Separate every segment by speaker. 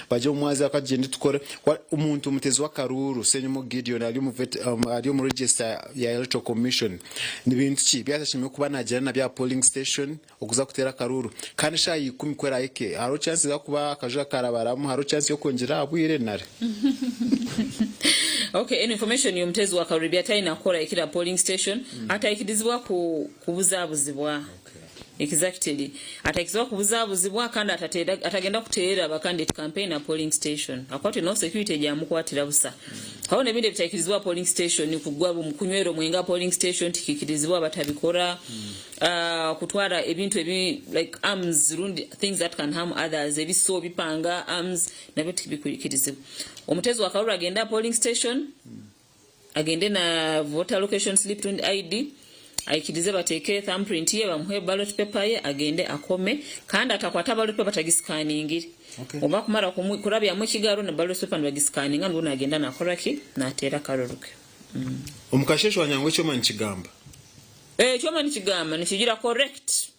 Speaker 1: Bagye omu mwazyo aka tugyende tukore. Omuntu omutezi w'akaruuru, Ssenyomo Gideon ari omu ari omu register ya Electoral Commission. Ni bintu ki ebi atashemereire kuba naagyenda nabyo aha polling station okuza kuteera akaruuru? Kandi eshaaha ya ikumi ku eraahike, hariho chance z'okuba akajura karabaramu, hariho chance y'okwongyera aha bwire nari?
Speaker 2: Okay, enu information y'omutezi wa karuuru ebi atalina kukora ekiri aha polling station, ataikirizibwa ku kubuzabuzibwa. Exactly. Ataikizibwa kubuzabuzibwa kandi atateera atagenda kuteera ba candidate campaign aha polling station. Akwatwe no security egyamukwatira busa. Hariho n'ebindi ebitaikirizibwa aha polling station kugwa kunywera omwenge aha polling station tikikirizibwa batabikora. Kutwara ebintu ebi like arms rundi things that can harm others ebiso, ebipanga, arms nabyo tibikwikirizibwa. Omuteezi wa karuru agende aha polling station Agende na voter location slip rundi ID, aikirize bateeke thumb print ye bamuhe ballot paper ye agende akome kandi atakwata ballot paper atagiscaningire.
Speaker 1: Okay.
Speaker 2: Obu bakumara kurabyamu ekigaro na ballot paper nibagiscaninga nibwo nagenda nakora ki? Nateera akaruru ke.
Speaker 1: Omu kasheeshe wanyanga ngu ekyoma nikigamba.
Speaker 2: Ekyoma nikigamba nikigira correct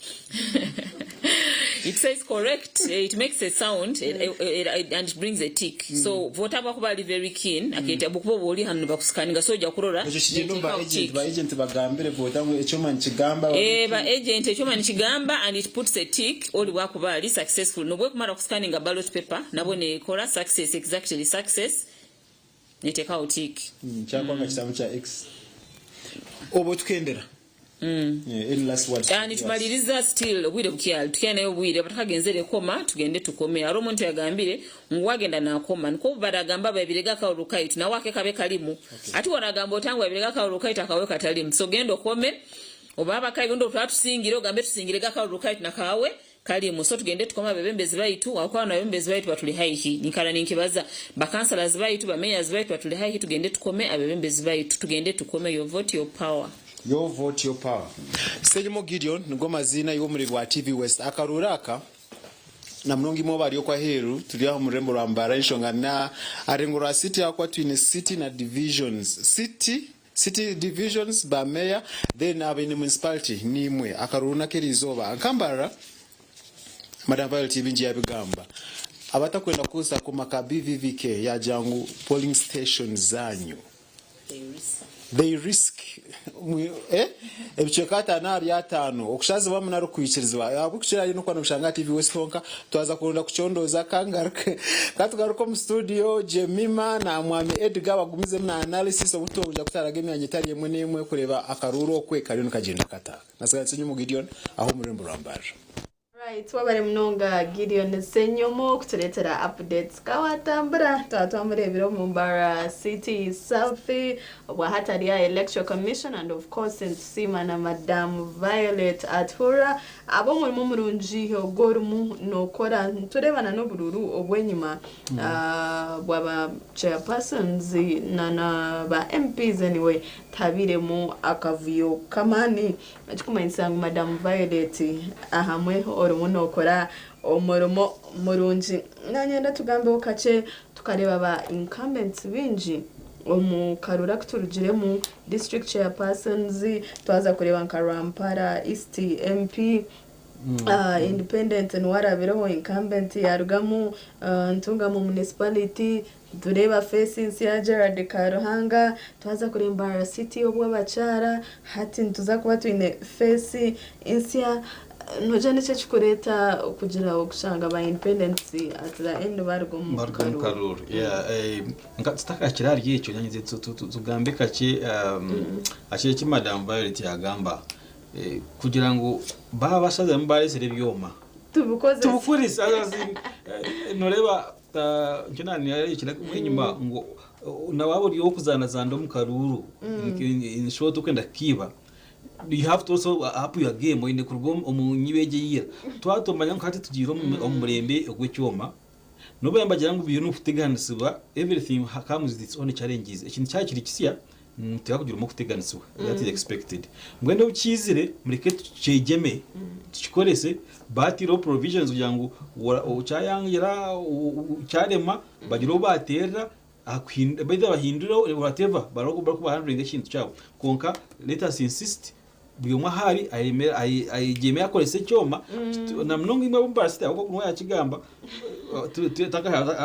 Speaker 2: it says correct it makes a sound and it brings a tick so voter bwakuba ari very keen akeeta bwokuba oba ori hanu nibakusikaninga so oija kurora
Speaker 1: Ekyo kigyenda omu ba
Speaker 2: neteekaho
Speaker 1: agent,
Speaker 2: tick.
Speaker 1: ba agent bagambire voter ngu ekyoma nikigamba babe
Speaker 2: Eh, ba
Speaker 1: keen.
Speaker 2: agent ekyoma nikigamba and it puts a tick ori bwakuba ari successful nobwekumara kusikaninga ballot paper nabwo nekora success exactly success Nitekaho tick.
Speaker 1: Kyakwanga kitabu kya X. Obwo tukendera. Any last words to
Speaker 2: Ah,
Speaker 1: the viewers?
Speaker 2: nitumaliriza still obwire bukyali tukyaineyo obwire abatakagenzere koma tugende tukome hariho omuntu yagambire ngu wagenda nakoma nikwo baragamba babirege akaruru kaitu nawe ake kabe karimu ati waragamba ota ngu babirege akaruru kaitu akawe katarimu so genda okome oba abakabi rundi otwatusingire ogambe tusingirege akaruru kaitu nakawe Karimu so tugende tukome abebembezi baitu ahabw'okuba banu abebembezi baitu baturi haihi. Ninkara ninkibaza ba councillors baitu, ba mayors baitu baturi haihi tugende tukome abebembezi baitu. Tugende tukome your vote your power.
Speaker 1: Your vote your power. Ssenyimo Gideon nigo maziina iwe omureebi wa TV West. Akaruuru aka namunonga imwe abari okwo aheeru turi aha omu rurembo rwa Mbarara enshonga na aha rurengo rwa city ahakuba twine city na divisions. City City divisions ba mayor then abaine municipality nimwe akaruuru nakerizooba nka Mbarara Madam Violet ebingi yabigamba abatakwenda kukozesa akoma ka BVVK yagira ngu polling station zanyu they risk eh ebicweka atano ahari atano okushazibwamu nari okwikirizibwa ahabw'okukira hariyo nokuba noshanga aha TV West honka Twaza kuronda kucondooza ka ngaruke ka tugaruke omu studio Jemima na Mwami Edgar bagumizemu na analysis obu twija kutaraga emyanya etari emwe n'emwe kureeba akaruuru okwe kariyo nikagyenda kata. Nasigara Ssenyomo Gideon aha omu rurembo rwa Mbarara.
Speaker 3: Right, wabare munonga Gideon Ssenyomo kutureetera updates Kawatambura twaba twamureebire omu Mbarara City South obwahati ari aha Electoral Commission and of course nitusiima na Madam Violet Atuhura Ahabw'omurimo murungi ogu orimu nookora, nitureeba na n'oburuuru obw'enyima bwa ba chairpersons na na ba MPs anyway tihabairemu akavuyo k'amaani ekirikumanyisa ngu Madam Violet ahamwe orimu nookora omurimo murungi. Nanyenda tugambeho kakye tukareeba ba incumbents baingi omu karuuru aku turugiremu, District Chairpersons, twaza kureeba nka Rwampara East MP, Independent niwe arabireho, Incumbent yarugamu, Ntungamo Municipality, nitureeba face nsya Gerald Karuhanga, twaza kureeba Mbarara City obw'abakyara, hati nituza kuba twine face nsya. Nogira niki ekirikureeta kugira okushanga ba Independents at the end baruga omu
Speaker 4: Baruga omu
Speaker 3: karuuru?
Speaker 4: karuuru. Yeah, eh, nka tutakakira ahari ekyo nanye tugambe kakye aha kiro eki Madam Violet yagamba eh, kugira ngu baaba bashaziremu baresire ebyoma
Speaker 3: Tubikozese.
Speaker 4: tubikorese as in, eh, noreeba ah, nikyo naanyarekire enyima ngu na waaba ori ow'okuzaanazaana omu karuuru in, in short okwenda kukiiba you have to also up your game oine kuruga omu nyiba egyo eya ira. Twaba tumanya ngu hati tugiire omu murembe ogw'ekyoma, n'obu nibagira ngu biriyo n'okuteganisibwa, everything comes with its own challenges. Ekintu kyaba kiri kisya, nituteekwa kugiramu okuteganisibwa, that is expected. Mbwenu obu kiizire, mureke tukyegyeme, tukikorese, baataireho provisions kugira ngu kyayangira, kyarema, bagire obu baateerera, either bahindure or whatever, barikuba handlinga ekintu kyabo. Kwonka let us insist. Buri omwe ahu ari ayegyeme akorese ekyoma na munonga imwe ab'omu Mbarara City ahabw'okuba ogumwe yaakigamba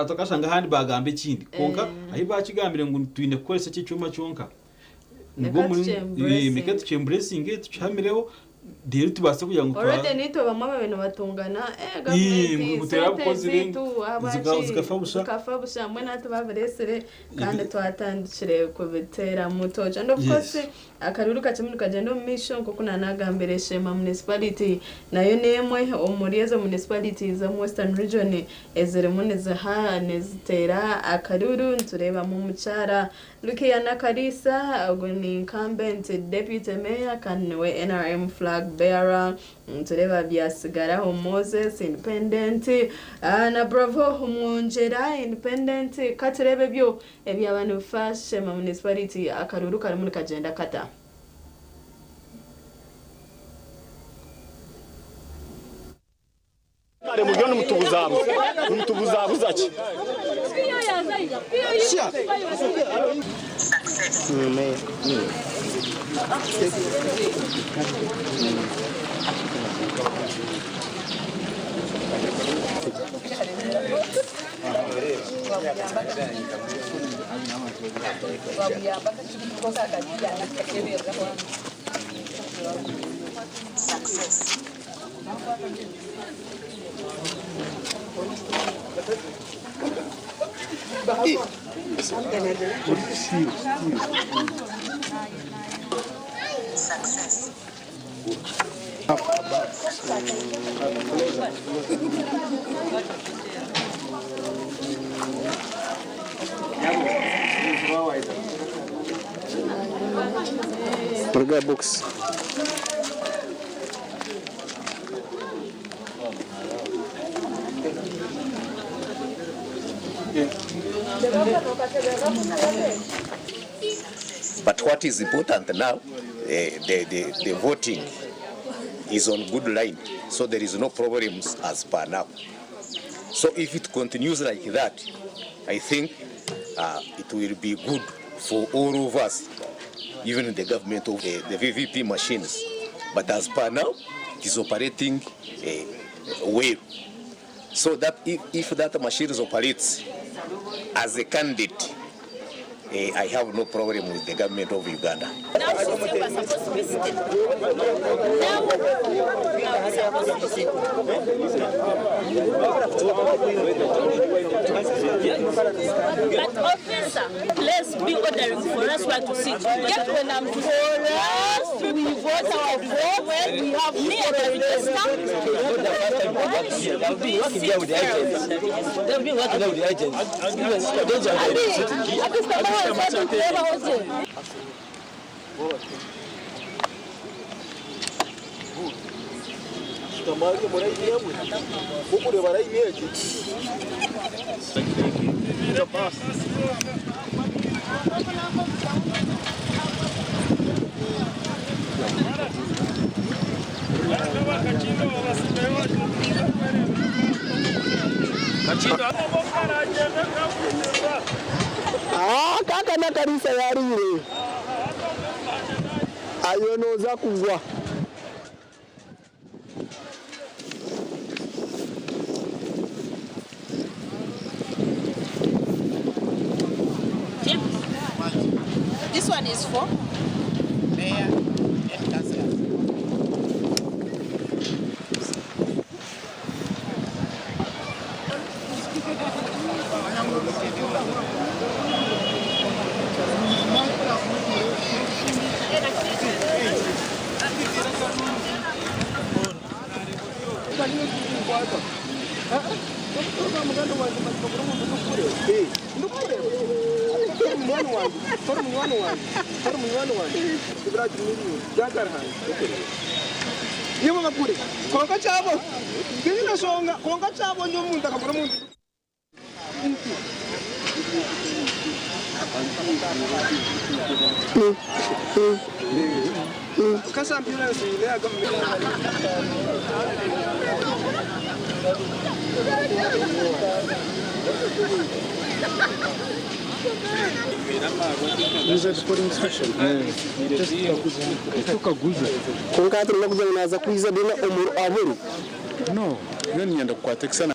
Speaker 4: tokashanga ahandi baagamba ekindi kwonka ahu baakigambire ngu twine kukoresa eki ekyoma kyonka nigwo muringo reka tukyemburesinge tukihamireho reero tubaase kugira ngu
Speaker 3: Already naitwe bamwe ababaire nibatungana eh gavumenti
Speaker 4: ngu teraba
Speaker 3: sente
Speaker 4: bukozire,
Speaker 3: zaitu ahabwaki
Speaker 4: zikafa busha.
Speaker 3: Zikafa busha mbwenu hati babireesire kandi twatandikire kubiteeramu tochi and of course Akaruru kakye nikagyenda omu maisho nk'oku naanagambire Sheema Municipality nayo n'emwe omuri ezo municipalities z'omu Western Region ezirimu niziha niziteera akaruru. Nitureebamu omukyara Lukia Nakariisa ogu ni incumbent Deputy Mayor kandi niwe NRM flag bearer. Nitureeba Byasigaraho Moses, Independent, na Bravo Mwongyera, Independent. Ka tureebe ebyo Ebyaba nibifa Sheema Municipality akaruuru karimu nikagyenda kata?
Speaker 5: Kare muriyo nimutubuzabuza, nimutubuzabuza ki?
Speaker 6: But what is important now, the voting is on good line, so there is no problems as per now. So if it continues like that, I think it will be good for all of us, even the government of the VVP machines. But as per now, it is operating well. So that if that machine operates as a candidate, I have no problem with the government of Uganda.
Speaker 7: Now she said we are supposed to be seated. Now we are supposed to be seated. But officer, please be ordering for us where to sit. Get when I'm to for us, we vote our vote. We have me at the register.
Speaker 8: They've been working there with the agents. They've been working there with the agents. Those are the
Speaker 9: Kaka Nakarisa yarire ayo noza kugwa.
Speaker 7: This one is for
Speaker 1: mayor and councillors.
Speaker 9: Kwonka hati ninakugira ngu naaza kwiza then omuri aburu.
Speaker 1: No, nyowe niinyenda kukwata ekishushani.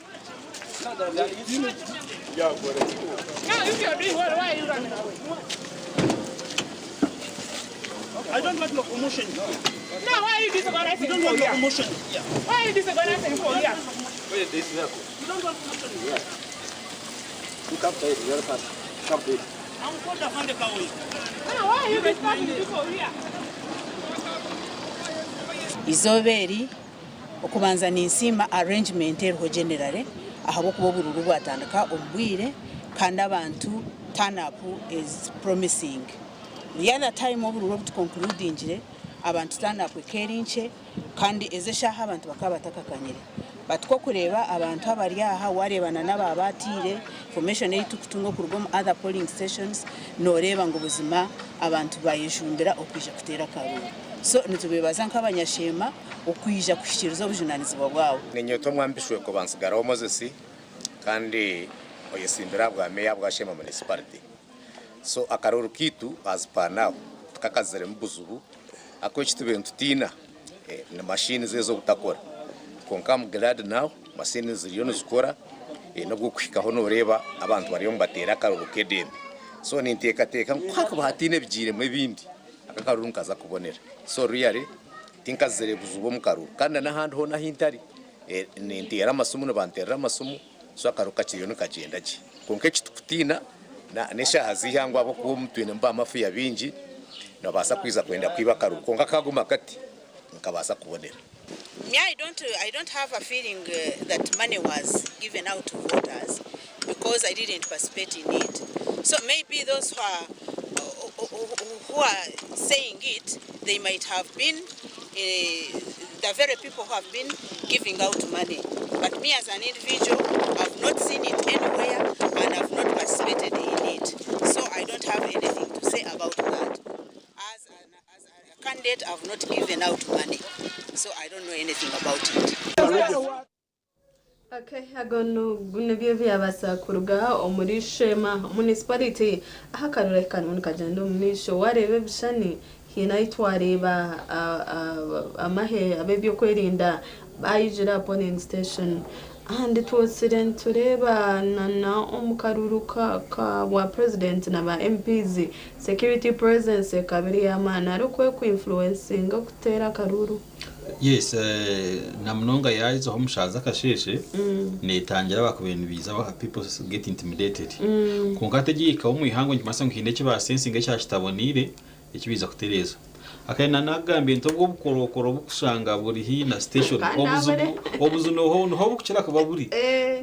Speaker 10: Eizooba eri, okubanza ninsiima arrangement eriho generally ahabw'okuba oburuuru bwatandika omu bwire kandi abantu turn up is promising. The other time oburuuru obu tuconcludingire abantu turn up ekaba eri nkye kandi ezi eshaaha abantu bakaba batakakanyire but ku orikureeba abantu abari aha wareeba na n'aba baatiire information ei turikutunga okuruga omu other polling stations nooreeba ngu buzima abantu bayejumbira okwija kuteera akaruuru. So nitubeebaza nk'abanyasheema okwija kuhikiiriza obujunaanizibwa bwabo.
Speaker 6: Niinyetwa Omwami Bishweko Bansigaraho Moses kandi oyesimbire aha bwa meeya bwa Sheema Municipality. So akaruuru kaitu as per now tikakaziremu buzibu ahabw'okuba eki tubaire nitutiina ni machines ezo obutakora kwonka am glad now machines ziriyo nizikora n'obw'okuhikaho noreeba abantu bariyo nibateera akaruuru k'edembe. So ninteekateeka ngu ku hakuba hataine ebigiiremu ebindi aka akaruuru nikaza kubonera. So really tinkazire buzibu omu karuuru kandi na n'ahandi hoona ahu ntari ninteera amasimu nibanteerera amasimu so akaruuru kakiriyo nikagyenda gye. Kwonka eki tukutiina n'eshaaha z'eihangwe ahabw'okuba omu twinemu ba mafia baingi nibabaasa kwiza kwenda kwiba akaruuru kwonka kaguma kati nikabaasa kubonera.
Speaker 10: Me I don't I don't have a feeling that money was given out to voters because I didn't participate in it so maybe those who are who are saying it they might have been the very people who have been giving out money but me as an individual I've not seen it anywhere and I've not participated in it so I don't have anything to say about that as an, as a candidate I've not given out money so I don't know anything about it.
Speaker 3: Okay, ago nibyo byabasa kuruga omuri Sheema Municipality ahu akaruru karimu nikagyenda omu maisho. Wareeba ebishushani haine ahu twareeba amahe ab'ebyokwerinda bayijire aha polling station and twotsire nitureeba na omu karuuru ka bwa president na ba MPs security presence ekaba eri ey'amaani arikwe ku influencinga okuteera akaruuru.
Speaker 4: Yes, na munonga yaizaho omu shaaha z'akasheeshe neetangira abakubaire nibiiza people get intimidated. Kwonka hati egihikaho omu ihangwe nikimanyisa ngu haine eki baasensinga ekya kitaboneire eki baija kutereeza. Akaba naagambire nti obwo obukorokoro obukushanga buri haihi na station
Speaker 3: Kandi
Speaker 4: obuzu
Speaker 3: abure.
Speaker 4: obuzu niho niho bukukira kuba buri.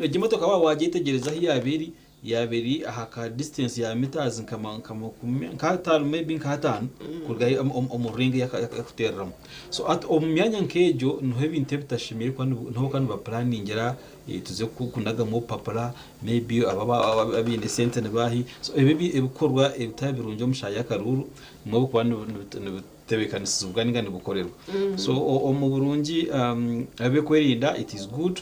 Speaker 4: Egi motoka waaba wagyetegyereza ahu yaaba eri, yaaba eri aha ka distance ya meters nka nka makumi nk'ataano maybe nk'ataano kuruga ahi omu rurengo ei arikuteereramu. So hati omu myanya nk'egyo niho ebintu ebitashemereire kuba niho bakaba nibapuraningira tuze kunagamu obupapura maybe aba abaine esente nibaahi. So ebi ebikorwa ebitari birungi omu shaaha y'akaruuru nimwo birikuba nibitebeekanisibwa ninga nibikorerwa. So omu burungi ab'okwerinda it is good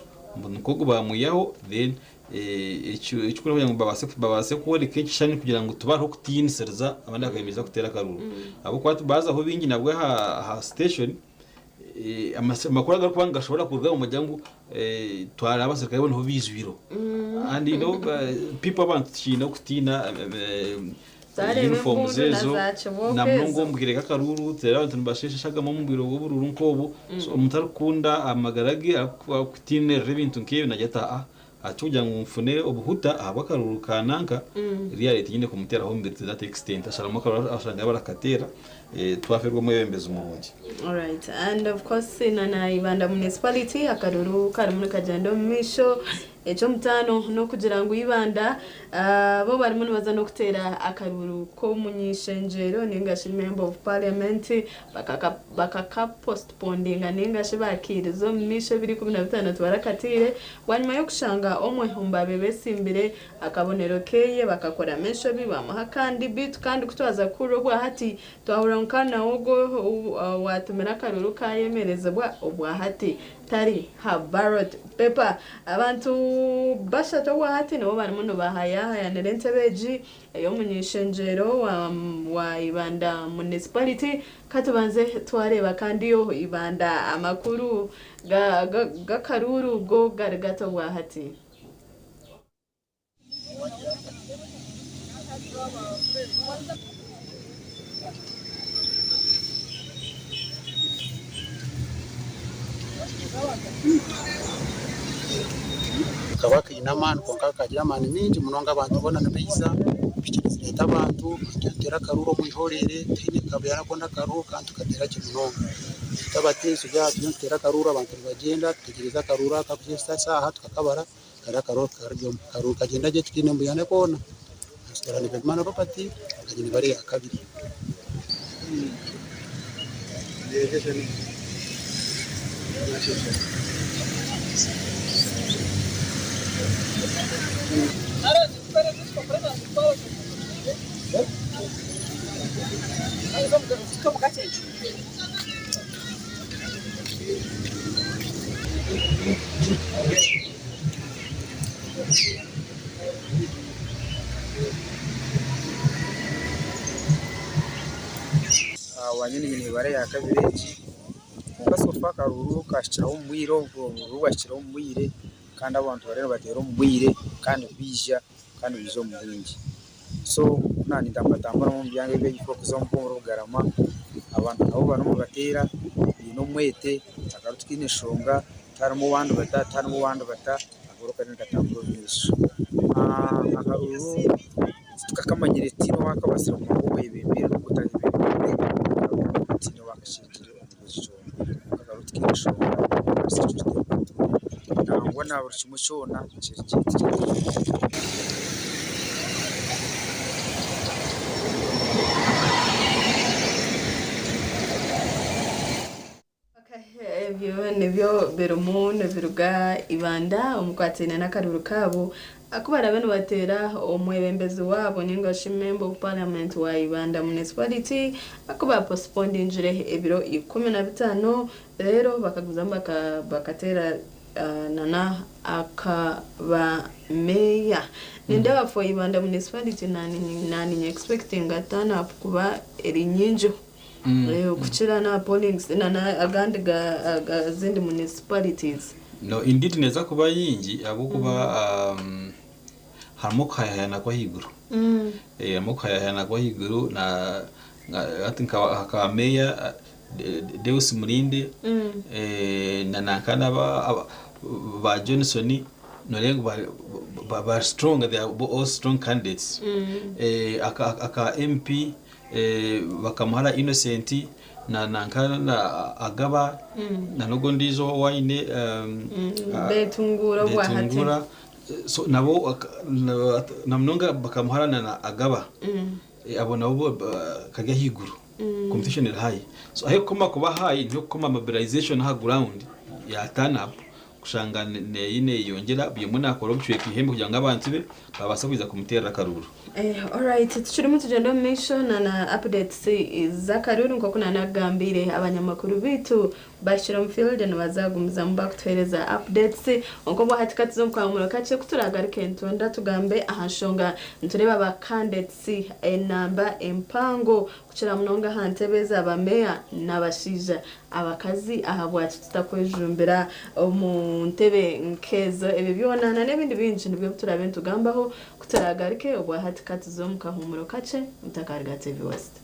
Speaker 4: nikwo ogu baamwihaho then ekikuru kugira ngu babaase kworeka ekishushani kugira ngu tibariho kutiinisiriza abandi bakayemeza kuteera akaruuru. Ahabw'okuba baazaho baingi nabwo aha station amakuru agarikuba nigashobora kuruga omu ngu twara abaserukare bo niho baijwireho. And you know, people abantu tukiine okutiina
Speaker 3: Zareeba
Speaker 4: uniforms
Speaker 3: embundu na
Speaker 4: ezo
Speaker 3: za kibooko
Speaker 4: na munonga
Speaker 3: ezo.
Speaker 4: omu bwire bw'akaruuru tureeba abantu nibashesheshagamu omu bwire bw'oburuuru nk'obu. So omuntu arikukunda amagara ge arikutiinirira ebintu nk'ebyo nagira ati aa ati kugira ngu nfune obuhuta ahabw'akaruuru ka nanka really tinyine kumuteeraho omubiri to that extent asharamu akaruuru ashanga barakateera twaferwa omwebembezi murungi.
Speaker 3: Alright, and of course na Ibanda Municipality akaruru karimu nikagyenda omu maisho. Eky'omutaano n'okugira ngu Ibanda bo barimu nibaza n'okuteera akaruru k'omunyishengyero ninga shi member of parliament bakakapostpondinga ninga shi bakiiriza omu maisho 2015 tibarakatiire bwanyima y'okushanga omwe omu baabaire besimbire akabonero keye bakakoramu enshobi bamuha kandi bitu kandi kutwaza kuhurira obwahati twahurira ngu kandi nawe ogwo watumira akaruru kayemerezibwa obwahati. tari ha ballot paper. Abantu bashatu obwahati nibo barimu nibahayahayanira entebe egi ey'omuny'ishengyero wa, wa Ibanda Municipality. Katubanze twareeba kandi yo Ibanda amakuru g'akaruuru go gari gata obwahati.
Speaker 11: Kakaba kaine amaani kwonka kakagira amaani maingi munonga abantu boona nibaija, piki nizireeta abantu, nituteera akaruuru omu ihorere, tihaine kabeera koona akariho kandi tukateera gye munonga. Itwe abateezi turi aha turiyo nituteera akaruuru abantu nibagyenda, tutegyerize akaruuru aka kuhitsya eshaaha tukakabara kare akaruuru karugyemu. Akaruuru kagyenda gye titaine mbuyane koona. Hasigara Nibegimana Robert na Nyine bari ahakabiri.
Speaker 12: Wanyine nyine ibara ya kabiri egi kwonka so far akaruuru kahikiraho omu bwire obwo oburuuru bwahikiraho omu bwire kandi abantu bariyo nibateera omu bwire kandi baija kandi baija omu bwingi. So ku naanintamburatambura omu byanga ebi ebirikuza omuri Bugarama abantu nabo barimu nibateera baine omwete akaruru tikaine nshonga tiharimu owandibata tiharimu owandibata akaruuru kariyo nikatambura omu maisho. Akaruuru titukakamanyire tihaine owakabaasire kumanya ngu owebembeire n'ogu otarebembeire akaruuru tihaine owakashengire omu eki kyona kwonka akaruuru tikaine nshonga nangwa na buri kimwe kyona kiri gye tikirimu.
Speaker 3: Ebyo nibyo birimu nibiruga Ibanda omukwataine n'akaruuru kaabo aku baraabe nibateera omwebembezi waabo ninga shi Member of Parliament wa Ibanda Municipality aku baaposipondingire ebiro 15 reero bakagumizamu bakateera nana aka ba meeya. Nindeeba for Ibanda Municipality naanye expectinga turn up kuba eri nyingiho. Okukira na polling na na agandi ga azindi municipalities.
Speaker 4: No indeed neeza kuba nyingi ahabw'okuba um, harimu okuhayahayana kw'ahaiguru. Eh, harimu okuhayahayana kw'ahaiguru na na- hati nka nka meeya eh, Deus Mulinde eh, na nanka n'aba aba- ba Johnson noreeba ngu bari ba- ba strong they are all strong candidates. Eh, aka aka MP Bakamuhara Innocent na nanka na Agaba na n'ogu ondiijo ou aine
Speaker 3: Betungura obwa hati.
Speaker 4: Betungura so nabo na munonga Bakamuhara na Agaba abo nabo kari ahaiguru competition eri high so ahikukoma kuba high niho kukoma mobilization aha ground ya turn up kushanga neyeyongyera buri omwe nakora obucweka ihembe kugira ngu abantu be babaase kwija kumuteerera akaruuru.
Speaker 3: Alright, tukirimu tugyenda omu maisho na na updates z'akaruuru nk'oku nanakugambiire abanyamakuru baitu bahikire omu field nibaza kugumizamu bakutuheereza updates kwonka obwa hati katuze omu kahumuro kakye kuturagaruke nitwenda tugambe aha nshonga nitureeba ba candidates enamba empango kukira munonga aha ntebe za ba meeya n'abashaija Abakazi ahabwaki tutakwejumbira omu ntebe nk'ezo? Ebyo byona na n'ebindi bingi nibyo ebi turaabe nitugambaho ku turaagaruke. Obwa hati ka tuze omu kahuumuro kakye mutakaruga TV West.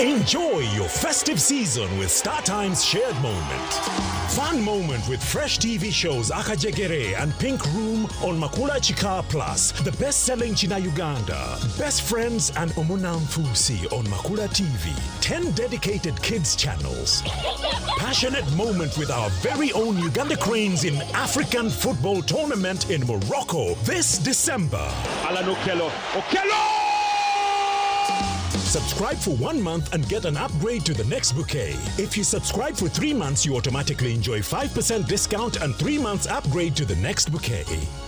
Speaker 13: Enjoy your festive season with StarTimes Shared Moment. Fun moment with fresh TV shows Akajegere and Pink Room on Makula Chika Plus, the best-selling China Uganda, Best Friends and Omunamfusi on Makula TV, 10 dedicated kids channels. Passionate moment with our very own Uganda Cranes in African football tournament in Morocco this December.
Speaker 5: Alan Okello. Okello!
Speaker 13: Subscribe for one month and get an upgrade to the next bouquet. If you subscribe for 3 months, you automatically enjoy 5% discount and 3 months upgrade to the next bouquet.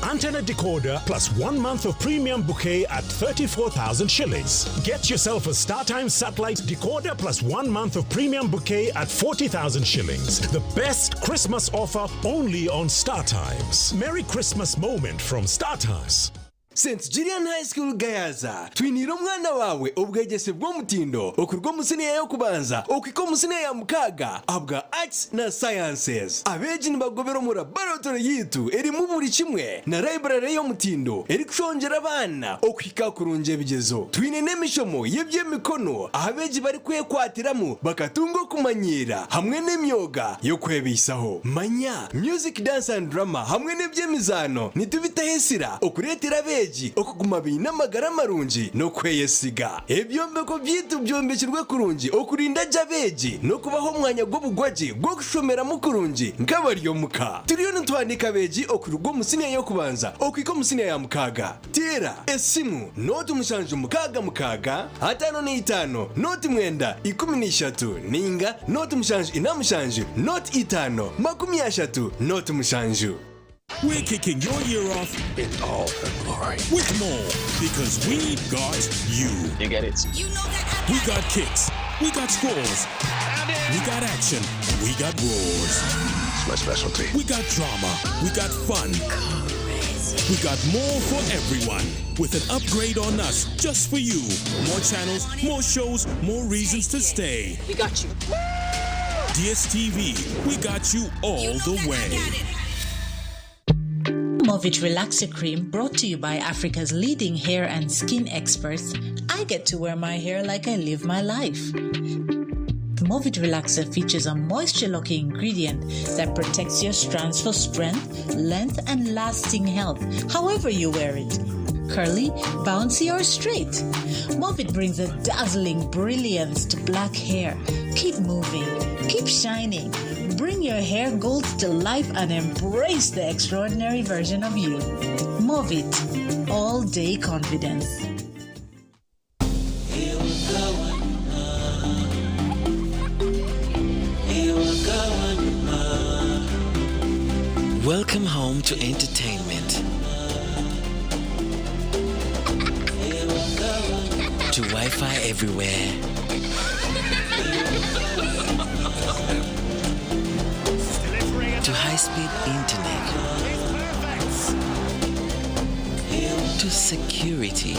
Speaker 13: Antenna decoder plus 1 month of premium bouquet at 34,000 shillings. Get yourself a StarTimes satellite decoder plus 1 month of premium bouquet at 40,000 shillings. The best Christmas offer only on StarTimes. Merry Christmas moment from StarTimes.
Speaker 14: St Julian High School Gayaza, Twiniire omwana waawe obwegyese bw'omutindo okuruga omu siniya y'okubanza okuhika omu siniya ya mukaaga ahabwa Arts na Sciences. Abeegi nibagobera omu laboratory yaitu erimu buri kimwe na library y'omutindo erikushongyera abaana okuhika kurungi ebigyezo. Twine n'emishomo y'eby'emikono ahu abeegi barikwekwatiramu bakatunga okumanyiira hamwe n'emyoga y'okwebaisaho. Manya Music, Dance and Drama hamwe n'eby'emizaano nitubitaho esira okureetera abeegi okuguma baine amagara marungi n'okweyesiga. Ebyombeko byaitu byombekirwe kurungi okurinda gye abeegi n'okubaha omwanya gw'obugwagye gw'okushomeramu kurungi nk'abari omuka. Turiyo nituhandiika abeegi okuruga omu siniya y'okubanza okuhika omu siniya ya mukaaga. Teera esimu nooti mushanju mukaaga mukaaga, 55 nooti mwenda 13 nainga nooti mushanju ina mushanju nooti itaano 30 nooti mushanju.
Speaker 13: We're kicking your year off in all her glory with more because we got you. You get it. We got kicks. We got scores. We got action. We got roars. It's my specialty. We got drama. We got fun. We got more for everyone with an upgrade on us just for you. More channels, more shows, more reasons to stay.
Speaker 15: We got you.
Speaker 13: DSTV, we got you all the way.
Speaker 16: Movit Relaxer Cream brought to you by Africa's leading hair and skin experts. I get to wear my hair like I live my life. Movit Relaxer features a moisture locking ingredient that protects your strands for strength, length, and lasting health, however you wear it. Curly, bouncy, or straight. Movit brings a dazzling brilliance to black hair. Keep moving, keep shining. Bring your hair goals to life and embrace the extraordinary version of you. Movit, all day confidence.
Speaker 17: Welcome home to entertainment. To Wi Fi everywhere. To high speed internet. To security.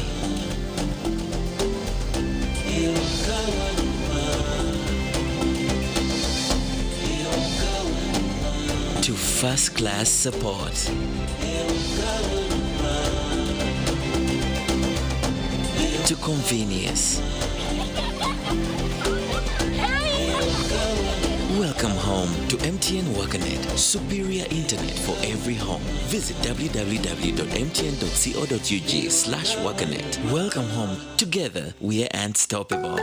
Speaker 17: To first class support. To convenience. Welcome home to MTN WakaNet, superior internet for every home. Visit www.mtn.co.ug slash WakaNet. Welcome home. Together, we are unstoppable.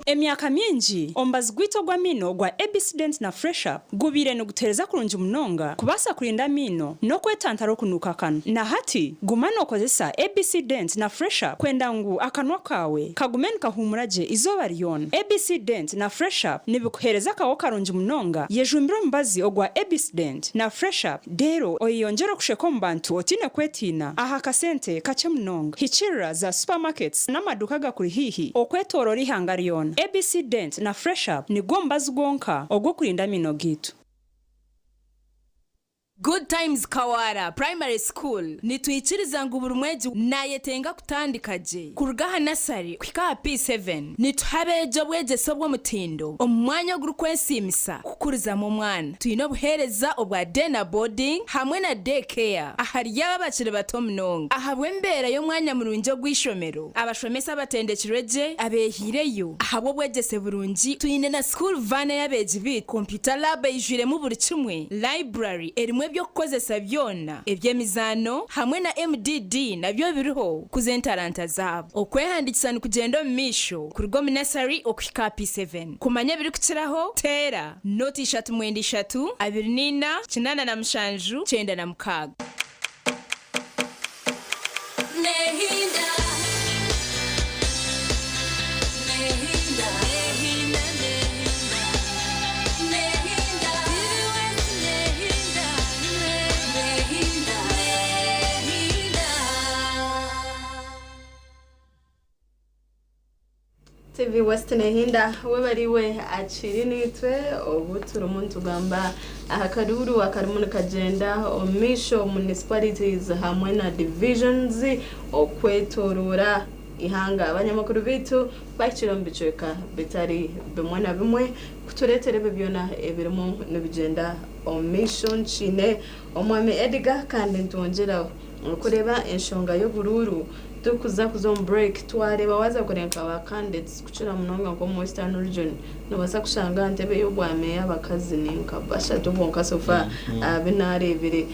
Speaker 18: Emyaka mingi, omubazi gwaitu ogw'amaino ogwa ABC Dent na Fresh Up gubaire nigutuheereza kurungi munonga kubaasa kurinda amaino n'okwetantara okunuuka akanwa. Na hati, guma nookozesa ABC Dent na Fresh Up kwenda ngu akanwa kaawe kagume nikahuumura gye eizooba ryona. ABC Dent na Fresh Up nibikuheereza akaho karungi munonga. Yejumbire omubazi ogwa ABC Dent na Fresh Up reero oyeyongyere okusheka omu bantu otaine kwetiina aha kasente kakye munonga. Hikiirira za supermarkets n'amaduuka agakuri haihi okwetooroora eihanga ryona. ABC Dent na Fresh Up nigwo mubazi gwonka ogw'okurinda amaino gaitu.
Speaker 19: Good Times Kawara Primary School nitwikiriza ngu buri mwegi nayetenga kutandika gye kuruga aha nasari kuhika aha P7. Nituha abeegi obwegyese obw'omutindo omu mwanya ogurikwesiimisa kukurizamu omwana. Twine obuheereza obwa day na boarding hamwe na day care ahari abo abakiri bato munonga. Ahabw'embeera y'omwanya murungi ogw'eishomero, abashomesa abatendekirwe gye abeehiireyo ahabw'obwegyese burungi, twine na school van ey'abeegi beitu, computer lab eijwiremu buri kimwe, library erimu eby'okukozesa byona, eby'emizaano hamwe na MDD nabyo biriho kukuza entaranta zaabo. Okwehandiikisa nikugyenda omu maisho kuruga omu nursery okuhika aha P7. Kumanya ebirikukiraho, teera nooti 3 93 87 96.
Speaker 3: West Nehinda webariwe akiri nitwe obu turimu nitugamba aha karuuru akarimu nikagyenda omu maisho municipalities hamwe na divisions okwetoroora ihanga. Abanyamakuru baitu bahikire omu bicweka bitari bimwe na bimwe kutureetera ebyo byona ebirimu nibigyenda omu maisho. Nkiine Omwami Edgar kandi nitwongyera kureeba enshonga y'oburuuru turikuza kuza omu break twareeba waaza kureeba nka ba candidates kukira munonga nk'omu Western region nobaasa kushanga aha ntebe y'obwa meeya abakazi ni nka bashatu bonka so far abu naareebire.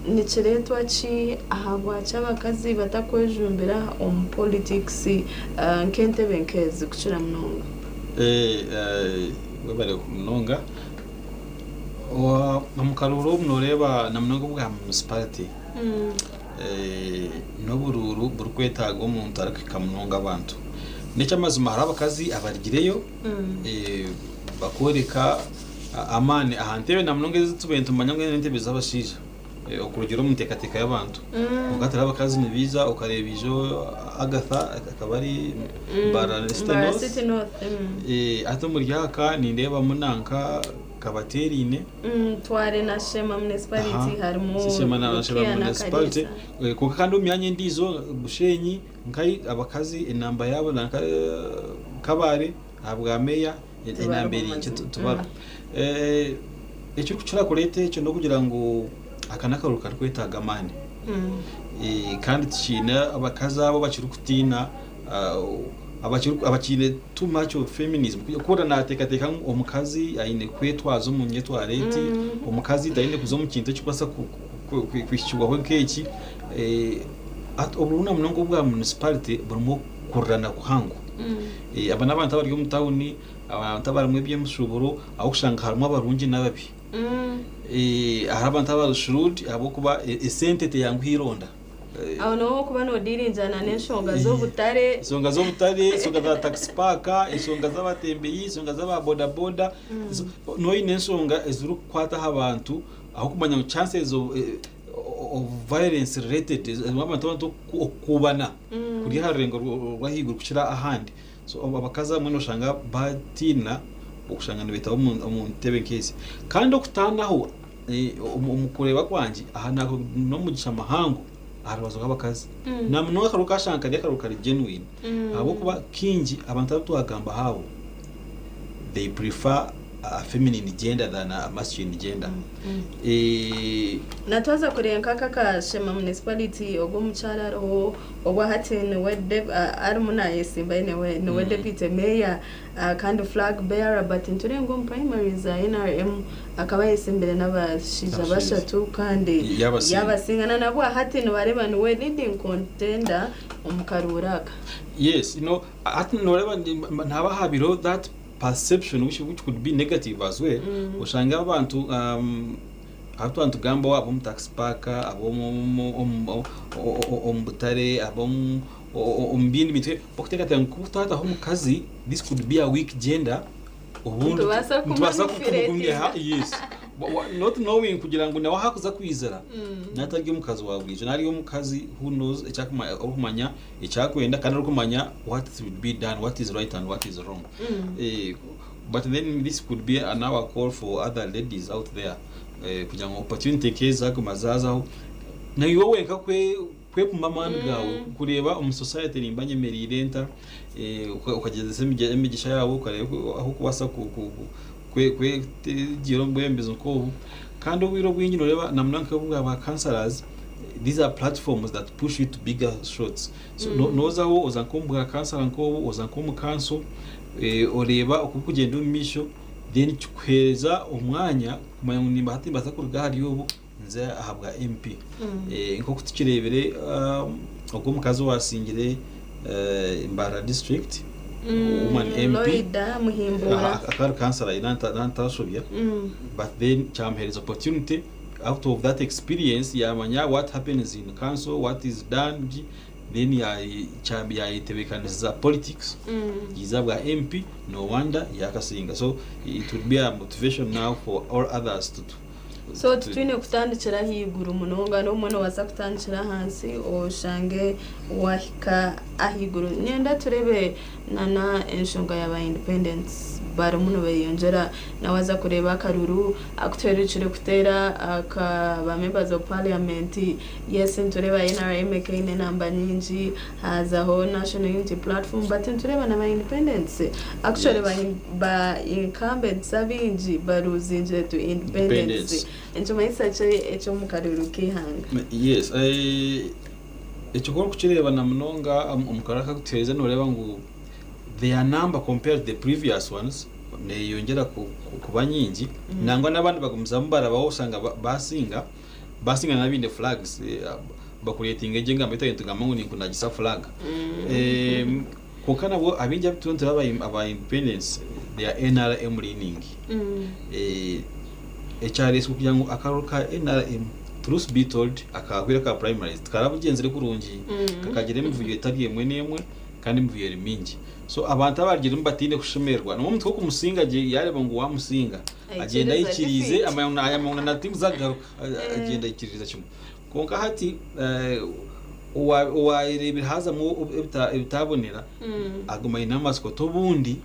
Speaker 3: Nikireetwa ki ahabwaki abakazi batakwejumbira omu politics nk'entebe nk'ezi kukira munonga?
Speaker 4: Webare munonga. Omu karuuru obu nooreeba na munonga obwa munisipalite, n'oburuuru burikwetaaga omuntu arikuhika munonga abantu. N'eky'amazima hariho abakazi abarugireyo bakooreka amaani aha ntebe na munonga ezi tubaire nitumanya ngu n'entebe z'abashaija okurugiirira omu nteekateeka y'abantu. Kwonka hati hariho abakazi nibaija okareeba ijo Agatha akaba ari Mbarara City North, hati omuri aka nindeebamu nanka Kabateeraine.
Speaker 3: Tware na Sheema Municipality harimu
Speaker 4: Sheema na
Speaker 3: Lukiya na
Speaker 4: Municipality.
Speaker 3: Kariisa.
Speaker 4: Kwonka kandi omu myanya endiijo Bushenyi nka abakazi enamba yaabo nanka Kabale ahabwa meeya enamba eri nkye tibariho. Ekirikukira kureeta ekyo n'okugira ngu aka n'akaruuru karikwetaaga amaani kandi tukiine abakazi abo abakirikutiina abakiine too much of feminism ku orikuba nateekateeka ngu omukazi aine kwetwaza omu nyetwaro eti, omukazi taine kuza omu kintu ekirikubaasa kuhikibwaho nk'eki, hati oburuuru na munonga obwa municipality burimu okukurirana kuhango. Aba n'abantu abari omu tawuni, abantu abarimu eby'emishuuburo ahabw'okushanga harimu abarungi n'ababi. Hariho abantu abari shrewd ahabw'okuba esente teyanguha eironda.
Speaker 3: Aho nooba orikuba noodiiringyana n'enshonga z'obutare.
Speaker 4: Enshonga z'obutare, enshonga za taxi park, enshonga z'abatembeyi, enshonga z'aba bodaboda. Nooba oine enshonga ezirikukwata aha bantu ahabw'okumanya ngu chances of violence related abantu okukuubana kuri aha rurengo rw'ahaiguru kukira ahandi. So abakazi abamwe noshanga batiina okushanga nibetaba omu ntebe nk'ezi. Kandi okutaanaho omu kureeba kwangye aha n'omugisha muhango aha rubaju rw'abakazi. Namunonga akaruuru kashanga kari akaruuru kari genuine ahabw'okuba kaingi abantu abu twagambaho abo they prefer a feminine gender than a masculine gender.
Speaker 3: Na twaza kureeba nk'aka aka Sheema Municipality ogu omukyara ariho obwa hati niwe arimu nayesimbayo niwe deputy mayor kandi flag bearer but nitureeba ngu omu primaries za NRM akaba ayesimbire n'abashaija bashatu kandi yabasinga na nabwa hati nibareeba niwe leading contender omu karuuru aka.
Speaker 4: Yes, you know, hati noreeba nihaba habireho that perception which, which could be negative as well oshange abantu abu twaba nitugambaho ab'omu taxi park ab'omu omu butare ab'omu omu bindi bintu bakuteekateeka ngu ku twataho omukazi this could be a weak gender obundi
Speaker 3: Nitubaasa
Speaker 4: nitubaasa
Speaker 3: kumanipulatinga.
Speaker 4: yes not knowing kugira ngu nawe ahakuza kwizira natari omukazi wa buriijo nari omukazi who knows orikumanya ekyakwenda kandi orikumanya what should be done what is right and what is wrong. But then this could be an hour call for other ladies out there kugira ngu opportunity nk'ezi zaguma zazaho naiwe wenka kwepima amaani gaawe kureeba omu society nimba nyemereire nta okagyezesa emigisha yaawe okareeba ahu orikubaasa kwegyera omu bwebembezi nk'obu kandi obwire obwingi nooreeba na munonga nk'obwa ba councillors these are platforms that push you to bigger shots so noozaho oza nk'omu bwa kansara nk'obu oza nk'omu kanso oreeba oku burikugyenda omu maisho then kikuheereza omwanya kumanya ngu nimba hati nimbaasa kuruga ahari obu nze aha bwa MP. Nk'oku tukireebire ogwo omukazi owaasingire Mbarara district woman MP
Speaker 3: Loida Muhimbura.
Speaker 4: Akaba ari kansara nantashobya but then kyamuheereza opportunity out of that experience yamanya what happens in council, what is done then yayetebekanisiza politics yiza bwa MP no wonder yakasinga so it would be a motivation now for all others to
Speaker 3: So titwine kutandikira ahaiguru munonga n'obumwe noobaasa kutandikira ahansi oshange waahika ahaiguru. Niinyenda tureebe nana enshonga ya ba independents barimu nibeyongyera. Na waaza kureeba akaruru aku tuherukire kuteera aka ba members of parliament, yes nitureeba NRM ekaine enamba nyingi, haazaho National Unity Platform but nitureeba na ba independents actually ba ba incumbents abaingi baruzingire to independents. Nikimanyisa ki ekyo omu karuru k'eihanga?
Speaker 4: Yes, ekyo ku orikukireeba na munonga omu karuru aka akutuheereza nooreeba ngu their number compared to the previous ones neeyongyera kuba nyingi. Nangwa n'abandi bagumizamu barabaho oshanga basinga, basinga n'abaine flags bakureetinga egyo engambo ei twabire nitugamba ngu ninkunagisa flag. Kwonka nabwo abaingi abu turiyo nitureeba aba independents they are NRM leaning. Ekyareetsire kugira ngu akaruru ka NRM truth be told akahwire aka primaries tikarabugyenzire kurungi kakagira emivuyo etari emwe n'emwe kandi emivuyo eri mingi. So abantu abarugiremu bataine kushemererwa nimwo omuntu w'okumusinga gye yareeba ngu wamusinga agyenda
Speaker 3: Aikiriza
Speaker 4: aikiriize
Speaker 3: defeat.
Speaker 4: amanya ngu amanya ngu na tinkuza kugaruka agyenda aikiririza kimwe. Kwonka hati owareebire haazamu ebitabonera aguma aine amatsiko ati obundi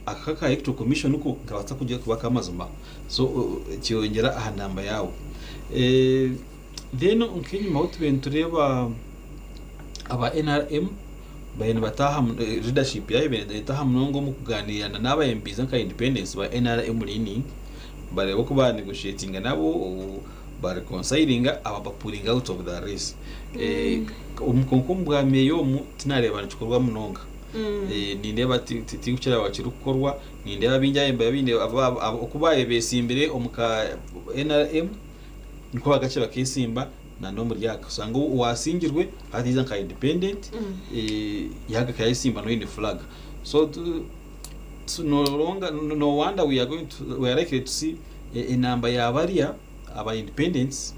Speaker 4: aka aka Electoral Commission ko nikabaasa kuba ak'amazima so kyeyongyera aha namba yaabo. Then nk'enyima ahu tubaire nitureeba aba NRM bariyo nibataaha leadership yaayo ebaire neetaaha munonga omu kugaaniira n'aba MPs nka independents ba NRM leaning bareebe oku ba negotiatinga nabo ba reconcilinga aba ba pulling out of the race. Kwonka omu bwa meeya omu tinareeba nikikorwa munonga. Nindeeba tinkukireba kirikukorwa, nindeeba abaingi abaine oku baayebesimbire omu ka NRM nikwo bagakye bakeesimba na n'omuri aka. Osanga owaasingirwe hati yaija nka independent yaagaruka yayesimba n'oine flag. So no longer, no wonder we are going to, we are likely to see enamba ya barya aba independents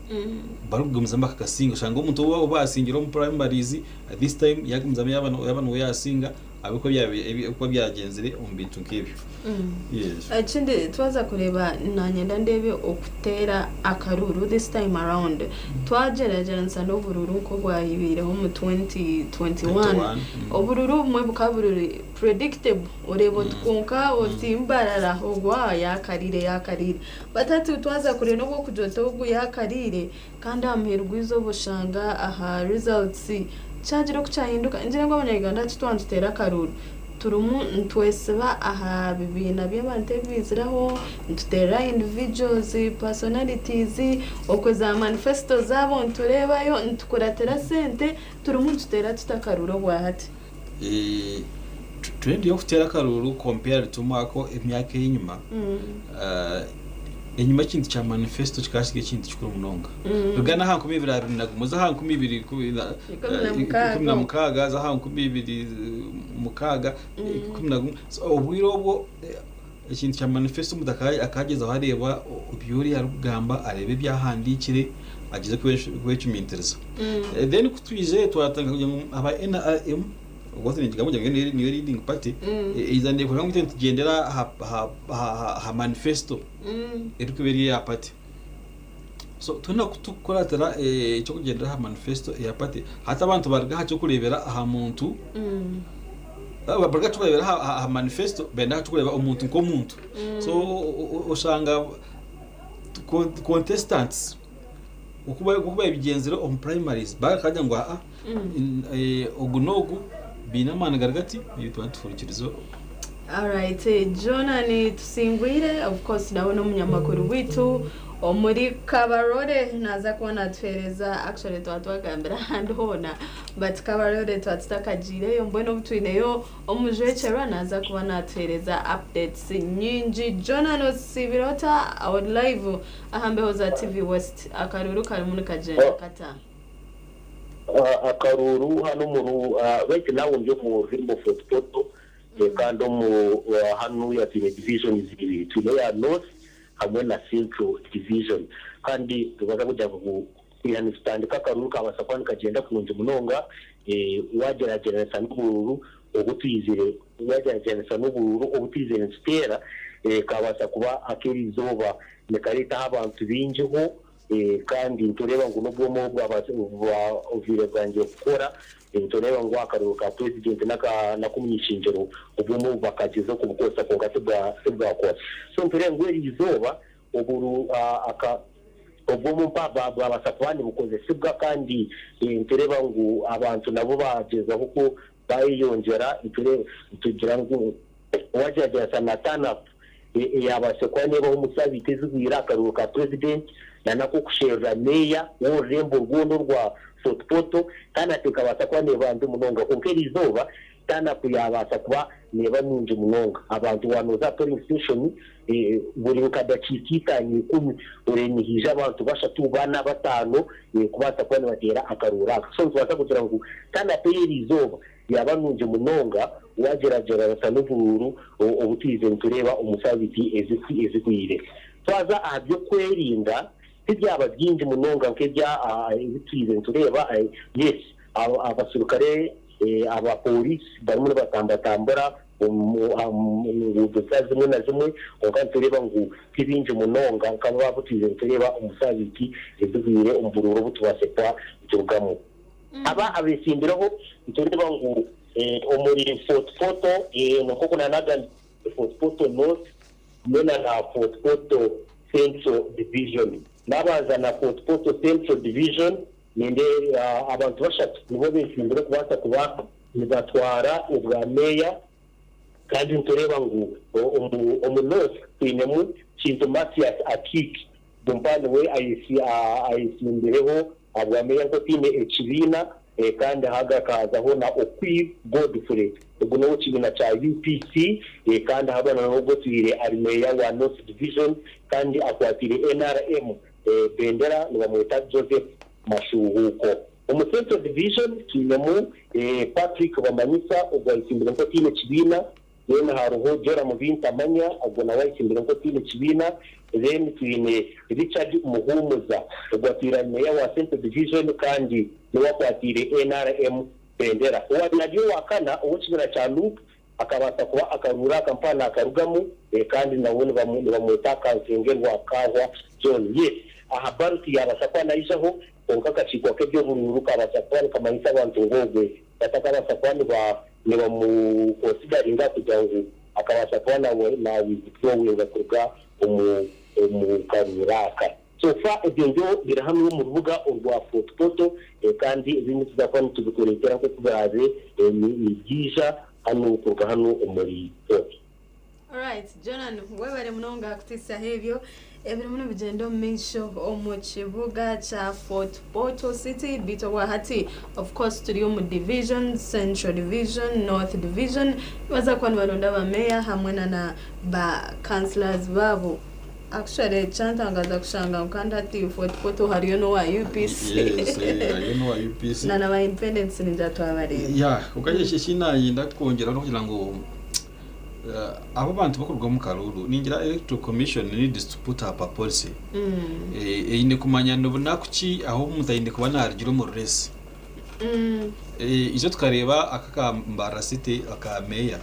Speaker 4: barikugumizamu bakakasinga. Oshanga omuntu ou baasingire omu primaries this time yagumizamu yaaba niwe yaasinga ahabw'okuba byagyenzire omu bintu nk'ebyo. Yes.
Speaker 3: Ekindi twaza kureeba nanyenda ndeebe okuteera akaruuru this time around twagyeragyeranisa n'oburuuru nk'obwabaireho omu 2021 oburuuru obumwe bukaba buri predictable oreeba oti kwonka oti Mbarara ogu aha yaakariire yaakariire but hati twaza kureeba n'obwokugira oti ogu yaakariire kandi aha muheru gw'eizooba oshanga aha results kyagira oku kyahinduka. Ningira ngu abanya-Uganda hati twaba nituteera akaruuru turimu nitwesiba aha bibiina by'abantu ebiiziraho, nituteerera individuals, personalities, okwe za manifesto zaabo nitureebayo, nitukuratira sente, turimu nituteera tuta akaruuru obwahati?
Speaker 4: Trend y'okuteera akaruuru compared to omwaka emyaka ey'enyima, enyima ekintu kya manifesto kikaba kiri ekintu kikuru munonga. Ruga n'aha 2021, oze aha 2016, oze aha 2006, 11, so obwire obwo ekintu kya manifesto omuntu akagyezaho areeba ebi oriya arikugamba, areeba ebi ahandiikire, agyeze kwecumitiriza. Then ku twizire twatandika kugira ngu aba NRM, obwo ningigamba kugira ngu niyo leading party, eiza neekora ngu itwe nitugyendera aha manifesto erikuba eri eya party. So twena ku turikukuratira eky'okugyendera aha manifesto eya party, hati abantu baruga aha ky'okureebera aha muntu, baruga aha ky'okureebera aha manifesto benda aha ky'okureeba omuntu nk'omuntu. So oshanga contestants oku babigyenzire omu primaries bakagira ngu aa ogu n'ogu baine amaani gari gati naitwe tuba nituhurikiriza.
Speaker 3: Alright, Jonan Tusingwire of course nawe n'omunyamakuru waitu omuri Kabarole naaza kuba naatuheereza actually twaba twagambira ahandi hoona but Kabarole twaba tutakagiireyo mbwenu obu twineyo Omujwekyerwa naaza kuba naatuheereza updates nyingi. Jonan osiibire ota ori live aha mbeho za TV West? Akaruuru karimu nikagyenda kata?
Speaker 15: Akaruuru hanu omu right now ndi omu rurembo Fort Portal kandi omu hanuya twine divisions ibiri twine eya North hamwe na Central division kandi nitubaasa kugira ngu kwiha nitutandika akaruuru kabaasa kuba nikagyenda kurungi munonga wagyeragyeranisa n'oburuuru obu twizire wagyeragyeranisa n'oburuuru obu twizire nituteera kabaasa kuba ak'erizooba nikareetaho abantu baingiho. Kandi nitureeba ngu n'obwoma obu bwabaire bwangire kukora, nitureeba ngu akaruru ka purezidenti n'ak'omuny'ishengyero obwoma obu bakagyezaho kubukozesa kwonka tibwakora. So nitureeba ngu eri izooba obwoma obu bwabaasa kuba nibukozesibwa kandi nitureeba ngu abantu nabo bagyezaho ku bayeyongyera. Nitugira ngu wagyeragyeranisa na turn-up eyaabaasire kuba neebaho omu saabiiti ezihweire aha karuuru ka purezidenti na n'ak'okusherura meeya w'orurembo rwona orwa Fort Portal, turn-up ekabaasa kuba neeba mbi munonga. Kwonka eri izooba turn-up yaabaasa kuba neeba nungi munonga. Abantu waaba nooza aha polling station, buri nka dakiika itaano ikumi oreeba nihaija abantu bashatu, bana, bataano kubaasa kuba nibateera akaruuru aka. So nitubaasa kugira ngu turn-up ey'eri izooba Yaaba nungi munonga waagyeragyeranisa n'oburuuru obu twizire nitureeba omu saabiiti ezihweire. Twaza aha by'okwerinda, tibyaba bingi munonga nk'ebya ebi twizire nitureeba. Yes, abaserukare aba pooriisi barimu nibatambatambura omu nguudo zitari zimwe na zimwe, kwonka nitureeba ngu ti bingi munonga nk'abu twizire nitureeba omu saabiiti ezihweire omu buruuru obu tubaasire kuba niturugamu. Aba abesimbireho nitureeba ngu omuri Fort Portal nk'oku nanagambire Fort Portal North hamwe na Fort Portal Central Division. Nabanza na Fort Portal Central Division nindeeba abantu bashatu nibo besimbire kubaasa kuba nibatwara obwa meeya kandi nitureeba ngu omu North twinemu Kintu Mathias Akiiki Bumpa niwe ayesimbireho ahabwa meeya nk'otaine ekibiina kandi haga hakazaho na Okwir Godfrey ogu n'ow'ekibiina kya UPC kandi haba na n'ogwo otwire ari meeya wa North Division kandi akwatiire NRM bendera nibamweta Joseph Mashuhuuko. Omu Central Division twinemu Patrick Bamanyisa ogu ayesimbire nk'otaine ekibiina. Then hariho Joram Bintamanya, ogwo nawe ayetsimbire nk'otaine kibiina. Then twine Richard Muhumuza, ogwo atwire ari meeya wa Central Division kandi niwe akwatiire NRM bendera. Owaabaire ari owa kana ow'ekibiina kya Nup akabaasa kuba akaruura aka mpaha naakarugamu kandi nawe nibamweta Kansengerwa Kahwa John. Yes, aha ballot yaabaasa kuba naijaho kwonka akakiiko ak'eby'oburuuru kaabaasa kuba nikamanyisa abantu ngu ogwe batakabaasa kuba niba nibamukonsidaringa kugira ngu akabaasa kuba na withdrawinga kuruga omu omu karuuru aka. So far ebyo nibyo biri hanu omu rubuga orwa Fort Portal kandi ebindi nituza kuba nitubikureetera nk'oku biraabe nibyija hanu kuruga hanu omuri Fort.
Speaker 3: Alright, Jonan, webare munonga kutuhisaho ebyo ebirimu nibigyenda omu maisho omu kibuga kya Fort Portal City beitu obwahati of course turi omu divisions, Central Division, North Division nibaza kuba nibaronda ba meeya hamwe nana ba councillors baabo. Actually kyantangaza kushanga ngu kandi hati Fort Portal hariyo n'owa UPC.
Speaker 4: Yes, hariyo n'owa UPC.
Speaker 3: Nana ba independents ningira twabareeba.
Speaker 4: Yeah, kwonka eki nayenda kwongyeraho n'okugira ngu Abo abantu bakuruga omu karuuru ningira electoral commission needs to put up a policy eine kumanya ni bunaku ki ahu omuntu aine kuba narugira omu race. Ijo tukareeba aka aka Mbarara city aka meeya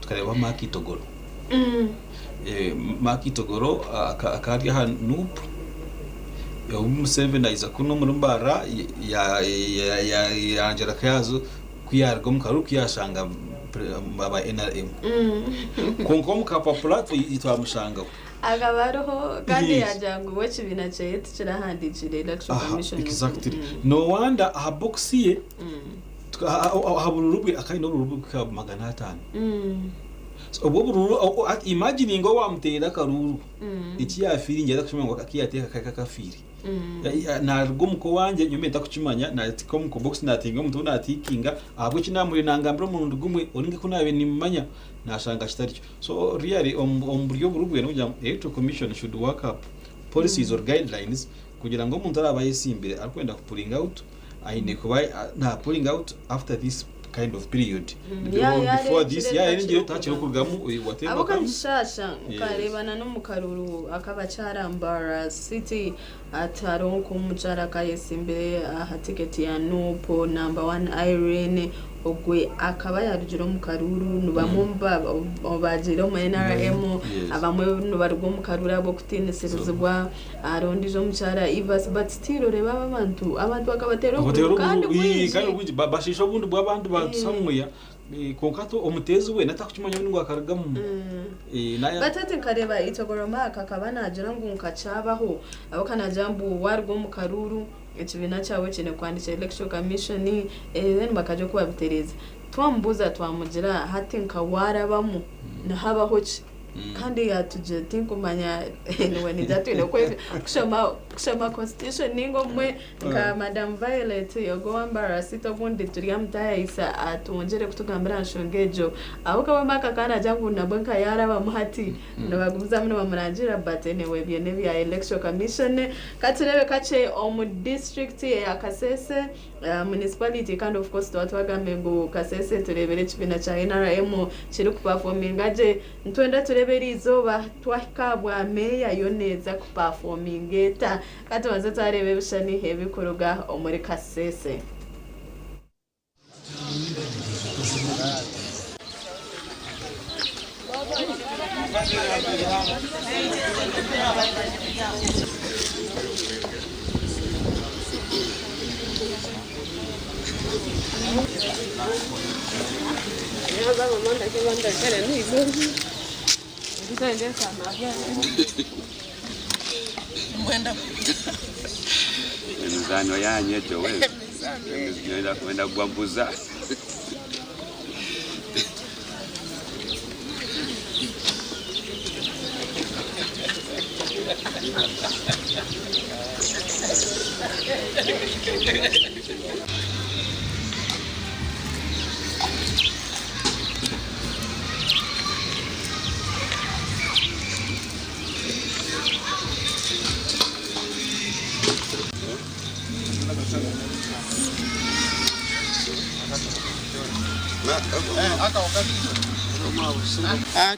Speaker 4: tukareebaho Mark Itogoro. Mark Itogoro akaba ari aha Nup obu Museveni aiza kunu omuri Mbarara yarangira ku Ku yaaruga omu karuuru ku yaashanga aba NRM. Kwonka omu kapapura titwamushangaho.
Speaker 3: Akaba ariho kandi yaagira ngu we ekibiina kyeye tikirahandiikire Electoral Commission.
Speaker 4: Exactly. No wonder aha bokisi ye, aha buruuru bwe akaba aine oburuuru bw'okuhika 500. So obwo oburuuru, imagine ngu owaamuteerera akaruuru, eki yaafiiringira atarikukimanya ngu aku yaateeka kari kakafiire. Naruga omuka owangye nyowe mbe ntakukimanya, natika omu kabokisi natinga omuntu ou natikinga, ahabw'eki namuhurire nangambira omurundi gumwe oringa ku nabaire nimumanya nashanga kitarikyo. So really omu buryo oburi bwire n'okugira ngu Electoral Commission should work up policies or guidelines kugira ngu omuntu araba ayesimbire arikwenda ku pulling out aine kuba na pulling out after this kind of period. Before this yaarengire tahakiriho kurugamu whatever
Speaker 3: Ahabw'okuba
Speaker 4: comes.
Speaker 3: nikishaasha
Speaker 4: Yes.
Speaker 3: nkareeba na n'omu karuuru ak'abakyara Mbarara City ati hariho nk'omukyara akayesimbire aha tiketi ya Nup number one Irene. Ogwe akaba yarugire omu karuuru nibamwe omu bagiire omu NRM, abamwe nibaruga omu karuuru ahabw'okutiinisirizibwa. Hariho ondiijo omukyara Evas, but still oreeba aba abantu bakabateera
Speaker 4: Bateera
Speaker 3: obururu kandi
Speaker 4: obururu,
Speaker 3: bwingi.
Speaker 4: Kandi bwingi. Bashiisha obundi bw'abantu bantu somewhere. Kwonka hati omuteezi we natakukimanya ngu akarugamu.
Speaker 3: But ati nkareeba Itogoro Mark akaba naagira ngu nkakyabaho aho nagira ngu waruga omu karuuru, ekibiina kyawe kiine kuhandikira Electoral Commission, then bakajya okubabitereeza. Twamubuuza, twamugira, hati nka warabamu nihabaho ki? Kandi yatugira, tinkumanya niwe nija twine kushoma constitution ninga omwe nka Madam Violet ogwo wambarasita, obundi turyamutayayisa atwongyere kutugambira aha nshonga egyo. Aho kaba Mark kanagira ngu nabwe nka yarabamu, hati nibagumizamu nibamurangira. But anyway, ebyo n'ebya Electoral Commission. Katurebe kakye omu district eya Kasese Municipality. Kandi of course tuba twagambe ngu Kasese turebere ekibiina kya NRM kiri kuperforminga gye. Nitwenda turebe eri izooba twahika bwa meeya yo neeza kuperforminga eta. Katubanze twareba ebishushani ebikuruga omuri Kasese.
Speaker 20: Emizaano yanyu egyo we wenda kugwambuza.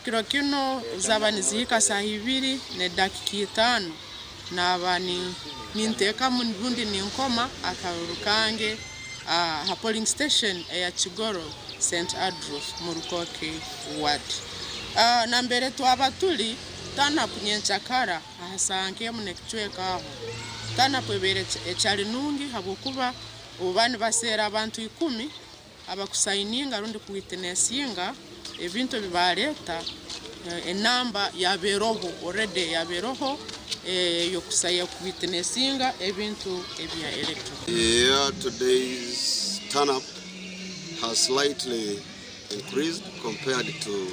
Speaker 21: Kiro kino zaba nizihika saaha 2:05, naba ninteekamu rundi ninkoma akaruru kange ha polling station eya Kigoro St Andrews mu Rukoki ward. Nambere twaba tuli turn-up nyenkyakara aha saaha nk'emu n'ekicweka aho, turn-up ebeire ekyali nungi, habwokuba obu baba nibaseera abantu 10 abakusayininga rundi kuwitnessinga ebintu ebi bareeta, enamba yabeeroho already, yabeeroho eyokusaya kuwitnessinga ebintu ebya electoral.
Speaker 22: Yeah, today's turn-up has slightly increased compared to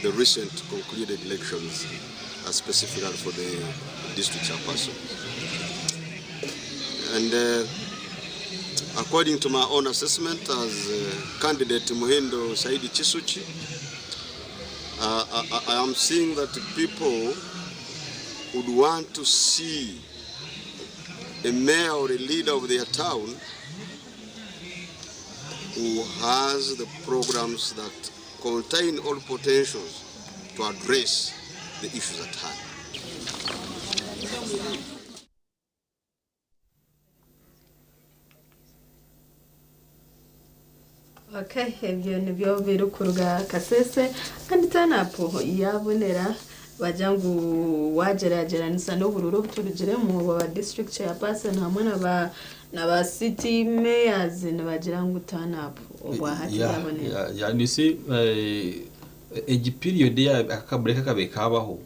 Speaker 22: the recent concluded elections, specifically for the district chairperson. And according to my own assessment as candidate Muhindo Saidi Chisuchi, I am seeing that people would want to see a mayor or a leader of their town who has the programs that contain all potentials to address the issues at hand.
Speaker 3: Okay, ebyo nibyo birikuruga Kasese. Kandi turn-up yabonera, bajya ngu wagyeragyeranisa n'obururu obuturugiremu bwa district chairperson hamwe naba city mayors, nibagira ngu turn-up obwahati yabonera.
Speaker 4: Yeah, you see, egi period ya akabreak akabe kabaho,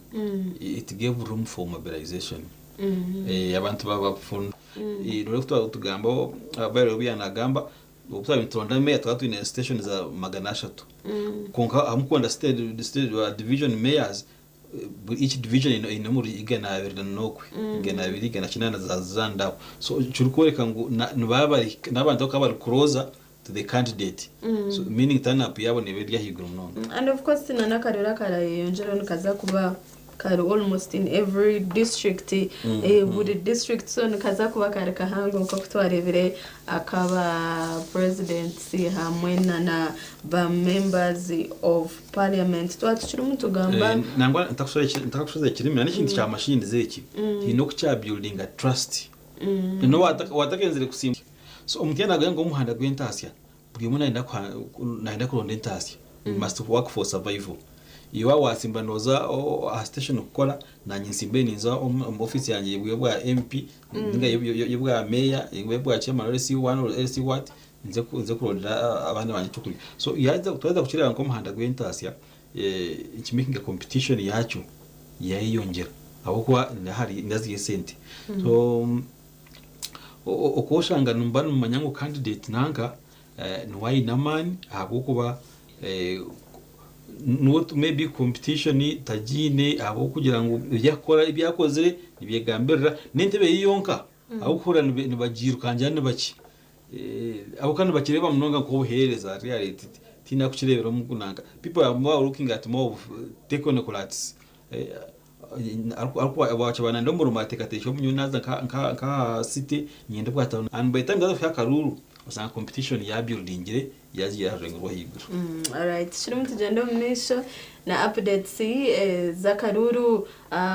Speaker 4: it gave room for mobilization. Abantu baba bafuna nore tugamba abaire byanagamba obutaba nituronda meya, twaba twine station za 300. Konka amukwenda state division mayors, each division ino muri 221, 208 za zandaho. So kiri kworeka ngu nibaba bari n'abantu bakaba bari closer to the candidate. So meaning turn up yabo niba ahaiguru munonga.
Speaker 3: And of course na n'akarero akarayeyongyera nikaza kuba kari almost in every district, buri district. So nikaza kuba kari kahango nk'oku twarebire akaba presidency hamwe na ba members of parliament twaba tukirimu tugamba.
Speaker 4: Nangwa ntakushoza ekirimi n'ekintu kya machines eki, kiine okukya building a trust. No watakenzire kusimba, so omuntu yanaga ngo omuhanda gw'entasya. Buri omwe nayenda kuha- nayenda kuronda entaasya. We must work for survival. Iwe waatsimba nooza aha station kukora, naanye ntsimbe ninza omu office yangye y'obwa MP ninga y'obwa mayor, y'obwa chairman LC1 or LC what, nze nze kurondera abaana bangye ekyokurya. So yaaza twaheza kukireeba nk'omuhanda gw'entaasya, nikimakinga competition yaakyo yayeyongyera ahabw'okuba nahari naziha esente. So oku oshanga nimuba nimumanya ngu candidate nanka niwe aine amaani ahabw'okuba niwe maybe competition tagiine ahabw'okugira ngu ebi arikukora ebi akozire nibyegambirira n'entebe ye yonka ahabw'okuhurira nibagiirukangira nibaki ahabw'okuba nibakireeba munonga nk'obuheereza really tihaine arikukireebera omu nanka people are more looking at more of technocrats. Arikuba nayenda omurimo ateekateekire obu nyowe naaza nka aha city niinyenda obwa town and by the time yaaza kuhika akaruuru osanga competition yabuildingire yagiire aha rurengo rw'ahaiguru.
Speaker 3: Alright, tukirimu tugyenda omu maisho na updates z'akaruuru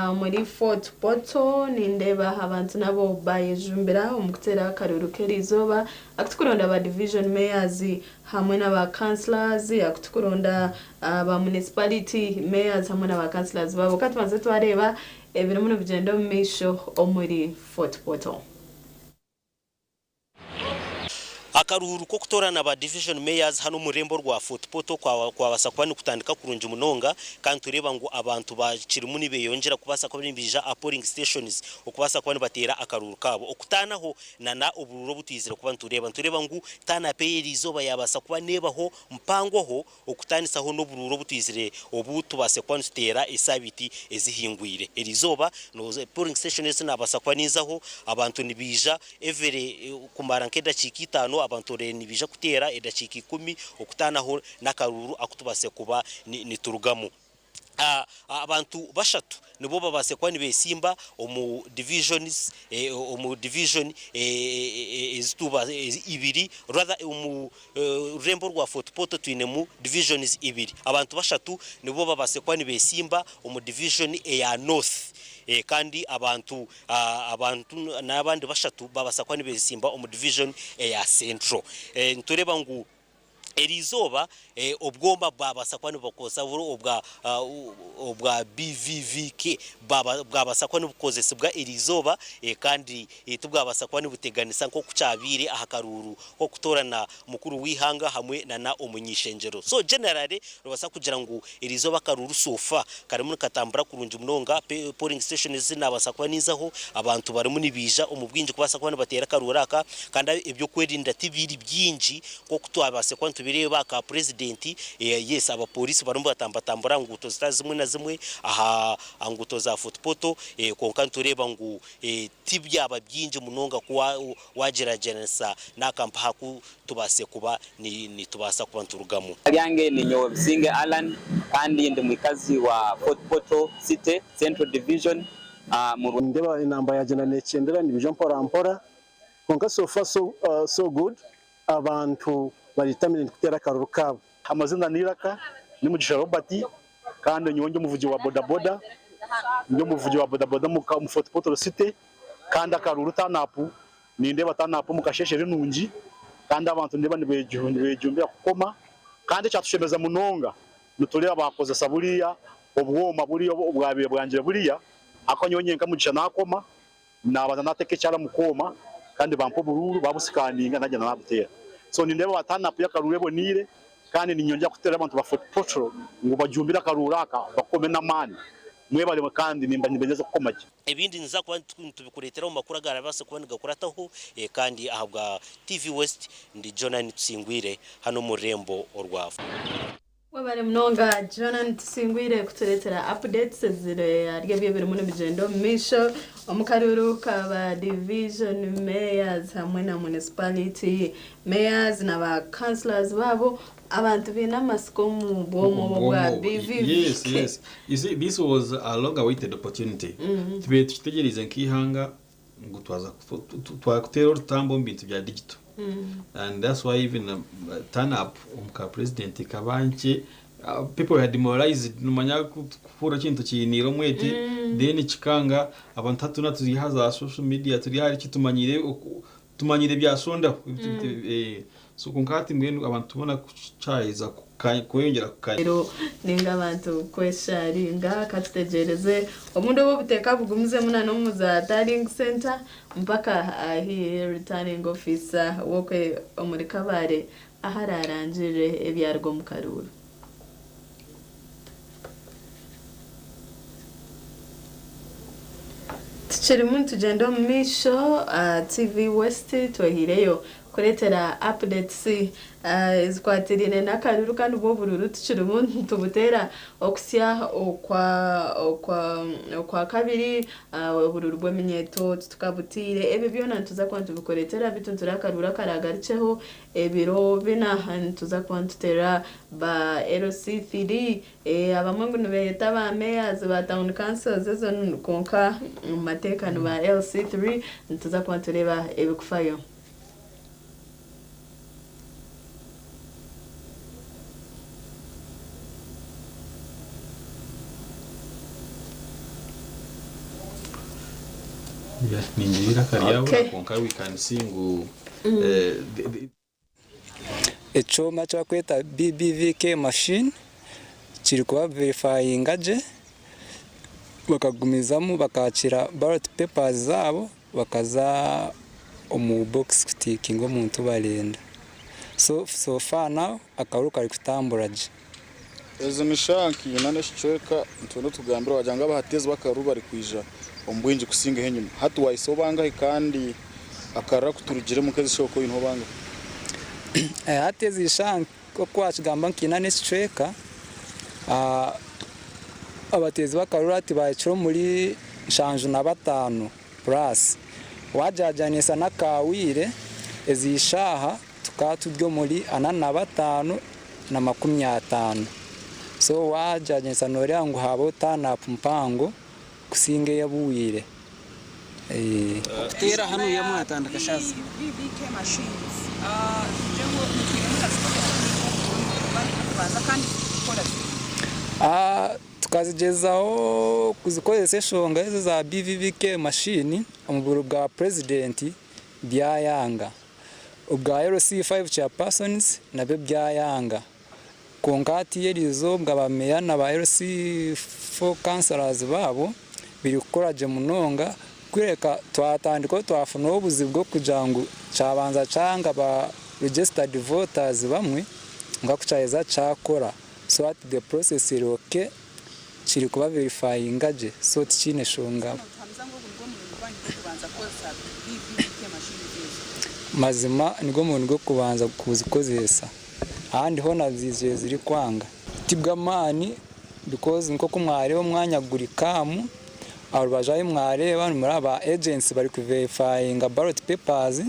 Speaker 3: omuri Fort Portal. Nindeeba abantu nabo bayejumbira omu kuteera akaruuru k'eriizooba akutukuronda ba division mayors hamwe n'aba councillors, akutukuronda ba municipality mayors hamwe n'aba councillors baabo. Ka tubanze twareeba ebirimu nibigyenda omu maisho omuri Fort Portal.
Speaker 2: Akaruuru k'okutoorana ba division mayors hanu omu rurembo rwa Fort Portal kwabasa kuba nikutandika kurungi munonga kandi nitureeba ngu abantu bakirimu nibeyongyera kubaasa kuba nibaija aha polling stations okubaasa kuba nibateera akaruuru kaabo. Okutaanaho na na oburuuru obu twizire kuba nitureeba, nitureeba ngu turn up ey'eriizooba yabaasa kuba nebaho mpangoho okutaanisaho n'oburuuru obu twizire obu tubaase kuba nituteera esaabiiti ezihingwire. Eriizooba polling station ezi naabaasa kuba ninzaho, abantu nibaija every kumara nk'edakiika 5, abantu nibaija kuteera edakiika 10, okutaanaho n'akaruuru aku tubaase kuba niturugamu. Abantu bashatu nibo babaase kuba nibesimba omu divisions, omu division ezituba ibiri, rather omu rurembo rwa Fort Portal twinemu divisions ibiri. Abantu bashatu nibo babaase kuba nibesimba omu division eya North kandi abantu n'abandi bashatu babaasa kuba nibesimba omu division eya Central. Nitureeba ngu eriizooba obwoma bwabaasa kuba nibukozesa obwa BVVK bwabaasa kuba nibukozesibwa eriizooba kandi tibwabaasa kuba nibuteganisa nk'oku kyabaire aha karuuru k'okutoorana mukuru w'eihanga hamwe na omuny'ishengyero. So generally nobaasa kugira ngu eriizooba akaruuru so far karimu nikatambura kurungi munonga. Polling stations nabaasa kuba ninzaho, abantu barimu nibaija omu bwingi kubaasa kuba nibateera akaruuru aka, kandi ebyokwerinda tibiri bingi nk'oku twabaase kuba nitubireeba aka purezidenti. Yes, abapoliisi barimu nibatambatambura aha nguuto zitari zimwe na zimwe aha nguuto za Fort Portal, kwonka nitureeba ngu tibyaba bingi munonga ku wagyeragyeranisa n'akampaha aku tubaase kuba nitubaasa kuba niturugamu.
Speaker 8: Ryange ni nyowe Businge Allan kandi ndi mwikazi wa Fort Portal City Central Division.
Speaker 9: Ndeba enamba yagyenda nekyendera, nibija mpora mpora, konka so far so good, abantu baritamire kuteera akaruru kaabo.
Speaker 5: Amazina niraka ni Mugisha Robert, kandi nyowe ndi omuvugi wa bodaboda, ndi omuvugi wa bodaboda mu Fort Portal City. Kandi akaruru turn up, nindeeba turn up omu kasheshe rinungi, kandi abantu ndeba nibejumbira kukoma. Kandi ekyatushemeza munonga, nitureeba bakozesa buriya obwoma buriya obwabaire bwangire buriya ako nyowe nyenka Mugisha nakoma, nabanza nateka ekyara mu kooma kandi bampa oburuuru, babusikaninga, nagyenda nabuteera. So nindeeba ba turn up y'akaruru eboniire, kandi ninyongera kuteera abantu ba Fort Portal ngu bajumbire akaruru aka, bakome n'amaani. Mwebale, kandi nimba nibendeza kukoma gye.
Speaker 2: Ebindi niza kuba nitubikureetera omu makuru agarabaase kuba nigakurataho. Kandi ahabwa TV West, ndi Jonan Tusingwire hano omu rurembo orwa
Speaker 3: Webale munonga Jonan Tusingwire kutureetera updates eziri ahari ebyo ebirimu nibigyenda omu maisho omu karuuru ka division mayors hamwe na municipality mayors na ba councillors baabo. Abantu baine amasiko omu bwoma obwo bwa BVVK.
Speaker 4: Yes. You see, this was a long awaited opportunity. Tubaire tukitegyereize nk'ihanga ngu twaza twakutera orutambo omu bintu bya digital. And that's why even turn up omuka president kabanche, people were demoralized. Numanya kuhura kintu kiyiniire omwete, then kikanga abantu. Hatuna turi za social media, turi hari kitumanyire tumanyire byasondaho. So konka hati mbwenu abantu boona kukyaheza kweyongyera kukanya.
Speaker 3: Reero ninga abantu kwesharinga katutegyereze obundi obu obuteeka bugumizemu na n'omu za tallying center mpaka ahi returning officer w'okwe omuri Kabale ahu ararangirire ebyaruga omu karuuru. Tukirimu nitugyenda omu maisho, TV West twehiireyo kureetera updates ezikwatiraine n'akaruru kandi bwo obururu tukirimu nitubuteera okuhitsya okwa okwa okwakabiri obururu bw'eminyeeto titukabutaire ebyo byona nituza kuba nitubikureetera beitu nitureeba akaruru akaraagarukyeho ebiro bina nituza kuba nituteera ba LC3 Abamwe ngu nibeyeta ba mayors ba town councils ezo kwonka omu mateeka ni ba LC3 nituza kuba nitureeba ebikufayo.
Speaker 4: Yeah, ningira eiraka ryabura kwonka we can see ngu
Speaker 1: Ekyoma eki barikweta BBVK machine kiri kuba verifayinga gye bakagumizamu bakakiira ballot papers zaabo bakaza omu box kutiikinga omuntu ou barenda. So so far now akaruru karikutambura gye.
Speaker 7: Ezi ni shaaha nka ina n'ekicweka nitwenda otugambire wagira ngu abahateezi b'akaruru barikwija omu bwingi kusingaho enyima. Hati wahisaho bangahi kandi akaruru aku turugiremu nk'ezi shaaha okaba oineho bangahi?
Speaker 1: Hati ezi shaaha nk'oku wakigamba nka ina n'ekicweka, abateezi b'akaruru hati bahikire omuri 75 plus. Wagyeragyeranisa n'akawaire, ezi shaaha Tukaba turi omuri 45 so wagyeragyeranisa noreeba ngu habaho turn up mpango kusinga eyabwire.
Speaker 23: Okuteera hanuya mwatandika shaaha zingahi?
Speaker 1: Tukazigyezaho kuzikozesa eshonga ezo eza BVVK machine omu biro bwa president byayanga. Obwa LC5 chairpersons nabyo byayanga. Kwonka hati erizooba ba meeya na ba LC4 councillors baabo biri kukora gye munonga kureka twatandikaho twafunaho obuzibu bw'okugira ngu kyabanza kyanga ba registered voters bamwe kwonka kukyaheza kyakora so hati the process eri ok kiri kuba verifyinga gye so tikiine shonga. Mazima nigwo murundi gw'okubanza kuzikozesa ahandi hoona ziizire zirikwanga. Tibw'amaani because nk'oku mwareeba omwanya guri calm, aha rubaju ahu mwareeba nimureba ba agents bari ku verifyinga ballot papers,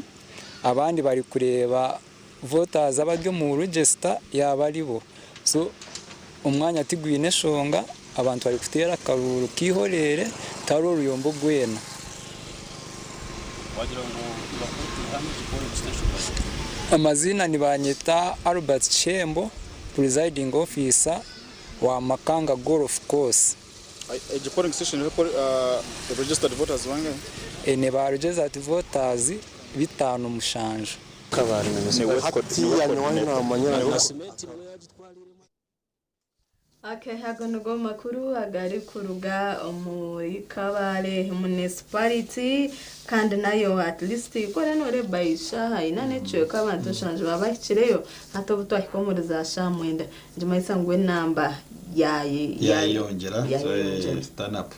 Speaker 1: abandi bari kureeba voters abari omu register yaaba aribo. So omwanya tigwine eshonga, abantu bari kuteera akaruuru keihoreere tihariho ruyombo rwena. Amaziina nibanyeta Albert Kihembo, Presiding Officer wa Makanga Golf Course.
Speaker 7: Egi polling station eriho registered voters bangahi?
Speaker 1: Eine ba registered voters 57.
Speaker 3: Okay, ago nigo makuru agarikuruga omuri Kabale Municipality kandi nayo at least kore noreeba eshaaha ina n'ekicweka abantu nshanju baba bahikireyo hati obu twahika omuri za shaaha mwenda nikimanyisa ngu enamba
Speaker 4: Yayeyongyera turn up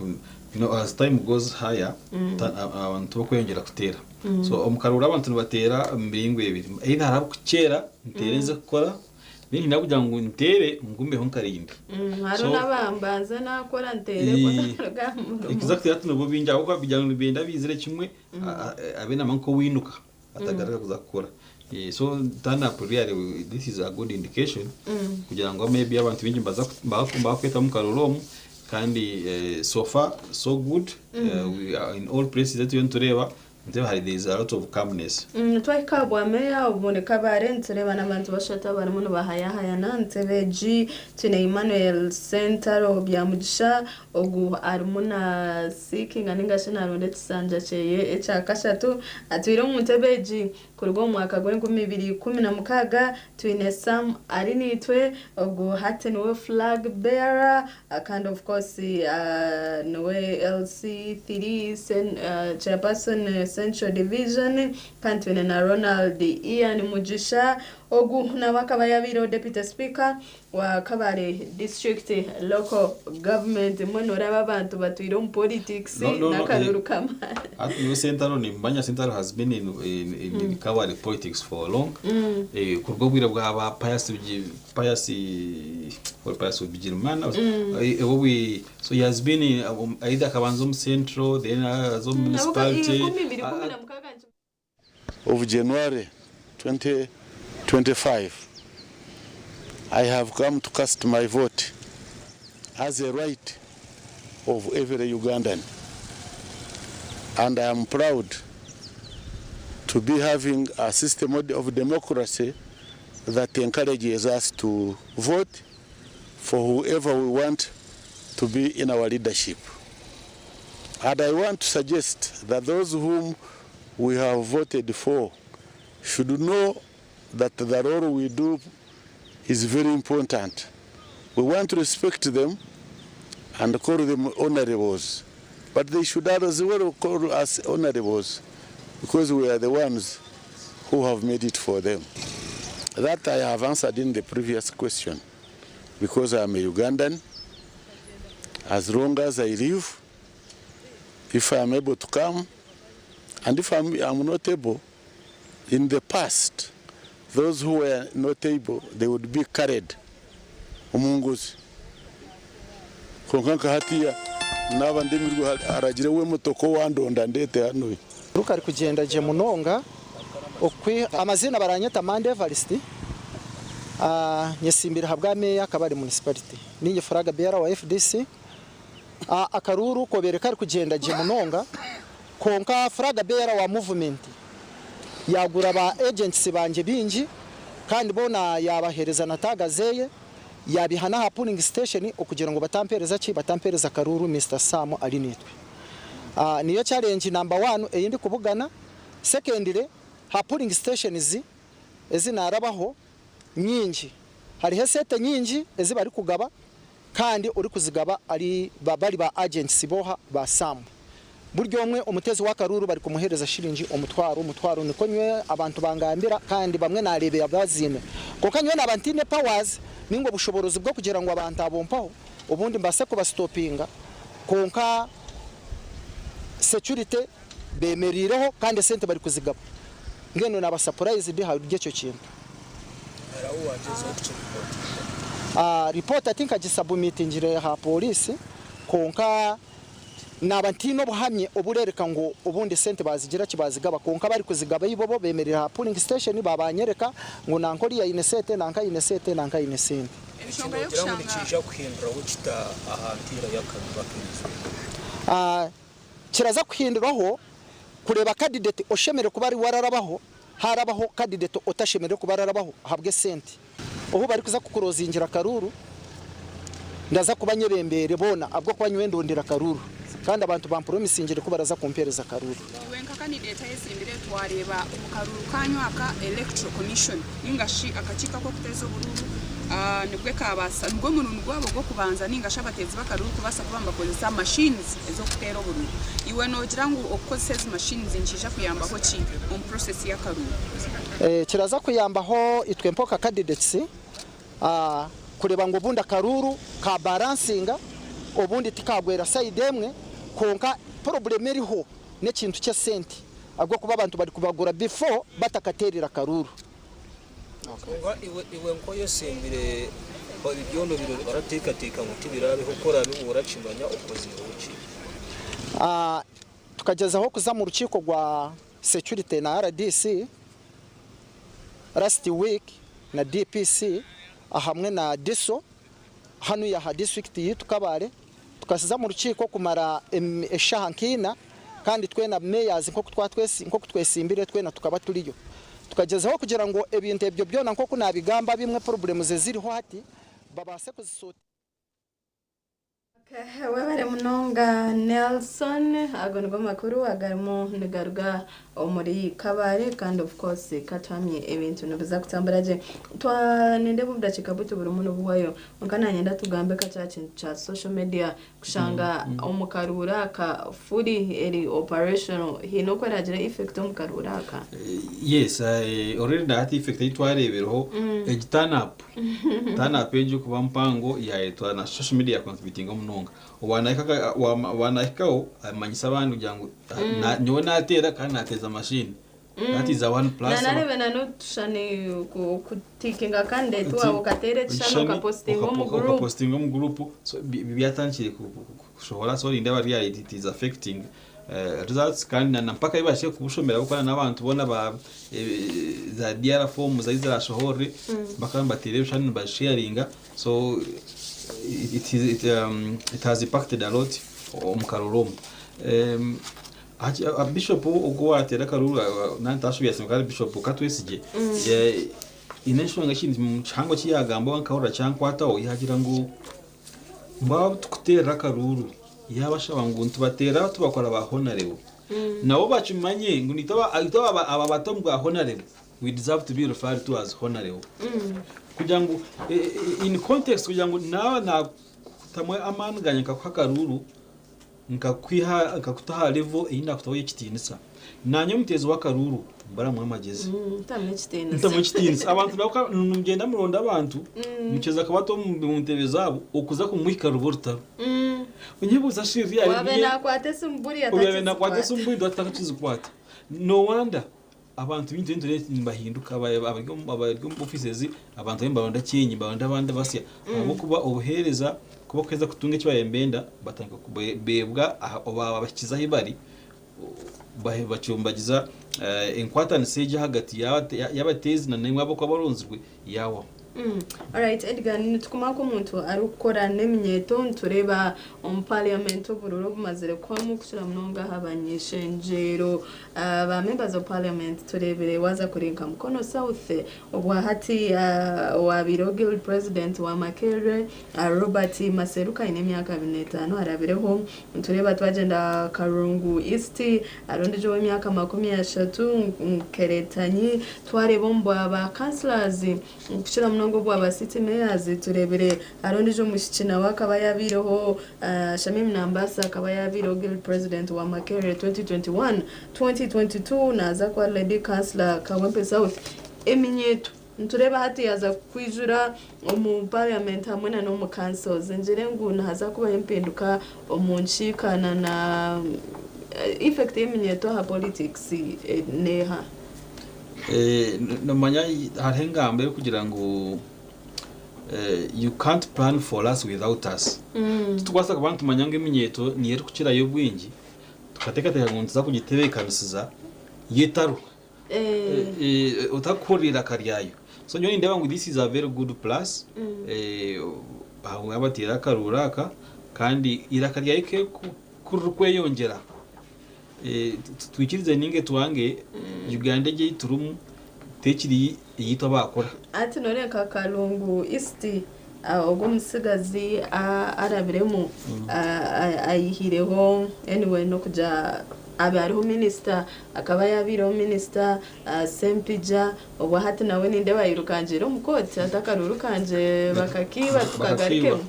Speaker 4: as time goes higher abantu bakweyongyera kuteera. So omu karuuru abantu nibateera omu miringo ebiri, either hariho abarikukyera nteere nze kukora, then haine abarikugira ngu nteere ngumeho nkarinda.
Speaker 3: Hariho n'abambanze nakora nteere kwonka aha murimo.
Speaker 4: Exactly hati nibo baingi ahabw'okuba kugira ngu nibenda baizire kimwe abe naamanya nk'owainuka atagaruka kuza kukora. So turn up really this is a good indication kugira ngu maybe abantu baingi nibaza nibakwetamu omu karuuru omu kandi so far so good we are in all places ei turiyo nitureeba. Nteeba hari there is a lot of calmness.
Speaker 3: Twahika aha bwa meeya omuri Kabale nitureeba n'abantu bashatu abarimu nibahayahayana ntebe egi twine Emmanuel Sentaro Byamugisha ogu arimu na seekinga ningashi naronda ekisanja kyeye ekya kashatu atwire omu ntebe egi kuruga omu mwaka gw'e 2016 twine Sam Arinaitwe ogu hati niwe flag bearer kandi of course niwe LC3 chairperson Central Division kandi twine na Ronald Ian Mugisha ogu nawe akaba yabaireho deputy speaker wa Kabale district local government. Mbwenu oraba abantu batwire omu politics
Speaker 4: No,
Speaker 3: n'akaruru k'amaani.
Speaker 4: Niwe Sentaro nimbanya Sentaro has been in Kabale politics for long. Kuruga obwire bwa ba Pius or Pius Bigirimana. So he has been in, either akabanza omu central, then aza omu municipality.
Speaker 3: 2016.
Speaker 6: Of January 2025, I have come to cast my vote as a right of every Ugandan. And I am proud to be having a system of democracy that encourages us to vote for whoever we want to be in our leadership. And I want to suggest that those whom we have voted for should know that the role we do is very important. We want to respect them and call them honorables, but they should as well call us honorables because we are the ones who have made it for them. That I have answered in the previous question. Because I am a Ugandan, as long as I live, if I am able to come, and if I'm not able, in the past, those who were not able, they would be carried omunguzi. Konka nka hatiya naba ndimirwe aragire we motoko wandonda ndete hano.
Speaker 10: Rukari kugenda je munonga okwi amazina baranyeta Mande Evarist, nyesimbira habwa meya Kabale municipality, ninye flag bearer wa FDC. Akaruru kobere kari kugenda je munonga, konka flag bearer wa movement yagura ba agents banje bingi kandi bona yabahereza natagazeye yabihana ha polling station okugira ngo batampereza ki batampereza karuru Mr Sam Arinitwe. Niyo challenge number 1 eyindi kubugana. Secondly, ha polling stations ezinarabaho nyingi hariho sete nyingi ezi bari kugaba kandi uri kuzigaba ari bari ba agents boha ba Sam. Buryo omwe omutezi wa karuru bari kumuhereza shiringi 1000 1000, niko nywe abantu bangambira kandi bamwe narebeye abazine konka nywe nabantine powers ningo bushoborozi bwo kugira ngo abantu abompaho ubundi mbase kubastopinga, konka security bemerireho kandi sente bari kuzigaba ngeno naba surprise ndi haryo cyo kintu. Report I think agisubmitingire ha police, konka naba ntino buhamye oburereka ngo ubundi sente bazigira kibazigaba, konka bari kuzigaba ibobo bemerera ha polling station babanyereka ngo nankori ya inesete nanka inesete nanka inesente. Kiraza kuhinduraho kureba candidate oshemere kuba ari wararabaho harabaho candidate otashemere kuba ararabaho habwe sente oho bari kuza kukurozingira karuru ndaza kubanyebembere bona abwo kubanywe ndondera karuru kandi abantu bampromisingire ko baraza kumpereza karuru.
Speaker 11: Iwe nka candidate yesimbire twareba omukaruru kanywaka Electoral Commission ningashi akakika ko kuteza obururu nibwe kabasa nibwo murundu gwabo gwo kubanza ningashi abatezi bakaruru kubasa kubamba kozesa machines ezokutera obururu. Iwe nogira ngu okukozesa ezi machines nkija kuyambaho ki omu process ya karuru?
Speaker 10: Kiraza kuyambaho itwe mpoka candidates kureba ngo ubundi akaruru ka balancinga obundi tikagwera side emwe, konka problem eriho n'ekintu kya sente agwo kuba abantu bari kubagura before batakaterera karuru.
Speaker 24: Konka iwe nkoyo sembire ibyondo biro baratekateka ngo tibirabeho kora bibura kimanya ukoze uki.
Speaker 10: Tukagezaho kuza mu rukiko rwa security na RDC last week na DPC hamwe na DISO hano ya ha district yitu Kabale, tukasiza mu rukiko kumara eshaha nkina Kandi twena mayors nk'oku twesimbire twena tukaba turiyo. Tukagyezaho kugira ngu ebintu ebyo byona nk'oku nabigamba bimwe problems eziriho hati babaase kuzisuuta.
Speaker 3: Webare munonga Nelson, ago nigo makuru agarimu nigaruga omuri Kabale kandi of course katuhamye ebintu nibiza kutambura gye. Twa nindeeba obudakiika bwitu burimu nibuhwayo kwonka nanyenda tugambe kakye aha kintu kya social media kushanga omu karuuru aka fully eri operational haine oku eragire effect omu karuuru aka?
Speaker 4: Yes, already na hati effect ei twareebireho egi turn up turn up egi kuba mpango yaayetwa na social media yacontributinga munonga. Owaanahikaho amanyisa abandi kugira ngu nyowe naateera kandi naateeza machine. That is a one plus.
Speaker 3: Nanareebe na n'otushushani kutikinga candidate waawe okateera ekishushani okapostinga omu group.
Speaker 4: Okapostinga omu group. So byatandikire kushohora so nindeeba really it is affecting results kandi na mpaka ahi bahikire kubushomera ahabw'okuba n'abantu boona ba za DR forms ahi zirashohorere bakaba nibateera ebishushani nibasharinga so it, is, it, it has impacted a lot omu karuru omu. Bishop ogu wateera akaruru nantashobya yasinga ari Bishop Katwesigye ine enshonga ekindi kihango eki yagamba nkahurira kyankwataho yagira ngu mbaba tukuteerera akaruru yabashaba ngu nitubateera tubakora ba honorable nabo bakimanye ngu nitwe aba bato omu bwa honorable, we deserve to be referred to as honorable kugira ngu in context kugira ngu naaba nakutamu amaani ganye nkakuha akaruru nkakwiha nkakuta aha level ei nakutaho y'ekitiinisa nanye omuteezi w'akaruru mbaramu amagezi.
Speaker 3: Ntamu ekitiinisa.
Speaker 4: Ntamu ekitiinisa. Abantu nabo nimugyenda muronda abantu mukyeza kubata omu ntebe zaabo okuza kumuhika ruba orutaro. Onyebuuza shiri
Speaker 3: wabe nakwata esimu buriya.
Speaker 4: Oyabe nakwata esimu buri atakakizikwata. No wonder abantu bintu bintu nibahinduka abari omu offices, abantu bamwe baronda kyenyi baronda abandi basya ahabw'okuba obuheereza kuba kuheza kutunga eki barembenda batandika bebwa oba babakiza ahi bari bacumbagiza enkwatanisa egi ahagati y'abateezi na nimwe abakuba baronzirwe yawaho.
Speaker 3: Alright, Edgar, nitukuma nk'omuntu arikukora n'eminyeeto nitureeba omu parliament obururu obumazire kuhwamu kukira munonga aha banyishengyero ba members of parliament tureebire waza kurenka Mukono South obwa hati owabaireho guild president wa Makerere Robert Maseruka aine emyaka 25 arabireho. Nitureeba twagyenda Karungu East hariho ondiijo ow'emyaka 30 Nkeretanyi. Twareeba omu bwa ba councillors kukira munonga obwa ba city mayors tureebire hariho ondiijo omwishiki nawe akaba yabaireho Shamim Nambasa akaba yabaireho guild president wa Makerere 2021 2022 naza kuba lady councillor Kawempe South. Eminyeeto nitureeba hati yaza kwijura omu parliament hamwe na n'omu councils. Ngire ngu nihaza kubaho empinduka omu nkiikana na effect y'eminyeeto aha politics neeha?
Speaker 4: Nomanya hariho engamba erikugira ngu you can't plan for us without us. Titukubaasa kuba nitumanya ngu eminyeeto niyo erikukirayo obwingi tukateekateeka ngu nituza kugitebeekanisiza yo etariho otakuhurira iraka ryayo. So nyowe nindeeba ngu this is a very good plus aho abateera akaruru aka kandi iraka ryayo ku ririkweyongyera twikirize ninga twange Uganda egi ei turimu tekiri eyaitu abakura.
Speaker 3: Ati noreeba Kalungu East ogwo omutsigazi arabiremu ayihireho anyway n'okugira abe hariho minisita akaba yabaireho minisita Sempija obwa hati nawe nindeeba yirukangiire omu kooti ati akaruru kangye bakakiiba tukagarukemu.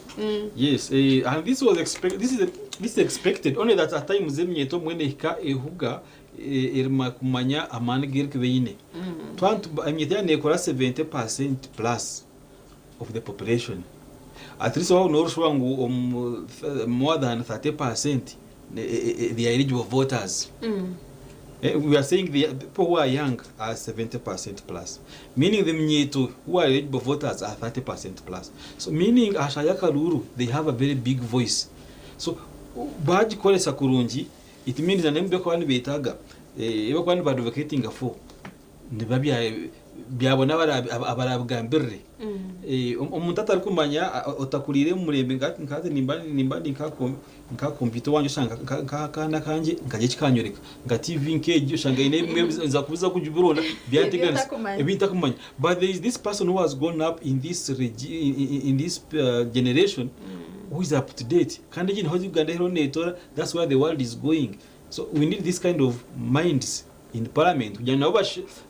Speaker 4: Yes, and this was expect this is this is expected, only that at times eminyeeto mbwenu ehika ehuga erima kumanya amaani gerikuba eine. Twantu eminyeeto yaaba neekora 70% plus of the population. At least waaba noorushuba ngu more than 30% they are eligible voters. We are saying the people who are young are 70% plus, meaning the minyeeto who are eligible voters are 30% plus. So meaning ashaya akaruru they have a very big voice. So bagikoresa kurungi, it means na nembe kuba nibetaga ebakuba niba advocating for nibabya Byabona abarabigambirire. Omuntu atarikumanya, otakuriire omu murembe, nkati nimba ndi nka kompyuta owangye, oshanga nk'akaana kangye nkagye kikanyoreka nka TV nk'egi, oshanga eine ebimwe nza kubuza kubironda byanteganisa ebintakumanya, but there is this person who has grown up in this generation who is up to date. Kandi egi niho Uganda eriho neetora, that's where the world is going. So we need this kind of minds in parliament kugira nabo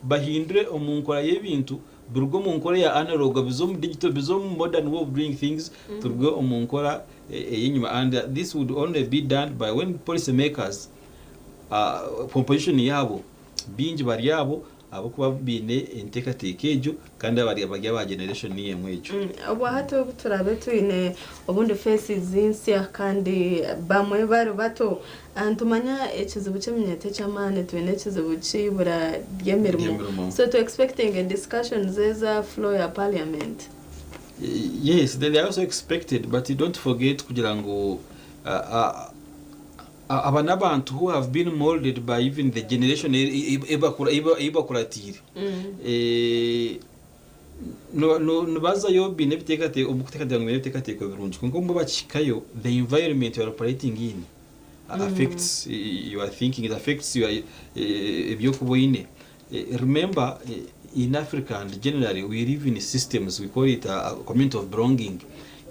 Speaker 4: bahindure omu nkora y'ebintu, biruge omu nkora ya analog bize omu digital, bize omu modern way of doing things, turuge omu nkora ey'enyima. And this would only be done by when policy makers, composition yaabo bingi bari abo abokuba biine enteekateeka egyo kandi abari bari aba generation emwe egyo.
Speaker 3: Obwa hati obu turabe twine obundi faces nsya kandi bamwe bari bato. Nitumanya ekizibu ky'eminyeeto eky'amaani, twine ekizibu ky'eibura ry'emirimo.
Speaker 4: Ry'emirimo.
Speaker 3: So tu expecting discussions eza floor ya parliament?
Speaker 4: Yes, they are also expected, but you don't forget kugira ngu aba n'abantu who have been molded by even the generation ebakuratiire. Nibazayo biine ebiteekateeko, omu kuteekateeka ngu biine ebiteekateeko birungi, kwonka obu bakihikayo, the environment you are operating in affects your thinking, it affects your ebyokuba oine. Remember, in Africa and generally we live in systems, we call it a community of belonging.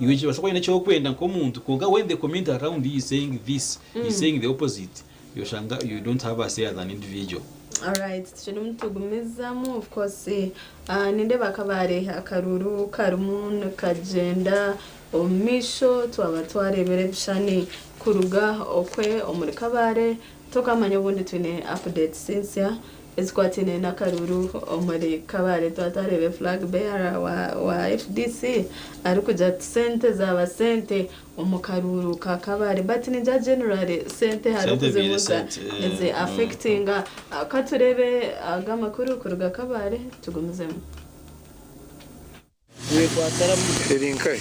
Speaker 4: Iwe kibasha kuba oine ekyokwenda nk'omuntu, kwonka when the community around you is saying this, is saying the opposite, yoshanga you don't have a say as an individual.
Speaker 3: Alright, tukirimu tugumizamu, of course, nindeeba Kabare akaruru karimu nikagyenda omu maisho. Twaba twareebera ebishushani kuruga okwe omuri Kabare, tukamanya obundi twine updates nsya ezikwataine n'akaruru omuri Kabare. Twaba twareeba flag bearer wa FDC arikugira ati sente zaba sente omu karuru ka Kabare, but ningira generally sente hari
Speaker 4: Sente biire
Speaker 3: okuzibuza
Speaker 4: sente,
Speaker 3: nizi affectinga. Katurebe aga amakuru kuruga Kabare, tugumizemu.
Speaker 12: Erinkahi?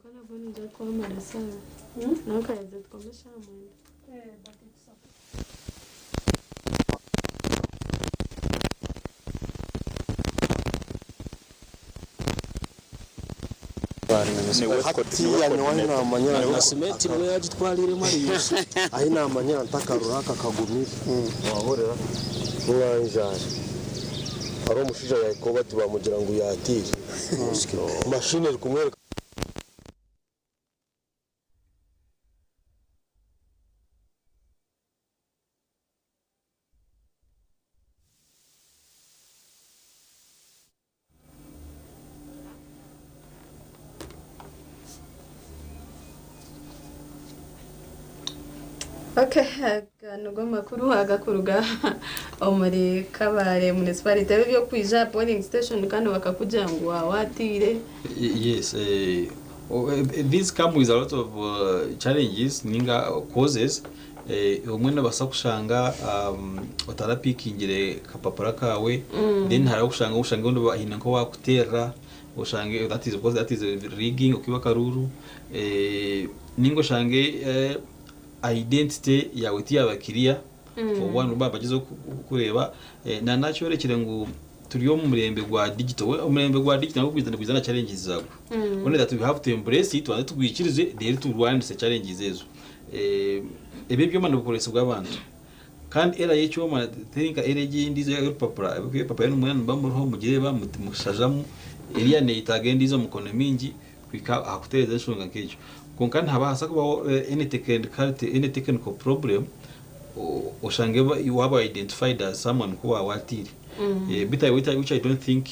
Speaker 3: Nabwo twamara sawa nakaheza twome 9:30.
Speaker 9: Hatiya nyowe ahi namanyira
Speaker 24: Na simenti niwe yagitwariremu ariyose.
Speaker 9: Ahi namanyira ntakarura aka kagumire, wahurira mwanjara hari omushaija yahika bati bamugira ngu yatiire mashini eri kumwereka.
Speaker 3: Okay, aga nigo makuru agakuruga omuri Kabare Municipality. Ebi ebyokwija polling station kandi bakakugira ngu wawatiire.
Speaker 4: Yes, oh, these come with a lot of challenges ninga causes. Omwe nabasa kushanga otarapikingire kapapura kawe. Then hariho kushanga ushange undi bahina nko wakuterra, ushange that is because that is rigging, okiba karuru, ninga ushange identity yawe tiyabakiriya. For one, uba bagize kureba, na nakyorekire ngu turi omu murembe gwa digital. Omulembe gwa digital nagwo gwizana challenges zagwo. One that we have to embrace it, tubanze tugwikirize, rero turwanise challenges ezo. Ebyo byoma nibukoresibwa abantu. Kandi era y'ekyoma teri nka era egi endiijo ey'orupapura, ahabw'okuba ey'orupapura yo mwena nimuba muriho mugireeba mushajamu, eriya neeyetaaga endiijo mikono mingi kuhika aha kutereeza enshonga nk'egyo. Kwonka nihabaasa kubaho any technicality, any technical problem oshange waaba identified as someone ku waaba waatiire. Beitu which I don't think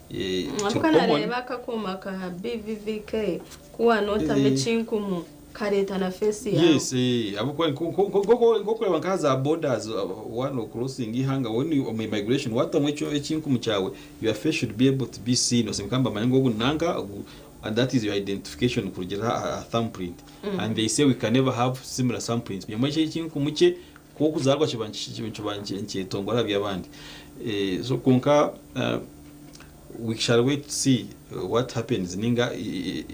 Speaker 4: kiri
Speaker 3: Ahabw'okuba
Speaker 4: common.
Speaker 3: nareeba akakuuma ka BVVK ku waanotamu ekinkumu kareeta na feesi yaawe.
Speaker 4: Yes, ahabw'okuba nk'okureeba nka aha za borders waaba noocrossinga eihanga when you omu immigration waatamu ekinkumu kyawe your face should be able to be seen osanga nibamanya ngu ogu ni nanka ogu and that is your identification kurugiirira aha thumb print and they say we can never have similar thumb prints buri omwe ekinkumu kye kw'okuzaarwa kiba nikyetongora aha by'abandi so kwonka we shall wait to see what happens ninga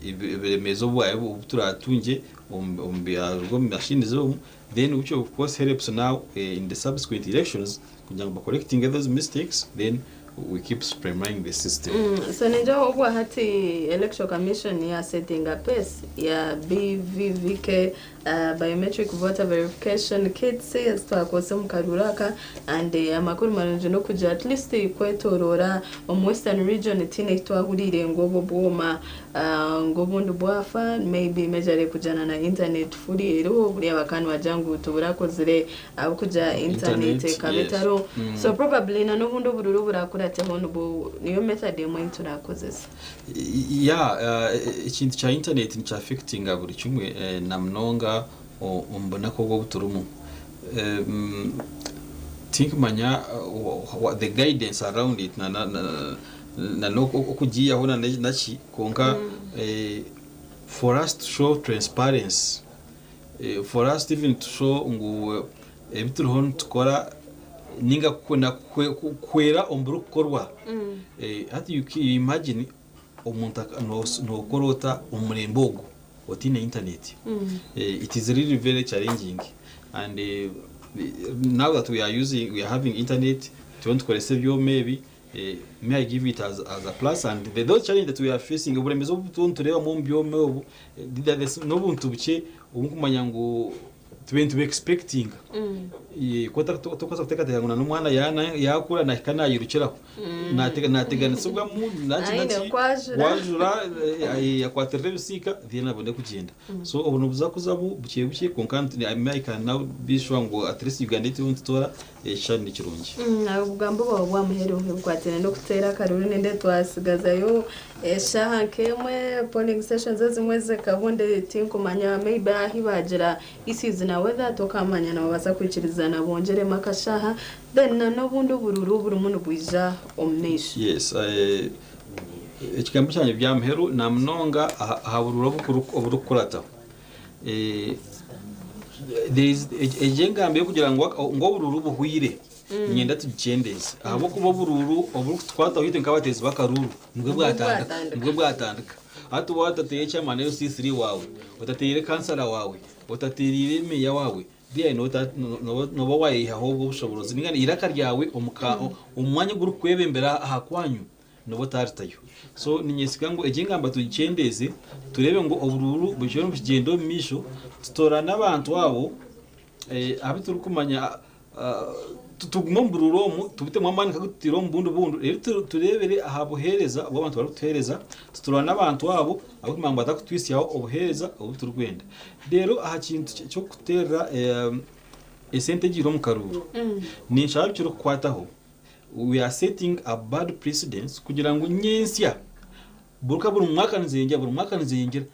Speaker 4: ebiremeezi obu turaatungye omu byaruga omu machines omu then which of course helps now in the subsequent elections kugira ngu ba correctinge those mistakes then we keep streamlining the system.
Speaker 3: So ningira obwa hati Electoral Commission ya settinga pace ya BVVK Biometric Voter Verification Kits ezi twakozesa omu karuuru aka and amakuru marungi n'okugira at least kwetoroora omu Western Region tihaine eki twahuriire ngu obu obwoma ngu obundi bwafa maybe majorly kugyana na internet fully eriho buriya bakaba nibagira ngu tiburakozire ahabw'okugira internet ekaba etariho so probably na n'obundi oburuuru oburakurateho nibwo niyo method emwe ei turakozesa.
Speaker 4: Yeah, ekintu kya internet nikya affectinga buri kimwe na munonga omu bunaku obu obu turimu. Tinkumanya the guidance around it na na okugiihaho na naki kwonka for us to show transparency, for us even to show ngu ebi turiho nitukora ninga kuhwera omu birikukorwa. Hati you imagine omuntu nokora ota omu murembe ogu otiine internet? It is really very challenging and now that we are using, we are having internet, turiho nitukoresa ebyoma ebi, may I give it as a plus and those challenge that we are facing, oburemeezi obu turiho nitureebamu omu byoma obu, n'obuntu bukye oburikumanya ngu tube nituba expectinga. Ku otarikubaasa kuteekateeka ngu n'omwana yaakura naahika naayirukiraho naateganisibwamu naki
Speaker 3: Aine
Speaker 4: naki
Speaker 3: kwajura.
Speaker 4: Wajura akwatirira ebisiika then abone kugyenda. So obu nibuza kuzamu bukye bukye kwonka I can now be sure ngu at least Uganda ei turiho nitutoora ekishushani ni kirungi.
Speaker 3: Obugambo bwawe bwa muheru ebikwatiraine n'okuteera akaruru nindeeba twasigazayo eshaaha nk'emwe polling stations ezimwe zikabundi tinkumanya maybe ahi bagira issues na weather tokamanya nibabaasa kwikirizana bongyeremu akashaaha then na n'obundi obururu oburimu nibwija omu maisho.
Speaker 4: Yes, ekigambo kyangye bya muheru na munonga aha bururu oburikukurataho. There is egi engambo y'okugira ngu obururu buhwire niinyenda tugikyendeeze ahabw'okuba obururu oburikutukwataho itwe nk'abateezi b'akaruru nibwo bwatandika, nibwo bwatandika. Hati waaba otateire chairman LC3 waawe, otateire kansara waawe, otateereire meeya waawe, then nooba waayeyihaho obwo obushoboorozi ninga eiraka ryawe omu mwanya ogurikukwebembera aha kwanyu nooba otaaritayo. So niinyesiga ngu egi engamba tugikyendeeze tureebe ngu oburuuru buriyo nibugyenda omu maisho tutoorane abantu abo abu turikumanya tugume omu buruuru omu tubutemu amaani nk'agu tutaire omu bundi bundu reero tureebere aha buheereza obu abantu barikutuheereza tutoorane abantu abo ahabw'okumanya ngu batarikutwitsyaho obuheereza obu turikwenda. Reero aha kintu ky'okuteerera esente egiire omu karuuru ninshaba bikirikukwataho we are setting a bad precedence kugira ngu nyentsya buruka buri mwaka nizeyongyera buri mwaka nizeyongyera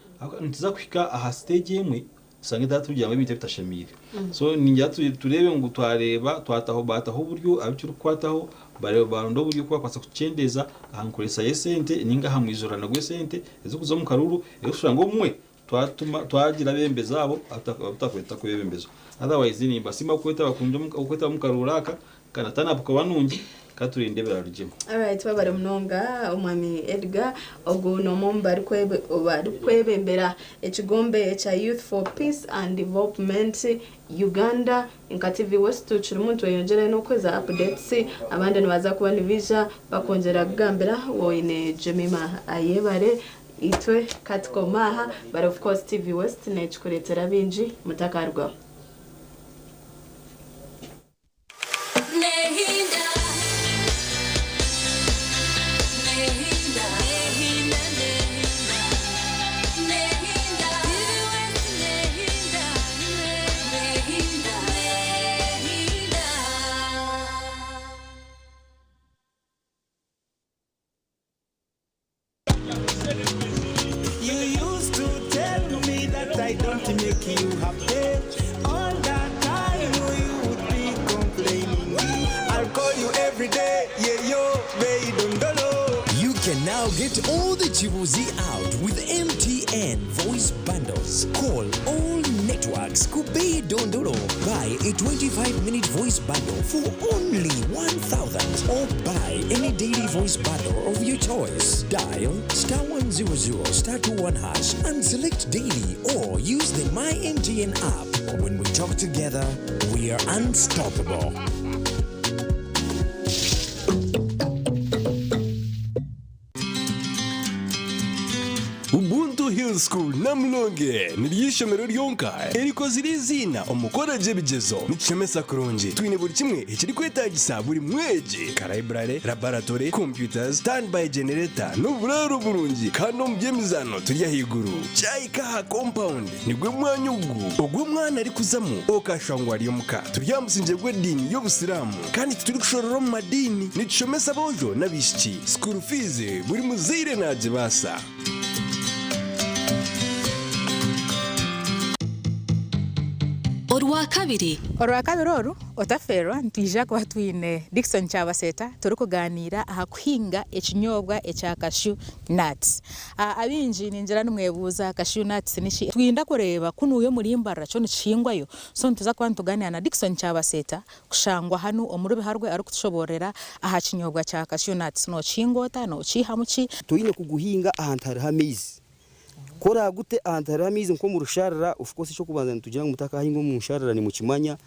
Speaker 4: nituza kuhika aha stage emwe tushange tugira ngu ebintu ebitashemeire. So ningira tureebe ngu twareeba twataho baataho oburyo abikirikukwataho baronda oburyo oku bakubaasa kukyendeeza aha nkoresa y'esente ninga aha mwijurano gw'esente ezirikuza omu karuuru erikushusha ngu obumwe twatuma twagira abebembezi abo abutakweta kwebembezwa. Otherwise nimbasiima kwetaba okwetaba omu karuuru aka kandi turn-up kuba nungi katurinde ebirarugyemu.
Speaker 3: Alright, webale munonga omwami Edgar. Ogu n'omwe omu barikwebembera ekigombe ekya Youth for Peace and Development Uganda. Nka TV West tukirimu nitweyongyerayo n'okuhweza updates, abandi nibaza kuba nibaija bakwongyera kugambira woine Jemima Ayebare. Itwe katukoma aha, but of course TV West nekikureetera bingi mutakarugaho.
Speaker 13: make you happy. All that I know you would be complaining. I'll call you every day, yeah yo, baby, dondolo.
Speaker 14: You can now get all the Chibuzi out with MTN voice bundles. Call all networks Kubei Dondolo. Buy a 25 minute voice bundle for only 1000 or buy any daily voice bundle of your choice. Dial star 100 star 21 hash and select daily or use the My MTN app. When we talk together, we are unstoppable.
Speaker 16: Ubuntu Hill School Namulonge niryo ishomero ryonka erikozire eiziina omu kukora gye ebigyezo. Nitushomesa kurungi, twine buri kimwe ekirikwetaagisa buri mwegi nka library, laboratory, computers, standby generator n'oburaaro burungi kandi omu by'emizaano turi ahaiguru. Kyahika aha compound nigwo mwanya ogu ogu omwana arikuzamu okashusha ngu ari omuka. Turi aha musingye gw'ediini y'obusiraamu kandi titurikushorora omu madiini. Nitushomesa aboojo n'abaishiki. School fees buri muzaire naagibaasa.
Speaker 17: Orwakabiri.
Speaker 25: Orwakabiri oru, otaferwa nitwija kuba twine Dickson Kyabaseeta turikuganiira aha kuhinga ekinyobwa ekya cashew nuts. Abaingi ningira nimwebuuza cashew nuts niki? Twinda kureeba ku nuuyo omuri Mbarara kyo nikihingwayo, so nituza kuba nituganiira na Dickson Kyabaseeta kushangwa hanu omuri Biharwe arikutushoboororera aha kinyobwa kya cashew nuts. Nokihinga ota? Nokiihamu ki?
Speaker 26: Toine kuguhinga ahantu hariho amaizi. Ku oraagute ahantu hariho amaizi nk'omu rusharara, of course eky'okubanza nitugira ngu mutakahinga omu nsharara nimukimanya,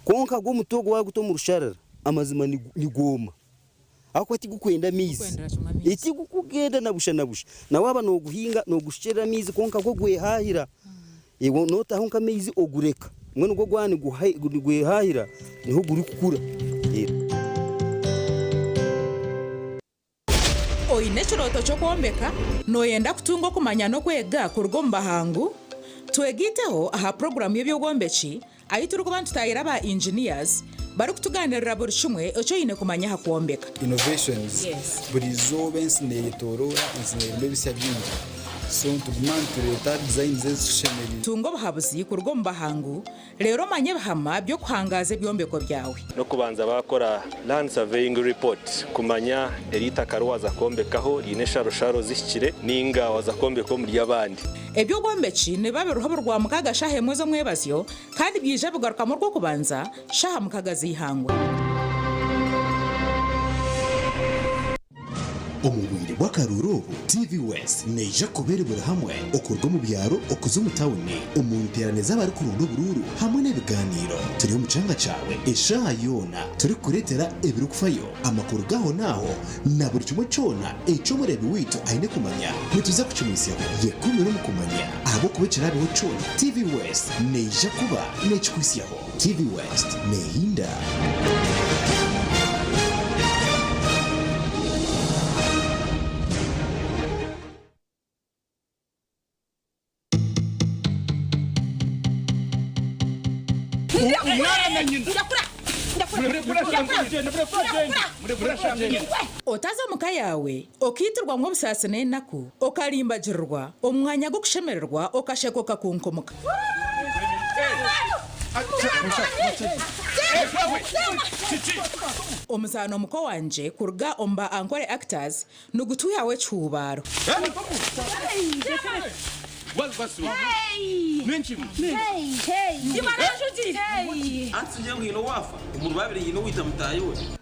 Speaker 26: kwonka gwo omuti ogu waaguta omu rusharara, amazima nigwoma ahabw'okuba tigukwenda maizi. Tigukugenda na busha na busha. Na waaba nooguhinga noogushukyerera amaizi kwonka gwo gwehahira. Iwe nootaho nk'amaizi ogureka, mbwenu gwo gwaba nigwehahira niho gurikukura.
Speaker 25: Oine ekirooto ky'okwombeka? Nooyenda kutunga okumanya n'okwega kuruga omu bahangu? Twegaiteho aha puroguraamu y'eby'obwombeki ahu turikuba nitutaayira ba engineers barikutugaaniirira buri kimwe eki oine kumanya aha kwombeka.
Speaker 1: Innovations, Buri izooba ensi neyetoroora, ensi nerimu ebisya bingi so nituguma nitureeta designs ezitushemereire.
Speaker 25: Tunga obuhabuzi kuruga omu bahangu Reero omanye ebihama by'okuhangaaza ebyombeko byawe.
Speaker 27: N'okubanza baakora Land Surveying Report kumanya eri itaka riwaza kwombekaho riine ensharosharo zihikire ninga waza kwombeka omu ry'abandi.
Speaker 25: Eby'obwombeki nibiba biriho buri Rwamukaaga shaaha emwe z'omwebazyo kandi byaija bigarukamu Orwokubanza shaaha mukaga z'eihangwe.
Speaker 28: Omu bwire bw'akaruuru obu, TV West neija kuba eri buri hamwe okuruga omu byaro okuza omu tawuni omu nteerane z'abarikuronda oburuuru hamwe n'ebigaaniiro. Turi omu kyanga kyawe eshaaha yoona turikukureetera ebirikufayo, amakuru g'ahonaaho na buri kimwe kyona eki omureebi waitu aine kumanya. Nituza kukimwitsyaho. Yekumire omu kumanya ahabw'okuba ekiraabeho kyona, TV West neija kuba neekikuhitsyaho. TV West neehinda.
Speaker 25: Otaza omu ka yaawe okaitirwamu obusaasi n'enaku, okarimbagirirwa omu mwanya gw'okushemererwa okasheka okakunkumka. Omuzaano Muko Wangye kuruga omu ba Ankole Actors nigutwihaho ekihuubaaro.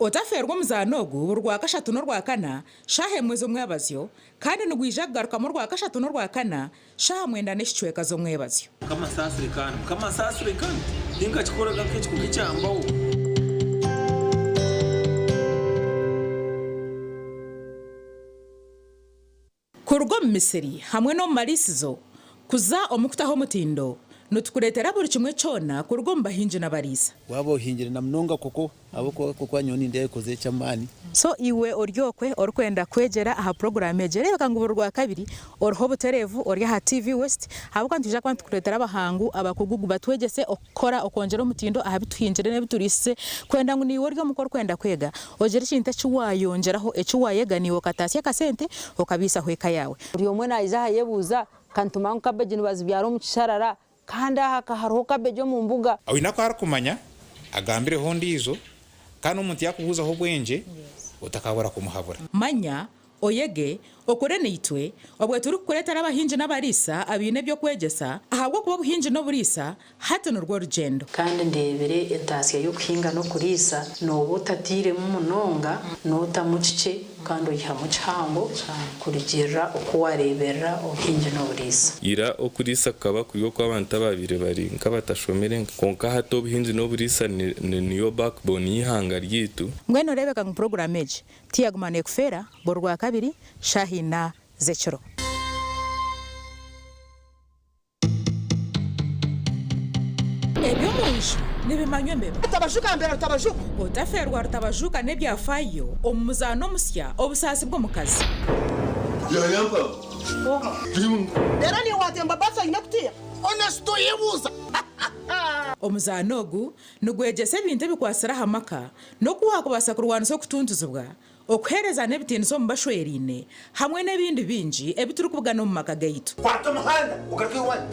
Speaker 25: Otafeerwa omuzaano ogu buri Rwakashatu n'Orwakana shaaha emwe z'omwebazyo kandi nigwija kugarukamu Orwakashatu n'Orwakana Shaaha mwenda n'ekicweka z'omwebazyo.
Speaker 29: Mukama nsaasire kandi Mukama nsaasire kandi tinkakikoraga nk'ekiko kyambaho.
Speaker 25: Kuruga omu misiri hamwe n'omu mariisizo kuza omu kutaho omutindo, nitukureetera buri kimwe kyona kuruga omu bahingi n'abariisa.
Speaker 30: Waaba ohingire na munonga koko Ahabw'okuba koko nyowe nindeeba ekozire eky'amaani.
Speaker 25: So iwe ori okwe orikwenda kwegyera aha puroguraamu egi, reebeka ngu buri Rwakabiri oriho obutereevu ori aha TV West ahabw'okuba nitwija kuba nitukureetera abahangu abakugu batwegyese okukora okwongyera omutindo aha bi tuhingire n'ebi turiisize kwenda ngu naiwe ori omuka orikwenda kwega ogire ekintu eki waayongyeraho eki waayega naiwe okataasya akasente okabaisaho eka yaawe.
Speaker 31: Buri omwe naija aha ayebuuza, Ka nitumanya ngu kabeegi nibazibyara omu kisharara.
Speaker 2: Kandi aha ka hariho cabbage omu mbuga.
Speaker 5: Oine aku arikumanya, agambireho ondiijo, kandi omuntu yaakubuuzaho obwengye, otakabura kumuhabura.
Speaker 25: Manya, oyege, okore naitwe, obwe turikukureetera abahingi n'abariisa abaine eby'okwegyesa, ahabw'okuba obuhingi n'oburiisa hati nirwo rugyendo.
Speaker 8: Kandi ndeebire entaasya y'okuhinga n'okuriisa nooba otatairemu munonga, nootamu kikye kandi oihamu kihango kurugiirira oku waareeberera obuhingi n'oburiisa.
Speaker 15: Ira okuriisa kukaba kuri okw'abantu abaabaire bari nk'abatashomire kwonka hati obuhingi n'oburiisa niyo backbone y'eihanga ryaitu.
Speaker 25: Mbwenu oreebeka ngu puroguraamu egi tiyaguma neekufeera buri Rwakabiri shaaha ina z'ekiro. Eby'omu nju nibimanywa embeba.
Speaker 10: Rutabajuka mbera rutabajuka.
Speaker 25: Otafeerwa Rutabajuka n'ebyafaayo omu muzaano omusya Obusaasi bw'omukazi.
Speaker 10: Reero niiwe waatemba baasi oine kutiya? Honest oyebuuza.
Speaker 25: Omuzaano ogu nigwegyesa ebintu ebikwatsire aha maka n'oku waakubaasa kurwanisa okutuntuzibwa, okuheereza n'ebitiinisa omu bashweraine hamwe n'ebindi bingi ebi turikubugana omu maka gaitu.
Speaker 10: Kwata omuhanda ogaruke owanyu.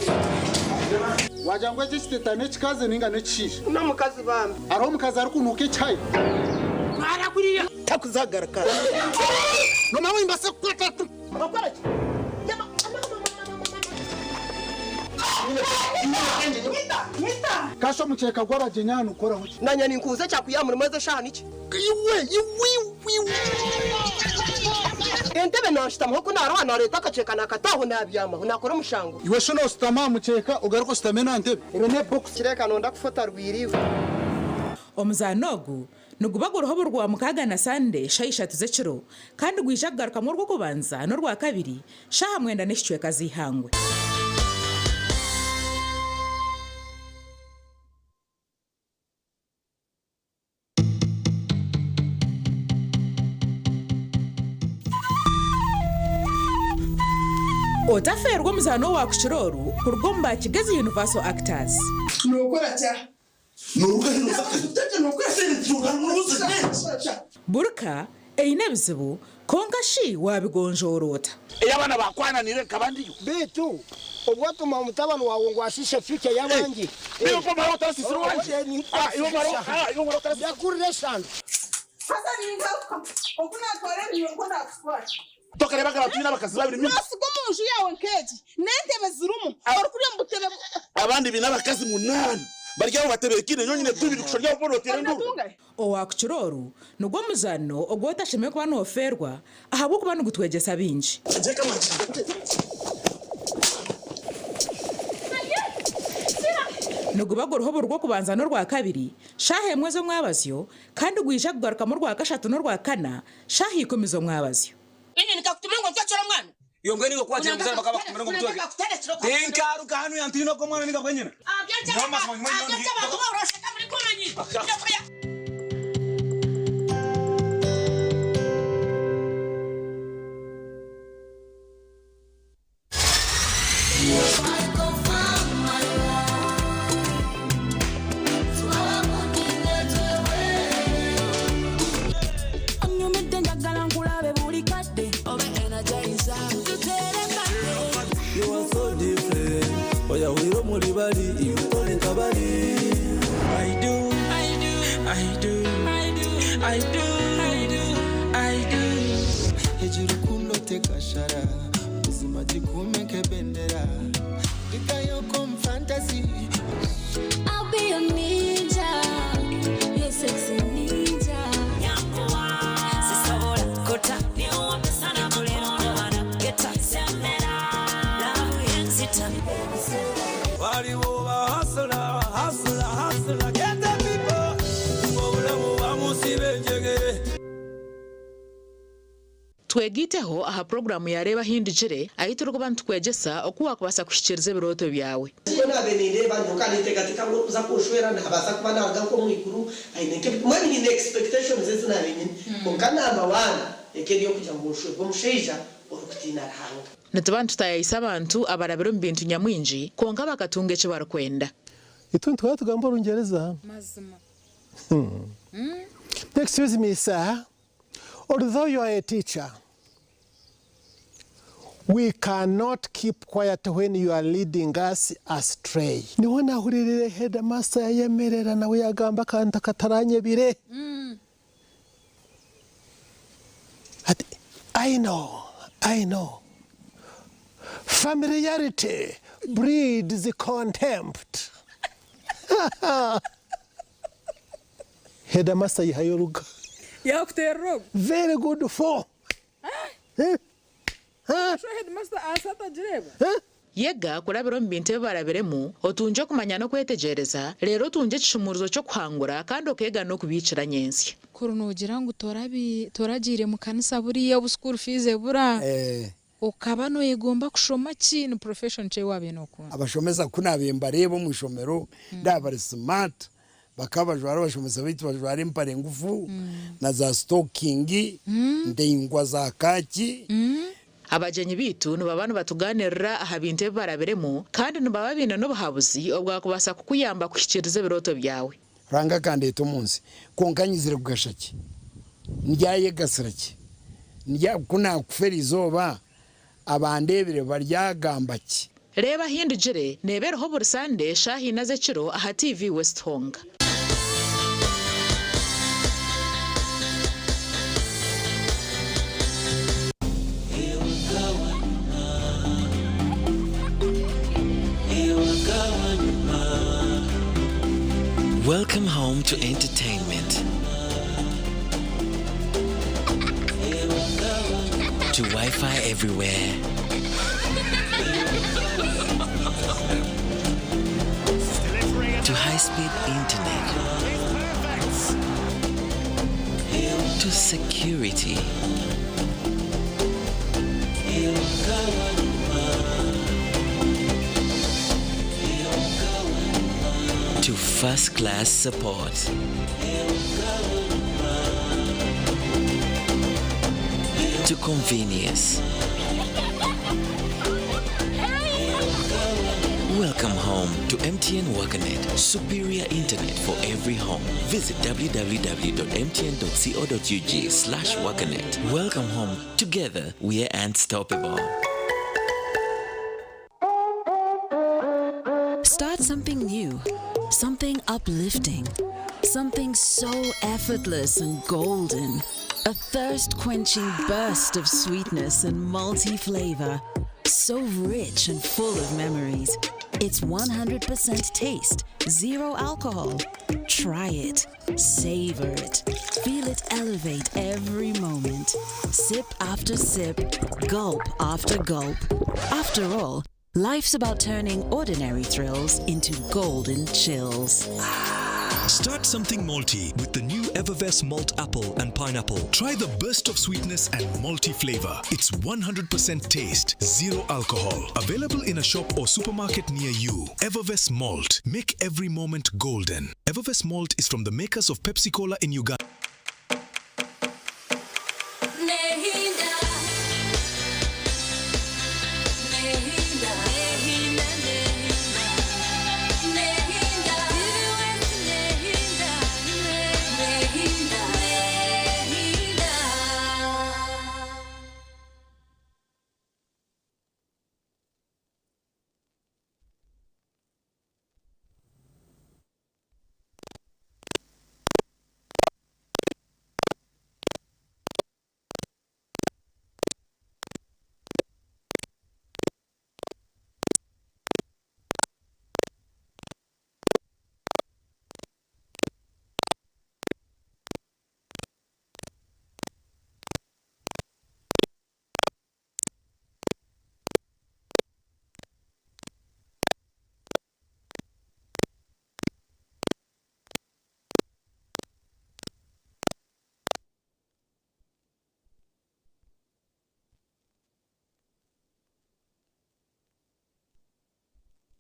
Speaker 17: Wagira ngu eki ekiteta n'ekikazi ninga n'ekishaija?
Speaker 10: N'omukazi bambi.
Speaker 17: Hariho omukazi arikunuuka ekihayi?
Speaker 10: Twara kuriya. Takuzagaruka.
Speaker 17: Nomanya nimbaasa kukwata.
Speaker 10: Okora ki?
Speaker 17: Kasha omukyeka gw'abagyenyi aha nigukoraho ki?
Speaker 10: Nanye ninkubuza ekyakwiha murimu ezi eshaaha niki? Iwe iwe iwe. Entebe nanshutamaho ku naroha nareeta akakyeka nakata aho nabyamaho nakora omushango.
Speaker 17: Iwe shi noshutama aha mukyeka ogaruke oshutame n'aha ntebe?
Speaker 10: Eryo n'ebox. Kireka nonda kufa otarwire iwe.
Speaker 25: Omuzaano ogu niguba guriho buri Rwamukaaga na Sande shaaha ishatu z'ekiro kandi gwija kugarukamu Orwokubanza n'Orwakabiri shaaha mwenda n'ekicweka z'eihangwe. Otafeerwa omuzaano owaakukira oru kuruga omu ba Kigezi Universal Actors.
Speaker 10: Nookora kya?
Speaker 25: Buri ka eine ebizibu, kwonka shi waabigonjoora ota?
Speaker 18: Ei abaana baakwananiire nkaba ndiyo.
Speaker 19: Beitu obu watuma mutabani waawe ngu ashiishe future y'abandi.
Speaker 18: Iwe omara otarasisire owangye. Iwe omara otarasisire.
Speaker 19: Yakurira eshano.
Speaker 11: Haza ningaruka oku naatwara ebinywa nikwo naakutwara.
Speaker 18: Tokareebaga abantu baine abakazi babiri nyuma?
Speaker 11: Noosiga omu nju yaawe nk'egi n'entebe zirimu, orikurya omu butebe.
Speaker 18: Abandi baine abakazi munaana bari aho batebeekaine, nyowe nyine tubiri kushusha ori aho nooteera enduuru.
Speaker 25: Owaakukira oru nigwo muzaano ogu otashemereire kuba noofeerwa ahabw'okuba nigutwegyesa bingi. Niguba guriho buri Rwokubanza n'Orwakabiri shaaha emwe z'omwabazyo kandi gwija kugarukamu Orwakashatu n'Orwakana shaaha ikumi z'omwabazyo.
Speaker 20: Inye nikakutuma ngu ontwekere omwana.
Speaker 29: Iwe mbwenu iwe kuwagira omuzaire bakaba bakutumire ngu omutweke. Tinkaruga hanu yantiina ogwo omwana ninga bwenyina. Nyowe amazima nyimwe nyowe ndi.
Speaker 21: Onyumidde njagala nkulabe buli kadde obe energizer tuterekane.
Speaker 29: You are so different. Oyahwire omuri bari, iwe tori nka bari.
Speaker 22: I do, I do, I do, I do, I do, I do, I do.
Speaker 13: Egi rukundo tekashara buzima gikume nk'ebendera ndikayoko mu fantasy.
Speaker 21: I'll be your ninja, your sexy ninja.
Speaker 22: Sisobola kota geta semera love yenzita.
Speaker 29: Waliwo ba hustler, hustler, hustler, get the people. Obulamu bamusiba enjegere.
Speaker 25: Twegaiteho aha puroguraamu ya Reeba Ahindukire ahu turikuba nitukwegyesa oku waakubaasa kuhikiiriza ebirooto byawe.
Speaker 31: Nikwo naabaire nindeeba nyowe ninteekateeka ngu orikuza kunshwera naabaasa kuba naaruga nk'omu iguru aine nk'ebi mbwenu nyine expectations ezi naabaire nyine kwonka number one eka eri ey'okugira ngu nshwerwe omushaija orikutiina Ruhanga.
Speaker 25: Nituba nitutaayaayisa abantu abarabire omu bintu nyamwingi kwonka bakatunga eki barikwenda.
Speaker 32: Itwe nituhora tugamba Orungyereza.
Speaker 11: Mazima.
Speaker 32: Excuse me, sir. Although you are a teacher, We cannot keep quiet when you are leading us astray. Niho nahuririire headmaster yayemerera nawe yagamba akantu akataranyebire ati I know, I know. Familiarity breeds contempt. Headmaster yihayo oruga.
Speaker 11: Yakuteerera ogwo.
Speaker 32: Very good for.
Speaker 25: Yega kurabira omu bintu ebi barabiremu, otungye okumanya n'okwetegyereza, reero otungye ekishumuurizo ky'okuhangura kandi okeega n'okubiikira nyentsya.
Speaker 1: Kuri noogira ngu toragiire mu kanisa buriya obu school fees ebura, okaba nooyegomba kushoma ki? Ni profession ki ei waabaire nookunda?
Speaker 3: Abashomesa ku naabaire mbareeba omu ishomero ndaaba bari smart, bakaba bajwara abashomesa baitu bajwara empare ngufu na za sitokingi ndaingwa za kaaki.
Speaker 25: Abagyenyi baitu nibaba nibatugaaniirira aha bintu ebi barabiremu kandi nibaba baine n'obuhabuzi obwakubaasa kukuyamba kuhikiiriza ebirooto byawe.
Speaker 3: Ruhanga akandeeta omu nsi, kwonka nyizire kugasha ki? Ndyayegasira ki? Ku naakufa eri izooba, abandeebire baryagamba ki?
Speaker 25: Reeba Ahindugire neeba eriho buri Sande shaaha ina z'ekiro aha TV West honka.
Speaker 4: Welcome home to entertainment. To Wi Fi everywhere. To high speed internet. To security. To first class support. To convenience. Welcome home to MTN WakaNet, superior internet for every home. Visit www.mtn.co.ug slash WakaNet. Welcome home. Together, we are unstoppable.
Speaker 6: Start something new, something uplifting, something so effortless and golden. A thirst quenching burst of sweetness and multi flavor. So rich and full of memories. It's 100% taste, zero alcohol. Try it, savor it, feel it elevate every moment. Sip after sip, gulp after gulp. After all, life's about turning ordinary thrills into golden chills.
Speaker 7: Start something malty with the new Evervess Malt Apple and Pineapple.
Speaker 9: Try the burst of sweetness and malty flavor. It's 100% taste, zero alcohol. Available in a shop or supermarket near you. Evervess Malt. Make every moment golden. Evervess Malt is from the makers of Pepsi Cola in Uganda.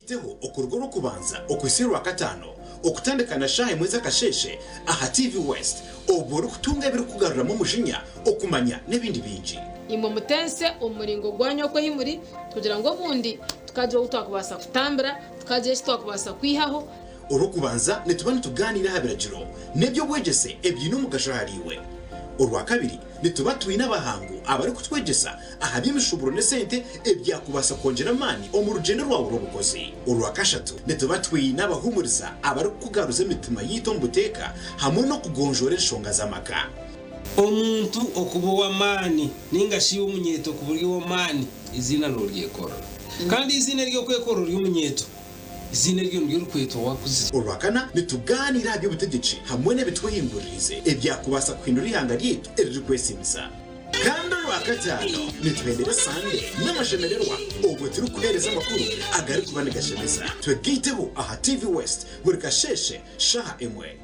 Speaker 28: Teho okuruga Orwokubanza okuhitsya Orwakataano okutandika na shaaha emwe z'akasheeshe aha TV West obwo orikutunga ebirikukugaruramu omujinya, okumanya n'ebindi bingi.
Speaker 12: Imwe mutense omu muringo gwanyu oku ahi muri, kugira ngu obundi tukagira ou twakubaasa kutambira, tukagira eki twakubaasa kwihaho.
Speaker 28: Orwokubanza nituba nitugaaniira aha biragiro n'eby'obwegyese ebiine omugasho ahariiwe. Orwakabiri nituba twine abahangu abarikutwegyesa aha by'emishuuburo n'esente ebyakubaasa kwongyera amaani omu rugyendo rwawe rw'obukozi. Orwakashatu nituba twine abahuumuriza abarikukugaruza emitima yaitu omu buteeka hamwe n'okugonjoora enshonga z'amaka.
Speaker 2: Omuntu okuba ow'amaani nainga shi omunyeeto okuba ori ow'amaani, eiziina nooryekorera. Kandi eiziina ery'okwekorera ori omunyeeto, eiziina eryo niryo orikwetwa waakuzire.
Speaker 28: Orwakana, nitugaaniira aha by'obutegyeki hamwe n'ebitwehinguririize ebyakubaasa kuhindura eihanga ryaitu eririkwesiimisa. Kandi Orwakataano, nituhendera esande n'amashemererwa obwo turikuheereza amakuru agarikuba nigashemeza. Twegaiteho aha TV West buri kasheeshe shaaha emwe.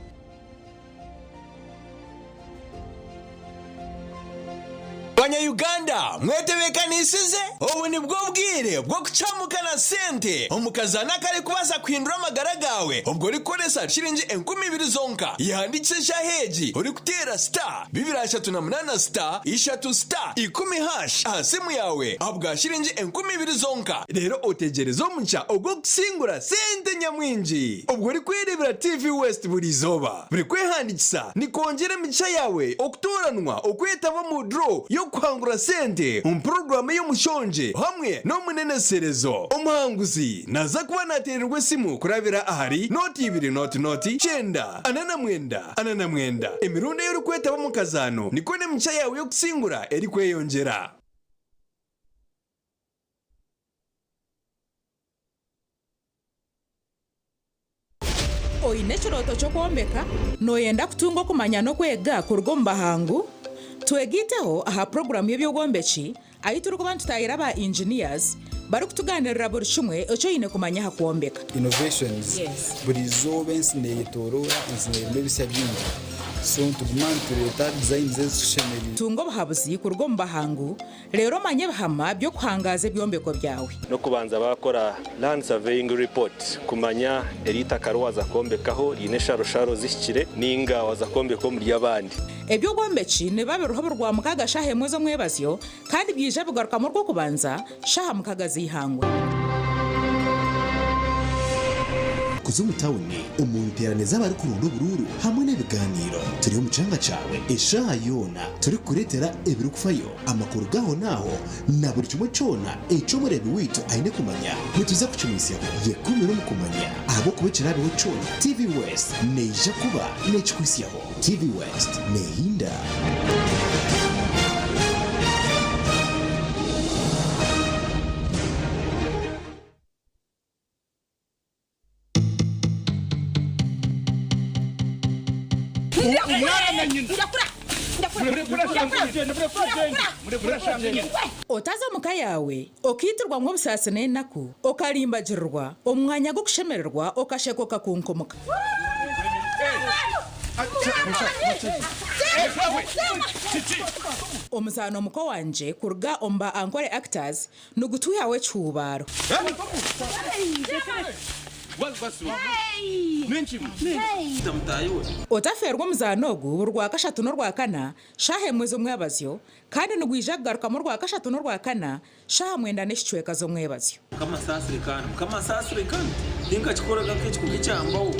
Speaker 5: Banya-Uganda mwetebeekanisize? Obu nibwo bwire bw'okucamuka na sente omu kazaano akarikubaasa kuhindura amagara gaawe obwo orikukoresa shiringi 2000 zonka. Yehandiikise eshaaha egi orikuteera star 238 star ishatu star ikumi hash aha simu yaawe ahabwa shiringi 2000 zonka reero otegyereze omugisha ogw'okusingura sente nyamwingi obwo orikwereebera TV West buri izooba. Buri kwehandiikisa nikwongyera emigisha yaawe okutooranwa okwetaba omu draw y'okuhangura sente omu puroguraamu ey'omushongye hamwe n'omuneneserezo. Omuhanguzi naaza kuba naateererwa esimu kurabira ahari nooti ibiri nooti nooti kyenda 49 49. Emirundi ei orikwetaba omu kazaano nikwo n'emigisha yaawe y'okusingura erikweyongyera.
Speaker 25: Oine ekirooto ky'okwombeka? Nooyenda kutunga okumanya n'okwega kuruga omu bahangu? Twegaiteho aha puroguraamu y'eby'obwombeki ahu turikuba nitutaahira aba engineers barikutugaaniirira buri kimwe eki oine kumanya aha kwombeka.
Speaker 8: Innovations, Buri izooba ensi neyetoroora, ensi nerimu ebisya bingi so nituguma nitureeta designs ezitushemereire.
Speaker 25: Tunga obuhabuzi kuruga omu bahangu Reero omanye ebihama by'okuhangaaza ebyombeko byawe.
Speaker 14: N'okubanza baakora Land Surveying Report kumanya eri itaka ri waaza kwombekaho riine ensharosharo zihikire nainga waaza kwombeka omuri ry'abandi.
Speaker 25: Eby'obwombeki nibiba biriho buri Rwamukaaga shaaha emwe z'omwebazyo kandi byaija bigarukamu Orwokubanza shaaha mukaga z'eihangwe.
Speaker 28: Kuza omu tauni, omu nteerane z'abarikuronda oburuuru hamwe n'ebigaaniiro. Turi omu kyanga kyawe eshaaha yoona turikukureetera ebirikufayo. Amakuru g'ahonaaho na buri kimwe kyona eki omureebi waitu aine kumanya nituza kukimwitsyaho. Yekumire omu kumanya ahabw'okuba ekiraabeho kyona TV West neija kuba neekikuhitsyaho. TV West neehinda.
Speaker 25: Otaza omu ka yaawe okaitirwamu obusaasi n'enaku, okarimbagirirwa omu mwanya gw'okushemererwa okasheka okakunkumuka. Omuzaano Muko Wangye kuruga omu ba Ankole Actors Nigutwihaho ekihuubaaro. Otafeerwa omuzaano ogu buri Rwakashatu n'Orwakana shaaha emwe z'omwebazyo kandi nigwija kugarukamu Orwakashatu n'Orwakana shaaha mwenda n'ekicweka z'omwebazyo.
Speaker 15: Mukama asaasire kandi Mukama asaasire kandi tinkakikoraga nk'ekiko kyambaho.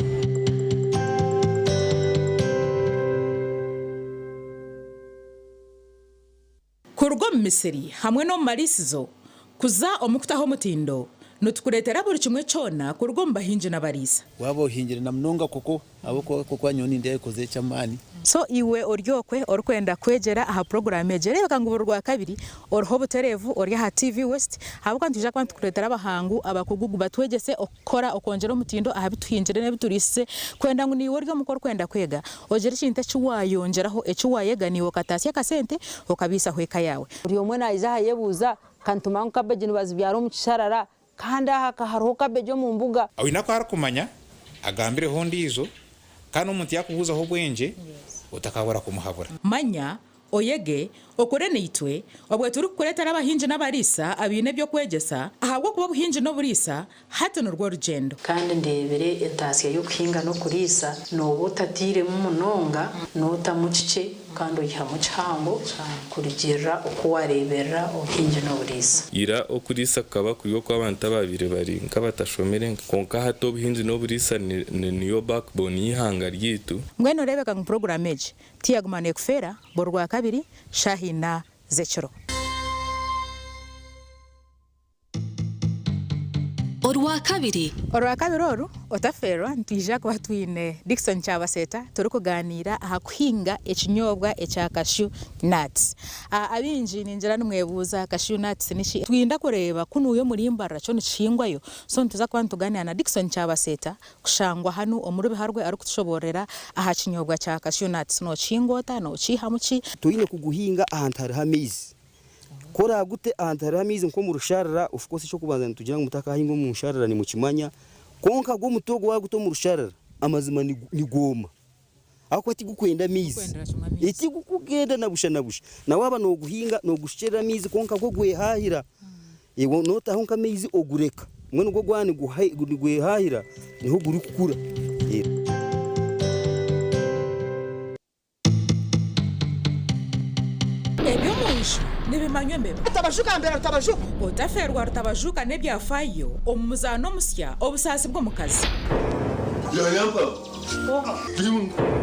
Speaker 25: Kuruga omu misiri hamwe n'omu mariisizo kuza omu kutaho omutindo, nitukureetera buri kimwe kyona kuruga omu bahingi n'abariisa.
Speaker 16: Waaba ohingire na munonga koko ahabw'okuba koko nyowe nindeeba ekozire eky'amaani.
Speaker 25: So iwe ori okwe orikwenda kwegyera aha puroguraamu egi, reebeka ngu buri Rwakabiri oriho obutereevu ori aha TV West ahabw'okuba nitwija kuba nitukureetera abahangu abakugu batwegyese okukora okwongyera omutindo aha bi tuhingire n'ebi turiisize kwenda ngu naiwe ori omuka orikwenda kwega ogire ekintu eki waayongyeraho eki waayega naiwe okataasya akasente okabiisaho eka yaawe.
Speaker 17: Buri omwe naija aha ayebuuza, Ka nitumanya ngu kabeegi nibazibyara omu kisharara, kandi aha ka hariho kabeegi omu mbuga.
Speaker 23: Oine aku arikumanya, agambireho ondiijo, kandi omuntu yaakubuuzaho obwengye, otakabura kumuhabura.
Speaker 25: Manya, oyege, okore naitwe, obwe turikukureetera abahingi n'abariisa abaine eby'okwegyesa, ahabw'okuba obuhingi n'oburiisa hati nirwo rugyendo.
Speaker 24: Kandi ndeebire entaasya y'okuhinga n'okuriisa, nooba otatairemu munonga, nootamu kikye.
Speaker 10: kandi oihamu kihango kurugiirira oku waareeberera obuhingi n'oburiisa.
Speaker 13: Ira okuriisa kukaba kuri okw'abantu abaabaire bari nk'abatashomire kwonka hati obuhingi n'oburiisa niyo backbone y'eihanga ryaitu.
Speaker 25: Mbwenu oreebeka ngu puroguraamu egi tiyaguma neekufeera buri Rwakabiri shaaha ina z'ekiro.
Speaker 6: Orwakabiri.
Speaker 25: Orwakabiri oru, otafeerwa, nitwija kuba twine Dickson Kyabaseeta turikugaaniira aha kuhinga ekinyobwa ekya cashew nuts. Abaingi ningira nimwebuuza cashew nuts niki? Twinda kureeba ku nuuyo omuri Mbarara kyo nikihingwayo. So nituza kuba nitugaaniira na Dickson Kyabaseeta kushangwa hanu omuri Biharwe arikutushoboororera aha kinyobwa kya cashew nuts. Nookihinga ota? Nookiihamu ki?
Speaker 18: Toine kuguhinga ahantu hariho amaizi. Ku oraagute ahantu hariho amaizi nk'omu rusharara, of course eky'okubanza nitugira ngu mutakahinga omu nsharara nimukimanya, kwonka gwo omuti ogwo waaguta omu rusharara, amazima nigwoma ahabw'okuba tigukwenda maizi, tigukugenda na busha na busha. Na waaba nooguhinga noogushukyerera amaizi kwonka gwo gwehaahira, iwe nootaho nk'amaizi ogureka, mbwenu gwo gwaba nigwehaahira niho gurikukura.
Speaker 25: Eby'omu nju nibimanywa embeba.
Speaker 31: Rutabajuka mbera Rutabajuka.
Speaker 25: Otafeerwa Rutabajuka n'ebyafaayo omu muzaano omusya Obusaasi bw'omukazi.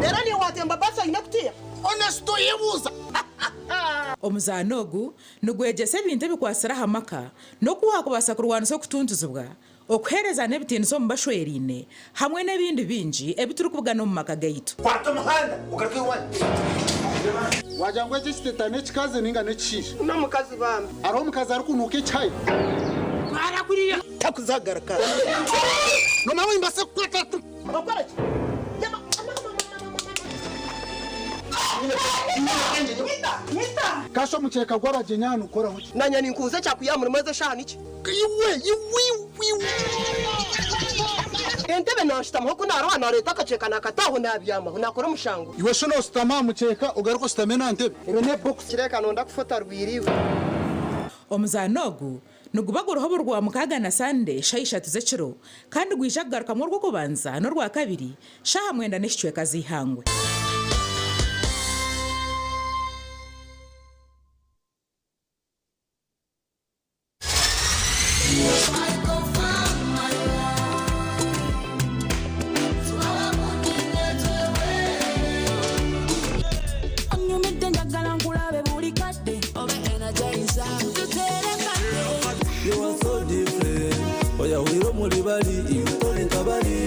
Speaker 31: Reero niiwe waatemba baasi oine kutiya? Honest oyebuuza.
Speaker 25: Omuzaano ogu nigwegyesa ebintu ebikwatsire aha maka n'oku waakubaasa kurwanisa okutuntuzibwa, okuheereza n'ebitiinisa omu bashweraine hamwe n'ebindi bingi ebi turikubugana omu maka gaitu.
Speaker 19: Kwata omuhanda ogaruke owanyu.
Speaker 23: Wagira ngu eki ekiteta n'ekikazi ninga n'ekishaija?
Speaker 31: N'omukazi bambi.
Speaker 23: Hariho omukazi arikunuuka ekihayi?
Speaker 31: Twara kuriya. Takuzagaruka.
Speaker 23: Noomanya ngu nimbaasa kukwata ati.
Speaker 31: Okora ki?
Speaker 23: Kasha omukyeka gw'abagyenyi aha nigukoraho ki?
Speaker 31: Nanye ninkubuza ekyakwiha murimo ezi eshaaha niki? Iwe iwe iwe. Entebe nanshutamaho ku naroha nareeta akakyeka nakata aho nabyamaho nakora omushango.
Speaker 23: Iwe shi noshutama aha mukyeka ogaruke oshutame n'aha ntebe?
Speaker 31: Ebyo n'ebokisi. Kireka nonda kufa otarwire iwe.
Speaker 25: Omuzaano ogu niguba guriho buri Rwamukaaga na Sande shaaha ishatu z'ekiro kandi gwija kugarukamu Orw'okubanza n'Orwakabiri shaaha mwenda n'ekicweka z'eihangwe.
Speaker 20: Onyumidde njagala nkulabe buli kadde obe energizer tuterekane.
Speaker 15: You are so different. Oyahurira omuri bari, iwe tori nka bari.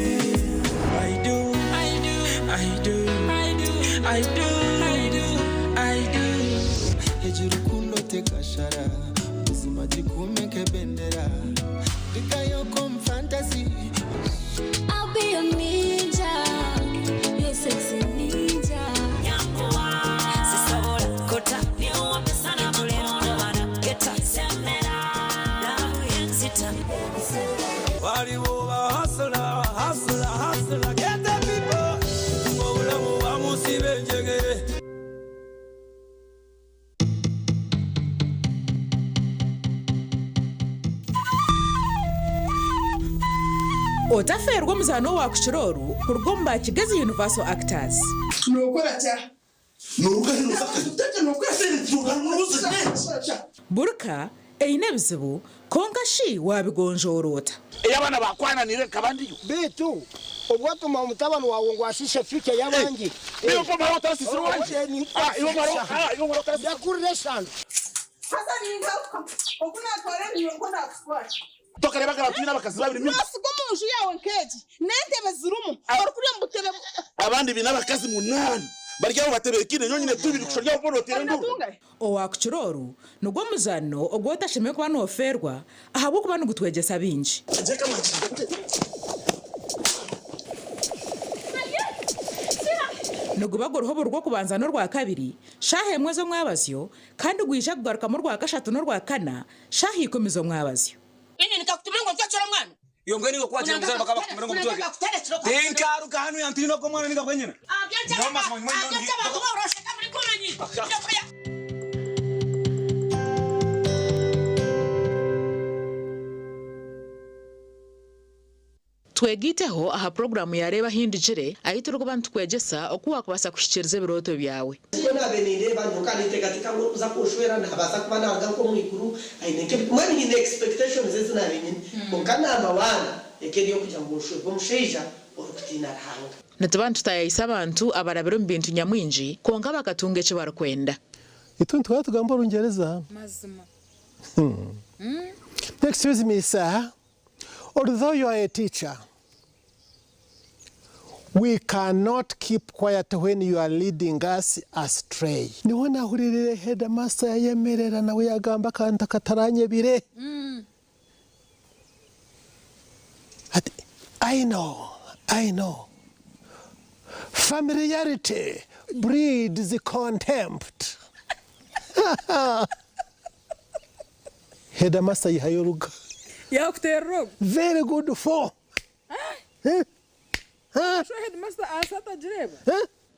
Speaker 15: I do, I do, I do, I do, I do, I do, I do.
Speaker 25: Egi rukundo tekashara buzima gikume nk'ebendera ndikayoko mu fantasy.
Speaker 20: I'll be your ninja, your sexy ninja.
Speaker 6: Sisobola kota geta semera love yenzita.
Speaker 15: Waliwo ba hustler, hustler, hustler, get the people. Obulamu bamusiba enjegere.
Speaker 25: Otafeerwa omuzaano owaakukira oru kuruga omu ba Kigezi Universal Actors.
Speaker 31: Nokora kya?
Speaker 25: Burika eine ebizibu, kwonka shi waabigonjoora ota?
Speaker 19: Ei abaana bakwananire nkaba ndiyo.
Speaker 31: Beitu obwatuma omutabani wawe ngu ashiishe future y'abandi.
Speaker 19: Iwe omara otarasisire owangye. Ah, iwe omara ah, iwe omara otarasisire.
Speaker 31: Ndakurira eshano.
Speaker 11: Haza ningaruka oku natwara emiyo nko nakutwara.
Speaker 19: Tokareeba nka twine abakazi babiri.
Speaker 11: Nosiga omu nju yawe nk'egi n'entebe zirimu orikurya omu butebe.
Speaker 19: Abandi biine abakazi munaana. Bari aho batebeekine nyowe nyine tubiri kusha ryabo boona oteire enduru.
Speaker 25: Owaakukira oru nigwo muzaano ogu otashemereire kuba noofeerwa ahabw'okuba nigutwegyesa bingi. Niguba guriho buri Rwokubanza n'Orwakabiri shaaha emwe z'omwabazyo kandi gwija kugarukamu Orwakashatu n'Orwakana shaaha ikumi z'omwabazyo.
Speaker 11: Ini nikakutuma ngo ntwekere omwana.
Speaker 15: Iyo mbwa niwe kwakira muzana bakaba kumera ngo mutweke. Tinkaruka hanu yantino ko mwana ninga kwenyina.
Speaker 25: Twegaiteho aha puroguraamu ya Reeba Ahindugire ahi turikuba nitukwegyesa oku waakubaasa kuhikiiriza ebirooto byawe.
Speaker 31: Nikwo naabaire nindeeba, nyowe nkaba ninteekateeka ngu orikuza kunshwera naabaasa kuba naaruga nk'omu iguru, aine nk'ebi, mbwenu nyine expectations ezi naabaire nyine. Kwonka number one eka eri ey'okugira ngu nshwerwe omushaija orikutiina Ruhanga.
Speaker 25: Nituba nitutaayaayisa abantu abarabire omu bintu nyamwingi kwonka bakatunga eki barikwenda.
Speaker 1: Itwe nituhora tugamba Orungyereza.
Speaker 11: Mazima.
Speaker 1: Excuse me sir, although you are a teacher, we cannot keep quiet when you are leading us astray. Niho nahuriirire headmaster yayemerera nawe yagamba akantu akataranyebire. Ati, I know, I know. Familiarity breeds contempt. Headmaster ayihayo oruga.
Speaker 11: Yakuterera ogwo.
Speaker 1: Very good for.
Speaker 11: Sho headmaster aasa atagireeba?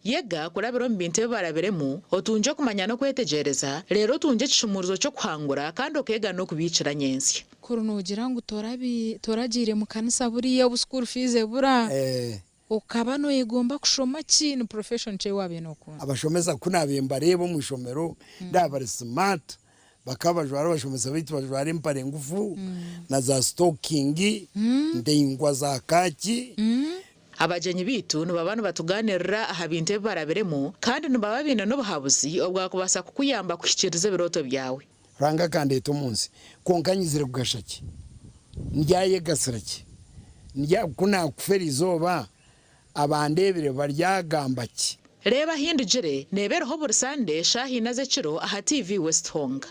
Speaker 25: Yega kurabira omu bintu ebi barabiremu, otungye okumanya n'okwetegyereza, reero otungye ekishumuurizo ky'okuhangura kandi okeega n'okubiikira nyentsya.
Speaker 12: Kuri noogira ngu toragiire mu kanisa buriya obu school fees ebura, okaba noyegomba kushoma ki? Ni profession ki ei waabaire nookunda?
Speaker 3: Abashomesa ku naabaire mbareeba omu ishomero ndaaba bari smart, bakaba bajwara abashomesa baitu bajwara empare ngufu na za sitokingi ndaingwa za kaaki.
Speaker 25: Abagyenyi baitu nibaba nibatugaaniirira aha bintu ebi barabiremu kandi nibaba baine n'obuhabuzi obwakubaasa kukuyamba kuhikiiriza ebirooto byawe.
Speaker 3: Ruhanga akandeeta omu nsi, kwonka nyizire kugasha ki? Ndyayegasira ki? Ndya, ku naakufa eri izooba, abandeebire baryagamba ki?
Speaker 25: Reeba Ahindugire neeba eriho buri Sande shaaha ina z'ekiro aha TV West honka.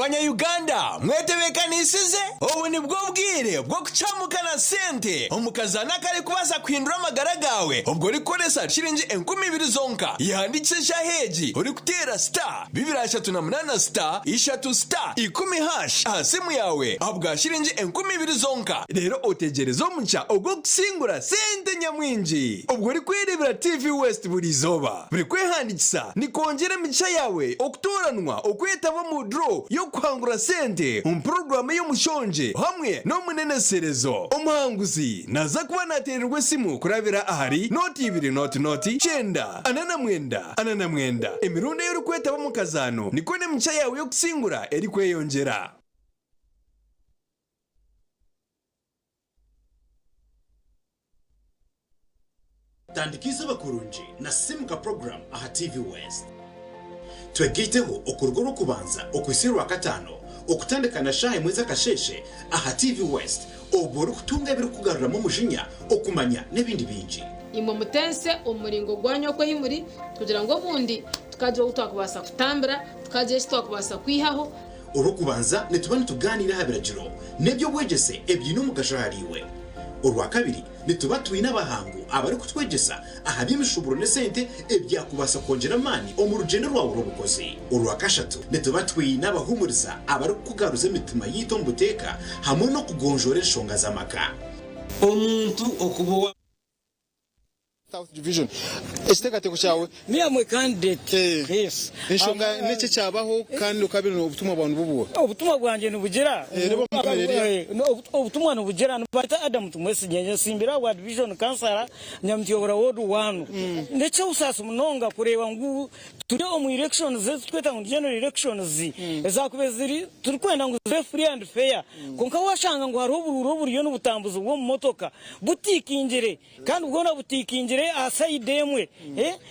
Speaker 5: Banya-Uganda mwetebeekanisize? Obu nibwo bwire bw'okucamuka na sente omu kazaano akarikubaasa kuhindura amagara gaawe obwo orikukoresa shilingi 2000 zonka. Yehandiikise eshaaha egi orikuteera star 238 star ishatu star ikumi hash aha simu yaawe ahabwa shilingi 2000 zonka reero otegyereze omugisha ogw'okusingura sente nyamwingi obwo orikwereebera TV West buri izooba. Buri kwehandiikisa nikwongyera emigisha yaawe okutooranwa okwetaba omu draw y'okuhangura sente omu puroguraamu ey'omushongye hamwe n'omuneneserezo. Omuhanguzi naaza kuba naateererwa esimu kurabira ahari nooti ibiri nooti nooti kyenda ana na mwenda ana na mwenda. Emirundi ei orikwetaba omu kazaano nikwo n'emigisha yaawe y'okusingura erikweyongyera.
Speaker 28: Tandika eizooba kurungi na Simuka Program aha TV West. Twegaiteho okuruga Orwokubanza okuhitsya Orwakataano okutandika na shaaha emwe z'akasheeshe aha TV West obwo orikutunga ebirikukugaruramu omujinya, okumanya n'ebindi bingi.
Speaker 12: Imwe mutense omu muringo gwanyu oku ahi muri, kugira ngu obundi tukagira obu twakubaasa kutambira, tukagira eki twakubaasa kwihaho.
Speaker 28: Orwokubanza nituba nitugaaniira aha biragiro n'eby'obwegyese ebiine omugasho ahariiwe. Orwakabiri Nituba twine abahangu abarikutwegyesa aha by'emishuuburo n'esente ebyakubaasa kwongyera amaani omu rugyendo rwawe rw'obukozi. Orwakashatu, nituba twine abahuumuriza abarikukugaruza emitima yaitu omu buteeka hamwe n'okugonjoora enshonga z'amaka.
Speaker 2: Omuntu okuba owa.
Speaker 4: South Division. Ekiteekateeko kyawe?
Speaker 7: Me am a candidate. Yes.
Speaker 4: Enshonga niki ekyabaho kandi okabeire obutumwa bwawe nibwo buha?
Speaker 7: Obutumwa bwangye nibugira
Speaker 4: Reeba omu kamera eriya.
Speaker 7: Obutumwa nibugira nibanyeta Adam Tumwesigye nyesimbire ahabwa division kansara Nyamutiyobora ward one. N'eky'obusaasi munonga kureeba ngu turi omu elections ezi turikweta ngu ni general elections ezakubaire ziri turikwenda ngu zibe free and fair kwonka washanga ngu hariho oburuuru oburiyo nibutambuzibwa omu motoka butikingire Kandi bwona butiikingire aha sayidi emwe,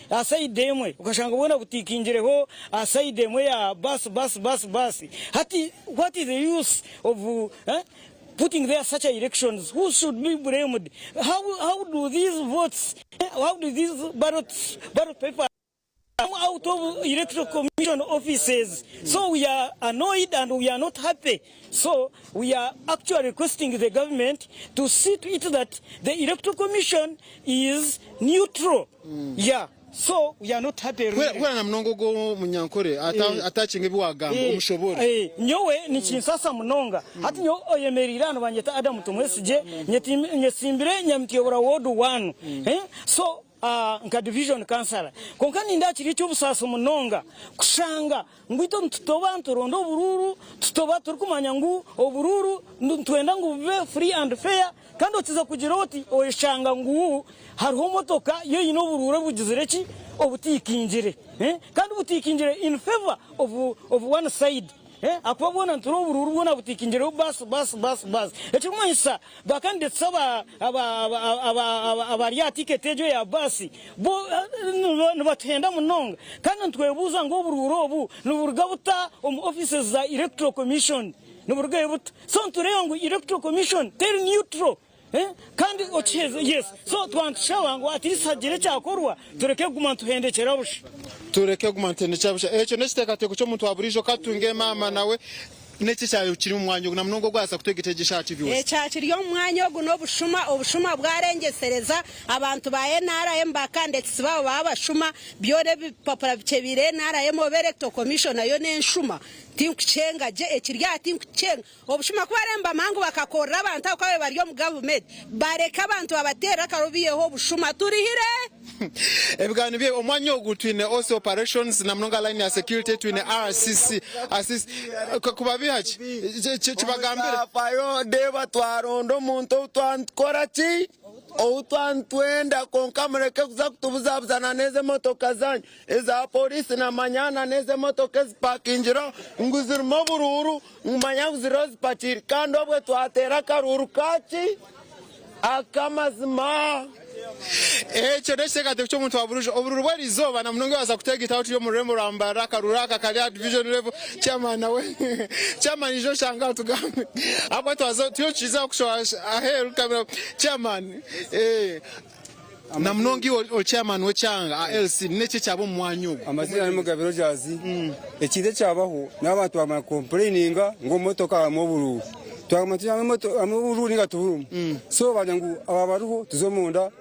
Speaker 7: aha sayidi emwe, okashanga bwona butiikingireho aha sayidi emwe ya bus, bus, bus, bus. Hati what is the use of putting there such elections? Who should be blamed? How, how do these votes, how do these ballots, ballot papers come out of electoral commission offices? So we are annoyed and we are not happy. So we are actually requesting the government to see to it that the electoral commission is neutral. Yeah. So we are not happy. Really.
Speaker 4: Hwera na munonga ogwo omunyankore atakinga ebi wagamba omushobore.
Speaker 7: Nyowe nikinsasa munonga. Hati nyowe oyemereire hanu banyeta Adam Tumwesigye, nyesimbire Nyamutiyobora ward 1. So. nka division councillor. Kwonka nindeeba kiri eky'obusaasi munonga kushanga ngu itwe nitutoba nituronda oburuuru, tutoba turikumanya ngu oburuuru nitwenda ngu bube free and fair kandi okiza kugira oti oyeshanga ngu hariho motoka yo eine oburuuru obugizire ki? Obutikingire kandi butikingire in favour of one side. Ahakuba bwona nitureeba oburuuru bwona butikingireho bus bus bus bus ekirikumanyisa ba candidates aba aba aba aba abari aha ticket egyo eya bus bo nibatuhenda munonga kandi nitwebuuza ngu oburuuru obu niburuga buta omu offices za electoral commission niburugayo buta? So nitureeba ngu electoral commission teri neutral kandi okiheza yes so twaba nitushaba ngu at least hagire ekyakorwa tureke kuguma nituhendekyera busha.
Speaker 4: Tureke kuguma nituhendekyera busha. Ekyo n'ekiteekateeko ky'omuntu wa buriijo. Ka tutunge maama nawe n'eki ekyabaire kiri omu mwanya ogu na munonga ogwabaasa kutwegyesa egi eshaaha TV West.
Speaker 8: Ekya kiri omu mwanya ogu n'obushuma, obushuma bwarengyesereza abantu ba nrm ba candidates baabo baba abashuma, byona ebipapura bikyebiire nrm oba electoral commission nayo n'enshuma tinkukyenga gye ekiri aha tinkukyenga. Obushuma ku baremba mangu bakakorera abantu abo ku babaire bari omu gavumenti bareke abantu babaterere akaru biiheho obushuma turihire.
Speaker 4: Ebiganiro bye omwanya ogu twine OC operations na munonga line ya security twine RCC assist kubabiha ki kibagambire.
Speaker 9: Twafayo deeba twaronda omuntu ou twantukora ki? Ou twantwenda kwonka mureke kuza kutubuzabuza na n'ezi emotoka zanyu. Eza polisi na manya na n'ezi emotoka ezipakingire ngu zirimu oburuuru ngu manya ngu ziriho zipakiire kandi obwe twateera akaruuru kaki? Ak'amazima.
Speaker 4: Ekyo n'ekiteekateeko ky'omuntu wa buriijo. Oburuuru bw'eriizooba na munonga waaza kuteegitaho turi omu rurembo rwa Mbarara, akaruuru aka kari aha division level, chairman nawe chairman ija oshange aha tugambe ahabw'okuba twaza turiyo nitukizaho kushoha aheeru kamera chairman eh. Na munonga iwe ori chairman w'ekyanga aha LC, n'eki ekyaba omu mwanya ogu?
Speaker 18: Amazina ni Mugabe Rogers. Ekintu ekyabaho n'abantu bamara kukompureyininga ngu omu motoka harimu oburuuru. Twagamba tuti harimu oburuuru ninga tiburimu. So bagira ngu aba abariho tuze omunda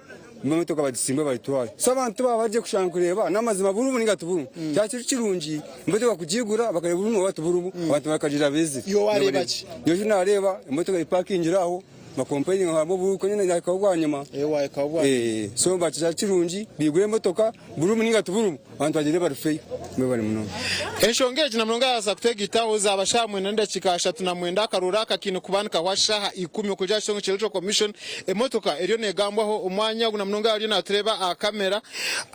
Speaker 18: emotoka bagisimbe bagitware. So abantu baaba barigye kushanga kureeba n'amazima burimu ninga tiburimu. Kyaba kiri kirungi emotoka kugigura bakareeba burimu oba tiburimu abantu bakagira beezire.
Speaker 4: Iwe wareeba ki?
Speaker 18: Nyowe eki nareeba emotoka epakingire aho. Bakomplaininga ngu harimu obuhuuku nyine nahikaho bwanyima. So bakira kirungi bigure emotoka burimu ninga tiburimu abantu bagyende barufeyo mwebare munonga.
Speaker 4: Enshonga egi na munonga yaaza kutegaitaho zaaba shaaha mwenda n'edakiika 39 akaruuru aka kaine kuba nikahwa shaaha ikumi okurugiirira aha kitongore kya Electoral Commission. Emotoka eriyo negambwaho omwanya ogu na munonga ariyo natureeba aha kamera.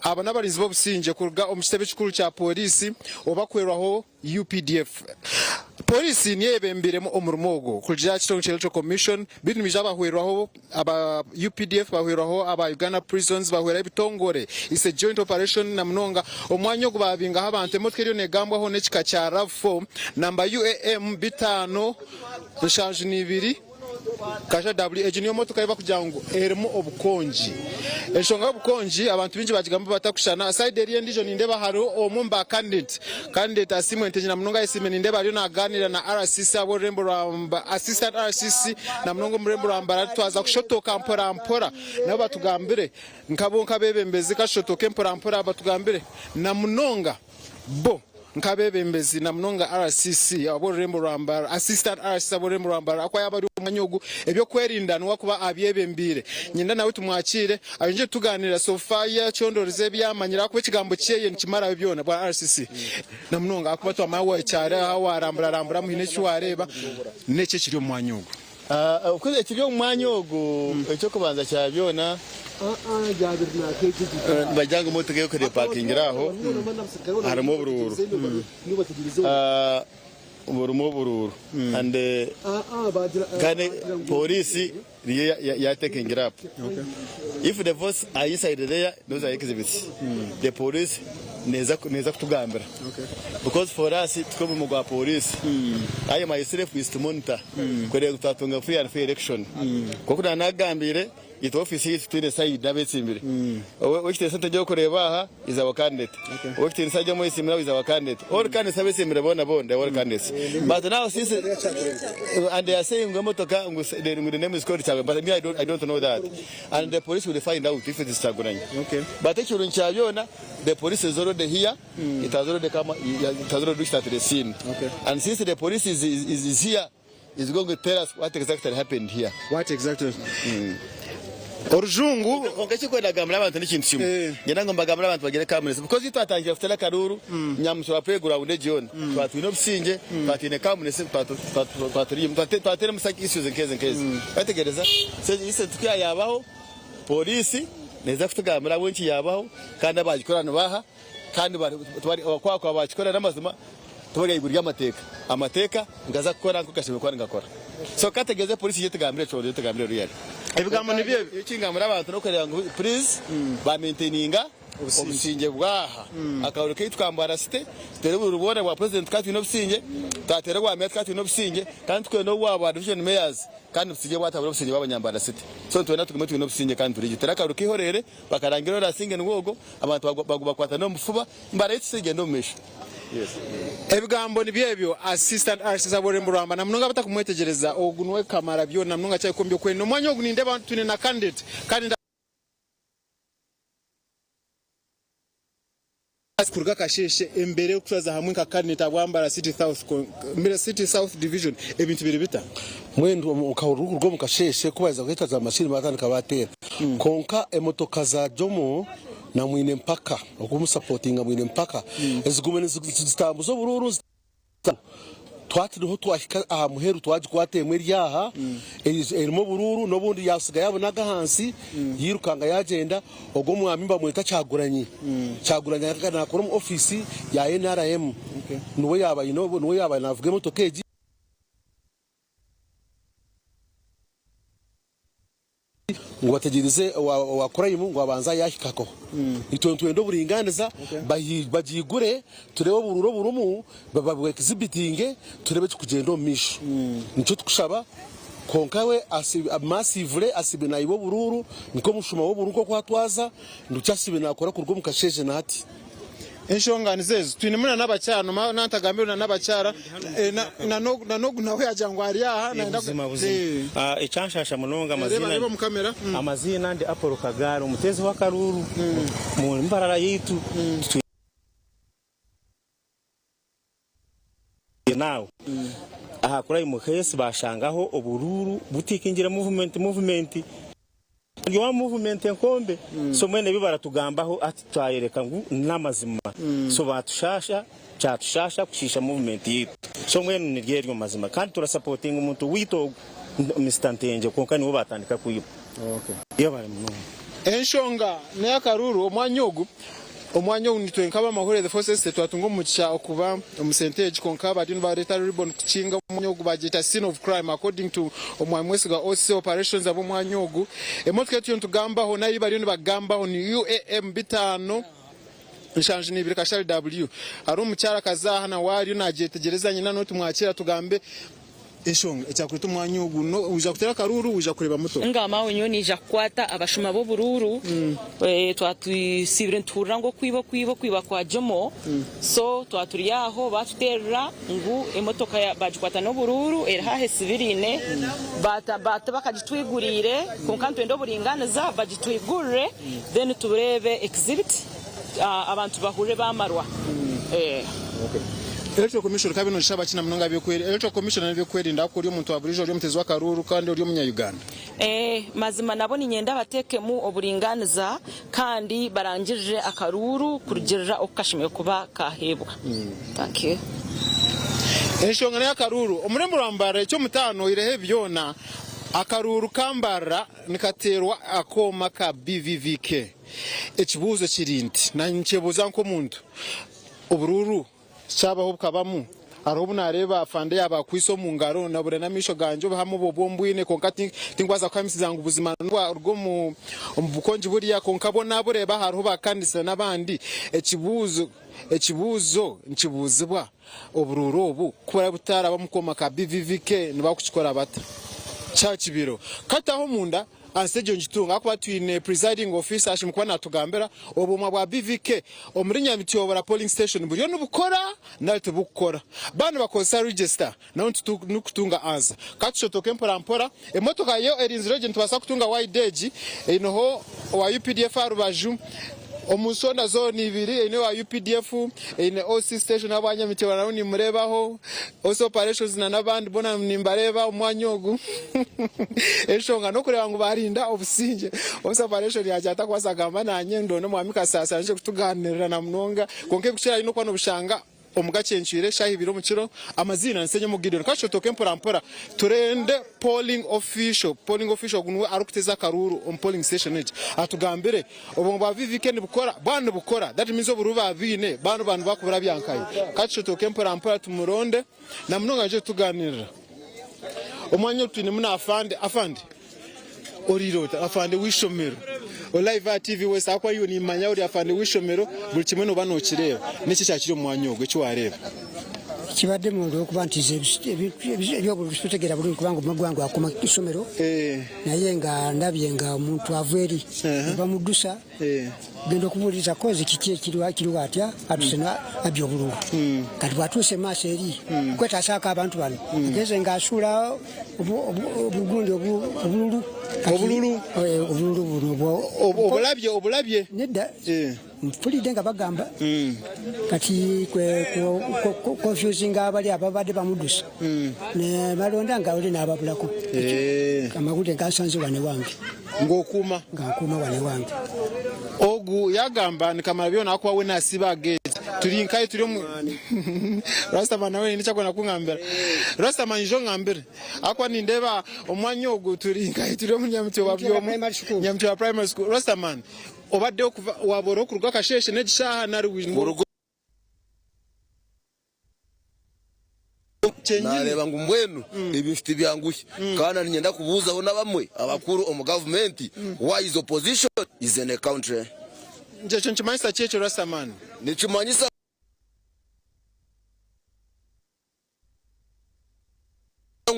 Speaker 4: Aba n'abarinzi b'obusingye kuruga omu kitebe kikuru kya Pooriisi obakuhwerwaho UPDF. Pooriisi niyo eyebembeiremu omurimo ogu kurugiirira aha kitongore kya Electoral Commission beitu nibaija bahwerwaho aba UPDF, bahwerwaho aba Uganda Prisons, bahweraho ebitongore. It's a joint operation na munonga omwanya ogu babingaho abantu. Emotoka eriyo negambwaho n'ekika kya RAV4 namba UAM 572. Kasha W, Egi niyo motoka ei barikugira ngu erimu obukongi. Enshonga y'obukongi abantu baingi baagigamba batakushushana. Sayidi eriya endiijo nindeeba hariho omwe omu ba kandideti, kandideti Asiimwe Ntengyera munonga Ayesiimire nindeeba ariyo naagaaniira na RCC ahabw'orurembo rwa Assistant RCC na munonga omu rurembo rwa Mbarara. Twaza kushotoka mpora mpora nabo batugambire nkabo nk'abeebembezi kashotoke mpora mpora batugambire na munonga bo. Nk'abeebembezi na munonga RCC ab'orurembo rwa Mbarara, Assistant RCC ab'orurembo rwa Mbarara ahakuba yaaba ari omu mwanya ogu, eby'okwerinda niwe arikuba abyebembeire. Nyenda nawe tumwakiire ayongyere kutugaaniirira so far yacondoorize ebi yaamanyire ahakuba ekigambo kyeye nikimaraho byona. Bwana RCC, na munonga ahakuba twamanya wakyari aha waaramburaramburamu haine eki waareeba, n'eki ekiri omu mwanya ogu?
Speaker 14: Ekiri omu mwanya ogu, eky'okubanza kya byona, nibagira ngu emotoka ei epakingire aho harimu oburuuru, burimu oburuuru kandi pooriisi niyo yatekingira apu. If the votes are inside there, those are exhibits. The police neeza kutugambira because for us tukora omurimo gwa police. I myself is to monitor kureeba ngu twatunga free and fair election. Nk'oku naanakugambiire, itwe ofiisi yaitu twine side abetsimbire. Ow'ekitiinisa ntagiye okureeba aha is our candidate. Ow'ekitiinisa ari omwetsimbire aho is our candidate. All candidates abetsimbire boona boona they are all candidates. But now since and they are saying ngu emotoka ngu the name is called Kyagulanyi but me I don't know that. And the police will find out if it is Kyagulanyi. But ekirungi kya byona the police is already here. It has already come, it has already reached at the scene. And since the police is here, is going to tell us what exactly happened here.
Speaker 4: What exactly? Orujungu.
Speaker 14: Kwonka ekirikwenda kugambira abantu n'ekintu kimwe. Niinyenda ngu mbagambire abantu bagire calmness because twatandikire kuteera akaruuru Nyamushura playground egi yoona twaba twine obusingye, twaba twine calmness, twaba turi twaba such issues nk'ezi nk'ezi. Wayetegereza? So incident ku yaabaho, pooriisi neeza kutugambira ahabw'enki yaabaho kandi abaagikora nibaaha kandi ku baakuba baakikora n'amazima tibari ahaiguru y'amateeka. Amateeka nigaza kukora nk'oku gashemereire kuba nigakora. So ka tutegereze pooriisi eije etugambire ekyo etugambire really.
Speaker 4: Ebigambo nibyo ebi.
Speaker 14: Eki ngambira abantu n'okureeba ngu please ba maintaininga obusingye bw'aha. Akaruuru kaitu ka Mbarara City tuteere oburuuru bwona bwa president tukaba twine obusingye, twateera obwa meeya tukaba twine obusingye kandi tukwenda obwa ba division mayors kandi obusingye bwatabura obusingye bw'abanyambarara City. So nitwenda tugume twine obusingye kandi turi gye. Tuteere akaruuru k'eihoreere bakarangire orasinge nigwo ogwo, abantu bakwatane omu bufuba, Mbarara yaitu tegyende omu maisho.
Speaker 4: Ebigambo nibyo ebyo Assistant RCC ab'orurembo rwa Mbarara namunonga abatakumwetegyereza ogu niwe Kamarabyona namunonga akyahika omu by'okwerinda. Omwanya ogu nindeeba twine na candidate kandi Kuruga akasheeshe embeera erikutwaza hamwe nka candidate ahabwa Mbarara City South City South Division ebintu biri bita?
Speaker 10: Mbwenu okahurirwa kuruga omu kasheeshe ku baaheza kureeta za mashini baatandika baateera. Kwonka emotoka za Jomo na Mwine Mpaka okumusapotinga Mwine Mpaka ezigume nizitambuza oburuuru Twatiriho twahika aha muheru twagikwata emwe eri aha erimu oburuuru n'obundi yasiga yabunaga ahansi yirukanga yagyenda. Ogwo omwami nibamweta Kyagulanyi. Kyagulanyi nakora omu ofiisi ya NRM niwe yaaba aine niwe yaaba navuga emotoka egi. Ngu bategyereize owa Kuraimu ngu abanze ayahikako. Itwe nitwenda oburingaaniza, bagiigure tureebe oburuuru oburimu, babu exhibitinge tureebe ekirikugyenda omu maisho. Nikyo turikushaba kwonka we massively asiibe naiba oburuuru nk'omushuma w'oburuuru nk'oku atwaza, nikyo asiibe naakora kuruga omu kasheeshe na hati.
Speaker 4: Enshonga nizo ezo. Twinemu na n'abakyara noomanya na ntagambire na n'abakyara na n'ogu nawe yaagira ngu ari aha nayenda
Speaker 13: Buzima buzima. Ekyanshasha munonga
Speaker 4: Reeba reeba omu kamera.
Speaker 13: Amaziina ndi Apollo Kagaari omuteezi w'akaruuru omu Mbarara yaitu. Naawe aha Crime Case bashangaho oburuuru butikingire movement movement Ndi owa movement enkombe so mbwenu ebi baratugambaho hati twayoreka ngu namazima so batushasha kyatushasha kushiisha movement yaitu so mbwenu niryo eryo mazima kandi turasapotinga omuntu waitu ogu Mister Ntengye kwonka niwe batandika kwiba. Yebare munonga.
Speaker 4: Enshonga neyakaruuru omwanya ogu Omwanya ogu nitwe nk'abamahurire The Forces titwatunga omugisha okuba omu sente egi kwonka bariyo nibareeta ribbon kukinga omwanya ogu bagyeta scene of crime according to Omwami Mwesigwa OC operations ab'omwanya ogu. Emotoka ei turiyo nitugambaho nari ei bariyo nibagambaho ni UAM 572 Kashari W. Hariho omukyara akaza aha nawe ariyo nagyetegyereza nyina nobu tumwakiira tugambe Enshonga ekyakureeta omwanya ogu no wija kuteera akaruuru wija kureeba motoka.
Speaker 16: Nga maawe nyowe naija kukwata abashuma b'oburuuru twatusiibire nituhurira ngu okwiba okwiba okwiba kwa Jomo so twaturi aho batuterera ngu emotoka bagikwata n'oburuuru eri haaha esibiriine tibakagitwiguriire kwonka nitwenda oburinganiza bagitwigurire then tureebe exhibit abantu bahurire bamarwa.
Speaker 4: Electoral Commission ka bino nishaba ki na munonga Electoral Commission n'ebyokwerinda ahakuba ori omuntu wa burijo ori omutezi w'akaruuru kandi ori omunya Uganda.
Speaker 16: Mazima nabo niinyenda bateekemu oburingaaniza kandi barangirire akaruuru kurugirira oku kashemereire kuba kaheebwa. Thank you.
Speaker 4: Enshonga n'ey'akaruuru omurembo rwa Mbarara eky'omutaano oihireho ebi byona akaruuru ka Mbarara nikateerwa akooma ka BVVK. Ekibuuzo kiri nti, naanye nikyebuuza nk'omuntu, oburuuru kyabaho bukabamu? Hariho obu naareeba afande yaaba akwaitse omu ngaro nabura n'amaisho gangye obuhame obwo obu mbwine kwonka tinkubaasa kuhamisiza ngu buzima nibwaruga omu bukongi buriya kwonka bwo naabureeba hariho ba kanisa n'abandi. Ekibuuzo ekibuuzo nikibuuzibwa, oburuuru obu ku buraabe butaraba omu kooma ka BVVK nibakukikora bata? Kyakibiro. Kataho omunda. Ahansi egyo ngitunga ahakuba twine presiding officer ashemeriire kuba natugambira obwoma bwa BVK omuri Nyamityobora polling station buriyo nibukora nari tibukukora. Baaba nibakozesa register naho nitukutunga answer. Katushotoke mpora mpora. Emotoka yo erinzire gye nitubaasa kutunga wide egi eineho owa UPDF aharubaju. Omu nsonda zoona ibiri eine owa UPDF, eine OC station ahabwa Nyamityobora nawe nimureebaho, OC operations na n'abandi boona nimbareeba omu mwanya ogu. Enshonga n'okureeba ngu baarinda obusingye. OC operation yaagira atakubaasa kugamba naanye ndonde omwami Kasaasi aije kutugaanirira na munonga. Kwonka ebikukirayo n'okuba nobushanga omu gakyencwire eshaaha ibiri omu kiro. Amaziina ni Ssenyomo Gideon. Ka tushotoke mpora mpora turende polling official. Polling official ogu niwe arikuteza akaruuru omu polling station egi atugambire obwongo bwa VVK nibukora? Bwaba nibukora that means oburuuru baabwine banu bantu bakuburabya nkahi? Ka tushotoke mpora mpora tumuronde na munonga aije kutugaanirira. Omwanya ogu twinemu na Afande. Afande oriire ota? Afande w'eishomero. Ori live aha TV West ahakuba iwe nimanya ori afande w'eishomero buri kimwe nooba nookireeba. Niki ekyakiri omu mwanya ogu eki waareeba?
Speaker 6: Kibaddemu olw'okuba nti nze eby'oburuuru sibitegeera bulungi kubanga omumwa gwange gwakoma isomero naye nga ndabye nga omuntu ava eri nebamuddusa genda okubuuliriza kozi kiki ekiriwo akiriwo atya atuse abye obululu kati bwatuuse maaso eri okwetasaako abantu bano agenze nga asuula obugundi obululu
Speaker 4: obululu
Speaker 6: obululu buno
Speaker 4: obulabye obulabye
Speaker 6: nedda mpulidde nga bagamba kati kwe confusinga abali ababadde bamudusa ne balonda nga oli n'ababulako amawulire gansanze wano ewange
Speaker 4: ng'okuuma
Speaker 6: nga nkuuma wano ewange
Speaker 4: ogu yagamba nikamara byona akuba we nasiba agate turi nkaye turi omu Rastaman nawe haine ekyakwenda kungambira Rastaman ija ongambire akuba nindeeba omwanya ogu turi nkaye turi omu Nyamutyoba Nyamutyoba primary school Rastaman obadde okuva waba oriho kuruga akasheeshe n'egi shaaha nari
Speaker 17: Naareeba ngu mbwenu ebintu tibyanguhi kandi niinyenda kubuuzaho n'abamwe abakuru omu gavumenti why is opposition is in a country.
Speaker 4: Ekyo nikimanyisa ki ekyo Rastaman?
Speaker 17: Nikimanyisa.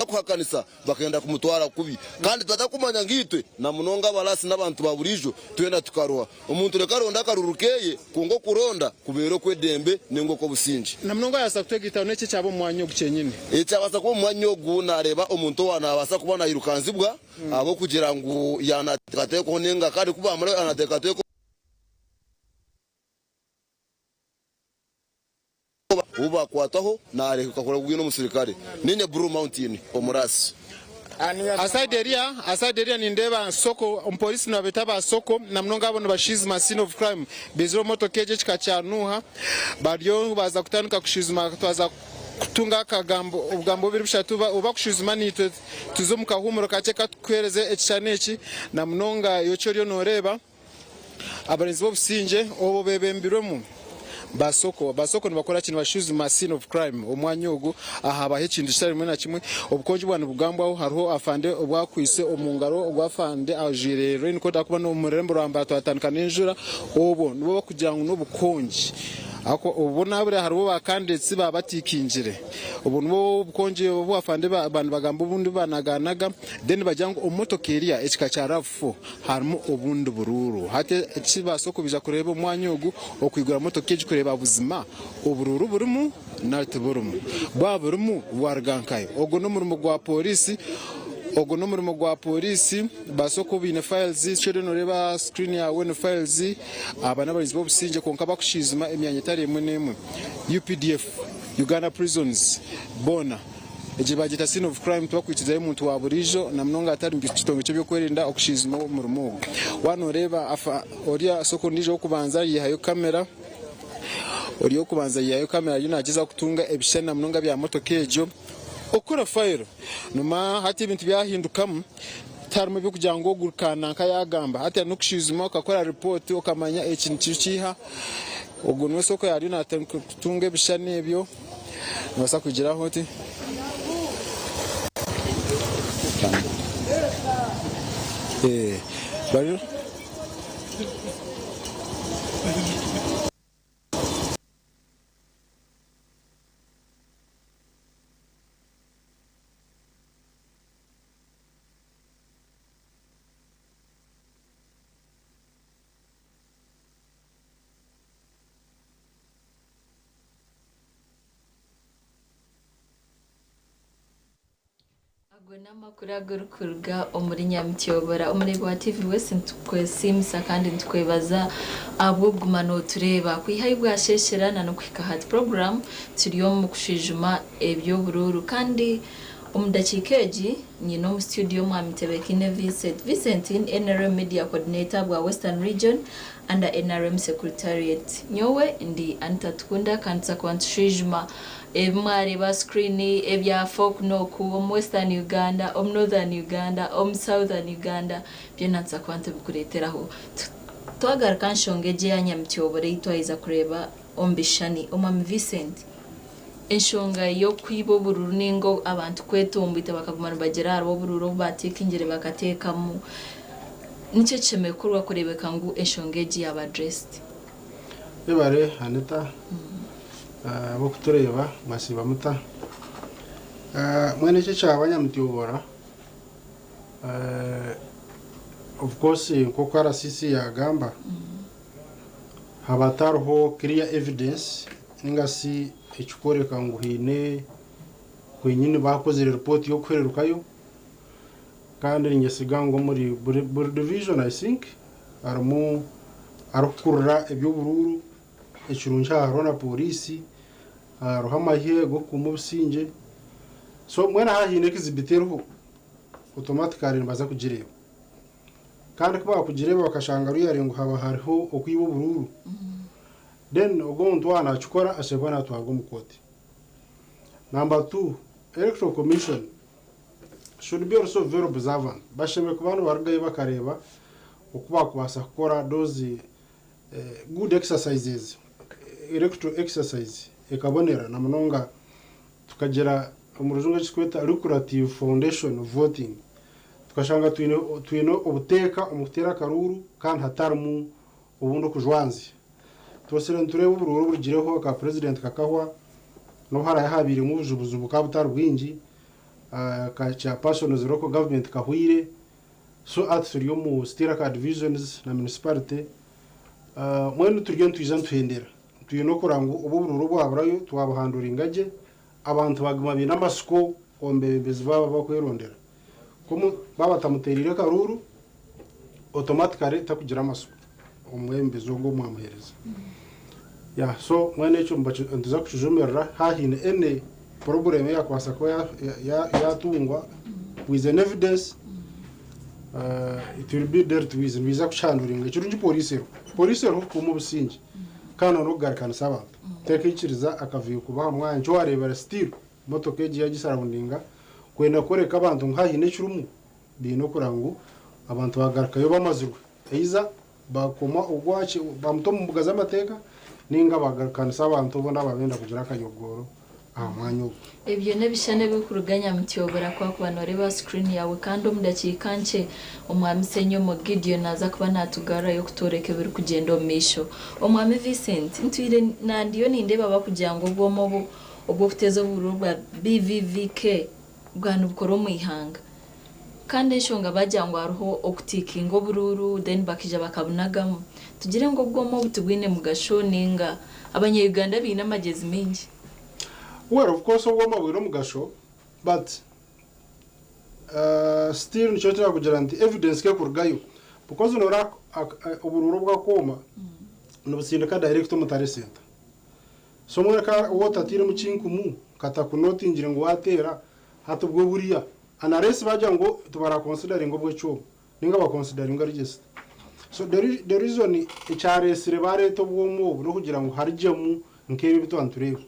Speaker 17: Kuhakanisa bakenda kumutwara kubi kandi tibatakumanya ngu itwe na munonga abarasi n'abantu ba buriijo twena tukaruha. Omuntu reka aronde akaruru keye kwonka okuronda kubeere okw'edembe ninga okw'obusingye.
Speaker 4: Na munonga yabaasa kutwegaitaho n'eki ekyaba omu mwanya ogu kyenyini.
Speaker 17: Ekyabaasa kuba omu mwanya ogu nareeba omuntu owa nabaasa kuba nairukanzibwa ahabw'okugira ngu yanateekateekwaho ninga kandi ku bamara yanateekateekwaho. Obu baakwatwaho naarehuka kureba ogu n'omusirikare. Niinye Blue Mountain omurasi.
Speaker 4: Aside eriya, aside eriya nindeeba soko, omupoliisi nibabeeta ba soko na munonga abo nibashizima scene of crime. Baizire omu motoka egyo ekika kya Nuuha bariyo baaza kutandika kushizima twaza kutunga akagambo obugambo bubiri bushatu obu bakushizima naitwe tuze omu kahuumuro kakye katukuheereze ekishushani eki na munonga iwe eki oriyo nooreeba. Abarinzi b'obusingye obwo bebembirwemu ba Soko. Ba Soko nibakora ki? Nibashuzuma scene of crime, omwanya ogu ahabaho ekintu kitari kimwe na kimwe. Obukongi bwaba nibugambwaho hariho afande obu akwaitse omu ngaro ogu afande ajwaire rain coat ahakuba n'omu rurembo rwa Mbarara twatandika n'enjura. Obwo nibwo barikugira ngu n'obukongi. Ahakuba obwo naburiya hariho ba candidates baba batikingire. Obwo nibwo obukongi obu afande baba nibagamba obundi banaganaga then bagira ngu omu motoka eriya ekika kya Rav 4 Harimu obundi buruuru. Hati ekibaasa okubaija kureeba omwanya ogu, okwigura motoka egi kureeba buzima oburuuru burimu nari tiburimu. Bwaba burimu, bwaruga nkahi? Ogwo n'omurimo gwa pooriisi. Ogwo n'omurimo gwa pooriisi. Baasa okuba baine files, eki oriyo nooreeba aha screen yaawe ni files. Aba n'abarinzi b'obusingye kwonka bakushiizima emyanya etari emwe n'emwe. UPDF, Uganda Prisons, boona. Egi bagyeta scene of crime tibakwikirizayo muntu wa buriijo na munonga atari mu kitongore ky'ebyokwerinda okushwijuma omurimo ogu. Waaba noreeba afa oriya sooka ondiijo ow'okubanza yaihayo kamera ori ow'okubanza yaihayo kamera ariyo nagyezaho kutunga ebishushani na munonga bya motoka egyo okukora fayiro. Noomanya hati ebintu byahindukamu tiharimu eby'okugira ngu ogu kananka yaagamba hati harimu n'okushwijuma okakora ripooti okamanya eki nikyo kiiha ogwo niwe sooka ariyo natunga ebishushani ebyo. Noobaasa kugiraho oti. Bariyo.
Speaker 15: Ago n'amakuru agurikuruga omuri Nyamityobora. Omureebi wa TV West nitukwesiimisa kandi nitukwebaza ahabw'okuguma nootureeba. Kwiha ahi bwasheeshera na n'okuhika hati puroguraamu turi omu kushwijuma eby'oburuuru kandi omu dakiika egi nyine omu situdiyo Omwami Tebekine Vincent. Vincent ni NRM Media Coordinator bwa Western Region under NRM Secretariat. Nyowe ndi Anita Tukunda kandi tuza kuba nitushwijuma Ebi mwareeba aha screen ebya folk n'oku omu western Uganda, omu northern Uganda, omu southern Uganda byona nituza kuba nitubikureeteraho. Twagaruka aha nshonga egi eya Nyamityobora ei twaheza kureeba omu bishushani, Omwami Vincent, enshonga y'okwiba oburuuru nainga abantu kwetomboita bakaguma nibagira hariho oburuuru obu baateekingire bakateekamu, niki ekishemereire kukorwa kureebeka ngu enshonga egi yaaba addressed?
Speaker 19: Webare Anita ahabw'okutureeba mwasiiba muta? Mbwenu eki ekyaba Nyamutyobora of course nk'oku RCC yagamba haba hatariho clear evidence ninga shi ekikworeka ngu haine kwenyini bakozire report y'okuhererukayo kandi ninyesiga ngu omuri buri division I think harimu arikukurira eby'oburuuru, ekirungi aha hariho na pooriisi, hariho amahe g'okukuuma obusingye. So mbwenu aha haine exhibit eriho, automatically nibaza kugireeba. Kandi ku baakugireeba bakashanga ruyare ngu haba hariho okwiba oburuuru, then ogwo omuntu waaba naakikora ashemereire kuba naatwarwa omu kooti. Number two, Electoral Commission should be also very observant. Bashemereire kuba nibarugayo bakareeba oku baakubaasa kukora those good exercises, electoral exercise ekabonera na munonga tukagira omu rujungu eki turikweta lucrative foundation of voting tukashanga twine twine obuteeka omu kuteera akaruuru kandi hatarimu obundi okujwanzya. Twosire nitureeba oburuuru oburugireho aka purezidenti kakahwa n'obu haraabe haabairemu obujubuzu bukaba butari bwingi, aka chairpersons local government kahwaire. So hati turi omu still aka divisions na municipality mbwenu turiyo nitwija nituhendera twine okurora ngu obu oburuuru obwaburayo twabuhanduringa gye abantu baguma baine amasiko omu bebembezi baabo abu bakwerondera ku baaba batamutereire akaruuru automatically takugira amasiko omu mwebembezi ogwo owu mwamuhereza yeah so mbwenu ekyo nituza kukijumirira haaba haine any problem eyakubaasa kuba yatungwa with an evidence it will be dealt with nibaija kukihanduringa ekirungi poriisi eriho poriisi eriho kukuuma obusingye kandi n'okugarukanisa abantu tekaikiriza akavuyo kuba aha mwanya nikyo wareebera still motoka egi yagisaraundinga kwenda kworeka abantu ngu haine ekirimu baine okureba ngu abantu bagarukayo bamazirwe either bakoma ogwaki bamuta omu mbuga z'amateeka ninga bagarukanisa abantu boona ababenda kugira akayogooro aha mwanya ogwo.
Speaker 15: Ebyo n'ebishushani ebirikuruga Nyamutyobora ku wakuba nooreeba aha screen yaawe kandi omu dakiika nkye Omwami Ssenyomo Gideon naaza kuba naatugarurayo kutworeka ebirikugyenda omu maisho. Omwami Vincent, ntwire nandiyo nindeeba bakugira ngu obwoma obu obw'okuteeza oburuuru bwa BVVK bwaba nibukorwa omu ihanga kandi enshonga bagira ngu hariho okutiikinga oburuuru then bakaija bakabunagamu. Tugire ngu obwoma obu tibwine mugasho ninga abanya Uganda baine amagyezi maingi?
Speaker 19: Well of course obwoma bwine omugasho but still nikyo turakugira nti evidence kekurugayo because noreeba oburuuru obwakwoma nibusindika direct omu tare center so mbwenu ka waaba otatairemu kinkumu katakunotingire ngu wateera hati bwo buriya unless bagira ngu tibara consideringa obwekyoma ninga ba consideringa register so the reason ekyaresire bareta obwoma obu nokugira ngu harugyemu nkebi ebi twaba nitureeba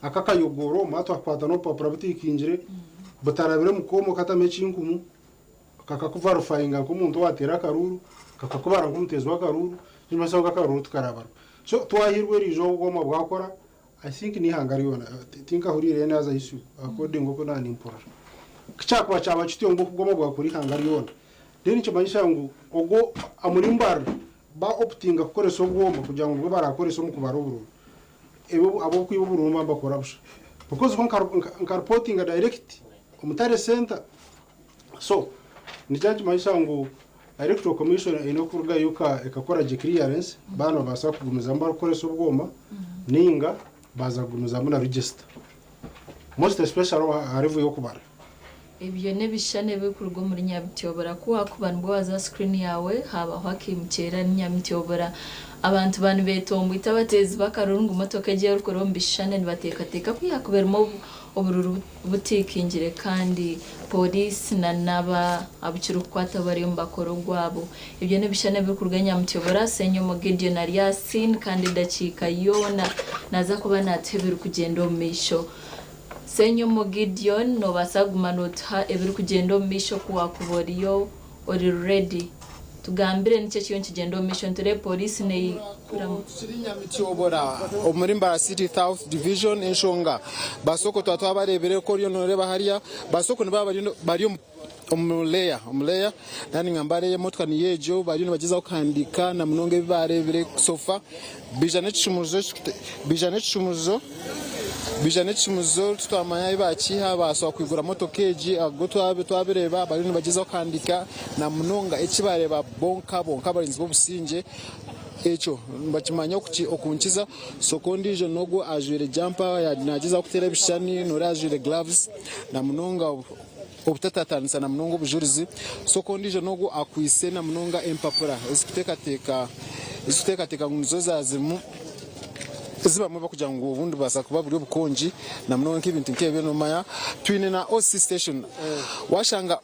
Speaker 19: aka akayogoro omwe twakwata nobupapura butikingire butarabire omu kooma okatamu ekinkumu kakakuvarifayinga nkomuntu owatera akaruru kakakubara nkomutezi wakaruru nikimanyisa ngu akaruru tikarabarwa so twahirwe eriizooba obwoma bwakora I think n'eihanga ryona tinkahuriire any other issue according oku naaba nimpurira. Ku kyakuba kyaba kityo ngu okugoma bwakora eihanga ryona then nikimanyisa ngu ogwo omuri Mbarara ba optinga kukoresa obwoma kugira ngu nibwo barakorese omu kubara oburuuru ebyo ab'okwiba oburuuru nibaba nibakora busha because ho nka reportinga direct omu tare center so nikyo nikimanyisa ngu Electoral Commission eine kurugayo ekakora gye clearance baaba nibabaasa kugumizamu barikukoresa obwoma ninga baaza kugumizamu na register most especially aha level y'okubara.
Speaker 15: Ebyo n'ebishushani ebirikuruga omuri Nyabityobora. Ku waakuba nibwo waaza aha screen yaawe, haabaho akaimukyera ni Nyabityobora. Abantu ba nibeetomboita abateezi b'akaruru ngu motoka egi erikureeba omu bishushani nibateekateeka ku yaakuba erimu obururu butiikingire kandi pooriisi na n'aba abu kirikukwataho bariyo nibakora ogwabo. Ebyo n'ebishushani ebirikuruga Nyamutyobora, Ssenyomo Gideon ari aha scene kandi edakiika yoona naaza kuba naatuha ebirikugyenda omu maisho. Ssenyomo Gideon nobaasa kuguma notuha ebirikugyenda omu maisho ku wakuba oriyo ori ready. Tugambire niki ekiriyo nikigyenda omu maisho nitureeba police neyikuramu.
Speaker 4: Tukiri Nyamityobora omuri Mbarara City South Division enshonga Basoko twaba twabareebire ku oriyo noreeba hariya Basoko nibaba bari omu layer omu layer nari ningamba layer emotoka niyo egyo bariyo nibagyezaho kuhandiika na munonga ebi bareebire so far baija n'ekishumuruzo baija n'ekishumuruzo baija n'ekishumuruzo titwamanya ahu baakiiha baasobola kwigura motoka egi ago twabireeba bariyo nibagyezaho kuhandiika na munonga eki baareeba bo nkabo nk'abarinzi b'obusingye ekyo nibakimanya okunkiza so ku ondiijo n'ogwo ajwaire jampa nagyezaho kuteera ebishushani n'ori ajwaire gloves na munonga Obutataataanisa na munonga obujurizi, so ku ondiijo n'ogwo akwaitse na munonga empapura ezikuteekateeka ezikuteekateeka ngu nizo zaazirimu ezi bamwe barikugira ngu obundi bubaasa kuba buri obukongi na munonga nk'ebintu nk'ebyo noomanya twine na OC station waashanga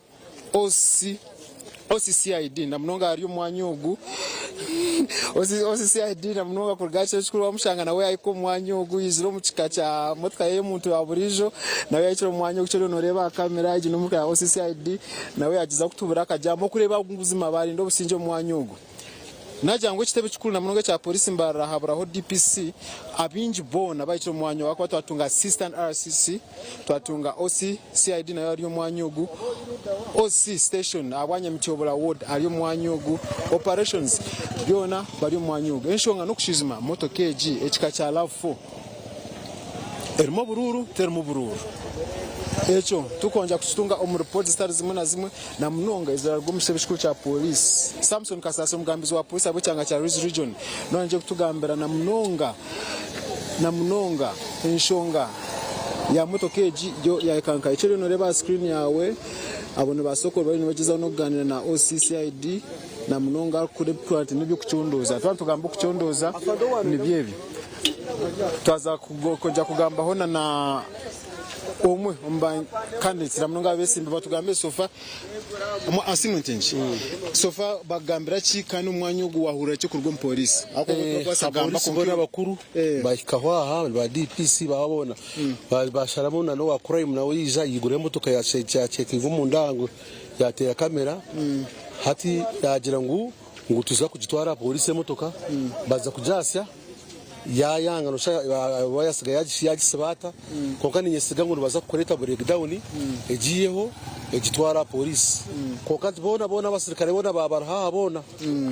Speaker 4: OC OCCID na munonga ahari omwanya ogu OCCID na munonga kuruga aha kiro kikuru wamushanga nawe yahika omu mwanya ogu yaizire omu kika kya motoka ye y'omuntu wa buriijo nawe yahikire omu mwanya ogu kyoriyo noreeba aha kamera egi n'emotoka ya OCCID nawe yagyezaho kutubura akajaamu okureeba ngu buzima barinda obusingye omu mwanya ogu. Nagira ngu ekitebe kikuru na munonga ekya Pooriisi Mbarara haburaho DPC, abaingi boona bahikire omu mwanya ogu ahakuba twatunga Assistant RCC, twatunga OC, CID nayo ari omu mwanya ogu, OC Station ahabwa Nyamityobora Ward ari omu mwanya ogu, Operations byona bari omu mwanya ogu. Enshonga n'okushwijuma motoka egi ekika kya Rav Four. Erimu oburuuru terimu buruuru? Ekyo turikwongera kukitunga omu ripooti zitari zimwe na zimwe na munonga eziraaruga omu kitebe kikuru kya Pooriisi. Samson Kasaasi omugambizi wa Pooriisi ahabw'ekyanga kya Rwizi Region niwe araije kutugambira na munonga na munonga enshonga ya motoka egi yo yahika nkahi. Eki oriyo nooreeba aha screen yaawe abo nibaasokoro bariyo nibagyezaho n'okugaaniira na OC CID na munonga arikureeba nti n'eby'okucondooza. Twaba nitugamba okucondooza nibyo ebyo. Twaza kujya kugambaho na na omwe omu ba candidates na munonga abesimbi batugambire sofa asiimwe nti so far bakugambira ki kandi omwanya ogu wahurira ki kuruga omu police
Speaker 10: Abapolisi boona abakuru bahikaho aha ba DPC baba boona basharamu na n'owa crime nawe yaija yaigura emotoka yacekinga omunda ngu yateera kamera hati yagira ngu ngu tuza kugitwara aha polisi emotoka baza kugyasya yayanga noshusha oba yasiga yagisiba ata kwonka ninyesiga ngu nibaza kukoreta breakdown egiiyeho egitware aha polisi kwonka boona boona abasirikare boona baaba bari haaha boona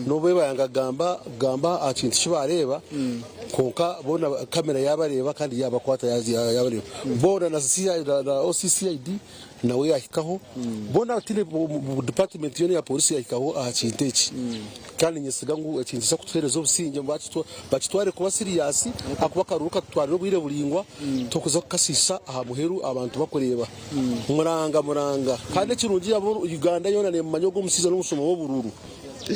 Speaker 10: nobu bayanga kugamba kugamba aha kintu eki bareeba kwonka boona kamera yabareeba kandi yabakwata yabareeba boona na OCCID nawe yahikaho boona tihaine department yoona eya polisi yahikaho aha kintu eki kandi ninyesiga ngu eki nikiza kutuhereza obusingye bakitware kuba serious ahakuba akaruru katutwarire obwire buraingwa tokuza kukasisa aha muheru abantu bakureeba muranga muranga kandi ekirungi Uganda yoona nemumanya ogu omushaija n'omushuma w'obururu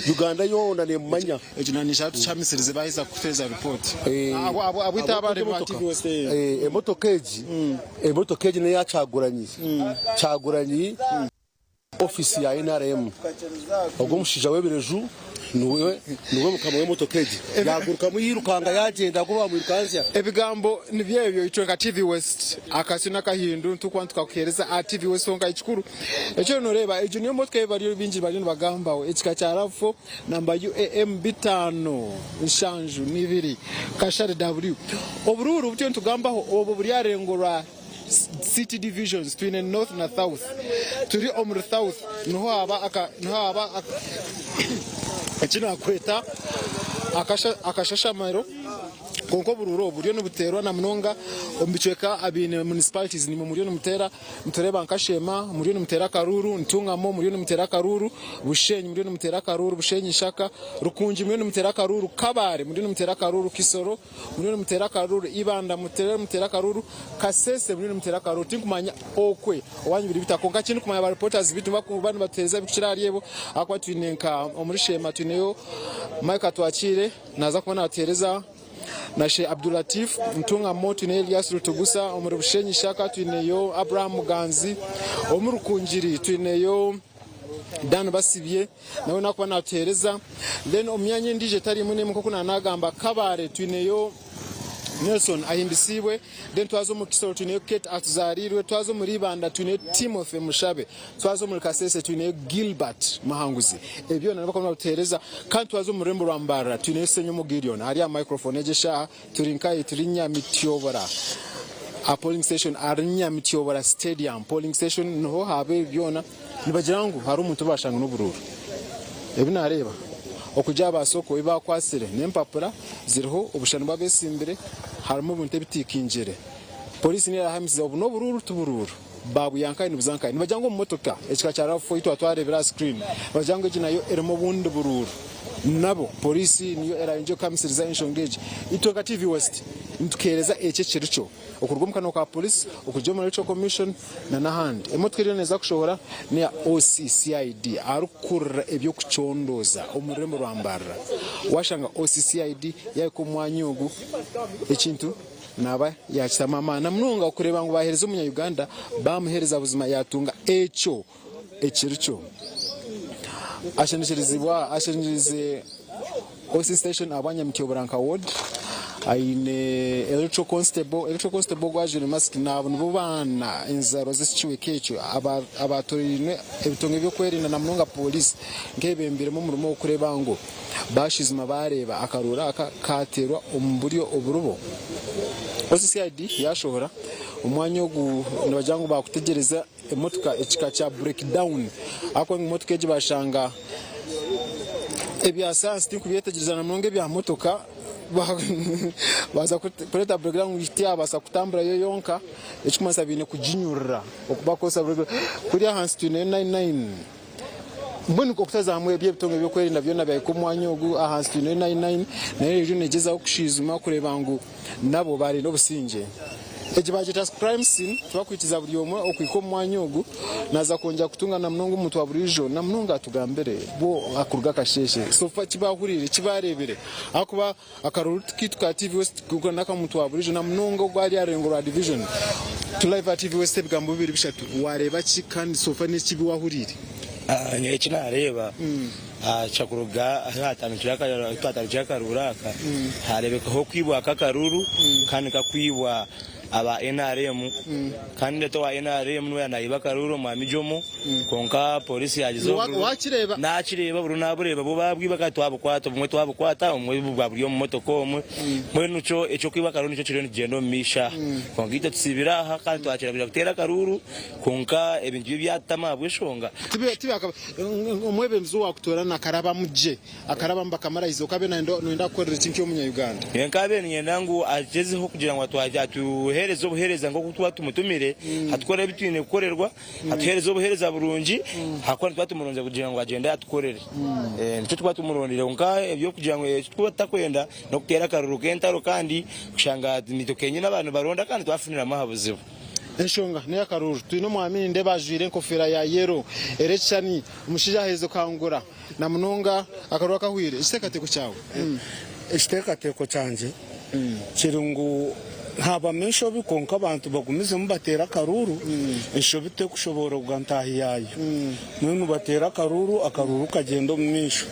Speaker 10: Uganda yoona nemumanya.
Speaker 4: Ekyo na nisha tukihamisirize baheza kutuhereza report. Abu abareba ba TV West.
Speaker 10: Emotoka egi emotoka egi neya Kyagulanyi Kyagulanyi office ya nrm ogwo omushaija webireju niwe niwe mukama wemotoka egi yagurukamu yirukanga yagyenda ahakuba bamwirukanzya.
Speaker 4: Ebigambo nibyo ebyo itwe nka TV West akasyo nakahindu nitukuba nitukakuhereza aha TV West honka ekikuru eki oriyo noreeba egyo niyo motoka eyi bariyo bingi bariyo nibagambaho ekika kya Rav 4 Namba UAM 572 Kashari W. Oburuuru obu turiyo nitugambaho obwo buri aha rurengo rwa City Divisions twine North na South. Turi omuri South niho haba aka niho haba eki nakweta akashashamaro. Kwonka oburuuru obu buriyo nibuteerwa na munonga omu bicweka abiine municipalities nimwo muriyo nimuteera nitureeba nka Sheema muriyo nimuteera akaruuru, Ntungamo muriyo nimuteera akaruuru, Bushenyi muriyo nimuteera akaruuru, Bushenyi Ishaka, Rukungi muriyo nimuteera akaruuru, Kabale muriyo nimuteera akaruuru, Kisoro muriyo nimuteera akaruuru, Ibanda muriyo nimuteera akaruuru, Kasese muriyo nimuteera akaruuru. Tinkumanya okwe owanyu biri bita kwonka ekindikumanya ba reporters beitu nibakuba nibatuheereza ebirikukira ahari ebyo ahakuba twine nka omuri Sheema twineyo Mike Atwakiire naaza kuba naatuheereza na Sheikh Abdulatif Ntungamo, twineyo Elias Rutugusa, omuri Bushenyi Ishaka twineyo Abraham Muganzi, omu Rukungiri twineyo Dan Basibye nawe nakuba natuhereza then omu myanya endiijo etari emwe n'emwe nk'oku naanagamba Kabale twineyo Nelson Ahimbisiibwe then twaza omu Kisoro twineyo Kate Atuzaarirwe twaza omuri Ibanda twineyo Timothy Mushabe Twaza omuri Kasese twineyo Gilbert Muhanguzi ebyo byona nibakaba nibatuheereza kandi twaza omu rurembo rwa Mbarara twineyo Ssenyomo Gideon ari aha microphone egi eshaaha turi nkahi turi Nyamityobora aha polling station ahari Nyamityobora stadium polling station niho haaba ebi byona nibagira ngu hariho omuntu ou bashanga n'oburuuru ebi nareeba okugira aba soko ebi bakwatsire n'empapura ziriho obushushani bw'abesimbire harimu ebintu ebitikingire Poriisi niyo erahamisiza obu n'oburuuru tiburuuru. Baabwiha nkahi nibuza nkahi. Nibagira ngu omu motoka ekika kya Rav4 ei twaba twareebire aha screen, nibagira ngu egi nayo erimu obundi buruuru. Nabo poriisi niyo eraayongye kuhamisiriza enshonga egi. Itwe nka TV West nitukeereza eki ekiri kyo okuruga omu kanwa ka poriisi okuruga omu Electoral Commission na n'ahandi. Emotoka eriyo neeza kushohora n'eya OC CID arikukurira eby'okucondooza omu rurembo rwa Mbarara. Waashanga OC CID yaahika omu mwanya ogu ekintu Naaba yaakitamu amaani na munonga okureeba ngu baaheereza omunya-Uganda baamuheereza buzima yaatunga ekyo ekiri kyo. Ashendekyerezibwa ashengyerize OC Station ahabwa Nyamityobora nka ward aine Electoral Constable, Electoral Constable ogu ajwaire mask naabo nibo baana enzarwa z'ekicweka ekyo abaatorainwe ebitongore by'okwerinda na munonga pooriisi nk'ebebembeiremu omurimo gw'okureeba ngu Baashwijuma baareeba akaruuru aka kaateerwa omu buryo oburibo. OCCID yaashohora omwanya ogu nibagira ngu baakutegyereza emotoka ekika kya break down ahabw'okuba ngu emotoka egi baashanga ebya sayansi tinkubyetegyereza na munonga ebya motoka baaza kureeta break down ngu tiyaabaasa kutambura yo yonka ekirikumanyisa baine kuginyurura bakukozesa break down. Kuriya ahansi twineyo 99. Mbwenu okutaza hamwe eby'ebitongore by'okwerinda byona byahika omu mwanya ogu ahansi twineyo 99 nayo eriyo negyezaho kushwijuma kureeba ngu nabo barinda obusingye. Egi bagyeta crime scene tibakwikiriza buri omwe okuhika omu mwanya ogu naza kwongyera kutunga namunonga omuntu wa buriijo namunonga atugambire bo akuruga akasheeshe so far ekibahuriire ekibareebire ahakuba Akaruru kaitu ka TV West n'akamuntu wa buriijo na munonga ogu ari aha rurengo rwa division. Tu live aha TV West ebigambo bibiri bishatu. Wareeba ki kandi so far n'eki ebi wahuriire?
Speaker 13: Nyowe eki naareeba kyakuruga ahu twatandikire akaruuru aka, haareebekaho okwibwa kw'akaruuru kandi kakwibwa aba nrm kandi ati owa nrm niwe yanayiba akaruuru omwami Jomo kwonka polisi yagiza
Speaker 4: Wa- wakireeba?
Speaker 13: Nakireeba buri nabureeba bo babwiba kandi twabukwata obumwe twabukwata obumwe bwa buri omu motoka omwe mbwenu kyo ekyokwiba akaruuru nikyo kiriyo nikigyenda omu maisho aha kwonka itwe tusiibire aha kandi twakira kwija kuteera akaruuru kwonka ebintu byo byatutama ahabw'eshonga
Speaker 4: Tibi- tibakaba omwebembezi owakutoorana akarabamu gye Akarabamu bakamarahiza okabe noyenda kukorera ki nk'omunya Uganda?
Speaker 13: Nyowe nkabaire niinyenda ngu agyezeho kugira ngu atuheereze obuheereza nk'oku tuba tumutumire, atukorere ebi twine kukorerwa, atuheereze obuheereza burungi ahakuba nituba tumuronzire kugira ngu agyende atukorere. Nikyo tukuba tumurondire kwonka eby'okugira ngu eki tukuba tutakwenda n'okuteera akaruru k'entaro kandi kushanga nitwe kenyine abantu nibaronda kandi twafuniramu aha buzibu.
Speaker 4: Enshonga n'ey'akaruru. Twine omwami nindeeba ajwaire enkofiira ya yero erekishani, omushaija aherize kuhangura. Na munonga akaruru akahwire. Ekiteekateeko kyawe?
Speaker 1: Ekiteekateeko kyangye kiri ngu haabamu enshobi kwonka abantu bagumizemu bateere akaruuru, enshobi tekushoboororwa ntaahi yaayo. Mbwenu bateere akaruuru, akaruuru kagyenda omu maisho.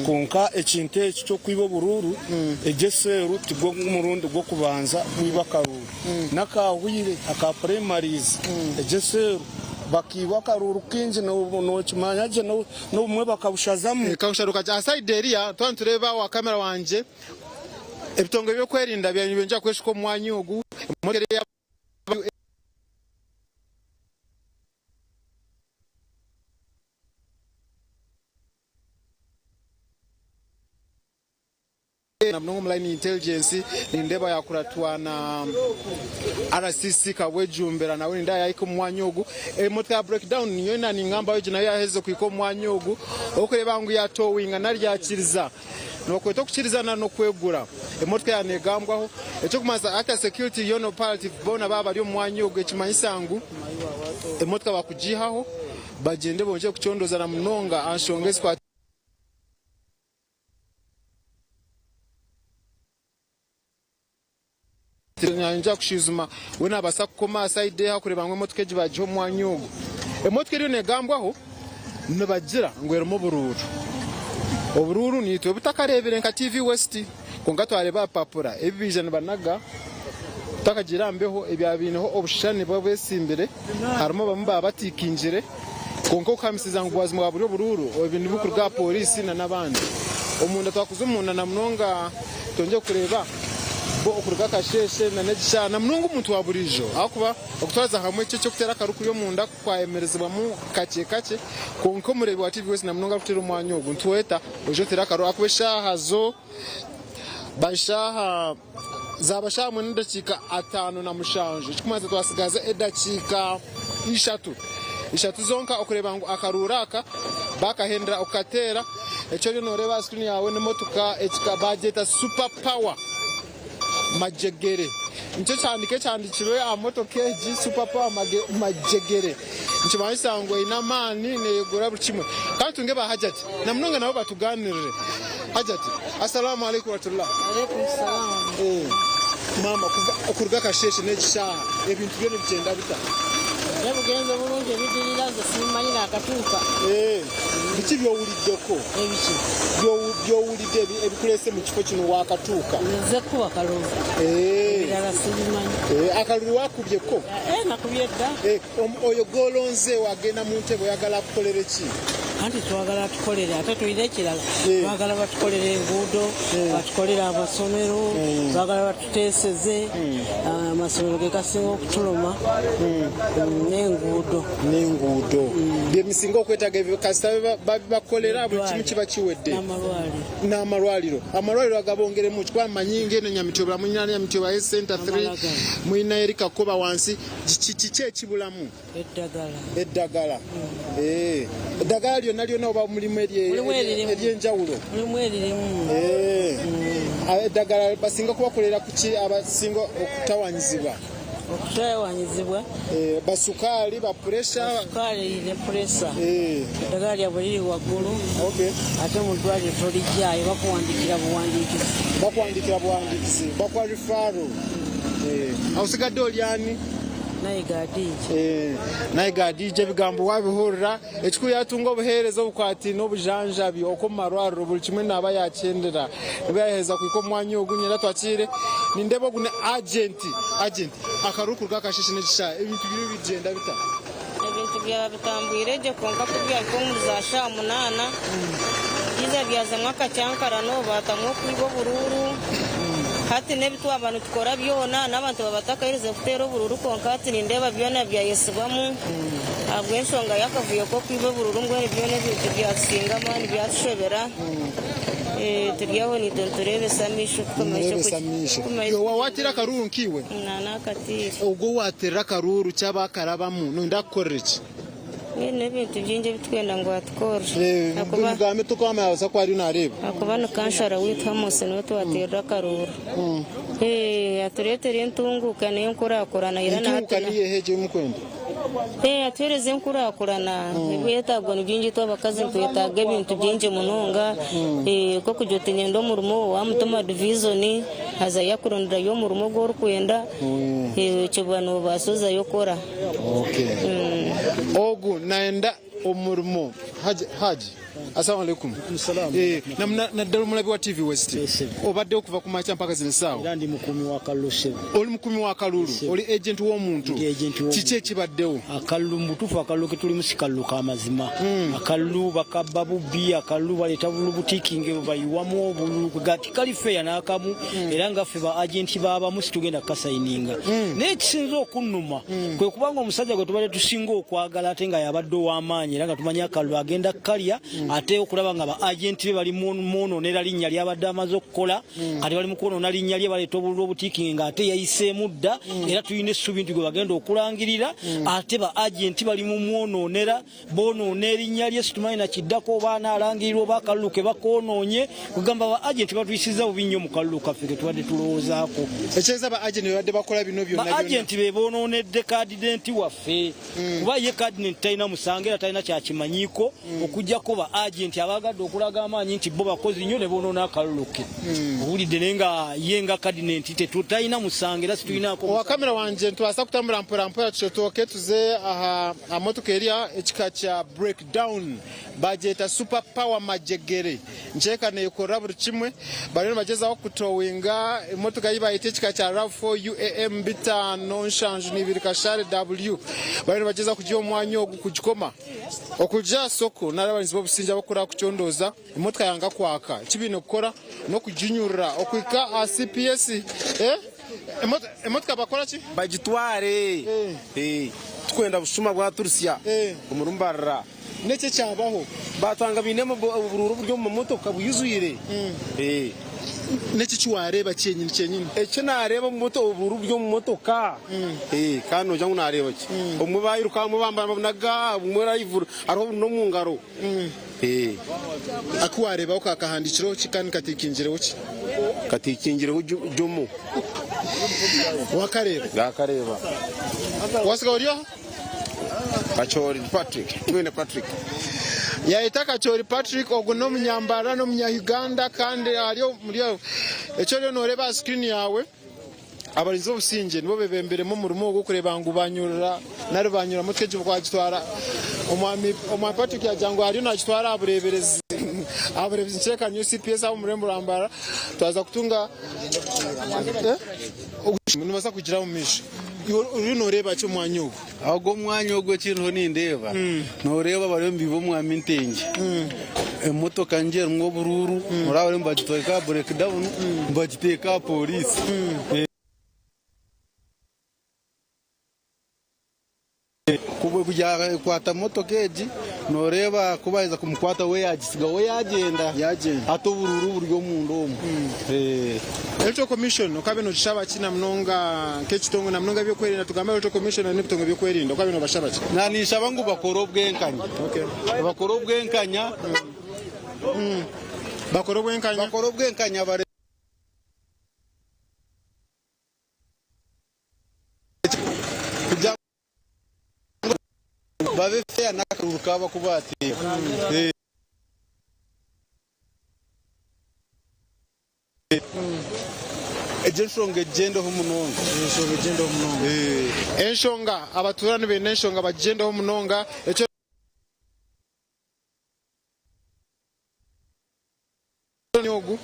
Speaker 1: Kwonka ekintu eki ky'okwiba oburuuru, egyo eseeru tigwo murundi gw'okubanza kwiba akaruuru. N'akaahwire aka purayimarizi, egyo eseeru bakaiba akaruuru kaingi nookimanya gye. N'obumwe bakabushazamu.
Speaker 4: Kabusharuka aha sayidi eriya twaba nitureeba owa kamera wangye ebitongore by'okwerinda byaba nibyongyera kweshuka omu mwanya ogu emotoka eriya Na munonga omu line intelligence nindeeba yakuratwa na RCC Kabwejumbira nawe nindeeba yahika omu mwanya ogu. Emotoka ya breakdown niyo na ningambaho egi nayo yaherize kuhika omu mwanya ogu orikureeba ngu yatowinga nari yakiriza. Nibakweta okukiriza nari n'okwegura. Emotoka yaaba negambwaho. Ekirikumanyisa hati security yoona operative boona baaba bari omu mwanya ogu ekimanyisa ngu emotoka bakugiihaho bagyende bongyere kucondoza na munonga aha nshonga ezikwatiraine. Naija kushwijuma we nabaasa kukoma aha sayidi eha kureeba ngu emotoka egi bagiha omu mwanya ogu. Emotoka eriyo negambwaho nibagira ngu erimu oburuuru. Oburuuru naitwe butakareebire nka TV West kwonka twareeba aha bipapura ebi baija nibanaga tutakagiire aha mbeho ebyaba biineho obushushani bw'abesimbire harimu abamwe baaba batikingire kwonka okuhamisiza ngu bwazima bwaba buri oburuuru ebi nibikuruga aha pooriisi n'abandi. Omunda twakuza omunda na munonga twongye kureeba bo okuruga akasheeshe n'ekishaaha na munonga omuntu wa buriijo ahakuba okutwariza hamwe ekyo eky'okuteera akaru kuri omunda kwayemerezibwamu kakye kakye kwonka omureebi wa TV West na munonga arikuteera omwanya ogu nitweta oije oteere akaru ahakuba eshaaha zo bashaaha Zaaba shaaha mwenda n'edakiika 57, ekirikumanyisa twatsigaza edakiika ishatu, ishatu zonka okureeba ngu akaruuru aka baakahendera okukateera. Eki oriyo nooreeba aha sikuriini yaawe n'emotoka ekika baagyeta Super Power Majegere. Nikyo kihandiiko ekihandiikirwe aha motoka egi Super Power Majegere. Nikimanyisa ngu eine amaani neeyegura buri kimwe. Ka ntunge ba Hajati na munonga nabo batugaaniirire. Hajati, Asalaamu alaikum warahmatullah.
Speaker 11: Alaikum salaam.
Speaker 4: Eh, maama kuva okuruga akasheeshe n'egi shaaha ebintu byo nibigyenda bita?
Speaker 11: Ebigenze bulungi ebidirira nze sibimanyi nakatuuka.
Speaker 4: Eh, biki by'owuliddeko?
Speaker 11: Ebiki?
Speaker 4: By'owulidde ebikuleese mu kifo kino waakatuuka?
Speaker 11: Nze kukuba kalulu.
Speaker 4: Eh.
Speaker 11: Ebirala sibimanyi.
Speaker 4: Eh, akalulu wakubyeko?
Speaker 11: Eh, nakubye dda.
Speaker 4: Eh, Oyo gw'olonze wagenda mu ntebe oyagala akukolere ki?
Speaker 11: Anti twagala atukolere ate tulina ekirala twagala batukolere enguudo, batukolere amasomero, twagala batuteeseze amasomero ge gasinga okutuluma n'enguudo.
Speaker 4: N'enguudo bye musinga okwetaaga ebyo kasita babibakolera buli kimu kiba kiwedde. N'amalwaliro. Amalwaliro agabongeremu ki kuba mmanyi ng'eno Nyamityobora mulina Nyamityobora Health Centre 3, mulina eri Kakoba wansi. Kiki kiki ekibulamu?
Speaker 11: Eddagala.
Speaker 4: Eddagala. Eh, eddagala lyonna lyonna oba mulimu ery'enjawulo?
Speaker 11: Mulimu eririmu.
Speaker 4: Eh. Ah, eddagala basinga kubakolera ku ki abasinga okutawanyizibwa?
Speaker 11: Okutawanyizibwa.
Speaker 4: Eh, basukaali, ba puresha.
Speaker 11: Sukaali ne puresa.
Speaker 4: Eh.
Speaker 11: Eddagala lyabwe liri waggulu.
Speaker 4: Okay.
Speaker 11: Ate mu ddwaliro tolijjaayo bakuwandiikira buwandiikizi.
Speaker 4: Bakuwandiikira buwandiikizi. Bakuwa referral. Eh, aho osigadde oli ani?
Speaker 11: Nayiga Hadija.
Speaker 4: Eh, Nayiga Hadija ebigambo wabihurira ekikuru yatunga obuheereza obukwataine obujanjabi okwo omu marwariro buri kimwe naaba yakyendera nibwo yaheza kuhika omu mwanya ogu nyenda twakiire nindeeba ogu ni agenti agenti akaruru kuruga akasheeshe n'ekishaayi ebintu biriyo bigyenda bita?
Speaker 20: Ebintu byaba bitambwire gye kwonka ku byahika omuri za shaaha munaana byaija byazamu akakyankarano baatamu okwiba oburuuru. Hati n'ebi twaba nitukora byona n'abantu baaba batakaherize kuteera oburuuru kwonka hati nindeeba byona byayesibwamu ahabw'enshonga y'akavuyo k'okwiba oburuuru mbwenu byona ebintu byatusinga amaani byatushobera. Turi aho naitwe nitureebesa amaisho
Speaker 4: Nimureebesa amaisho. Iwe waateera akaruuru nkaiwe?
Speaker 20: Naakatiire.
Speaker 4: Ogwo waateerera akaruuru kyaba akarabamu noyenda kukukorera ki?
Speaker 20: Mbwenu ebintu bingi ebi turikwenda ngu atukorere.
Speaker 4: Mugambe tukwamanya abaasa kuba ariyo naareeba.
Speaker 20: Ahakuba ni kansara waitu Amos niwe twateerera akaruuru. Atureetere entunguuka n'enkurakurana.
Speaker 4: Entunguuka niyo eha egyo ei murikwenda?
Speaker 20: Atuheereze enkurakurana. Ebyetaago ni bingi itwe abakazi nitwetaaga ebintu bingi munonga. Nk'okugira oti niinyenda omurimo waamutuma divizoni azayo akuronderayo omurimo ogu orikwenda ekyo noobaasa ozayo okora.
Speaker 4: Ogu nayenda omurimo. Haji. Assalamu alaikum. Eh, naddala omulabi wa TV West. Obaddewo kuva ku makya mpaka zino essaawa.
Speaker 21: Era ndi mukuumi wa kalulu ssebo.
Speaker 4: Oli mukuumi wa kalulu, oli agent w'omuntu. Kiki ekibaddewo?
Speaker 21: Akalulu mu butuufu akalulu ke tulimu si kalulu ka mazima. Akalulu bakabba bubbi, akalulu baleeta bululu butiikinge bayiwamu obululu ga tikali feya n'akamu era nga ffe ba agenti b'abamu situgenda kukasayininga. Naye ekisinze okunnuma kwe kuba nga omusajja gwe tubadde tusinga okwagala ate nga yabadde ow'amaanyi era nga tumanyi akalulu agenda kukalya. Ate okulaba nga ba agenti be bali mwonoonera linnya lyabadde amaze okukola. Kati bali mu kwonoona linnya lye, baleeta obululu obutiikingi nga ate yayiseemu dda. Era tulina essuubi nti gwe bagenda okulangirira. Ate ba agenti bali mu mwonoonera, bonoona erinnya lye, situmanyi na kiddako oba anaalangirirwa oba akalulu ke bakoonoonye. Kugamba ba agenti batuyisizza bubi nnyo mu kalulu kaffe ke tubadde tulowoozaako.
Speaker 4: Ekitegeeza ba agenti be badde bakola bino byonna
Speaker 21: Ba
Speaker 4: byonna?
Speaker 21: agenti be boonoonedde kadidenti waffe. Kuba ye kadidenti talina musango era talina kyakimanyiiko, okuggyako ba agenti abaagadde okulaga amaanyi nti bo bakozi nnyo ne boonoona akalulu ke. Owulidde? Naye nga ye nga kadidenti talina musango era situlinaako
Speaker 4: Owa kamera wangye nitubaasa kutambura mpora mpora tushotoke tuze aha aha motoka eriya ekika kya breakdown bagyeta super power majegere nkyeka neyekorera buri kimwe bariyo nibagyezaho kutowinga emotoka ei bayeta ekika kya RAV4 UAM 572 kashare W bariyo nibagyezaho kugiha omwanya ogu kugikoma okurugira aha soko nari abarinzi b'obusingye abarikukora kukyondooza emotoka yanga kwaka eki baine kukora n'okuginyurura okuhika aha CPS eh Emotoka bakora ki?
Speaker 3: Bagitware. Tikwenda bushuma bwaturusya omuri Mbarara.
Speaker 4: N'eki ekyabaho?
Speaker 3: Batwanga baine oburuuru oburi omu mamotoka bwijwire.
Speaker 4: N'eki eki wareeba kyenyini kyenyini?
Speaker 3: Eki nareeba oburuuru buri omu motoka. Kandi nogira ngu nareeba ki? Obumwe bayiruka abamwe babunaga, obumwe live hariho oburi n'omu ngaro.
Speaker 4: Aku waareebaho kaakahandiikireho ki kandi katiikingireho ki?
Speaker 3: Katiikingireho Jomo.
Speaker 4: Waakareeba?
Speaker 3: Naakareeba.
Speaker 4: Waasiga ori oha?
Speaker 3: Kachoori Patrick. Twine Patrick.
Speaker 4: Yayeta Kachoori Patrick, ogu n'omunyambarara n'omunya-Uganda kandi ari omuri eki oriyo nooreeba aha screen yaawe. Abarinzi b'obusingye nibo bebembeiremu omurimo ogu kureeba ngu banyurura nari banyura motoka egyo bagitwara. Omwami Omwami Patrick yagira ngu ariyo nagitwara aha bureeberezi aha bureeberezi nikirabeka niyo CPS aha omu rurembo rwa Mbarara twaza kutunga nibaza kugira omu maisho. Iwe oriyo noreeba ki omwanya ogu?
Speaker 5: Ogu omwanya ogu eki ndiho nindeeba, nooreeba bariyo nibaiba omwami Ntengye. Emotoka ngye erimu oburuuru, nooreeba bariyo nibagitwara aha break down nibagiteeka aha pooriisi. Ku yakwata motoka egi, nooreeba ku baaheza kumukwata we yaagitsigaho yaagyenda, hati oburuuru buri omunda omwo.
Speaker 4: Electoral Commission okabe nogishaba ki na munonga nk'ekitongore na munonga ebyokwerinda tugambe Electoral Commission n'ebitongore by'okwerinda okabe nobashaba ki?
Speaker 5: Na ninshaba ngu bakore obwenkanya. Bakore obwenkanya.
Speaker 4: Bakore obwenkanya.
Speaker 5: Bakore obwenkanya bare. Kugira ngu babe fair n'akaruuru kaabo aku baateera. Egyo enshonga egyendeho munonga.
Speaker 4: Enshonga egyendeho munonga. Enshonga abatuura nibenda enshonga bagigyendeho munonga. Ekyo. Ogu.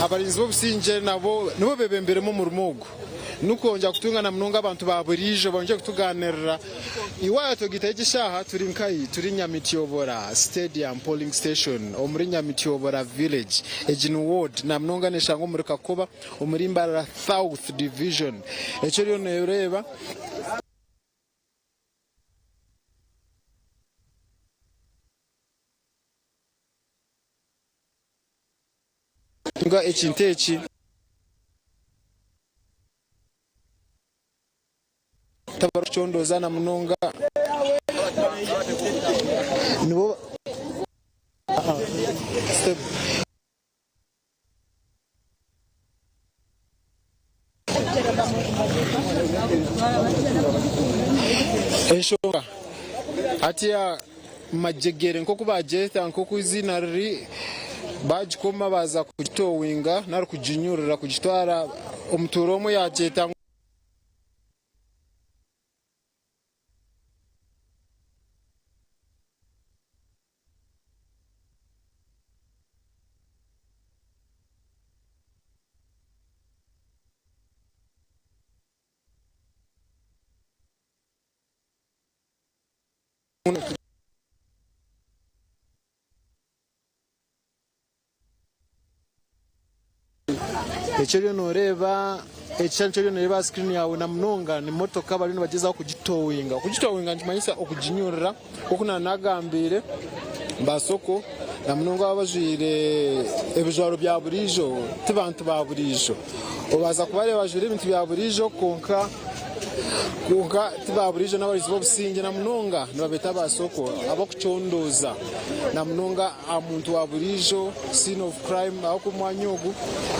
Speaker 4: Abarinzi b'obusingye nabo nibo bebembeiremu omurimo ogu. Nikwongyera kutunga na munonga abantu ba buriijo bongye kutugaanirira. Iwe twegaiteho egi eshaaha turi nkahi? Turi Nyamityobora Stadium Polling Station omuri Nyamityobora Village. Egi ni ward na munonga neshangwa omuri Kakoba omuri Mbarara South Division. Eki oriyo noreeba. Nga ekintu eki. Tabarikucondooza na munonga nibo step. Enshonga hatiya majegere nk'oku bagyeta nk'oku eiziina riri bagikoma baaza kugitowinga nari kuginyurura kugitwara omutuura omwe yagyeta ngu. Eki oriyo nooreeba, ekishushani eki oriyo nooreeba aha sikirini yaawe na munonga ni motoka bariyo nibagyezaho kugitowinga. Okugitowinga nikimanyisa okuginyurura nk'oku naanagambiire. Basoko na munonga ababa bajwaire ebijwaro bya buriijo ti bantu ba buriijo. Obaasa kubareeba bajwaire ebintu bya buriijo kwonka kwonka ti ba buriijo n'abarinzi b'obusingye na munonga nibabeeta Basoko ab'okucondooza na munonga aha muntu wa buriijo, scene of crime, ahabw'okuba omwanya ogu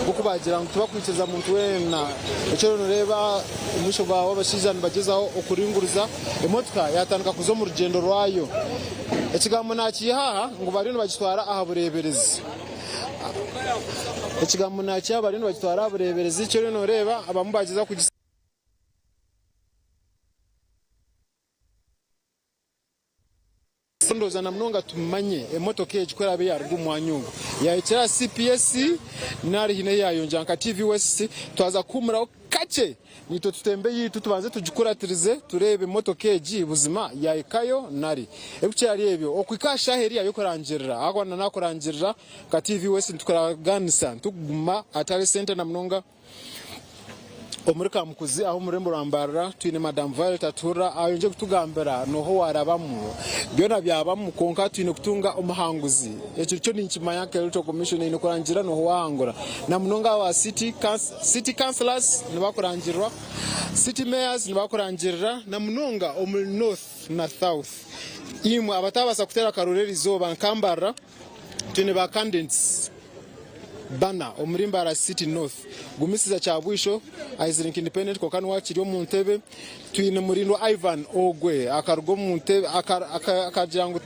Speaker 4: nk'oku baagira ngu tibakwikiriza muntu weena. Ekyo oriyo nooreeba omu maisho gaawe abashaija nibagyezaho okuringuriza emotoka yaatandika kuza omu rugyendo rwayo. Ekigambo naakiiha aha ngu bariyo nibagitwara aha bureeberezi. Ekigambo naakiiha bariyo nibagitwara aha bureeberezi. Eki oriyo nooreeba abamwe baagyezaho kugi. Ndowooza na munonga tumanye emotoka egi ku eraabe yaaruga omu mwanya ogu yaahikire aha CPS nari haine ahu yaayongyera nka TV West twaza kuhuumuraho kakye naitwe tutembe eyaitu tubanze tugikuratirize tureebe emotoka egi buzima yaahikayo nari ebikukira ahari ebyo okuhika aha shaaha eriya y'okurangirira ahakuba na naakurangirira nka TV West nitukuraganisa nitukuguma ahatari sente na munonga Omuri Kamukuzi aho omu rurembo rwa Mbarara twine Madam Violet Atuhurira ayongye kutugambira noha owarabamu. Byona byabamu kwonka twine kutunga omuhanguzi. Ekyo kyo ninkimanya nka Electoral Commission eine kurangirira noha owahangura. Namunonga aba City City Councillors nibakurangirwa, City Mayors nibakurangirira namunonga omuri North na South. Imwe abatabaasa kuteera akaruru erizooba nka Mbarara twine ba candidates bana omuri Mbarara City North, Gumisiza Kyabwisho aizire nka independent kwonka niwe akiri omu ntebe, twine Murindwa Ivan ogwe akaruga omu ntebe akagira ngu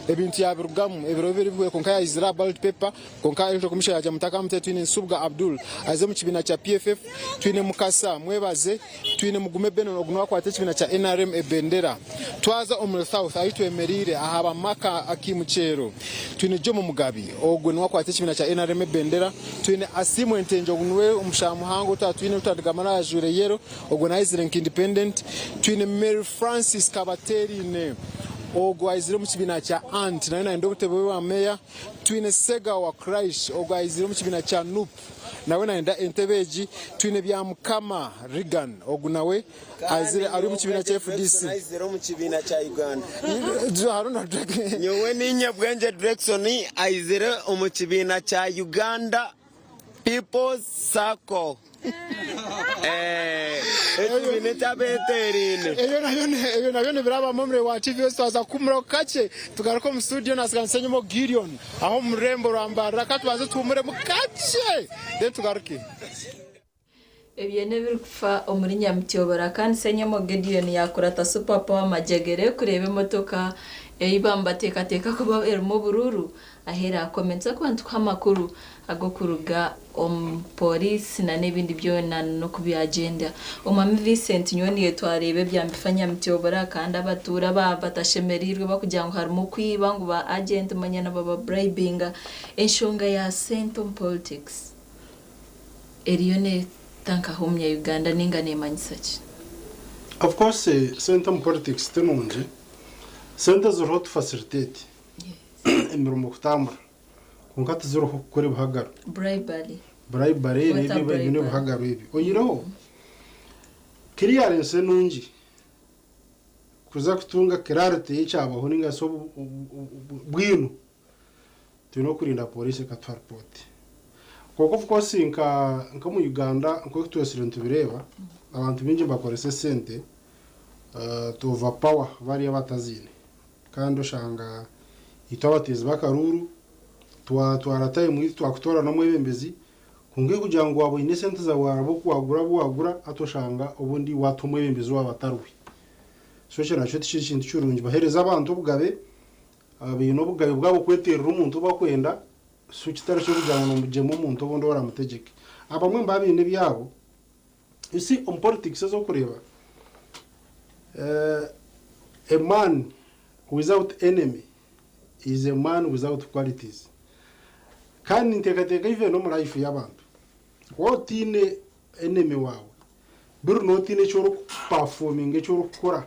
Speaker 4: ebintu yabirugamu ebiro bibiri bihweire kwonka yaizire aha ballot paper kwonka Electoral Commission yagira ngu mutakamutera, twine Nsubwa Abdul aize omu kibiina kya PFF, twine Mukasa Mwebaze, Twine Mugume Benon ogu niwe akwata ekibiina kya nrm ebendera. Twaza omuri South ahi twemereire ahaba Maka Akimukyero twine Jomo Mugabi ogwe niwe akwata ekibiina kya nrm ebendera. Twine Asiimwe Ntengi ogu niwe omushaija muhango ou twatwine ou twatugamba nawe ajwaire yellow ogwe nawe aizire nka independent. Twine Mary Francis Kabatereine ogwo aizire omu kibiina kya ant nawe nayenda obutebe bwa meeya. Twine Ssegawa Quraish ogwo aizire omu kibiina kya nup. Nawe nayenda entebe egi. Twine Byamukama Reagan ogu nawe aizire ari omu kibiina kya FDC.
Speaker 9: Aizire omu kibiina kya Uganda. Nyowe ninye Bwengye Drexon aizire omu kibiina kya Uganda People's Sacco. Ekibiina eky'abeteeraine.
Speaker 4: Ebyo nabyo nibirabamu omuri wa TV West twaza kuhumuraho kakye tugaruke omu studio nasiganisa enyima Gideon. Aho omu rurembo rwa Mbarara ka tubanze tuhumuremu kakye then tugaruke.
Speaker 15: Ebyo n'ebirikufa omuri Nyamityobora kandi Ssenyomo Gideon yaakurata Super Power Majegere kureeba emotoka ei baamubateekateeka kuba erimu oburuuru ahu eraakomentsa kuba nitukuha amakuru ag'okuruga omu pooriisi na n'ebindi byona n'oku byagyenda. Omwami Vincent nyowe niiwe twareeba ebya Mbifa Nyamityobora kandi abatuura baaba batashemereirwe bakugira ngu harimu okwiba ngu ba agenti manya nibaba bribinga. Enshonga ya sente omu politics eriyo neeta nkaha omunya Uganda ninga nemanyisa ki?
Speaker 19: Of course sente omu politics ti nungi, sente ziriho to facilitate emirimo kutambura. Kwonka tiziriho kukora ebihagaro.
Speaker 15: Bribery.
Speaker 19: Bribery
Speaker 15: What a
Speaker 19: ebyo n'ebihagaro ebyo. Oyihireho clearance enungi kuza kutunga clarity y'ekyabaho ninga shi bwino, twine okurinda pooriisi ekatuha ripooti. Kwonka of course nka nk'omu Uganda nk'oku twesire nitubireeba, abantu baingi nibakoresa esente to overpower bariya abataziine. Kandi oshanga itwe abateezi b'akaruuru twatwara tayimu yitu twakutoorana omwebembezi, kwonka kugira ngu waaba oine esente zaawe waraba oku waagura abu waagura hati oshanga obundi waata omwebembezi waaba atari we. So ekyo nakyo tikiri kintu kirungi. Baheereze abantu obugabe, baine obugabe bwabo kweteerera omuntu ou bakwenda, so kitari ky'okugira ngu noomugyema omuntu obundi ou oramutegyeke. Abamwe nibaba baine ebyabo, you see omu politics ezi orikureeba, A man without enemy is a man without qualities. Kandi ninteekateeka even omu life y'abantu, waaba otaine enemy waawe, biri nooba otaine eki orikupafominga, eki orikukora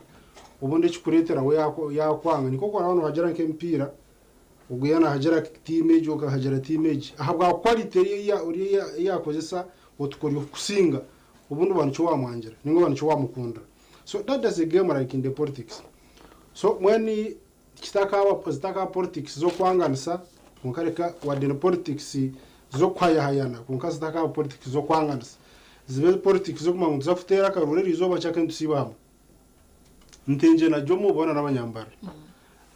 Speaker 19: obundi ekikureetera we yaakwanga. Nikwo orikureeba nibagira nk'emipiira, ogu yaaba naahagira tiimu egi, ogu akahagira tiimu egi. Ahabwa quality ori ei yaakozesa otukoryo kukusinga, obundi oba nikyo waamwangira nainga oba nikyo waamukundira. So that does a game like in the politics. So mbwenu Kitakaba zitakaba politics z'okwanganisa kwonka reka wadde ni politics z'okuhayahayana kwonka zitakaba politics z'okwanganisa. Zibe politics z'okumanya ngu nituza kuteera akaruru eriizooba kyaka nitusiiba hamwe. Ntengye na Jomo boona n'abanyambarara.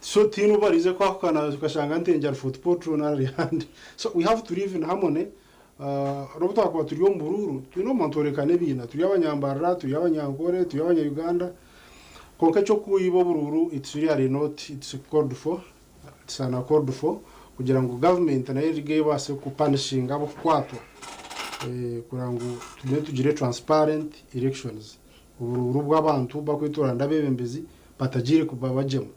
Speaker 19: So tihaine ou bariize kwahukana okashanga Ntengye ari Fort Portal nari ari ahandi. So we have to live in harmony n'obu twakuba turi omu buruuru twine okuguma nitworekana ebiina. Turi abanyambarara, turi abanyankore, turi abanya-Uganda. Kwonka eky'okwiba oburuuru it's really not, it's called for, it's uncalled for kugira ngu gavumenti nayo erige ebaase kupanishinga ab'okukwatwa kureba ngu tugume tugire transparent elections. Oburuuru bw'abantu bakwetoorana abeebembezi batagiire kubabagyema.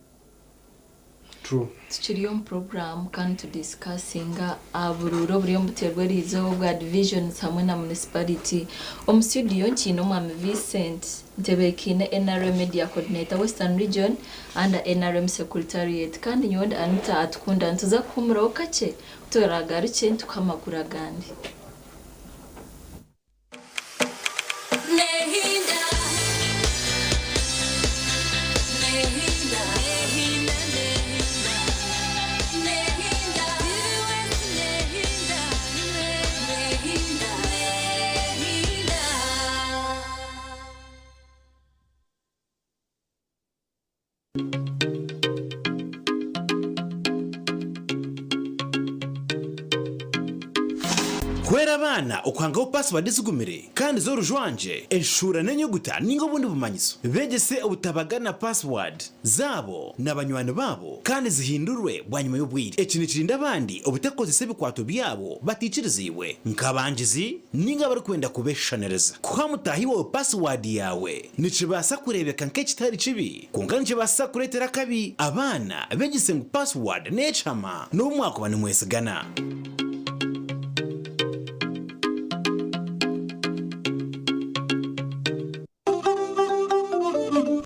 Speaker 19: True.
Speaker 15: Tukiri omu puroguraamu kandi nitudisikasinga aha buruuru oburi omu buteerwa eriizooba obwa divisions hamwe na municipality. Omu studio nkiine Omwami Vincent Ntebeekiine NRM Media Coordinator Western Region under NRM Secretariat kandi nyowe ndi Anita Atukunda. Nituza kuhuumuraho kakye kuturaagarukye nitukuha amakuru agandi.
Speaker 12: Hwera abaana okuhangaho paasiwaadi ezigumire kandi z'orujwangye, enshuura n'enyuguta ninga obundi bumanyiso. Beegyese obutabagana paasiwaadi zaabo na banywani baabo kandi zihindurwe bwanyima y'obwire. Eki nikirinda abandi obutakozesa ebikwato byabo bataikiriziibwe, nk'abangizi ninga abarikwenda kubeshushaniriza. Kuha mutaahi waawe paasiwaadi yaawe nikibaasa kureebeka nk'ekitari kibi, Kwonka nikibaasa kureetera akabi abaana beegyese ngu paasiwaadi n'ekihama n'obu mwakuba nimwesigana.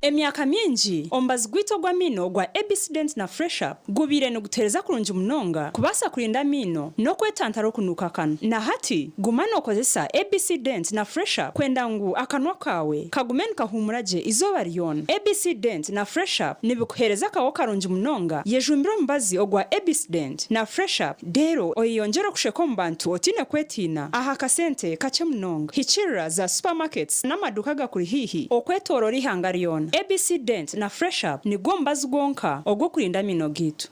Speaker 22: Emyaka mingi, omubazi gwaitu ogw'amaino ogwa ABC Dent na Fresh Up gubaire nigutuheereza kurungi munonga kubaasa kurinda amaino n'okwetantara okunuuka akanwa. Na hati, guma nookozesa ABC Dent na Fresh Up kwenda ngu akanwa kaawe kagume nikahuumura gye eizooba ryona. ABC Dent na Fresh Up nibikuheereza akaho karungi munonga. Yejumbire omubazi ogwa ABC Dent na Fresh Up reero oyeyongyere okusheka omu bantu otaine kwetiina aha kasente kakye munonga. Hikiirira za supermarkets n'amaduuka agakuri haihi okwetooroora eihanga ryona. ABC Dent na Fresh Up nigwo mubazi gwonka ogw'okurinda amaino gaitu.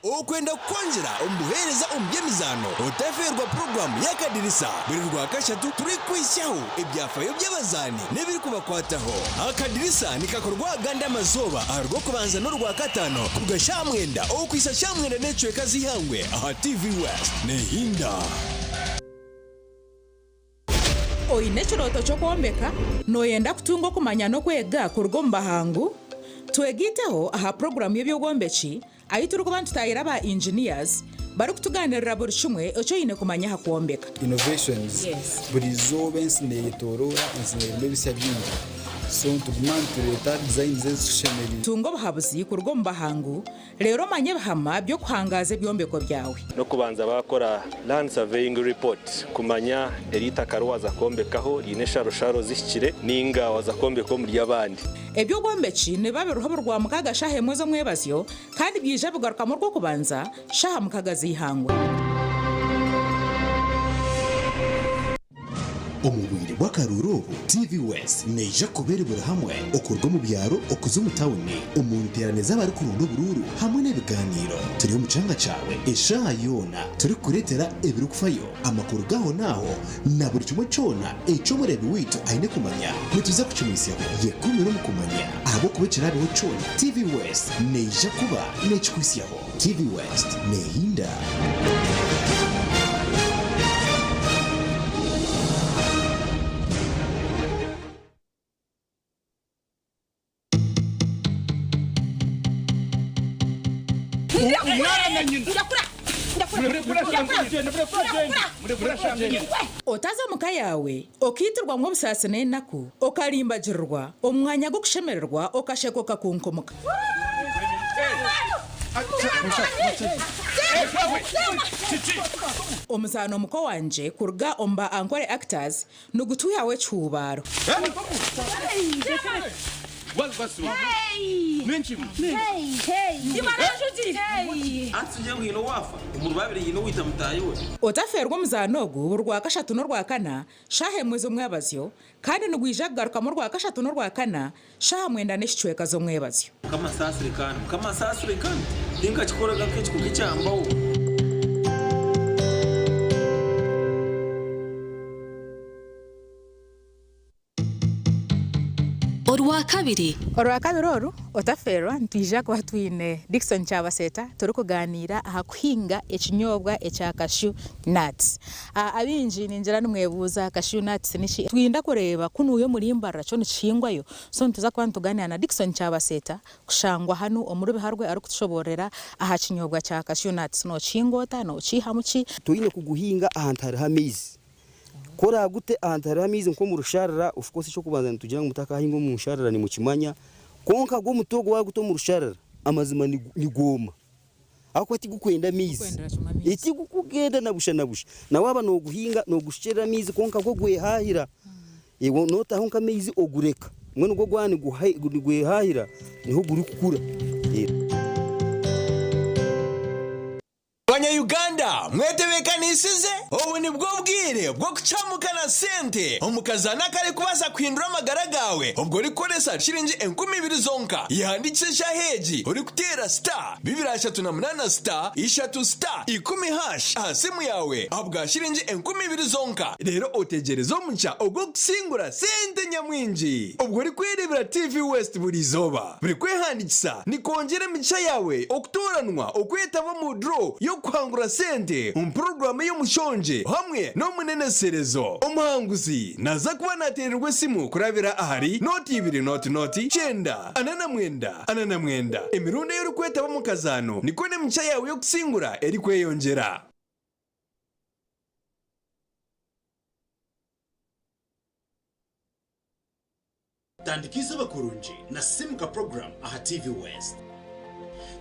Speaker 23: Okwenda kukwongyera omu buheereza omu by'emizaano, otafeerwa puroguraamu y'Akadirisa buri Rwakashatu turikukwitsyaho ebyafayo by'abazaani n'ebirikubakwataho. Akadirisa nikakorwa agandi amazooba aha Rwokubanza n'Orwakataano kuruga shaaha mwenda okuhitsya shaaha mwenda n'ekicweka z'eihangwe aha TV West. Nehinda.
Speaker 24: Oine ekirooto ky'okwombeka? Nooyenda kutunga okumanya n'okwega kuruga omu bahangu? Twegaiteho aha puroguraamu y'eby'obwombeki ahu turikuba nitutaahira aba engineers barikutugaaniirira buri kimwe eki oine kumanya aha kwombeka.
Speaker 25: Innovations, Buri izooba ensi neyetoroora, ensi nerimu ebisya bingi so nituguma nitureeta designs ezitushemereire.
Speaker 24: Tunga obuhabuzi kuruga omu bahangu reero omanye ebihama by'okuhangaaza ebyombeko byawe.
Speaker 26: N'okubanza baakora Land Surveying Report kumanya eri itaka ri waaza kwombekaho riine ensharosharo zihikire nainga waaza kwombeka omuri abandi.
Speaker 24: Eby'obwombeki nibiba biriho buri Rwamukaaga shaaha emwe z'omwebazyo kandi byija bigarukamu Orwokubanza shaaha mukaga z'eihangwe.
Speaker 12: Omu bwire bw'akaruuru obu, TV West neija kuba eri buri hamwe okuruga omu byaro okuza omu tawuni, omu nteerane z'abarikuronda oburuuru hamwe n'ebigaaniiro. Turi omu kyanga kyawe eshaaha yoona turikukureetera ebirikufayo, amakuru g'ahonaaho na buri kimwe kyona eki omureebi waitu aine kumanya. Nituza kukimwitsyaho. Yekuumire omu kumanya ahabw'okuba ekiraabeho kyona, TV West neija kuba neekikuhitsyaho. TV West neehinda.
Speaker 24: Otaza omu ka yaawe okaitirwamu obusaasi n'enaku, okarimbagirirwa omu mwanya gw'okushemererwa okasheka okakunkumuka. Omuzaano Muko Wangye kuruga omu ba Ankole Actors nigutwihaho ekihuubaaro. Otafeerwa omuzaano ogu buri Rwakashatu n'Orwakana shaaha emwe z'omwabazyo kandi nigwija kugarukamu Orwakashatu n'Orwakana shaaha mwenda n'ekicweka z'omwebazyo.
Speaker 2: Mukama nsaasire kandi Mukama nsaasire kandi tinkakikoraga nk'ekiko kyambaho.
Speaker 24: Orwakabiri. Orwakabiri oru, otafeerwa, nitwija kuba twine Dickson Kyabaseeta turikugaaniira aha kuhinga ekinyobwa ekya cashew nuts. Abaingi ningira nimwebuuza cashew nuts niki? Twinda kureeba ku nuuyo omuri Mbarara kyo nikihingwayo so nituza kuba nitugaaniira na Dickson Kyabaseeta kushangwa hanu omuri Biharwe arikutushoboororera aha kinyobwa kya cashew nuts. Nookihinga ota? Nookiihamu ki?
Speaker 7: Toine kuguhinga ahantu hariho amaizi. Ku oraagute ahantu hariho amaizi nk'omu rusharara, of course eky'okubanza nitugira ngu mutakahinga omu nsharara nimukimanya, kwonka gwo omuti ogwo waaguta omu rusharara, amazima nigwoma ahabw'okuba tigukwenda amaizi, tigukugenda na busha na busha. Na waaba nooguhinga noogushukyerera amaizi kwonka gwo gwehahira, iwe nootaho nk'amaizi ogureka, mbwenu gwo gwaba nigwehahira niho gurikukura.
Speaker 23: Banya-Uganda mwetebeekaniisize? Obu nibwo bwire bw'okucamuka na sente omu kazaano akarikubaasa kuhindura amagara gaawe obwo orikukoresa shiringi 2000 zonka. Yehandiikise eshaaha egi orikuteera star 238 star ishatu star ikumi hash aha simu yaawe ahabwa shiringi 2000 zonka reero otegyereze omugisha ogw'okusingura sente nyamwingi obwo orikwereebera TV West buri izooba. Buri kwehandiikisa nikwongyera emigisha yaawe okutooranwa okwetaba omu draw y'okuhangura sente omu puroguraamu ey'omushongye hamwe n'omuneneserezo. Omuhanguzi naaza kuba naateererwa esimu kurabira ahari nooti ibiri nooti nooti kyenda ana na mwenda ana na mwenda. Emirundi ei orikwetaba omu kazaano nikwo n'emigisha yaawe y'okusingura erikweyongyera.
Speaker 12: Tandika eizooba kurungi na Simuka Program aha TV West.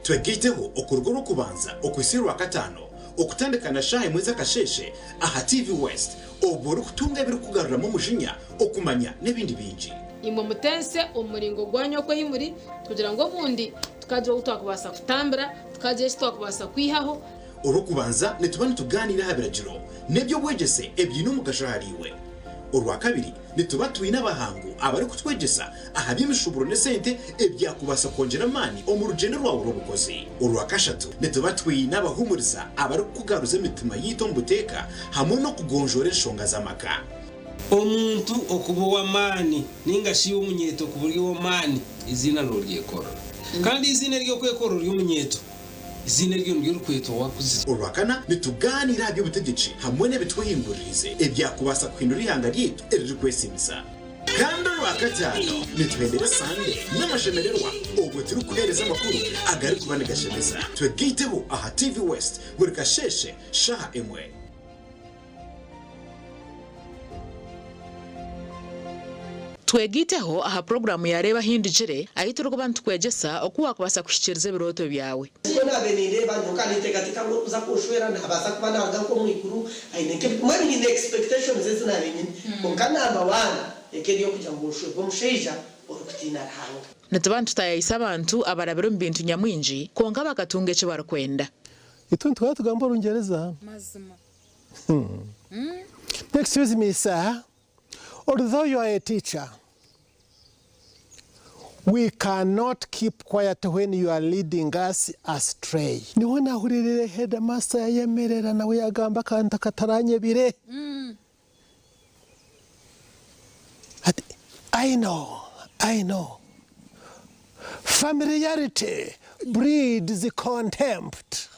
Speaker 12: Twegaiteho okuruga Orwokubanza okuhitsya Orwakataano okutandika na shaaha emwe z'akasheeshe aha TV West obwo orikutunga ebirikukugaruramu omujinya, okumanya n'ebindi bingi.
Speaker 8: Imwe mutense omu muringo gwanyu oku ei muri, kugira ngu obundi tukagira ou twakubaasa kutambira, tukagira eki twakubaasa kwihaho.
Speaker 12: Orwokubanza nituba nitugaaniira aha biragiro n'eby'obwegyese ebiine omugasho ahariiwe. Orwakabiri Nituba twine abahangu abarikutwegyesa aha by'emishuuburo n'esente ebyakubaasa kwongyera amaani omu rugyendo rwawe rw'obukozi. Orwakashatu, nituba twine abahuumuriza abarikukugaruza emitima yaitu omu buteeka hamwe n'okugonjoora enshonga z'amaka.
Speaker 14: Omuntu okuba ow'amaani nainga shi iwe omunyeeto kuba ori ow'amaani, eiziina nooryekorera. Kandi eiziina ery'okwekorera ori omunyeeto, Eiziina eryo niryo orikwetwa owakuzire.
Speaker 12: Orwakana, nitugaaniira aha by'obutegyeki hamwe n'ebitwehinguririize ebyakubaasa kuhindura eihanga ryaitu eririkwesiimisa. Kandi Orwakataano, nituhendera Sande n'amashemererwa obwo turikuheereza amakuru agarikuba nigashemeza. Twegaiteho aha TV West buri kasheeshe shaaha emwe.
Speaker 24: Twegaiteho aha puroguraamu ya Reeba Ahindugire, ahu turikuba nitukwegyesa oku waakubaasa kuhikiiriza ebirooto byawe.
Speaker 16: Nikwo naabaire nindeeba nyowe nkaba ninteekateeka ngu orikuza kunshwera naabaasa kuba naaruga nk'omu iguru aine nk'ebi mbwenu nyine expectations ezi naabaire nyine kwonka number one eka eri ey'okugira ngu nshwerwe omushaija orikutiina Ruhanga.
Speaker 24: Nituba nitutaayaayisa abantu abarabire omu bintu nyamwingi kwonka bakatunga eki barikwenda.
Speaker 18: Itwe nituhora tugamba Orungyereza.
Speaker 27: Mazima.
Speaker 18: Excuse me sir, although you are a teacher, we cannot keep quiet when you are leading us astray. Niho nahuririire headmaster yayemerera nawe yagamba akantu akataranyebire. Ati, I know, I know. Familiarity breeds contempt.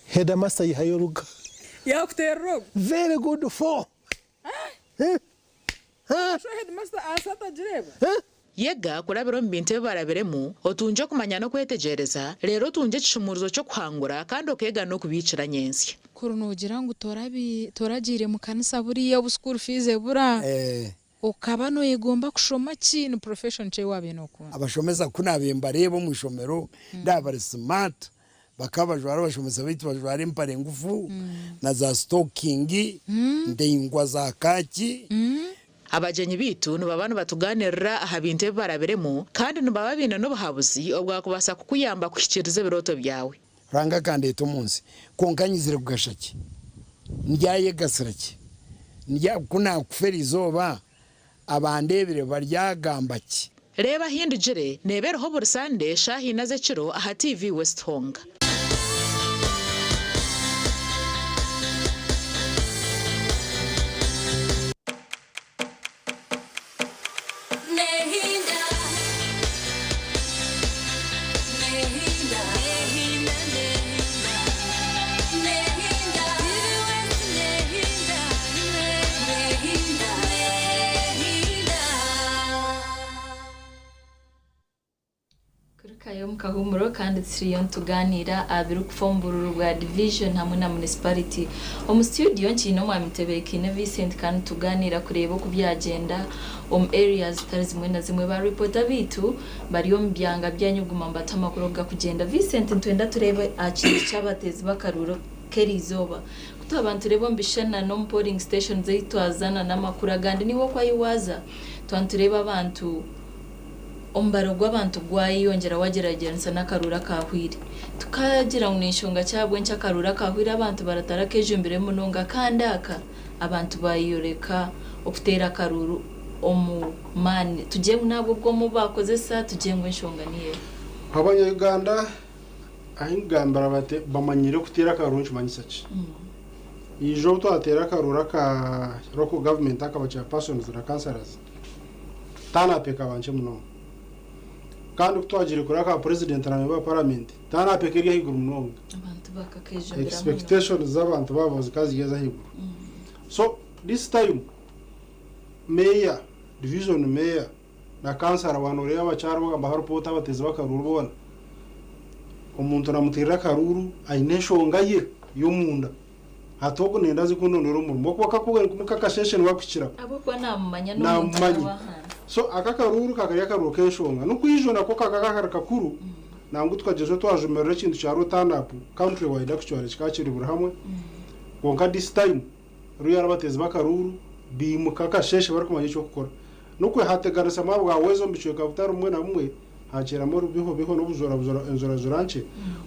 Speaker 18: Headmaster yihayo oruga.
Speaker 27: Yakuterera ogu.
Speaker 18: Very good for.
Speaker 27: Sho headmaster ansi atagireeba.
Speaker 24: Yega kurabira omu bintu ebi barabiremu, otungye okumanya n'okwetegyereza, reero otungye ekishumuurizo ky'okuhangura kandi okeega n'okubiikira nyentsya.
Speaker 27: Kuri noogira ngu toragiire mu kanisa buriya obu school fees ebura.
Speaker 1: Okaba noyegomba kushoma ki? Ni profession ki ei wabaire nokunda?
Speaker 6: Abashomesa ku naabaire mbareeba omu ishomero ndaaba bari smart, bakaba bajwara abashomesa baitu bajwara empare ngufu na za sitokingi ndaingwa za kaaki.
Speaker 24: Abagyenyi baitu nibaba nibatugaaniirira aha bintu ebi barabiremu kandi nibaba baine n'obuhabuzi obwakubaasa kukuyamba kuhikiiriza ebirooto byawe.
Speaker 6: Ruhanga akandeeta omu nsi, kwonka nyizire kugasha ki? Ndyayegasira ki? Ndya, ku naakufa eri izooba, abandeebire baryagamba ki?
Speaker 24: Reeba Ahindugire neeba eriho buri Sande shaaha ina z'ekiro aha TV West Honga.
Speaker 15: Kurukayo omu kahuumuro kandi turiyo nitugaaniira aha birikufa omu buruuru bwa division hamwe na municipality. Omu studio nkiine Omwami Tebeekiine Vincent kandi nitugaaniira kureeba oku byagyenda omu areas zitari zimwe na zimwe. Ba reporter baitu bari omu byanga byanyu kuguma nibatuha amakuru oku garikugyenda. Vincent nitwenda tureebe aha kintu ky'abateezi b'akaruuru k'eriizooba. Ku twaba nitureeba omu bishushani na n'omu polling stations ei twaza na n'amakuru agandi naiwe oku ahi waaza twaba nitureeba abantu Omubaro gw'abantu gwayeyongyera wagyeragyeranisa n'akaruuru akaahweire. Tukagira ngu n'enshonga ki ahabw'enki akaruuru akaahweire abantu baratarakejumbiremu munonga kandi aka abantu baayoreka okuteera akaruuru omu maani. Tugire ngu n'ahabw'obwoma obu baakozesa, tugire ngu enshonga niyo eha?
Speaker 19: Abanya-Uganda ahi nkugambira bati bamanyire okuteera akaruuru nikimanyisa ki? Ijo obu twateera akaruuru aka local government akaba chairpersons na councillors, Turn-up ekaba nkye munonga. Kandi ku twagiire kureba aka president na member wa parliament, turn-up eka eri ahaiguru munonga.
Speaker 15: Abantu bakakejumbiramu munonga.
Speaker 19: Expectations z'abantu baabo zikaba ziri ez'ahaiguru. So this time, mayor, division mayor na councillor waaba nooreeba abakyara bagamba hariho abateezi b'akaruuru boona, omuntu namuteerera akaruuru aine enshonga ye y'omunda. Hati ogu nenda aze kundondera omurimo okuba kakubwire ngu kakasheshe niwe akuhikiraho.
Speaker 15: Ahabw'okuba naamumanya n'omuntu
Speaker 19: Naamumanya.
Speaker 15: ow'ahansi.
Speaker 19: So aka akaruuru kakaba kari akaruuru k'enshonga. N'okwija nako kakaba kari kakuru nangwa tukagyezaho twajumirira ekintu kya low turn up country wide actually kikaba kiri buri hamwe kwonka this time ruyara abateezi b'akaruuru baimuka akasheshe barikumanya eky'okukora. N'okwehateganisa bwa wezo omu bicweka bitari bimwe na bimwe hakyeramu orubihobiho n'obujura bujura enjurajura nkye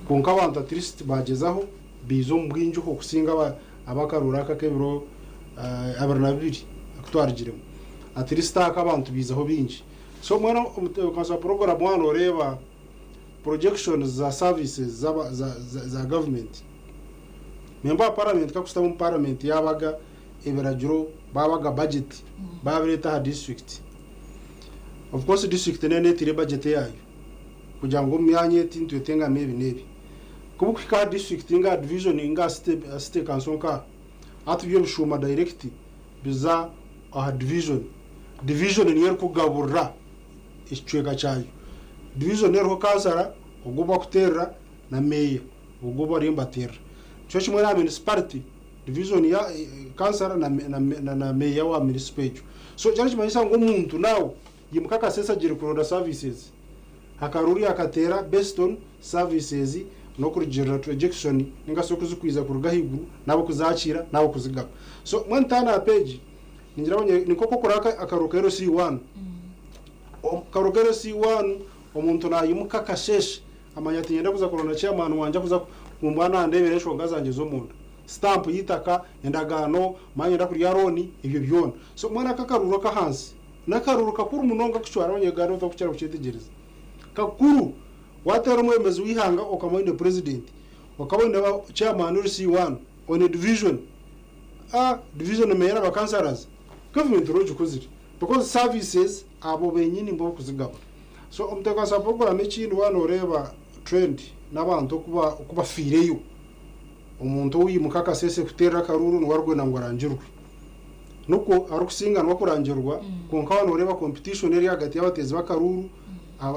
Speaker 19: kwonka abantu at least bagyezaho Baija omu bwingi okusinga ab'akaruuru aka ak'ebiro 22 aku twarugiremu. At least aka abantu baizaho baingi. So mbwenu omutebeekanisa wa puroguraamu waaba nooreeba projections za services za gavumenti, memba wa paramenti ku arikushutama omu paramenti yaabaga ebiragiro, baabaga bajeti, baabireeta aha disiturikiti. Of course disiturikiti neeba neetaire bajeti yaayo kugira ngu omu myanya eti nitwetengamu ebi n'ebi. Ku burikuhika aha disiturikiti ninga aha divijoni ninga aha site kanso nk'aha, hati byo bishuuma dayirekiti biza aha divijoni. Divijoni niyo erikugaburira ekicweka kyayo. Divijoni eriho kansara ogwo ou barikuteerera na meeya ogwo ou bariyo nibateerera. Nikyo kimwe n'aha munisiparite, divijoni ya kansara na meeya wa munisipo egyo. So ekyo nikimanyisa ngu omuntu naawe Yimuka akasese agyire kuronda services. Akaruuru yakateera based on services n'okurugirira rejection ninga shi okuzikwiza kuruga ahaiguru n'abokuzaakiira n'abokuzigaba. So mbwenu turn up egi ningira ngu ni nk'oku okura akaruuru ka LC one. Akaruuru ka LC one omuntu nayimuka akasheeshe amanya ati niinyenda kuza kuronda chairman wangye akuza kumbwira nandeebera enshonga zangye z'omunda. Stamp y'eitaka, endagaano, manya niinyenda kurya loan ebyo byona. So mbwenu aka akaruuru ak'ahansi N'akaruuru kakuru munonga kucwara abanya-Uganda otarikukira kukyetegyereza. Kakuru! Waateera omwebembezi w'eihanga okaba oine purezidenti, okaba oine ba chairman ori C1, oine division, a division mayor na ba councillors, gavumenti oraba ogikozire because services abo benyini nibo barikuzigaba. So omutebeekanisa wa puroguraamu ekindi waaba nooreeba trend n'abantu oku bafiireyo, omuntu owiimuka akaseese kuteera akaruuru niwe arikwenda ngu arangirwe. Nikwo arikusinganwa kurangirwa kwonka waaba nooreeba competition eri ahagati y'abateezi b'akaruuru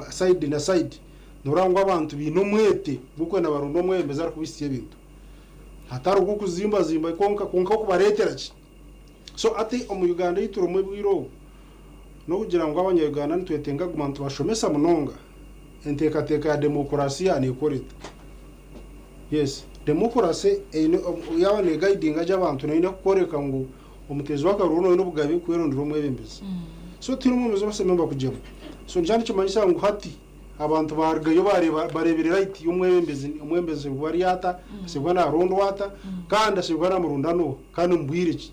Speaker 19: side na side nooreeba ngu abantu baine omwete gw'okwenda baronde omwebembezi arikubahitsya ebintu hatari ogw'okuzimbazimba kwonka kwonka okubareetera ki. So hati omu Uganda ei turimu obwire obu. N'okugira ngu abanya-Uganda nitwetenga kuguma nitubashomesa munonga enteekateeka ya demokurasiya neekora eta. Yes, demokurasi eine yaaba neegaidinga gye abantu neine kukworeka ngu omuteezi w'akaruuru noine obugabe kwerondera omwebembezi. So tihaine omwebembezi ou bashemereire kugyema. So nikyo nikimanyisa ngu hati abantu baarugayo baareeba bareebire right y'omwebembezi, omwebembezi ashemereire kuba ari ata, ashemereire kuba naarondwa ata, kandi ashemereire kuba naamurondana oha, kandi omu bwire ki.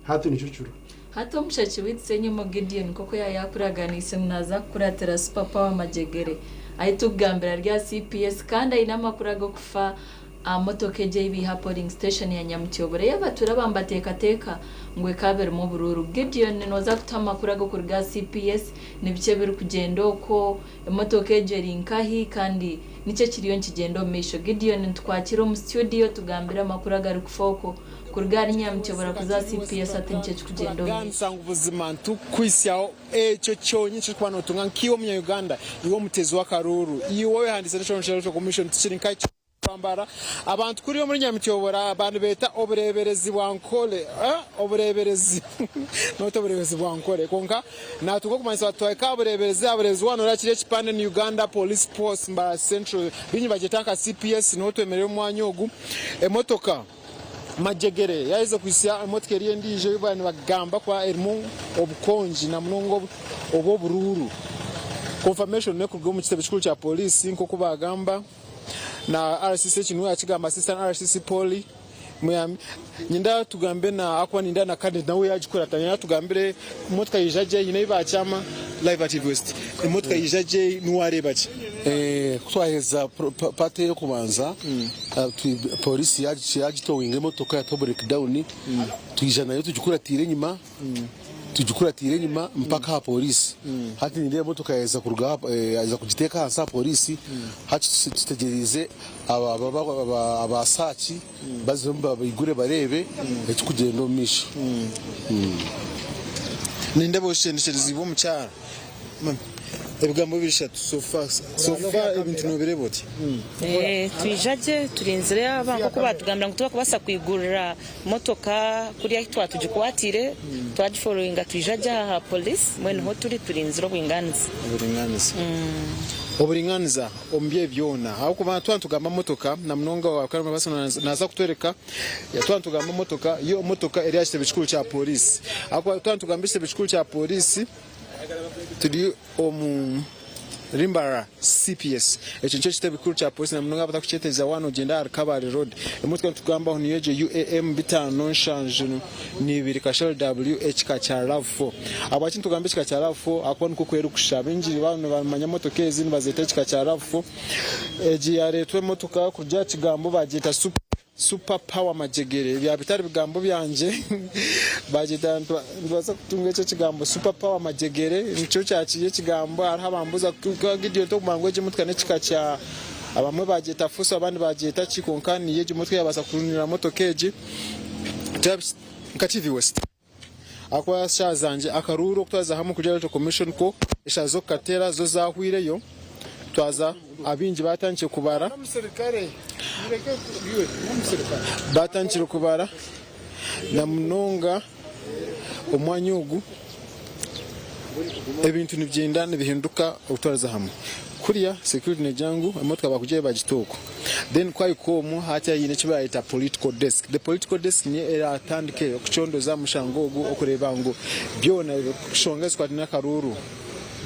Speaker 19: Hati nikyo kiro.
Speaker 15: Hati omushaki waitu Ssenyomo Gideon nk'oku yaayakuraganiise ngu naaza kukuratira Super Power Majegere ahi turikugambira ari aha CPS kandi aine amakuru ag'okufa aha motoka egyo ei baiha aha polling station ya Nyamutyobora ei abatuura aba nibateekateeka ngu ekaaba erimu oburuuru. Gideon nooza kutuha amakuru ag'okuruga aha CPS, nibiki ebirikugyenda okwo, emotoka egyo eri nkahi kandi niki ekiriyo nikigyenda omu maisho. Gideon nitukwakira omu studio tugambire amakuru agarikufa okwo. Kuruga ahari Nyamutyobora kuza aha CPS hati niki ekirikugyenda omu maisho.
Speaker 4: Turaganisa ngu buzima nitukuhitsyaho ekyo kyonyini ekirikuba notunga nk'iwe omunya-Uganda, iwe omuteezi w'akaruuru, iwe owehandiise National Electoral Commission tikiri nka kwambara abantu kuriya omuri Nyamityobora ba nibeeta obureeberezi bwa Nkole obureeberezi not obureeberezi bwa Nkole kwonka natunga okumanyisa bati twahika aha bureeberezi aha bureeberezi waaba noreeba kiriya ekipande ni Uganda Police Force Mbarara Central baingi bagyeta nka CPS niho twemereire omu mwanya ogu emotoka Majegere yaheza kuhitsya emotoka eri endiijo ei baabaire nibagamba kuba erimu obukongi na munonga obw'oburuuru. Confirmation n'ekuruga omu kitebe kikuru kya pooriisi nk'oku baagamba na RCC eki niwe yakigamba Assistant RCC Polly Muyambi. Nyenda tugambe na ahakuba nindeeba na candidate nawe yagikurata nyenda atugambire emotoka yaija gye haine ahi baakyama. Live at TV West emotoka yaija gye niwe wareeba ki?
Speaker 5: Ku twaheza part ey'okubanza Pooriisi yaagitowinga emotoka yaataho break down twija nayo tugikuratiire enyima tugikuratiire enyima mpaka aha pooriisi. Hati nindeeba emotoka yaaheza kuruga aha yaaheza kugiteeka ahansi aha pooriisi hati tutegyereize aba saaki bazemu baigure bareebe ekirikugyenda omu maisho.
Speaker 4: Nindeeba oshendekyerezibwe omukyara. Ebigambo bishatu so far so far ebintu nobireeba oti.
Speaker 3: Twija gye turinzire aba nk'oku baatugambira ngu tibakubaasa kwigurira motoka kuriya ahu twatugikwatiire twagiforowinga twija gye aha aha police mbwenu niho turi turinzire obwingaaniza.
Speaker 4: Oburingaaniza. Oburingaaniza omu bye byona ahabw'okuba twaba nitugamba motoka na munonga owa naaza kutworeka twaba nitugamba motoka yo motoka eri aha kitebe kikuru kya pooriisi ahabw'okuba twaba nitugamba ekitebe kikuru kya pooriisi Turi omu Mbarara CPS. Ekyo nikyo kitebe kikuru kya polisi na munonga abatakukyetegyereza waaba nogyenda ahari Kabale road. Emotoka erikutugambaho niyo egyo UAM 572 kasharo W ekika kya Rav 4. Ahabwaki nitugamba ekika kya Rav 4? Ahakuba nikwo ku erikushusha. Abaingi baaba nibamanya emotoka ezi nibazeeta ekika kya Rav 4. Egi yareetwa emotoka kuruga aha kigambo bagyeta Super. Super power majegere byaba bitari bigambo byangye bagyeta nitubaasa kutunga ekyo ekigambo super power majegere nikyo kyakiri ekigambo hariho abambuuza Gideon tokumanya ngu egi emotoka nekika kya abamwe bagyeta fuso abandi bagyeta ki kwonka niyo egi motoka eyabaasa kurunira motoka egi nka TV West. Ahakuba shaaha zangye akaruuru okutwariza hamwe kugira Electoral Commission ko eshaaha z'okukateera zo zahwireyo twaza abaingi batandikire kubara batandikire kubara na munonga omwanya ogu ebintu nibigyenda nibihinduka okutwariza hamwe. Kuriya security negira ngu emotoka bakugihayo bagite okwo. Then ku ahika omwo hati haine eki barayeta political desk. The political desk niyo eratandike okucondoza aha mushango ogu okureeba ngu byona enshonga ezikwataine n'akaruuru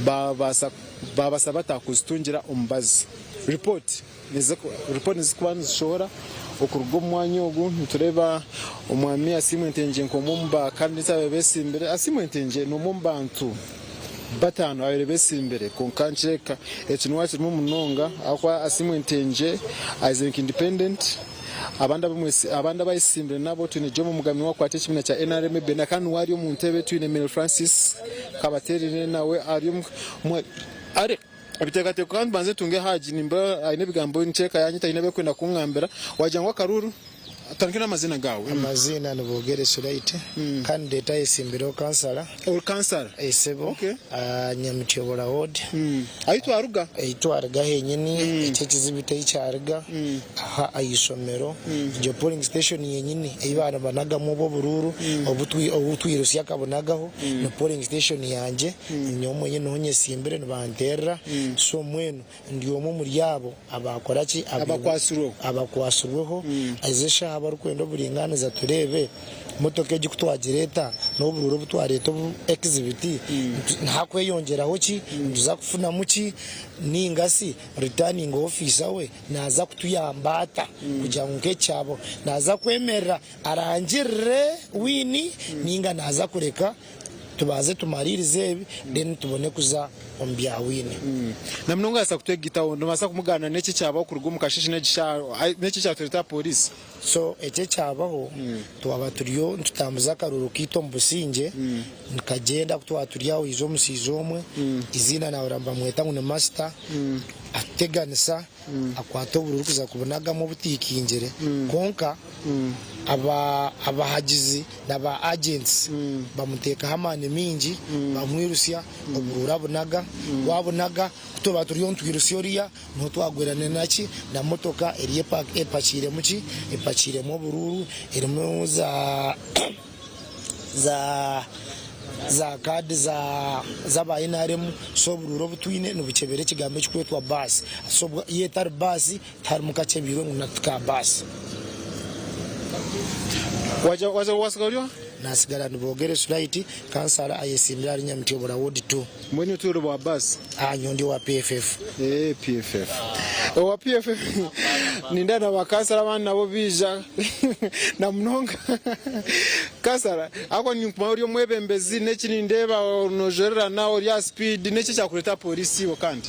Speaker 4: babaasa babaasa bata kuzitungira omubazi. Report report nizikuba nizishohora okuruga omu mwanya ogu nitureeba omwami Asiimwe Ntengye nk'omwe omu ba candidates ababaire besimbire. Asiimwe Ntengye n'omwe omu bantu Batano abaire besimbire kwonka nikireka ekinwa kirimu munonga ahakuba Asiimwe Ntengye aizire nka independent abandi abandi abayesimbire nabo twine Jomo Mugabe niwe wakwata ekibiina kya NRM Ebena kandi niwe ari omu ntebe twine Mary Francis Kabaterine nawe ari omu ari ebiteekateeko kandi mbanze ntunge Hajji nimba aine ebigambo nikireka yanyeta aine ebi arikwenda kungambira wagira ngu akaruru. Tutandike n'amaziina gaawe.
Speaker 9: Amaziina ni Bogere Sulait candidate ayesimbireho kansala.
Speaker 4: Ori kansala?
Speaker 9: Esebo. Nyamityobora ward.
Speaker 4: Ahi twaruga?
Speaker 9: Ahi twaruga henyini, eki ekizibiti ahi kyaruga, aha aha ishomero, egyo polling station yenyini ei banabanagamu obwo oburuuru obu Twirutsya akabunagaho ni polling station yangye, nyowe mwenyini niho nyesimbire nibanterera, so mbwenu Ndi omwe omuri abo abaakora ki?
Speaker 4: Abakwatsirweho.
Speaker 9: Abakwatsirweho. Ezi eshaaha abarikwenda oburingaaniza tureebe motoka egi ku twagireeta n'oburuuru obu twareeta obu exhibit nihakweyongyeraho ki? Nituza kufunamu ki? Nainga shi returning officer we naaza kutuyamba ata kugira ngu nk'ekyabo naaza kwemerera arangirire wiini nainga naaza kureka Tubanze tumariirize ebi then tubone kuza omu bya wiini.
Speaker 4: Na munonga yaasa kutwegitaho, nobaasa kumugaanira n'eki ekyabaho kuruga omu kasheeshe n'egi shaaha, n'eki ekyatureeta aha pooriisi?
Speaker 9: So eki ekyabaho, twaba turiyo nitutambuza akaruuru kaitu omu busingye, nikagyenda ku twaba turi aho haija omushaija omwe, eiziina naahurira nibamweta ngu ni Master, atuteganisa, akwata oburuuru kuza kubunagamu obutikingire, kwonka abahagizi na ba agents bamuteekaho amaani maingi bamwirutsya oburuuru abunaga, ku abunaga ku tuba turiyo nitwirutsya oriya niho twagwerana naki na motoka eri epakiiremu ki epakiiremu oburuuru erimu za za za kaadi za z'aba NRM so oburuuru obu twine nibukyebera ekigambo ekirikwetwa baasi so yo etari baasi tiharimu kakyebiirwe ngu nati ka baasi.
Speaker 4: Wasigara ori oha?
Speaker 9: Nasigara ndi Bogere Sulait, kansala ayesimbire ahari Nyamityobora ward 2.
Speaker 4: Mbwenu itwe ori owa baasi?
Speaker 9: Nyowe ndi owa PFF.
Speaker 4: PFF. Owa PFF nindeeba na bakansala abandi nabo baija na munonga kansala ahabw'okuba ninkumanya ori omwebembezi n'eki nindeeba nojwererana ori aha sipiidi n'eki ekyakureeta aha pooriisi iwe kandi?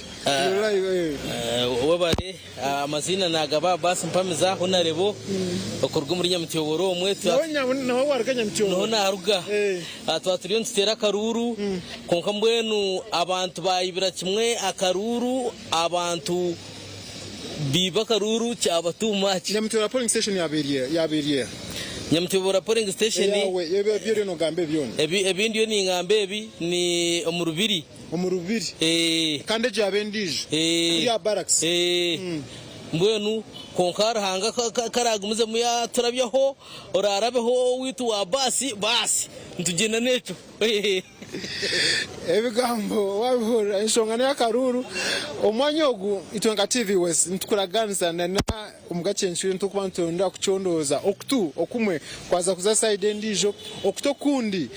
Speaker 10: Webare. Amaziina nagaba Abbas Mpamiza Honarebo okuruga omuri Nyamityobora omwe.
Speaker 4: Nawe waruga Nyamityobora?
Speaker 10: Niho naruga. Twaba turiyo nituteera akaruuru kwonka mbwenu abantu bayibira kimwe akaruuru abantu biiba akaruuru kyaba too much.
Speaker 4: Nyamityobora polling station yaba eri eha?
Speaker 10: Nyamityobora polling station.
Speaker 4: Eyawe ebi oriyo nogamba ebi byona.
Speaker 10: Ebi ndiyo ningamba ebi ni omu Rubiri.
Speaker 4: Omu Rubiri. Kandi egyo yaaba endiijo eri aha barracks.
Speaker 10: Mbwenu kwonka Ruhanga ku araagumizemu yaaturabyaho, oraarabeho owaitu wa baasi, baasi nitugyenda n'ekyo.
Speaker 4: Ebigambo waabihurira, enshonga n'ey'akaruuru. Omwanya ogu itwe nka TV West nitukuraganisa na omu gakyencwire nitukuba nitwenda kucondooza okutu okumwe kwaza kuza sayidi endiijo, okutu okundi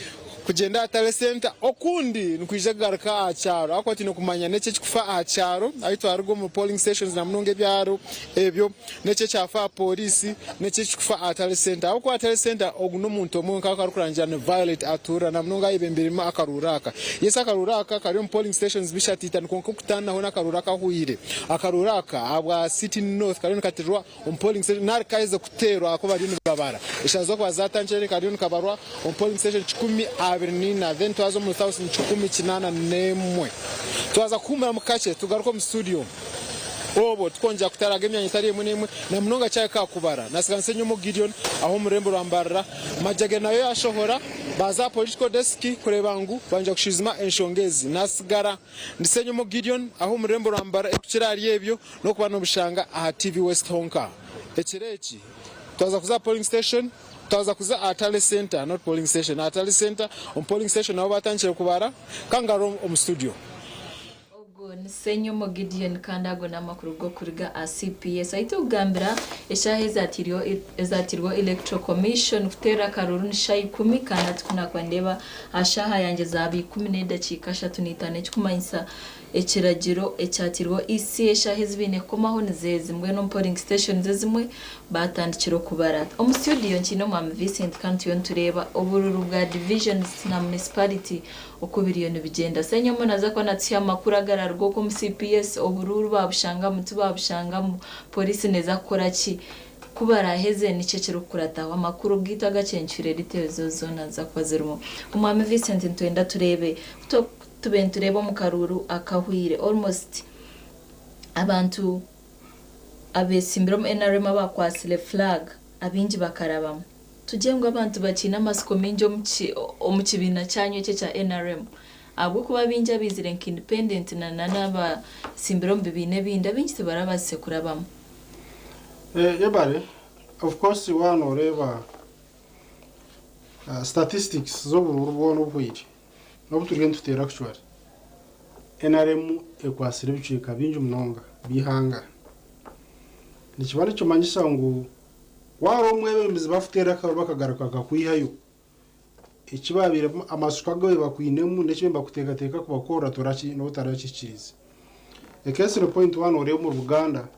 Speaker 4: kugyenda aha tare center, okundi nikwija kugaruka aha kyaro ahakuba twine kumanya n'eki ekikufa aha kyaro ahu twaruga omu polling stations na munonga ebyaro ebyo, n'eki ekyafa aha pooriisi, n'eki ekikufa aha tare center ahabw'okuba aha tare center ogu n'omuntu omwe wenka arikurangira ni Violet atuura na munonga ayebembeiremu akaruuru aka. Yes akaruuru aka kari omu polling stations bishatu itano kwonka okutaanaho n'akaruuru akahweire. Akaruuru aka ahabwa City North kariyo nikateerwa omu polling station nari kaherize kuteerwa ahakuba bariyo nibabara. Eshaaha z'okuba zatandikire kariyo nikabarwa omu polling station 24 then twaza omu South ni 81. Twaza kuhuumuramu kakye tugaruke omu studio obwo tukwongyera kutaraga emyanya etari emwe n'emwe na munonga kyahika aha kubara. Nasiga Nsenyomo Gideon aho omu rurembo rwa Mbarara. Majage nayo yashohora baaza aha political desk kureeba ngu bangya kushwijuma enshonga ezi. Nasigara Ndi Ssenyomo Gideon aho omu rurembo rwa Mbarara ekukira ahari ebyo n'okuba n'obushanga aha TV West honka. Ekiro eki twaza kuza aha polling station, twaza kuza aha tally centre not polling station, aha tally centre, omu polling station nabo batandikire kubara, kangarure omu studio.
Speaker 15: Ogwo ni Ssenyomo Gideon kandi ago n'amakuru g'okuruga aha CPS. Ahi turikugambira eshaaha ezaatairweho Electoral Commission kuteera akaruuru ni shaaha ikumi kandi hati ku naakuba nindeeba Aha shaaha yangye zaaba 10:35 ekikumanyisa ekiragiro ekyateirweho EC eshaaha ezi baine kukomaho nizo ezi mbwenu omu polling stations ezimwe baatandikire okubara. Omu studio nkiine Omwami Vincent kandi turiyo nitureeba oburuuru bwa divisions na municipality oku biriyo nibigyenda. Ssenyomo naaza kuba natuha amakuru agararuga okwo omu CPS oburuuru baabushangamu tibaabushangamu, pooriisi neeza kukora ki? Ku baraaheze niki ekirikukurataho? Amakuru gaitu agakyencwire details ezo zoona niziza kuba zirimu. Omwami Vincent nitwenda tureebe ku tube nitureeba omu karuuru akahweire almost abantu abetsimbire omu nrm abakwatsire flag. Abaingi bakarabamu. Tugire ngu abantu bakiine amatsiko maingi omu kibiina kyanyu eki ekya nrm ahabw'okuba abaingi abaizire nka independent na n'abatsimbire omu bibiina ebindi abaingi tibarabaasise kurabamu.
Speaker 19: Yebare, of course waaba nooreeba statistics z'oburuuru bwona obuhweire n'obu turiyo nituteera actually, nrm ekwatsire ebicweka bingi munonga by'eihanga. Nikiba nikimanyisa ngu waaba omwebembezi bakuteera akaruuru bakagaruka bakakwihayo, eki baabaire amatsiko agu baabaire bakwinemu n'eki baabaire nibakuteekateeka kubakorera toraki nooba otarakihikiriize. A case in point waaba nooreeba omuri Buganda,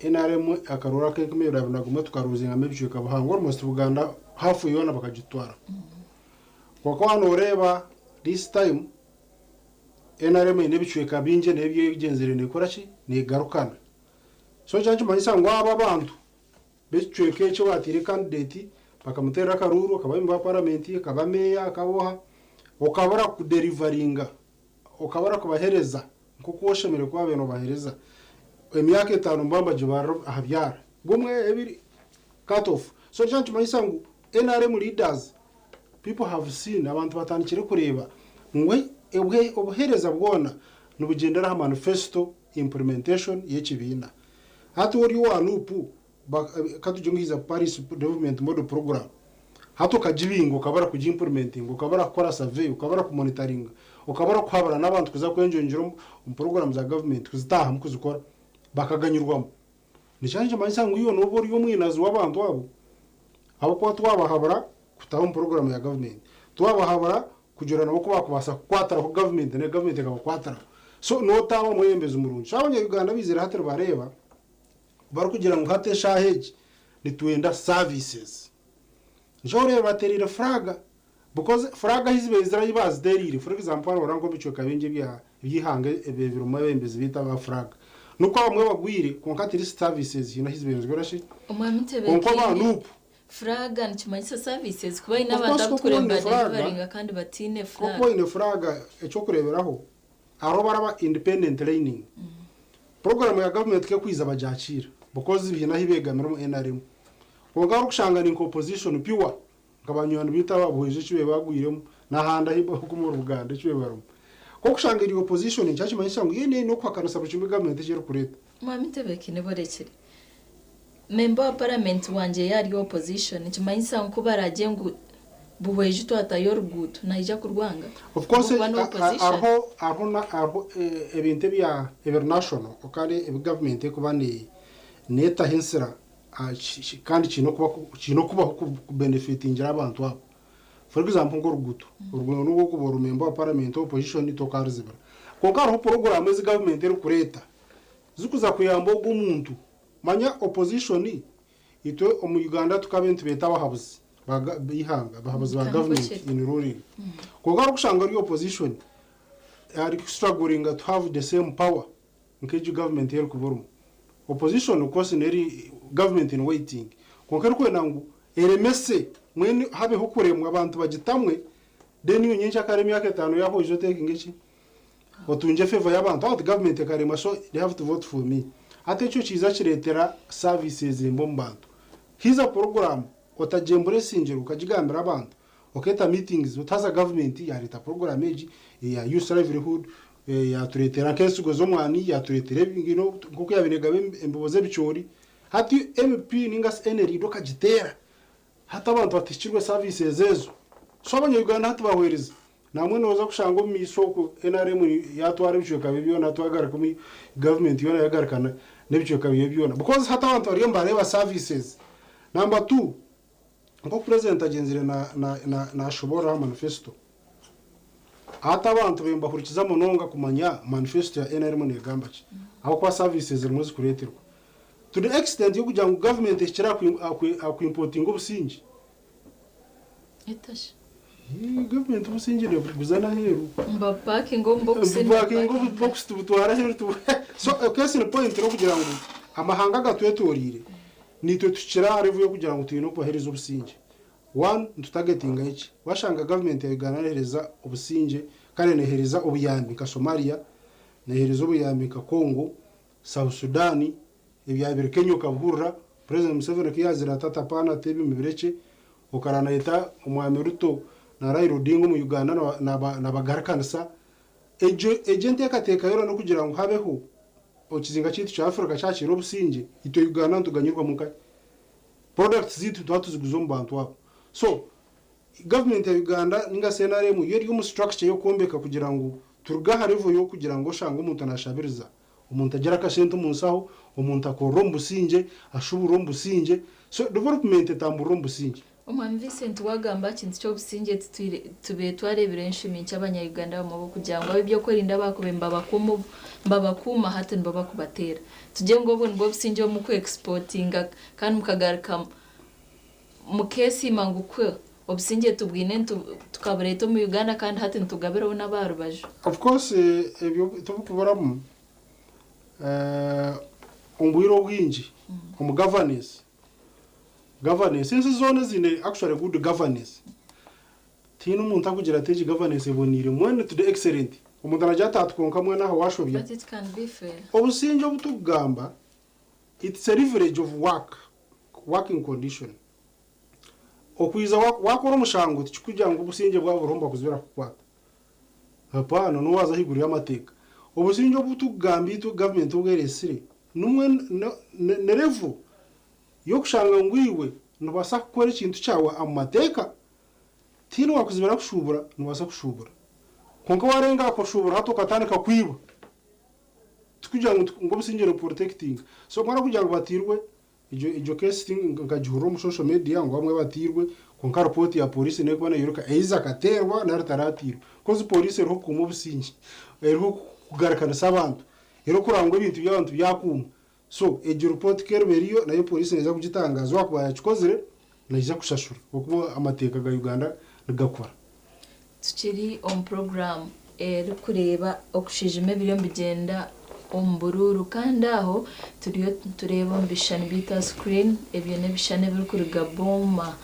Speaker 19: nrm akaruuru ak'enkumi ibiri abiri na gumwe tukaruuzingamu ebicweka bihango almost Buganda half yoona bakagitwara. Kwonka waaba nooreeba this time nrm eine ebicweka bingi nayo ebi egyenzire neekora ki? Neegarukana. So ekyo nikimanyisa ngu abo abantu b'ekicweka ekyo bateire candidate bakamuteerera akaruuru akaba member wa parliament, akaba meeya, akaba oha, okabura kuderivaringa, okabura kubaheereza nk'oku oshemereire kuba wabaire noobaheereza, emyaka etaano nibaba nibagibarira aha byara, gumwe, ebiri, cut off. So ekyo nikimanyisa ngu nrm leaders, people have seen, abantu batandikire kureeba ngu obuheereza bwona nibugyendera aha manifesto implementation y'ekibiina. Hati ori owa nup, ka tugire ngu hiza Paris Development Model Program, hati okagibinga okabura kugiimplementinga, okabura kukora survey, okabura kumonitoringa, okabura kuhabura n'abantu kuza kwenjoingira omu program za government kuzitaahamu kuzikora, bakaganyirwamu. Nikyo nikimanyisa ngu iwe nooba ori omwinazi w'abantu abo, ahabw'okuba twabahabura kutaha omu program ya government, twabahabura kugira nabo ku baakubaasa kukwatiraho government nayo government ekabakwatiraho. So nootaaba omwebembezi murungi. So abanya-Uganda baizire hati nibareeba barikugira ngu hati eshaaha egi nitwenda services. Nikyo oreeba bateereire flag because flag ahu zibaire ziri ahu baaziteereire, for example hanu noreeba nk'omu bicweka bingi eby'eihanga ebirimu abeebembezi baitu aba flag, nikwo abamwe bagwire kwonka at least services haine ahu zibaire nizikora ki?
Speaker 15: Omwami Ntebe
Speaker 19: Kwonka aba
Speaker 15: Kiine,
Speaker 19: nup
Speaker 15: flag nikimanyisa services kuba haine
Speaker 19: Of
Speaker 15: abantu
Speaker 19: course
Speaker 15: abu
Speaker 19: kokuba oine
Speaker 15: tukureeba
Speaker 19: flag,
Speaker 15: nibadeliveringa kandi bataine flag.
Speaker 19: Kokuba oine flag eky'okureeberaho hariho baraba independent learning. Program ya government kekwiza bagyakiira because biine ahu beegamire omu nrm. Kwonka orikushanga ni nka opposition pure nka banywani baitu aba Buhweju eki babaire bagwiremu n'ahandi ahu omuri Buganda eki babaire barimu. Kokushanga eri opposition nikyo kimanyisa ngu yoona eine okuhakanisa buri kimwe government eki erikureeta.
Speaker 15: Mwami Ntebe Kiine borekire. Member wa parliament wangye yaari opposition nikimanyisa ngu ku baraagye ngu Buhweju twatayo oruguuto naija kurwanga?
Speaker 19: Of course
Speaker 15: Ahabw'okuba ni opposition.
Speaker 19: hariho hariho na hariho ebintu ebya ebiri national kandi ebi government erikuba neetaho ensira kandi kiine okuba kiine okubaho kubenefitingira abantu abo. For example nk'oruguuto, oruguuto nobu orikuba ori member wa parliament opposition tokaaruzibira. Kwonka hariho program ezi government erikureeta zikuza kuyamba ogwo omuntu. Manya opposition itwe omu Uganda tukabe nitubeeta abahabuzi b'eihanga, abahabuzi ba government in ruling. Kwonka orikushanga ori opposition arikustrugglinga to have the same power nk'egi government erikuba erimu. Opposition of course neri government in waiting kwonka erikwenda ngu eremese mbwenu habeho okuremwa abantu bagitamwe then iwe nyenkyakare emyaka etaano yahwa oije otekinge ki? Otungye favour y'abantu ati government ekaremwa so they have to vote for me. Hati ekyo kiiza kireetera services mbi omu bantu. Hiiza program otagyembura esingiro okagigambira abantu, okeeta meetings oti haza government yareeta program egi eya youth livelihood, yatureetera nk'ensigo z'omwani, yatureetera nk'oku yaabaire neegaba embibo z'ebicoori. Hati MP ninga shi NLD okagiteera, hati abantu batihikirwe services ezo. So abanya-Uganda hati bahwerize. Nambwenu nooza kushanga omu maisho okwo nrm yaatwara ebicweka bye byona twagaruka omu government yoona yagaruka n'ebicweka bye byona because hati abantu bariyo nibareeba services. Number two, nk'oku president agyenzire nashoboorora aha manifesto, hati abantu bariyo nibahurikiza munonga kumanya manifesto ya nrm neegamba ki ahabw'okuba services zirimu zikureeterwa. To the extent y'okugira ngu government ehikire aha kuimportinga obusingye.
Speaker 15: Etashi.
Speaker 19: Government obusingye nebuguza n'aheeru.
Speaker 15: Nibabupakinga omu bokisi.
Speaker 19: Bupakinga omu bokisi tubutwara aheeru. So case in point n'okugira ngu amahanga agatwetoreire nitwe tukira aha level y'okugira ngu twine okubaheereza obusingye. One, nitutagetinga eki? Washanga government ya Uganda neehereza obusingye kare neehereza obuyambi nka Somalia, neehereza obuyambi nka Congo, South Sudan, ebyabire Kenya okabihurira. President Museveni ku yaazire ati atapaana ati ebi mubirekye, okara nayeta Omwami Ruto na Raila Odinga omu Uganda nabagarikanisa. Egyo egyo enteekateeka yoona n'okugira ngu habeho ekizinga kyaitu kya Africa kyakiira obusingye, itwe Uganda nituganyirwamu nkahi? Products zaitu nituba tuziguza omu bantu abo. So, Gavumenti ya Uganda ninga shi NRM yo eri omu structure y'okwombeka kugira ngu turuge aha level y'okugira ngu oshange omuntu nashabiriza, omuntu agira akasente omu nshaho, omuntu akorera omu busingye, ashuburira omu busingye. So development etamburira omu busingye.
Speaker 15: Omwami Vincent wagamba aha kintu ky'obusingye titwire tubaire twareebire enshumi nkye abanya-Uganda abamwe ab'okugira ngu ab'eby'okwerinda abaakubaire nibabakuuma nibabakuuma hati nibo bakubateera. Tugire ngu obwo nibwo busingye obu muku exportinga kandi mukagaruka Mukeesiima ngu ku obusingye tubwine tukabureeta omu Uganda kandi hati nitugabiraho n'aba rubaju.
Speaker 19: Of course ebyo tibikuburamu omu bwire obwingi omu governance, governance ensi zoona eziine actually good governance tihaine omuntu arikugira ati egi governance eboneire mbwenu turi excellent omuntu aragira ati kwonka mbwenu aha washobya.
Speaker 15: But it can be fair.
Speaker 19: Obusingye obu turikugamba It's a leverage of work, working condition. Okwiza wakora omushango tikikugira ngu obusingye bwaba buriho nibakuzibira kukukwata. Hapaana, n'obu waza ahaiguru y'amateeka. Obusingye obu tukugamba itwe government obu eretsire nimwe ni level y'okushanga ngu iwe nobaasa kukora ekintu kyawe omu mateeka, tihaine owakuzibira kushubura, nobaasa kushubura. Kwonka warenga aha kushubura hati okatandika kwiba, Tikugira ngu ngu obusingye ni protectinga. So mbwenu kugira ngu batiirwe, egyo egyo case ti nkagihurira omu social media ngu bamwe batiirwe, kwonka report ya police nekuba neyoreka either akateerwa nari taratiirwe. Coz police eriho kukuuma obusingye, eriho kugarukanisa abantu, eriho kureba ngu ebintu by'abantu byakuumwa. So egyo report ku eriba eriyo nayo police neija kugitangaza owakuba yakikozire naija kushashura ahabw'okuba amateeka ga Uganda nigakora.
Speaker 15: Tukiri omu puroguraamu erikureeba okushwijuma ebiriyo nibigyenda omu buruuru kandi aho turiyo nitureeba omu bishushani byaitu aha screen ebyo n'ebishushani ebirikuruga Booma.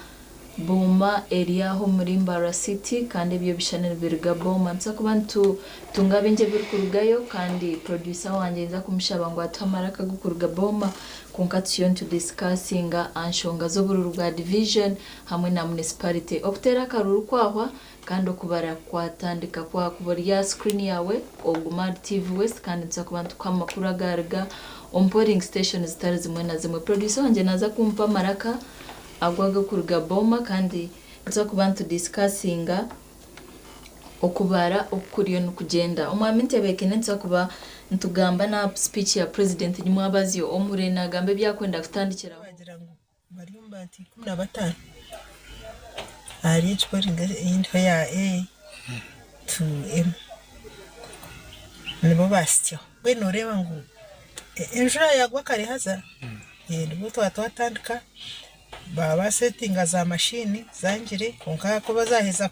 Speaker 15: Booma eri aho omuri Mbarara City kandi ebyo ebishushani nibiruga Booma. Nituza kuba nitutunga bingi ebirikurugayo kandi producer wangye ninza kumushaba ngu atuhe amaraka ag'okuruga Booma kwonka turiyo nitudiscussinga aha nshonga z'oburuuru bwa division hamwe na munisiparite. Okuteera akaruuru kwahwa kandi okubara kwatandika. Ku wakuba ori aha screen yaawe ogume ahari TV West kandi nituza kuba nitukuha amakuru agaaruga omu polling station zitari zimwe na zimwe. Producer wangye naaza kumpa amaraka ago ag'okuruga Boma kandi nituza kuba nitu discussinga okubara oku kuriyo nikugyenda. Omwami Ntebeekene nituza kuba nitugamba n'aha speech ya president nyimwabazyo omuhurire naagamba ebi akwenda kutandikiraho.
Speaker 11: Bari omu bantu 15 ahari egi polling ei ndiho ya A to M nibo baahitsyaho. Mbwenu nooreeba ngu enjura yaagwa kare haza nibwo twaba twatandika baaba baasetinga za mashini zangire kwonka ku zaaheza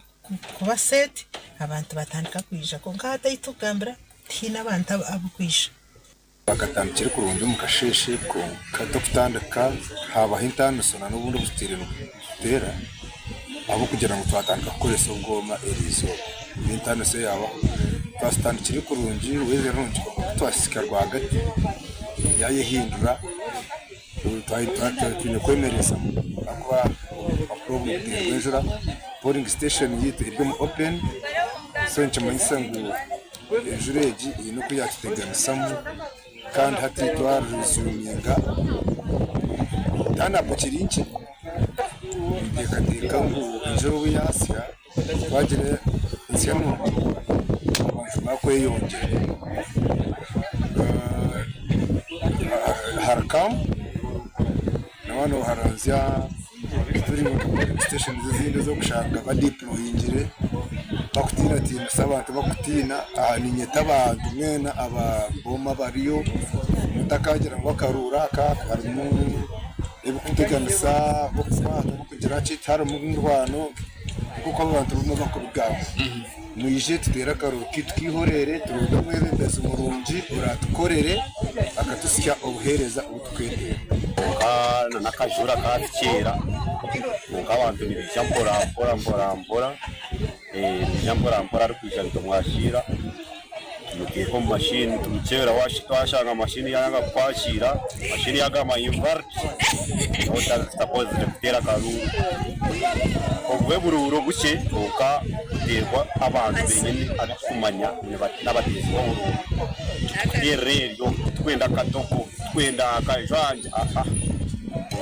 Speaker 11: kuba seti abantu batandika kwija kwonka hati ahu turikugambira tihaine abantu abarikwija.
Speaker 13: Bakatandikire kurungi omu kasheeshe kwonka tukutandika haabaho entaaniso na n'obundi obutwire nituteera ahabw'okugira ngu twatandika kukoresa obwoma eriizooba. Niyo entaaniso eyaabaho. Twakitandikire kurungi weather nungi kwonka kutwahika rwagati yaayehindura twine kwemerezamu ahakuba obupapura obu nibuteerwa enjura. Polling station yaitu eri omu open so nikimanyisa ngu Enjura egi eine oku yaatuteganisamu kandi hati twarezuminga turn-up ekiri nkye, ninteekateeka ngu enjura obu yaasya twagira ensya nungi abantu baakweyongyera. Harikamu na waaba nooharanzya turi nka polling station ezindi ez'okushanga badiployingire bakutiinatiinisa abantu bakutiina aha niinyeta abantu mwena aba booma abariyo mutakagira ngu akaruuru aka karimu ebikuteganisa ebikukwata ebikugira ki tiharimu ndwano nk'oku abantu abamwe barikubigamba. Mwije tuteere akaruuru kaitu k'eihoreere turonde omwebembezi murungi oraatukorere akatuhitsya obuheereza obu turikwetenga.
Speaker 17: Kwonka n'akajura kaatukyera kwonka abantu nibaija mpora mpora mpora mpora, nibaija mpora mpora arikwija nitumwakiira. Tumuteeka omu mashini tumukyebera twashanga mashini yayanga kukwakiira, mashini yagamba invalid otakozire kuteera akaruuru. Obwe buruuru bukye kwonka buteerwa abantu benyini abu tukumanya n'abateezi b'oburuuru. Titukuteerera eryo, titukwenda akatogo, titukwenda akajwangye aa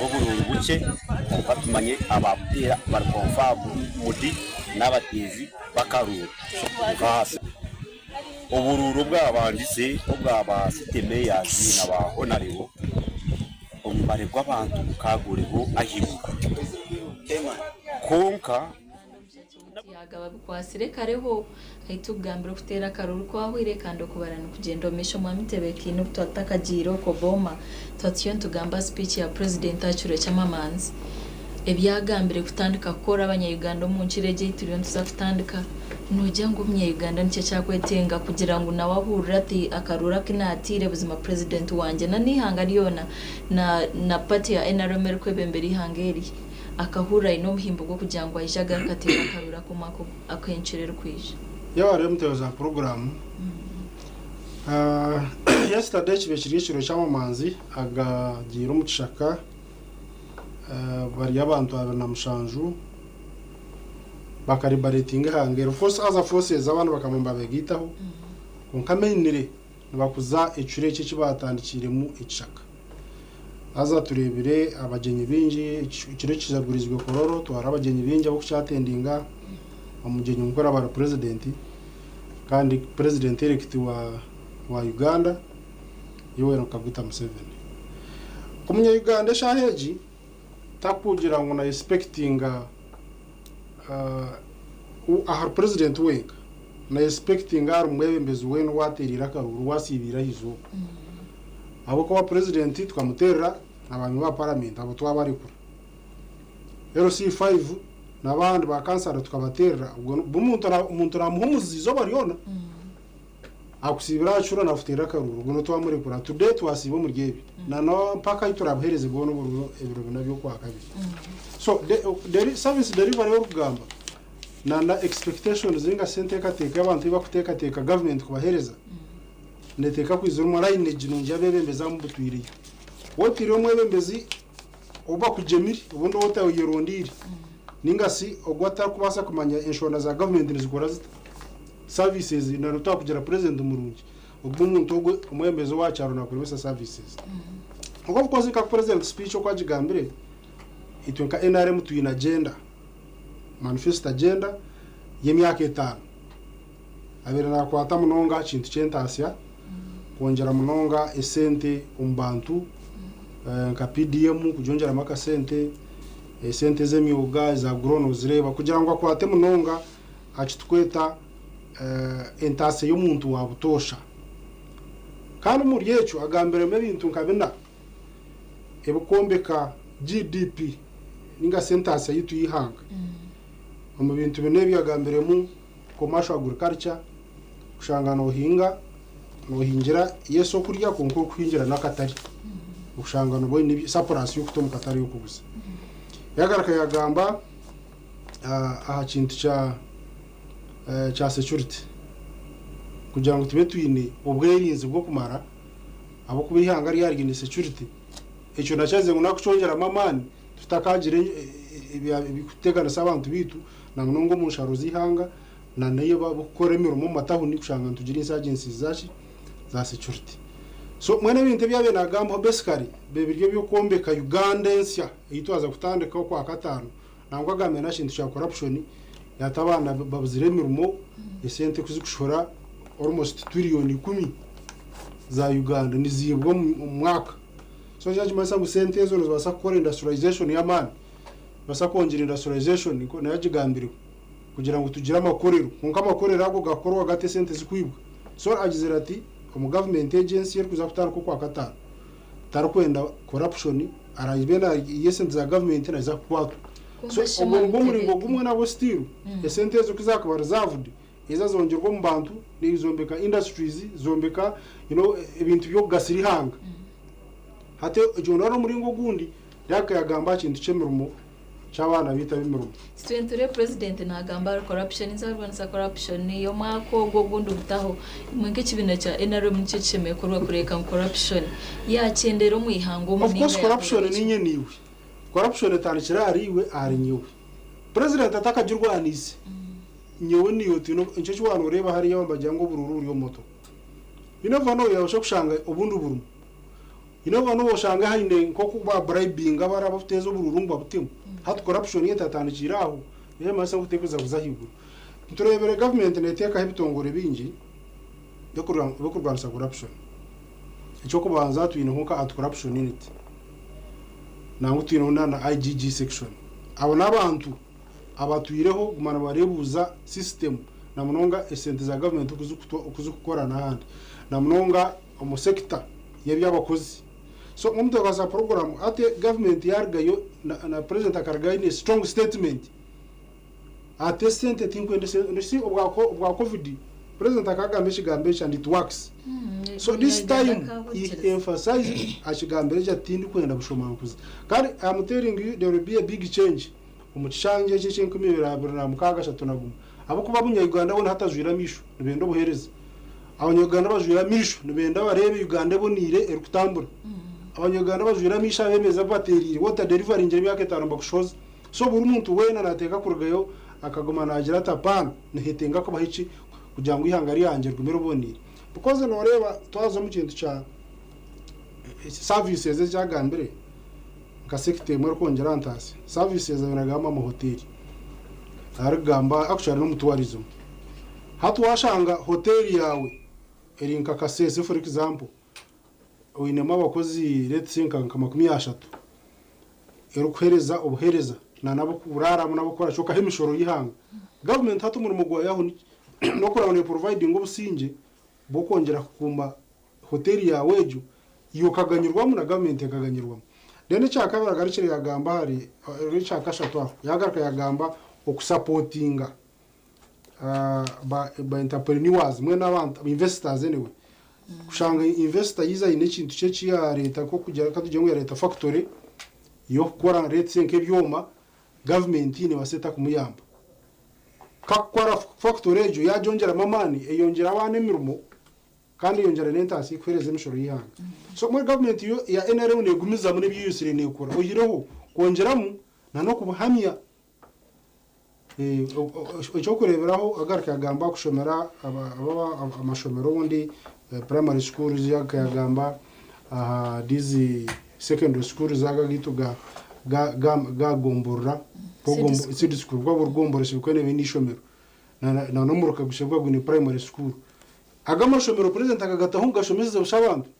Speaker 17: obwo oburuuru bukye kwonka tumanye ababuteera bari confirmed n'abateezi b'akaruuru nk'aha. Oburuuru obwabandize obwa ba city mayors na ba honorable omubare gw'abantu gukaba guriho ahaiguru kwonka.
Speaker 15: Yaga babikwasire kareho ahitukugambira okuteera akaruru kwahwire kandi okubara nikugyenda omu maisho. Mwami Tebekiine, obu twatakagiire okwo Boma, twatuyo nitugamba speech ya president aha kiro ky'amamanzi, ebyagambire kutandika kukora abanya-Uganda omu nkiro egi ei turiyo nituza kutandika. Noogira ngu omunya-Uganda nikyo ekyakwetenga kugira ngu nawe ahurire ati akaruru aku naatiire buzima president wangye na n'eihanga ryona na party ya NRM erikwebembera eihanga eri akahurira aine omuhimbo gw'okugira ngu aije agaruke ateere akaruru ak'omwaka ak'enkiro erikwija?
Speaker 19: Yaaba hariho emiteebo za puroguraamu. Yesterday kibaire kiri ekiro ky'amamanzi agagiire omu kishaka bari abantu 27 bakaliberatinga eihanga eri. Of course other forces abandi bakaba nibabegaitaho kwonka mainly nibakuza ekiro eki eki batandikiiremu ekishaka. Haza tureebire abagyenyi baingi, ekiro ekijagurizibwe Kololo twara abagyenyi baingi ab'okukyatendinga, omugyenyi mukuru aba ari purezidenti kandi president elect wa Uganda Yoweri Kaguta Museveni. Omunya-Uganda eshaaha egi takugira ngu na expectinga ahari purezidenti wenka, na expectinga ahari mwebembezi weena owateereire akaruuru owaasiibiire aha izooba. Ahabw'okuba purezidenti tukamuteerera abaami ba paramenti abo twabarekura. LC5 n'abandi ba kansara tukabateerera obwo omuntu naamuha omuzizi izooba ryona akusiibira aha kicuro naakuteerera akaruuru obwo twamurekura. Today twasiiba omuri ebi na mpaka ahi turabuheereze bwona obururu ebiro bina by'okwakabiri. So service delivery orikugamba na expectations ninga shi enteekateeka y'abantu ei bakuteekateeka gavumenti kubaheereza neteeka kwizira omu lineage nungi y'abeebembezi abu butwireyo. Wootwire omwebembezi ou bakugyemire obundi ou otayerondeire ninga shi ogu atarikubaasa kumanya enshonda za gavumenti nizikora zita services na twakugira purezidenti murungi ogwo omuntu ogwo omwebembezi owa kyaro nakuremesa services. Kwonka of course nka president speech oku agigambire, itwe nka NRM twine agenda, manifesto agenda y'emyaka 5 abaire nakwata munonga aha kintu ky'entaasya, kwongyera munonga esente omu bantu nka PDM kugyongyeramu akasente, esente ez'emyoga eza grow nozireeba kugira ngu akwate munonga aha kitukweta entaasya y'omuntu wa butoosha. Kandi omuri ekyo agambiremu ebintu nka bina ebikwombeka GDP ninga shi entaasya yitu y'eihanga. Omu bintu bina ebi agambiremu commercial agriculture, kushanga noohinga noohingira yes okurya kwonka orikuhingira n'akatare okushanga nooba oine surplus y'okuta omu katare y'okuguza. Yagaruka yagamba aha kintu kya security kugira ngu tube twine obwerinzi bw'okumara ahabw'okuba eihanga ryaba ryine security ekyo nakyo ngu nakukyongyeramu amaani tutakagira ebikuteganisa abantu baitu na munonga omu nsharo z'eihanga na nayo bakukora emirimo omu matawuni kushanga nitugira insurgencies zaki za security. So mwene ebintu ebi yabaire nagambaho basically biri eby'okwombeka Uganda ensya ei twaza kutandika okwakataano. Nangwa agambire n'aha kintu kya corruption yati abaana babuzire emirimo esente kuzikushohora almost 10 trillion za Uganda niziibwa omu mwaka. So ekyo nikimanyisa ngu sente ezo nizibaasa kukora industrialization y'amaani, nibaasa kwongyera industrialization nayo agigambireho kugira ngu tugire amakorero kwonka amakorero ago gakorwa gata esente zikwibwa? So agizire ati omu government agency erikuza kutandika okwakataano tarikwenda corruption, arabe naiha esente za government naija kukwatwa. So ogwo nigwo muringo gumwe nabwo still esente ezo kuzakuba reserved eza zongerwa omu bantu nizombeka industries, zombeka ebintu by'okugasira ihanga. Hati ekyo nari omuringo ogundi yaka yagamba aha kintu ky'emirimo. ky'abaana baitu ab'emirimo.
Speaker 15: Titwenture Purezidenti naagamba ahari corruption, nza kurwanisa corruption omwaka ogu ogundi gutaho. Imwe nk'ekibiina kya NRM niki ekishemereire kukorwa kureebeka ngu corruption yaakyendeera omu ihanga omu
Speaker 19: Of course
Speaker 15: nainga yakorwa
Speaker 19: corruption
Speaker 15: ki?
Speaker 19: ninye niiwe. Corruption etandikire ahari iwe ahari nyowe. President atakagirwaniise nyowe niiwe twine nikyo eki waanoreeba hariya nibagira ngu oburuuru buri omu motoka. You never know yabasha kushanga obundi burimu. You never know oshange haine nk'oku ba bribinga bari abakuteeza oburuuru ngu babutemu. Hati corruption yo etatandikiire aho nikimanyisa ngu terikuza kuza ahaiguru. Nitureebire gavumenti neeteekaho ebitongore bingi by'okurwanisa corruption. Eky'okubanza twineho nka anti-corruption unit nangwa twineho na IGG section. Abo n'abantu abatwireho kuguma nibareebuuza system na munonga esente za gavumenti oku zikukora n'ahandi na munonga omu sector y'eby'abakozi. So nk'omuteekateeka program hati gavumenti yaarugayo na president akarugayo aine strong statement ati esente tinkwenda esente see obwa covid president akagamba ekigambo eki and it works. So this time he emphasized akigambire eki ati tindikwenda bushomankuzi. Kandi I am telling you there will be a big change omu kishangye eki eky'enkumi ibiri abiri na mukaaga ashatu na gumwe. Ahabw'okuba Abanya-Uganda boona hati bajwaire amaisho nibenda obuheereza. Abanya-Uganda bajwaire amaisho nibenda bareebe Uganda eboneire erikutambura. Abanya-Uganda bajwaire amaisho abeemezi abu bateereire waaba otaderivaringire emyaka etaano nibakushohoza. So buri muntu weena naateeka kurugayo akaguma naagira ati apaana nihetenga kubaho eki kugira ngu eihanga ryangye rigume riboneire. Because nooreeba twaza omu kintu kya services eki agambire nka sector emwe erikwongyera aha ntaasya, services ayo nagamba amahoteeri arikugamba actually n'omu tourism. Hati waashanga hoteeri yaawe eri nka Kasese for example, oinemu abakozi let's say nka 30 erikuheereza obuheereza na n'abokuraaramu n'abokukora ki okaha emishoro y'eihanga. Gavumenti hati omurimo gwayo aho niki? N'okureba ngu neprovidinga obusingye bw'okwongyera kukuuma hoteeri yaawe egyo, iwe okaganyirwamu na gavumenti ekaganyirwamu. Then ekyakabiri agarukire yagamba ahari ekyakashatu aho yagaruka yagamba okusapotinga ba entrepreneurs mbwenu abantu investors anyway. Kushanga investor yiza aine ekintu kye eki yareeta nk'okugira katugire ngu yareeta factory y'okukora let's say nk'ebyoma, gavumenti nebaasa eta kumuyamba. Kakukora factory egyo yagyongyeramu amaani eyongyera abaana emirimo kandi eyongyera n'entaasya ekuheereza emishoro y'eihanga. So mbwenu gavumenti yo ya NRM neegumizamu n'ebi eyosire neekora oihireho kwongyeramu na n'okubuhamya. Ekyokureeberaho agaruka yagamba kushomera amashomero obundi primary schools yagaruka yagamba aha these secondary schools aga agaitu gagomborora seed school kuba buri gombora eshobekwa neeba eine eishomero na n'omuruka gushobekwa gwine primary school. Aga amashomero president akagataho ngu gashomeseze busha abantu.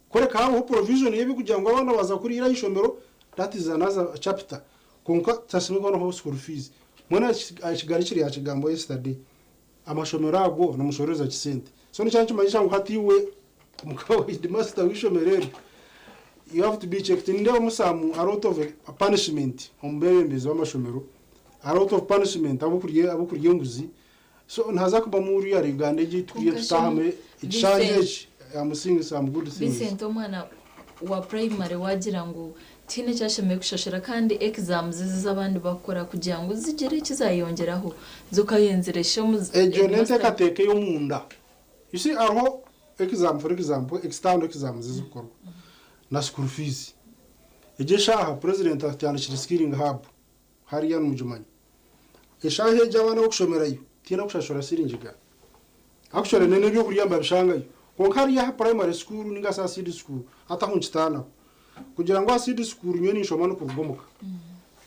Speaker 19: Kureka habaho provision y'ebikugira ngu abaana baza kuriira aha ishomero that is another chapter. Kwonka tihasemeriire kubaho school fees. Mbwenu akigarukire yakigambaho yesterday. Amashomero ago nimushorereza kisente. So nikyo nikimanyisa ngu hati iwe mukama headmaster w'eishomero eryo you have to be checked. Nindeebamu some a lot of punishment omu beebembezi b'amashomero, a lot of punishment ab'okurya enguzi. So nihaza kubamu uriya Uganda egi ei tukuriyo tutahamu ekishanja eki I'm seeing some good things.
Speaker 15: Vincent omwana wa primary wagira ngu tihaine eki ashemereire kushashura kandi exams ezi abandi bakukora kugira ngu zigire eki zayongyeraho zo okayenzire shi
Speaker 19: Egyo n'enteekateeka ey'omunda. You see hariho exam for example external exams ezikukorwa na school fees. Egyo eshaaha president atandikire skilling hub hariya nimugimanya. Eshaaha egyo abaana b'okushomerayo tihaine kushashura siringi igana. Actually n'ebyokurya nibabishangayo. Kwonka hariya aha primary school ninga shi aha seed school hati aho nikitaanaho. Kugira ngu aha seed school nyowe ninshoma ndikuruga omuka.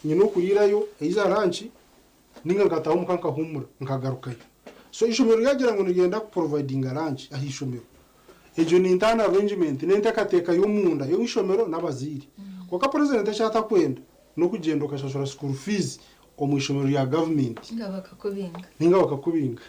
Speaker 19: Nyine okuriirayo either lunch ninga nkataaha omuka nkahuumura nkagarukayo. So eishomero ryagira ngu niryenda kuprovidinga lunch aha ishomero, egyo ni internal arrangement n'enteekateeka y'omunda y'eishomero n'abazaire. Kwonka president eki atakwenda n'okugyenda okashashura school fees omu ishomero rya gavumenti.
Speaker 15: Ninga bakakubinga.
Speaker 19: Ninga bakakubinga.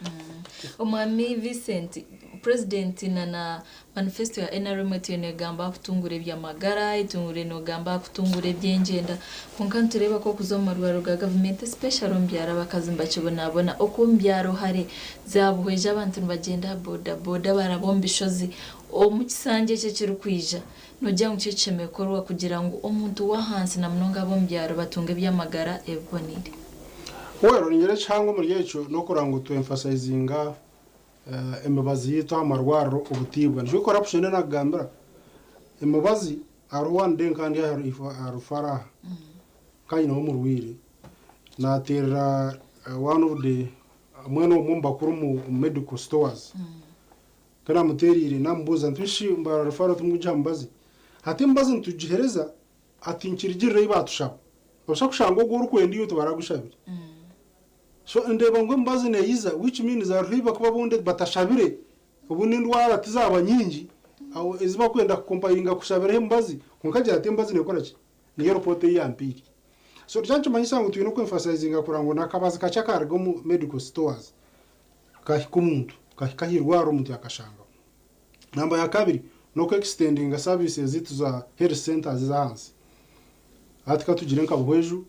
Speaker 15: Omwami Vincent, president na na manifesto ya NRM etwire negamba aha kutungura eby'amagara, etungure nogamba aha kutungura eby'engyenda, kwonka nitureeba ku okuza omu marwariro ga gavumenti especially omu byaro abakazi nibakibonabona, oku omu byaro hare za Buhweju abantu nibagyenda aha boda boda baraba omu bishozi. Omu kisanja eki ekirikwija, noogira ngu ki ekishemereire kukorwa kugira ngu omuntu w'ahansi na munonga ab'omu byaro batunge eby'amagara ebiboneire?
Speaker 19: Well, ningira ekihango omuri ekyo n'okureba ngu twa emphasizinga emibazi yaitu aha marwariro obutiibwa. Nikyo corruption nakugambira, emibazi hariho one day nkaba ndi aha rufara aha, nkaba nyineho omurwaire, nateerera one of the mbwenu omwe omu bakuru omu medical stores. Ku naamuteereire naamubuuza nti, Shi Mbarara Referral timukugiha mubazi? Hati emibazi nitugiheereza, hati nikirugirira ei baatushaba. Nobaasa kushanga ogu orikwenda iwe tibaragushabire. So ndeeba ngu emibazi neeyiza which means hariho ei barikuba obundi batashabire, obundi endwara tizaaba nyingi ezi barikwenda kukompayiringa kushabiraho emibazi, kwonka agira ati emibazi neekora ki? Niyo ripoota ei yampiire. So nikyo nikimanyisa ngu twine kwemphasizinga kureba ngu n'akabazi kakye akaaruga omu medical stores kahika omuntu, kahika aha irwariro omuntu yakashangaho. Namba ya kabiri n'oku extendinga services zaitu za health centers ez'ahansi. Hati ka tugire nka Buhweju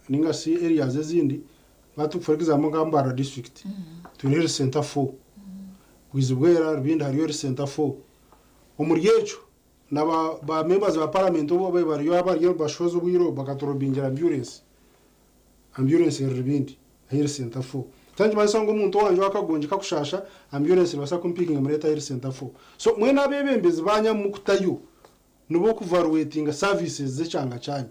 Speaker 19: ninga shi areas ezindi, hati for example nka Mbarara district twine health center four, Bwizibwera, Rubindi hariyo health center four. Omuri ekyo na ba ba members ba parliament obu bariyo abariyo nibashohoza obwire obu bakaturobingira ambulance. Ambulance eri Rubindi aha health center four. Kya nikimanyisa ngu omuntu owangye owakagongi kakushaasha, ambulance nebaasa kumpiikinga emureete aha health center four. So mbwenu abeebembezi banyu abu mukutayo nibo kuvaluatinga services z'ekyanga kyanyu.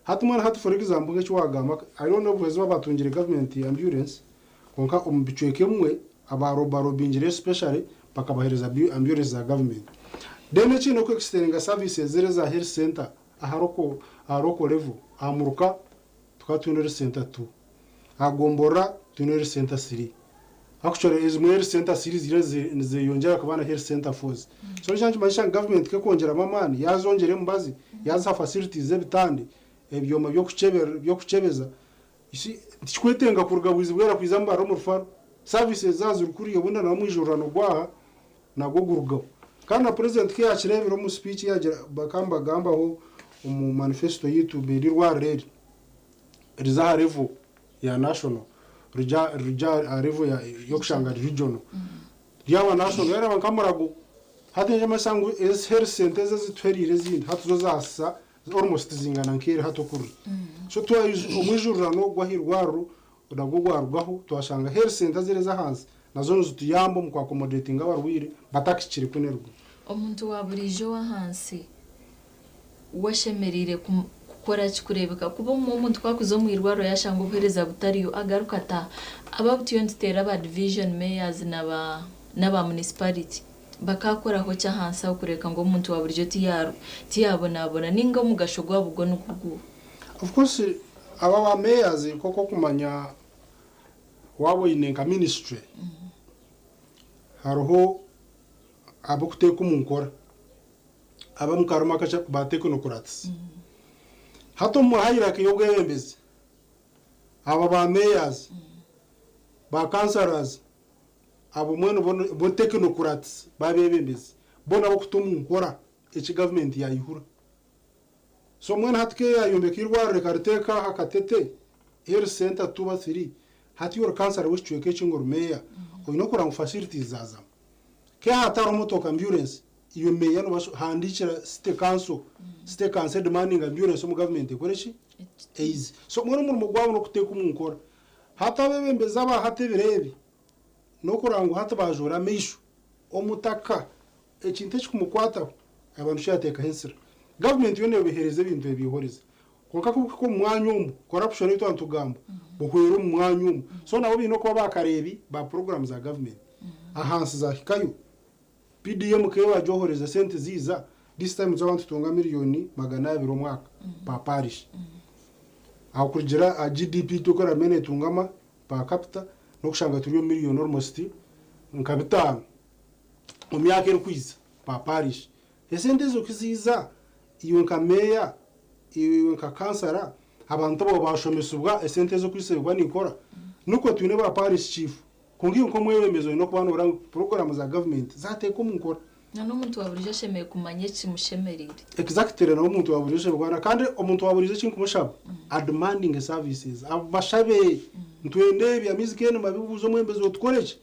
Speaker 19: Hati mbwenu hati for example nk'eki waagamba, hariho n'obuhwezi obu abatungire government ambulance kwonka omu bicweka ebimwe abarobarobingireyo especially bakabaheereza ambulance za government. Then ekindi n'oku extendinga services ziri eza health center aha local aha local level, aha muruka Tukaba twine health center two, aha gomborora twine health center three. Actually ezimwe health center three ziriyo nizeyongyera kuba na health center fours. So nikyo nikimanyisa ngu government ku ekwongyeramu amaani, yazongyera emibazi, yaziha facilities z'ebitande, ebyoma by'okukyebeza, you see tikikwetenga kuruga Bwizibwera kwiza Mbarara omu rufaro. Services zaaba ziri kuriya obundi na omwijururano gwaha nagwo gurugaho. Kandi na president ku yakireebire omu speech ye yagira bakaba nibagambaho omu manifesto yaitu biri eirwariro eri rize aha level ya national rirugye aha level y'okushanga riri regional. Ryaba national yareeba nka Murago hati nikimanyisa ngu ezi health centre ezi ezituhereire ezindi hati zo zaasisa almost zingana nk'eri hati oku riri. So omwijururano gw'ahairwariro nagwo gwarugaho twashanga health centre ziri ez'ahansi nazo nizituyamba omu ku accommodatinga abarwaire batakihikire kunu eruguru.
Speaker 15: Omuntu wa buriijo ow'ahansi we ashemereire kukora ki kureebeka kuba obumwe omuntu ku arikuza omu irwariro yaashanga obuheereza butariyo agaruka ataaha. Aba butwiire nituteera ba division mayors n'aba municipality bakaakoraho ki ahansi aho kureebeka ngu omuntu wa buriijo tiyaabonabona nainga omugasho gwabo gwo nigwo guuha?
Speaker 19: Of course aba ba mayors nk'oku orikumanya waaba oine nka ministry hariho ab'okuteeka omu nkora ab'omu karimi akakye ba technocrats. Hati omu hierarchy y'obwebembezi aba ba mayors, ba councillors abo mbwenu bo technocrats b'abebembezi bo n'abokuta omu nkora eki gavumenti yaayihura. So mbwenu hati keyayombeka eirwariro ekariteeka aha Katete Health Centre two oba three, hati iwe ori kansara w'ekicweka eki ngu ori meeya, oine kureba ngu facilities zaazamu. Kehatariho motoka ambulance, iwe meeya nobaasa handiikira city council, city council edemandinge ambulance omu government ekore ki? Eize. So mbwenu omurimo gwabo n'okuteeka omu nkora. Hati abeebembezi aba hati ebiro ebi, n'okureba ngu hati baajuura amaisho, omutaka Ekintu ekikumukwataho abantu kyateekaho ensira. Gavumenti yo neebaheereza ebintu ebiihoreza. Kwonka ku bukuhika omu mwanya omu, corruption ei twaba nitugamba, buhwera omu mwanya omu. So nabo baine okuba baakareebi ba puroguraamu za gavumenti. Ahansi zaahikayo, PDM ku ebaagyohoreza sente ziiza, this time nitwaba nitutunga miriyoni 200 omwaka per parish. Aho kurugiirira aha GDP itwe oku eraabe neetungama per capita, n'okushanga turi omu miriyoni almost nka bitaano. Omu myaka erikwija ba parish esente ezo kuziiza iwe nka meeya, iwe nka kansara abantu abo bashomesibwa esente ezo oku nikora nikwo twine ba parish chief kwonka iwe nk'omwebembezi oine okuba noreba ngu puroguramu za gavumenti zateekwa omu nkora.
Speaker 15: Na n'omuntu wa burijo ashemereire kumanya ekimushemereire.
Speaker 19: Exactly nawe omuntu wa burijo ashemereire kuba kandi omuntu wa burijo ekinkumushaba ademandinge services abashabe nitwenda ebi amaizi kene mabi buuza omwebembezi otukoreki.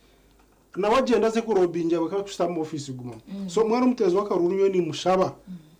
Speaker 19: Nawe agyenda aze kurobinga bakakushutama omu ofiisi gumamu. So omwana omuteezi w'akaruuru nyowe nimushaba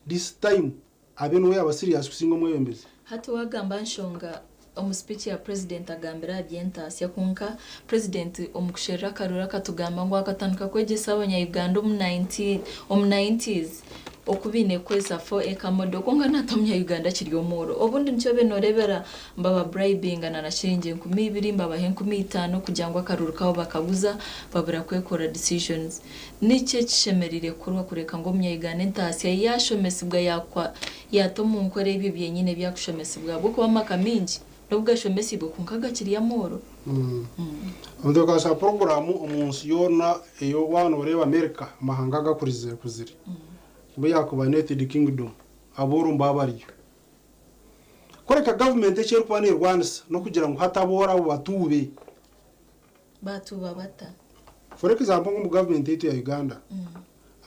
Speaker 19: this time abe niwe yaaba serious kusinga omwebembezi.
Speaker 15: Hati wagamba aha nshonga omu speech ya president agambire aha by'entaasya kwonka president omu kusherura akaruru akatugamba ngu akatandika kwegyesa abanya Uganda omu 19 omu nineties oku baine kukozesa 4 acre model kwonka nahati omunya Uganda akiri omworo obundi nikyo obe norebera mbaba bribinga na na shiringi 2000 mbabaha 5000 kugira ngu akaruru kabo bakaguza babura kwekorera decisions. Niki ekishemereire kukorwa kureka ngu omunya Uganda entaasya ye yaashomesibwa yaakwa yaata omu nkora ebyo byenyine ebi arikushomesibwa ahabw'okuba amaka maingi n'obu gashomesiibwe kwonka gakiri amooro.
Speaker 19: Nitukozesa puroguraamu omu nsi yoona ei waaba nooreeba Amerika, amahanga agakurizire kuzire, obu yaakuba United Kingdom, abooro mbaba bariyo. Kureka gavumenti eki erikuba neerwanisa n'okugira ngu hati abooro abo batuube.
Speaker 15: Baatuuba bata?
Speaker 19: For example nk'omu gavumenti yaitu ya Uganda,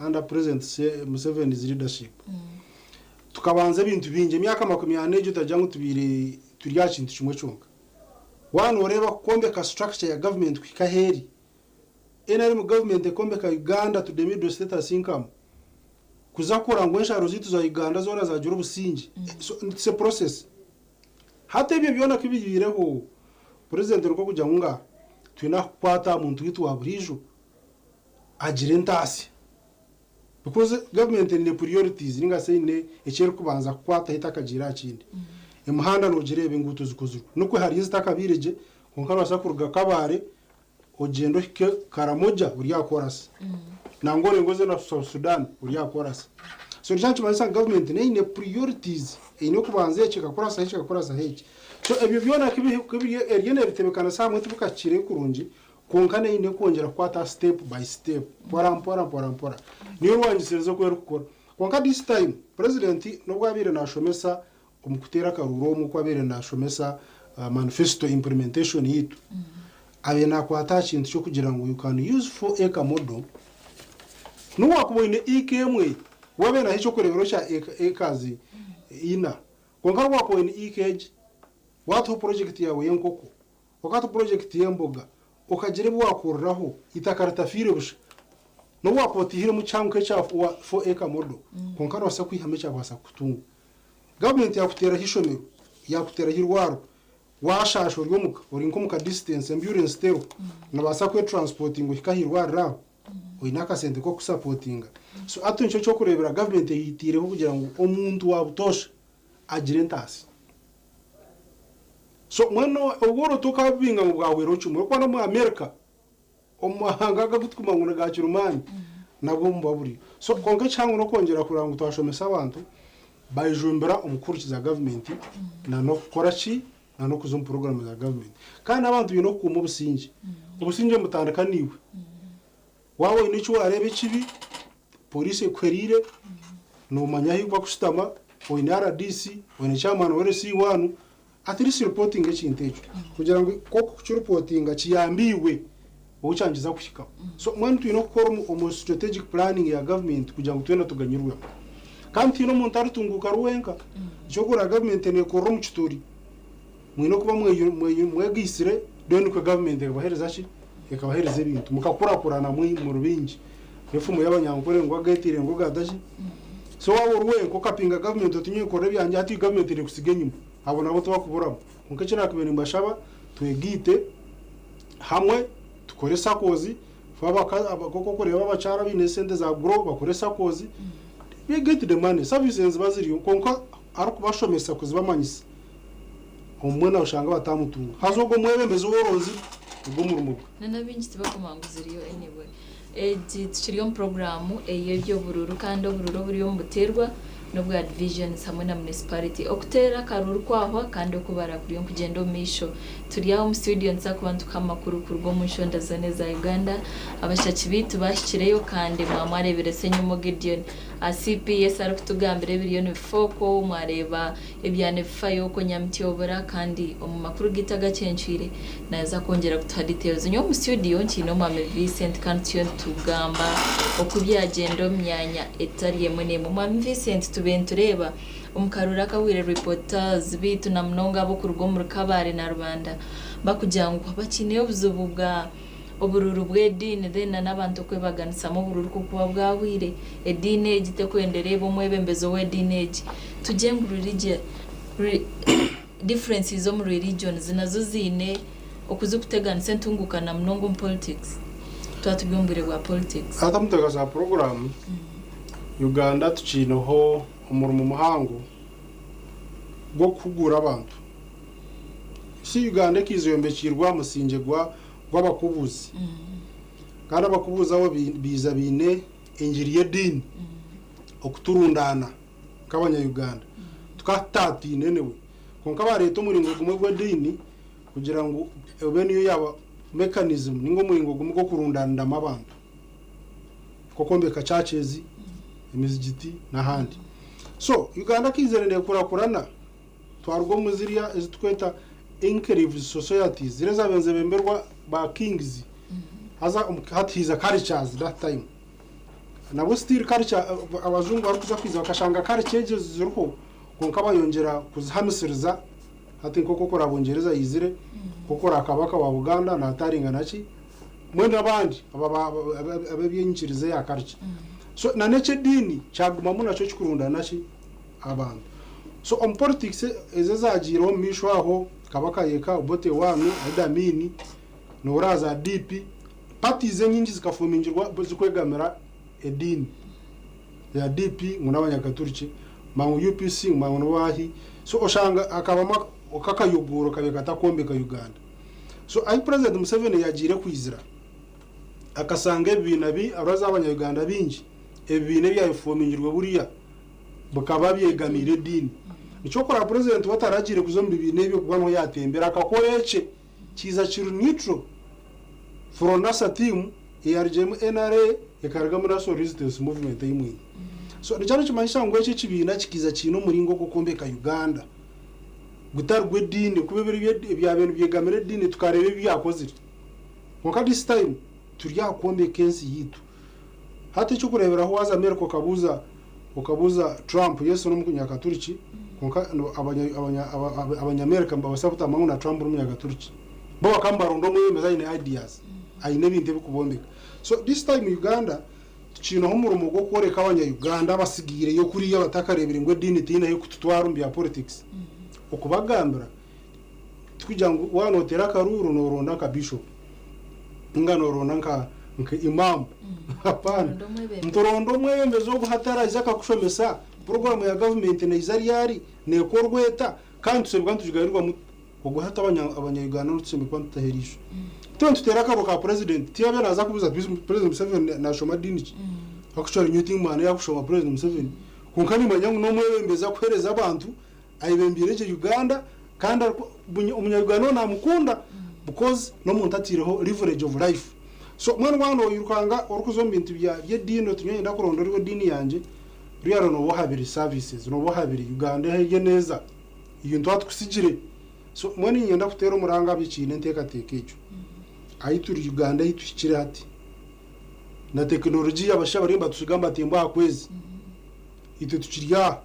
Speaker 19: under President Museveni's leadership, tukabanza ebintu bingi. Emyaka 40 egyo otagira ngu tubaire turi aha kintu kimwe kyonka. Waaba nooreeba kwombeka structure ya gavumenti kuhika ahu eri, NRM gavumenti ekombeka Uganda to the middle status income, kuza kukora ngu ensharo zaitu za Uganda zoona zaagira obusingye. So it's a process. Hati ebyo byona ku bibaireho, Purezidenti nikwo kugira ngu nga twine kukwata aha muntu waitu wa buriijo agire entaasya. Because gavumenti eine priorities ninga shi eine eki erikubanza kukwataho etakagiire aha kindi. Emihanda noogireeba enguuto zikozirwe. Nikwo hariyo ezitakabaire gye kwonka noobaasa kuruga Kabale ogyende ohike Karamoja ori aha koorasi. Nangwa orenge oze na South Sudan ori aha koorasi. So nikyo nikimanyisa ngu gavumenti neine priorities, eine okubanza eki ekakurasaho eki ekakurasaho eki. So ebyo byona ku biri eriyo neebitebeekanisa hamwe tibikahikireyo kurungi kwonka neine kwongyera kukwata step by step mpora mpora mpora mpora. Niyo rwangisirizo oku erikukora. Kwonka this time Purezidenti n'obu abaire naashomesa omu kuteera akaruuru omu oku abaire naashomesa manifesto implementation yaitu, abaire naakwata aha kintu ky'okugira ngu you can use 4 acre model n'obu waakuba oine acre emwe, we abaire naaha eky'okureeberaho kya acres ina, kwonka n'obu waakuba oine acre egi, waataho purojekiti yaawe y'enkoko, okata purojekiti y'emboga, okagira ebi waakuriraho, eitaka ritafiire busha, n'obu waakuba otaihiremu kihango nk'ekya 4 acre model, kwonka noobaasa kwihamu ekyakubaasa kukutunga. Gavumenti yaakuteeraho eishomero, yaakuteeraho eirwariro, waashaasha ori omuka, ori nk'omu ka distance, amburensi teriho, noobaasa kwetransportinga ohike aha irwariro aho, oine akasente k'okukusapotinga. So hati nikyo ky'okureebera gavumenti ehitaireho kugira ngu omuntu wa butoosha agire entaasya. So mbwenu obworo tokabubinga ngu bwahwereho kimwe, orikuba n'omu America, omu mahanga aga agu turikumanya ngu ni ga kirimaani, nabwo buba buriyo. So kwonka ekihango n'okwongyera kureba ngu twashomesa abantu bayejumbira omu kuhurikiza gavumenti na n'okukora ki, na n'okuza omu puroguraamu za gavumenti. Kandi n'abantu baine okukuuma obusingye. Obusingye nibutandika naiwe. Waaba oine eki waareeba ekibi, Poriisi ekuhwereire, noomanya ahu bakushutama, oine rdc, oine chairman wa LC waanu, at least ripootinga ekintu ekyo kugira ngu ku orikukiripootinga kiyambe iwe ou kyangiza kuhikaho. So mbwenu twine okukora omu strategic planning ya gavumenti kugira ngu twena tuganyirwemu. Kandi tihaine omuntu aritunguuka ari wenka. Eky'okureeba gavumenti neekorera omu kituri, mwine okuba mwegaitsire then nikwo gavumenti ekabaheereza ki? Ekabaheereza ebintu mukakurakurana muri baingi. Efumu y'abanyankore ngu ageteire ngu gata ki? So waaba ori wenka okapinga gavumenti oti nyowe nkore ebyangye hati gavumenti erikutsiga enyima, abo nabo tibakuburamu. Kwonka eki naakubaire nimbashaba twegaite hamwe tukore SACCOs, nk'oku orikureeba abakyara abaine esente za grow bakore SACCOs, they get the money, services niziba ziriyo kwonka arikubashomesa kuzibamanyisa obumwe noshanga batamutunga. Haza ogwo omwebembezi ou oronzire nigwo murimo gwe.
Speaker 15: Na n'abaingi tibakumanya ngu ziriyo anyway. Egi tukiri omu puroguraamu ey'eby'oburuuru kandi oburuuru oburi omu buteerwa n'obwa divisions hamwe na municipality. Okuteera akaruuru kwahwa kandi okubara kuriyo nikugyenda omu maisho. Turi aha omu studio nituza kuba nitukuha amakuru kuruga omu nshonda zoona eza Uganda. Abashaki baitu bahikireyo kandi mwaba mwareebire Ssenyumo Gideon aha CPS arikutugambira ebiriyo nibifa okwo, mwareeba Ebya nibifayo okwo Nyamutyobora kandi omu makuru gaitu agakyencwire naaza kwongyera kutuha details. Nyowe omu studio nkiine Omwami Vincent kandi turiyo nitugamba oku byagyenda omu myanya etari emwe n'emwe. Omwami Vincent tubaire nitureeba omu karuuru akahweire reporters baitu na munonga ab'okuruga omuri Kabale na Rubanda bakugira ngu bakiineyo obuzibu bwa Oburuuru bw'ediini then na n'abantu okwebaganisamu oburuuru ku bukuba bwahwire, ediini egi tekwenda ereebe omwebembezi ow'ediini egi. Tugye ngu religion, differences omu religions nazo ziine oku zikuteganisa entunguuka na munonga omu politics, twaba turi omu bwire bwa politics.
Speaker 19: Hati omu nteekateeka za puroguraamu, Uganda tukiineho omurimo muhango gw'okuhuguura abantu. Si Uganda ekaiza eyombekiirwe aha musingye gwa gw'abakubuuzi. Kandi abakubuuzi abo baija baine engiri y'ediini okuturundaana nk'abanya-Uganda. Tukaba tutataine niwe. Kwonka baareeta omuringo gumwe gw'ediini kugira ngu ebe niyo yaaba mechanism ninga omuringo gumwe gw'okurundaaniramu abantu. Nk'okwombeka churches, emizigiti n'ahandi. So, Uganda ekaizire neekurakurana. Twaruga omu ziriya ezi turikweta enclaves societies, ziriya ezaabaire nizebemberwa ba kings, haza hati haija cultures that time. Nabwo still culture abajungu barikuza kwija bakashanga culture egyo ziriho kwonka bayongyera kuzihamisiriza hati nk'oku okora Bungyereza yaizire, nk'oku ora Kabaka wa Buganda naataringana ki, mbwenu n'abandi ab'eby'enyikiriza eya culture. So na n'eky'ediini kyagumamu nakyo kikurundana ki? Abantu. So omu politics ezi ezagiireho omu maisho aho Kabaka Yeka, Obote Wanu, Idi Amin, nohurira za DP, parties enyingi zikafomingirwa zikwegamira ediini ya DP ngu nabanyakaturiki, mangu UPC ngu mangu nibahi, so oshanga hakabamu akakayogooro kabaire katakwombeka Uganda. So ahi President Museveni yagiire kwizira akasanga ebibiina bi abaza abanya Uganda bingi ebibiina ebyayefomingirwe buriya bikaba byegamiire ediini. Nikyo orikureeba purezidenti we ataragiire kuza omu bibiina ebyo kuba niho yaatembera. Akakora ekye kiiza kiri neutral. Fronasa team eyarugiremu NRA ekarugamu National Resistance Movement ei mwine. So nikyo nikimanyisa ngu eki ekibiina kikiiza kiine omuringo gw'okwombeka Uganda gutari gw'ediini kuba ebiro ebyabaire nibyegamira ediini tukareeba ebi byakozire. Kwonka this time turi aha kwombeka ensi yaitu. Hati eky'okureeberaho waaza America okabuuza okabuuza Trump, yes n'omunyakaturiki kwonka Abanyamerika nibabaasa kutamba ngu na Trump n'omunyakaturiki. Bo bakaba nibaronda omwebembezi aine ideas, aine ebintu ebikubombeka. So this time Uganda tukiineho omurimo gw'okworeka abanya-Uganda abasigaireyo kuriya abatakareebire ngu ediini teine ahu erikututwara omu bya politics, okubagambira tikugira ngu waaba nooteera akaruuru nooronda nka bishop ninga nooronda nka nka imam hapaana. Nituronda omwebembezi ogu hati araaze akakushomesa puroguraamu ya gavumenti neija ryari, neekorwa eta kandi tusemeriire kuba nitugigarirwamu Ogwo hati abanya Uganda nitusemeriire kuba nitutaho eriisho. Twena nituteera akaruru ka president tihabe naaza kubuuza ati president Museveni nashoma diini ki? Actually nyowe tinkimanya yakushoma president Museveni kwonka nimanya ngu n'omwebembezi akuheereza abantu ayebembeire gye Uganda kandi omunya Uganda ogu namukunda because n'omuntu ateireho leverage of life. So mbwenu waaba noyirukanga orikuza omu bintu by'ediini oti nyowe niinyenda kuronda ori w'ediini yangye, oriya nooba ohabire services, nooba ohabire Uganda erye neeza. Iyo nitwatukusigire. So mbwenu niinyenda kuteera omuranga abekiine enteekateeka egyo. Ahi turi Uganda ahi tuhikire hati na tekinologiya abashaija bariyo nibatusiga nibatemba aha kwezi, itwe tukiri aha,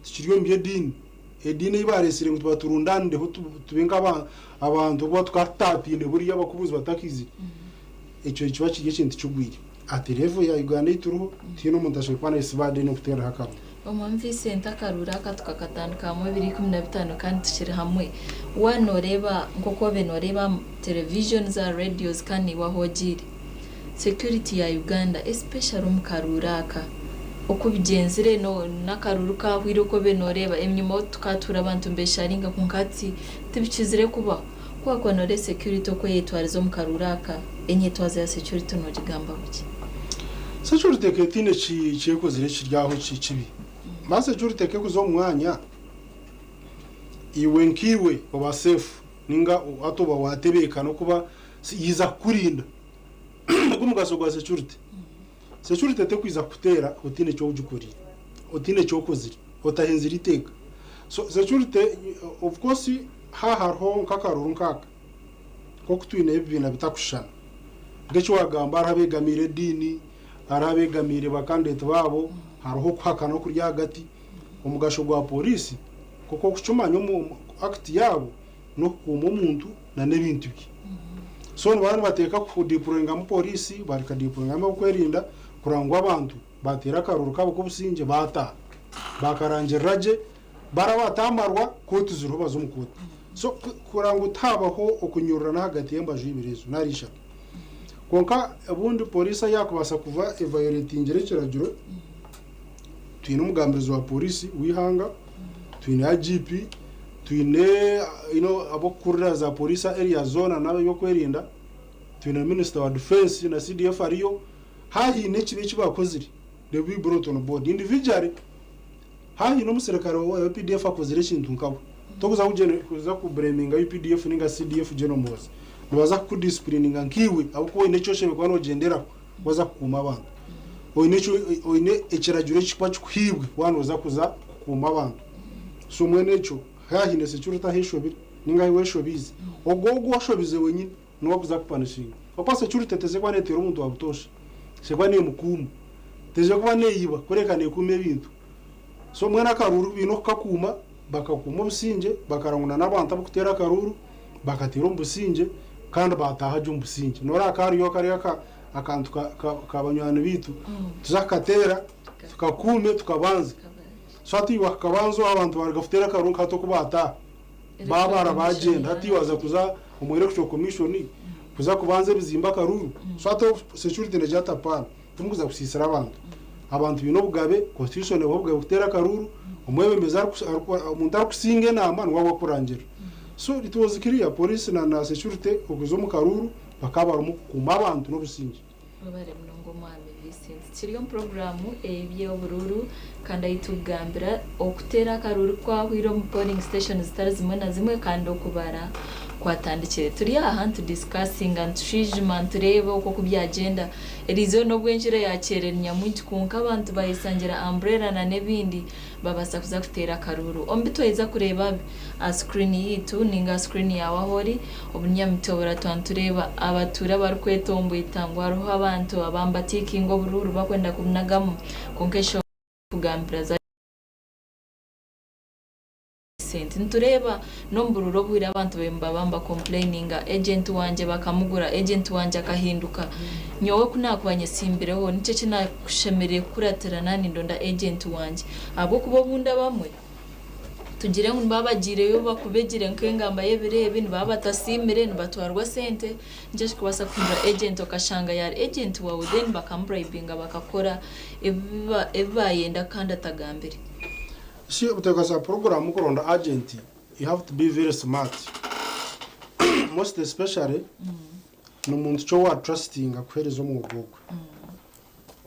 Speaker 19: tukiri omu by'ediini. Ediini ei baareetsire ngu tubaturundaanireho tube nk'abantu obu tukaba tutataine buriya abakubuzi batakaizire, ekyo nikiba kiri ekintu kigwire. Hati level ya Uganda ei turiho, tihaine omuntu ashemereire kuba naayesiba aha diini okuteeraho akaruru.
Speaker 15: Omwami Vincent akaruuru aka tukakatandika hamwe 2015 kandi tukiri hamwe. Waaba nooreeba nk'oku obaire nooreeba aha television aha radios kandi naiwe ahu ogiire. Security ya Uganda especially omu karuuru aka oku bigyenzire n'akaruuru kaahwire oku obaire nooreeba enyima tukaba tuhurira abantu nibesharinga kwonka hati tibikizire kubaho. Ku waakuba nooreeba security oku eyetwarize omu karuuru aka, enyetwaza ya security noogigambaho ki?
Speaker 19: Security ekaba etaine ki ekozire ekiri aho kibi. Manya security ekekuza omu mwanya, iwe nkaiwe oba safe ninga hati oba watebeekana okuba yaiza kukurinda. Nigwo mugasho gwa security. Security tekwiza kukuteera otaine eki ogikoriire, otaine eki okozire, otahenzire iteeka. So security of course haaba hariho nk'akaruuru nk'aka, nk'oku twine ebibiina bitakushushana, nk'eki waagamba hariho abeegamiire ediini, hariho abeegamiire bakandidate baabo, hariho okuhakana okuri ahagati. Omugasho gwa pooriisi nk'oku orikukimanya omu act yaabo n'okukuuma omuntu n'ebintu bye. So nibaba nibateeka kudeployingamu pooriisi, bakadeployingamu ab'okwerinda kureba ngu abantu baateera akaruuru kaabo k'obusingye baataaha. Baakarangirira gye, baraba bataamarwa, kooti ziriho baze omu kooti. So kureba ngu tihabaho okunyururana ahagati y'embaju ibiri ezo nari ishatu. Kwonka obundi pooriisi ahu yaakubaasa kuva evayoretingire ekiragiro, twine omugambirizi wa pooriisi w'eihanga, twine IGP, twine you know, ab'okukurira za pooriisi area zoona n'ab'ebyokwerinda, twine minisita wa defense na CDF ariyo, haahaine ekibi eki baakozire, they will be brought on board individually. Haahaine omuserukare wa UPDF akozire ekintu nkawe, tokuza kuza kubureminga UPDF ninga CDF General Muhoozi, nibaza kukudisipulininga nkaiwe ahabw'okuba oine eki oshemereire kuba noogyenderaho waaza kukuuma abantu. Oine eki oine ekiragiro ekirikuba kikuhairwe waaba nooza kuza kukuuma abantu. So mbwenu ekyo haahaine security ahu eshobire ninga ahu eshobiize, ogwo ogwo oshobize wenyini niwe arikuza kupanishinga. Ahabw'okuba security tezire kuba neeteera omuntu wa butoosha, eshemereire kuba neemukuuma. Tezire kuba neeyiba kureka neekuuma ebintu. So mbwenu akaruuru baine okukakuuma, bakakuuma obusingye, bakaranguna n'abantu abarikuteera akaruuru, bakateera omu busingye kandi baataaha gye omu busingye. Noreeba kariyo kariya akantu ka banywani baitu, tuze kukateera, tukakuume, tukabanze. So hati iwe wakakabanza abantu baaruga kuteera akaruuru nka hati oku baataaha, baabara baagyenda, hati iwe waaza kuza omu Electoral Commission kuza kubanza ebizimbe akaruuru? So hati security negira ati apaana. Timukuza kusiisira abantu. Abantu baine obugabe, constitution ebaha obugabe kuteera akaruuru, omwebembezi omuntu arikusinga enaama niwe abakurangirira. So it was clear police na na security okuza omu karuuru bakaba barimu kukuuma abantu n'obusingye.
Speaker 15: Webare munonga Omwami Vincent. Turi omu puroguraamu ey'eby'oburuuru kandi ahu turikugambira okuteera akaruuru kwahwire omu polling station zitari zimwe na zimwe kandi okubara kwatandikire. Turi aha nitudisikasinga, nitushwijuma, nitureeba oku oku byagyenda. Eriizooba n'obu enjura yaakyerera nyamwingi kwonka abantu bayesangira umbrella na n'ebindi babaasa kuza kuteera akaruuru. Omu bi twaheza kureeba aha screen yaitu ninga aha screen yaawe ahu ori, obunyamitoora twaba nitureeba abatuura abarikwetomboita ngu hariho abantu abambatiikinga oburuuru bakwenda kubunagamu kwonka enshonga kugambira za sente. Nitureeba n'omu buruuru obuhwire abantu bariyo nibaba nibakompureyininga agent wangye bakamugura, agent wangye akahinduka. Nyowe ku naakuba nyesimbireho niki eki naakushemereire kukuratira naaba nindonda agent wangye? Ahabw'okuba obundi abamwe tugire ngu nibaba bagiireyo bakubegire nk'engamba y'ebiro ebi, nibaba batasiimire, nibatwarwa sente, nikyo ekirikubaasa kuhindura agent okashanga yaari agent waawe then bakamuburayibinga bakakora ebi baayenda kandi atagambire.
Speaker 19: Si obuteekateeka puroguraamu kuronda agent you have to be very smart most especially nomuntu ki owa trustinga kuhereza omwogo ogwe.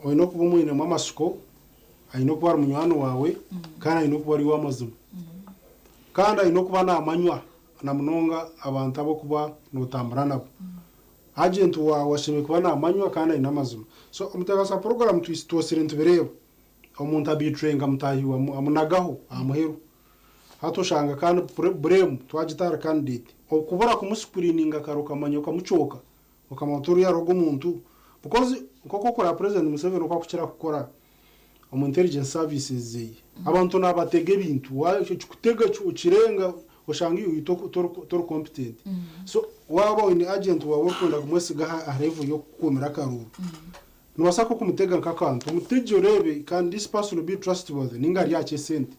Speaker 19: Oyine okuba omwinemu amasiko, ayine okuba ari munywani waawe kandi ayine okuba ari owamazima. Kandi ayine okuba namanywa namunonga abantu abokuba notambura nabo. Agent waawe ashemereire kuba namanywa kandi ayine amazima. So omuteekateeka puroguraamu twosire nitubireeba. Omuntu abitrayinga mutaahi we amunagaho aha muheru. Hati oshanga kandi blame twagita ahari candidate. Okubura kumuscreeninga kare okamanya okamucooka okamanya oti oriya ari omuntu because nkoku okureba president Museveni oku akukira kukora omu intelligence services zeye abantu nabatega ebintu ekikutega okirenga oshanga iwe tori competent. So waaba oyine agent waawe orikwenda kumwesiga aha level yokukukumira akaruuru Nobaasa nk'okumutega nk'akantu, omutegye oreebe can this person be trustworthy ninga ari aha ky'esente.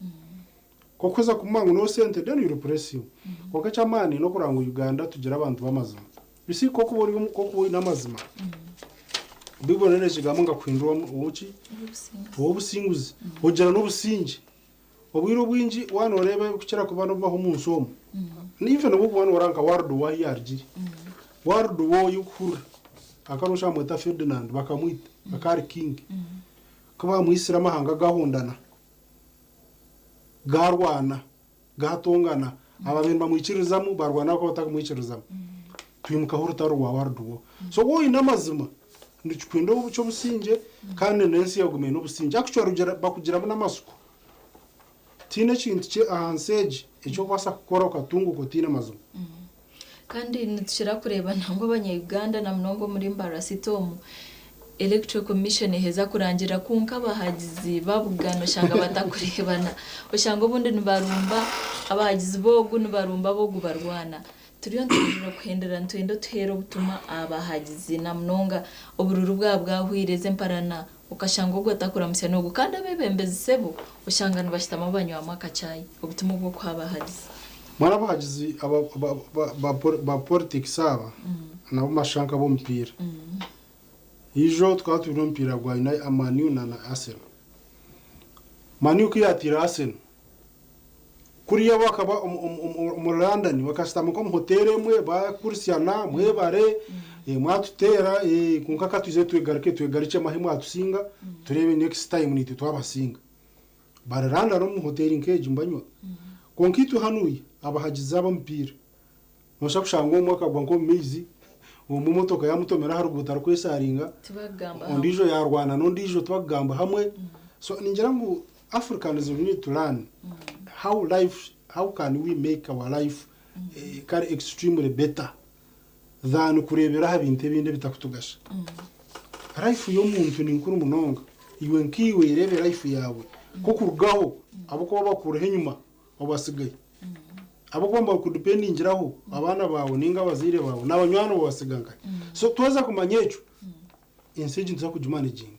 Speaker 19: Ku okuheza kumuha ngu no sente then you replace him. Kwonka eky'amaani n'okureba ngu Uganda tugire abantu b'amazima. You see ku okuba ori ku okuba oine amazima, Bible nayo nekigamba ngu akuhindura ow'oki? Ow'obusinguzi. Ogira n'obusingye. Obwire obwingi waaba nooreeba ebirikukira kuba nibibaho omu nsi omu, even obu orikuba nooraba nka World War ahu yaarugire, World War ei orikuhurira, akaba noshusha bamweta Ferdinand bakamwita, akaba ari king. Ku baamwitsire amahanga gaahondana, gaarwana, gaatongana, abaabaire nibamwikiririzamu baarwana n'abakaba batakumwikiririzamu. Twimukaho orutaro rwa World War. So waaba oine amazima, nikikwenda eky'obusingye kandi n'ensi yaguma eine obusingye. Actually bakugiramu n'amatsiko. Tihaine ekintu kye aha nsi egi eki orikubaasa kukora okatunguuka otaine mazima.
Speaker 15: Kandi nitukira kureeba nangwa abanya-Uganda na munonga omuri Mbarara City omu, Electoral Commission eheza kurangirira kwonka abahagizi babugana oshanga batakureebana. Oshanga obundi nibarumba abahagizi b'ogu nibarumba ab'ogu barwana. Turiyo nitwijura kuhendera nitwenda otuheere obutumwa aha bahagizi na munonga oburuuru bwaba bwahweire ezi emparana okashanga ogu atakuramutsya n'ogu kandi abeebembezi sebo oshanga nibashutama banywamu akachai. Obutumwa obw'okuha abahagizi.
Speaker 19: Mbwenu abahagizi ba politics aba nabo bashusha nk'ab'omupiira. Ijo tukaba twine omupiira gwa Man U na Arsenal. Man U ku yaatiire Arsenal, kuriya bakaba omuri London bakashutama nk'omu hoteeri emwe bakurisiana mwebare mwatuteera kwonka ka twije twegaruke twegarukyemu ahu mwatusinga tureebe next time naitwe twabasinga. Bari London omu hoteeri nk'egi nibanywa. Kwonka itwe hanuya abahagizi ab'omupiira Noshusha kushanga omwe akagwa nk'omu maizi, omwe emotoka yamutomera aha ruguuto arikwesharinga,
Speaker 15: Tibakugamba hamwe.
Speaker 19: ondiijo yaarwana n'ondiijo tibakugamba hamwe. So ningira ngu Africans we need to learn how life, how can we make our life kare extremely better than kureebera aha bintu ebindi ebitakutugasha. Life y'omuntu ni nkuru munonga. Iwe nkaiwe reeba life yaawe nk'okurugaho ahabw'okuba bakuruha enyima obasigaye. Ahabw'okuba nibakudipendingiraho abaana baawe nainga abazaire baawe n'abanywani obasiga nkahi. So twaheza kumanya ekyo, ensi egi nituza kugimanaginga.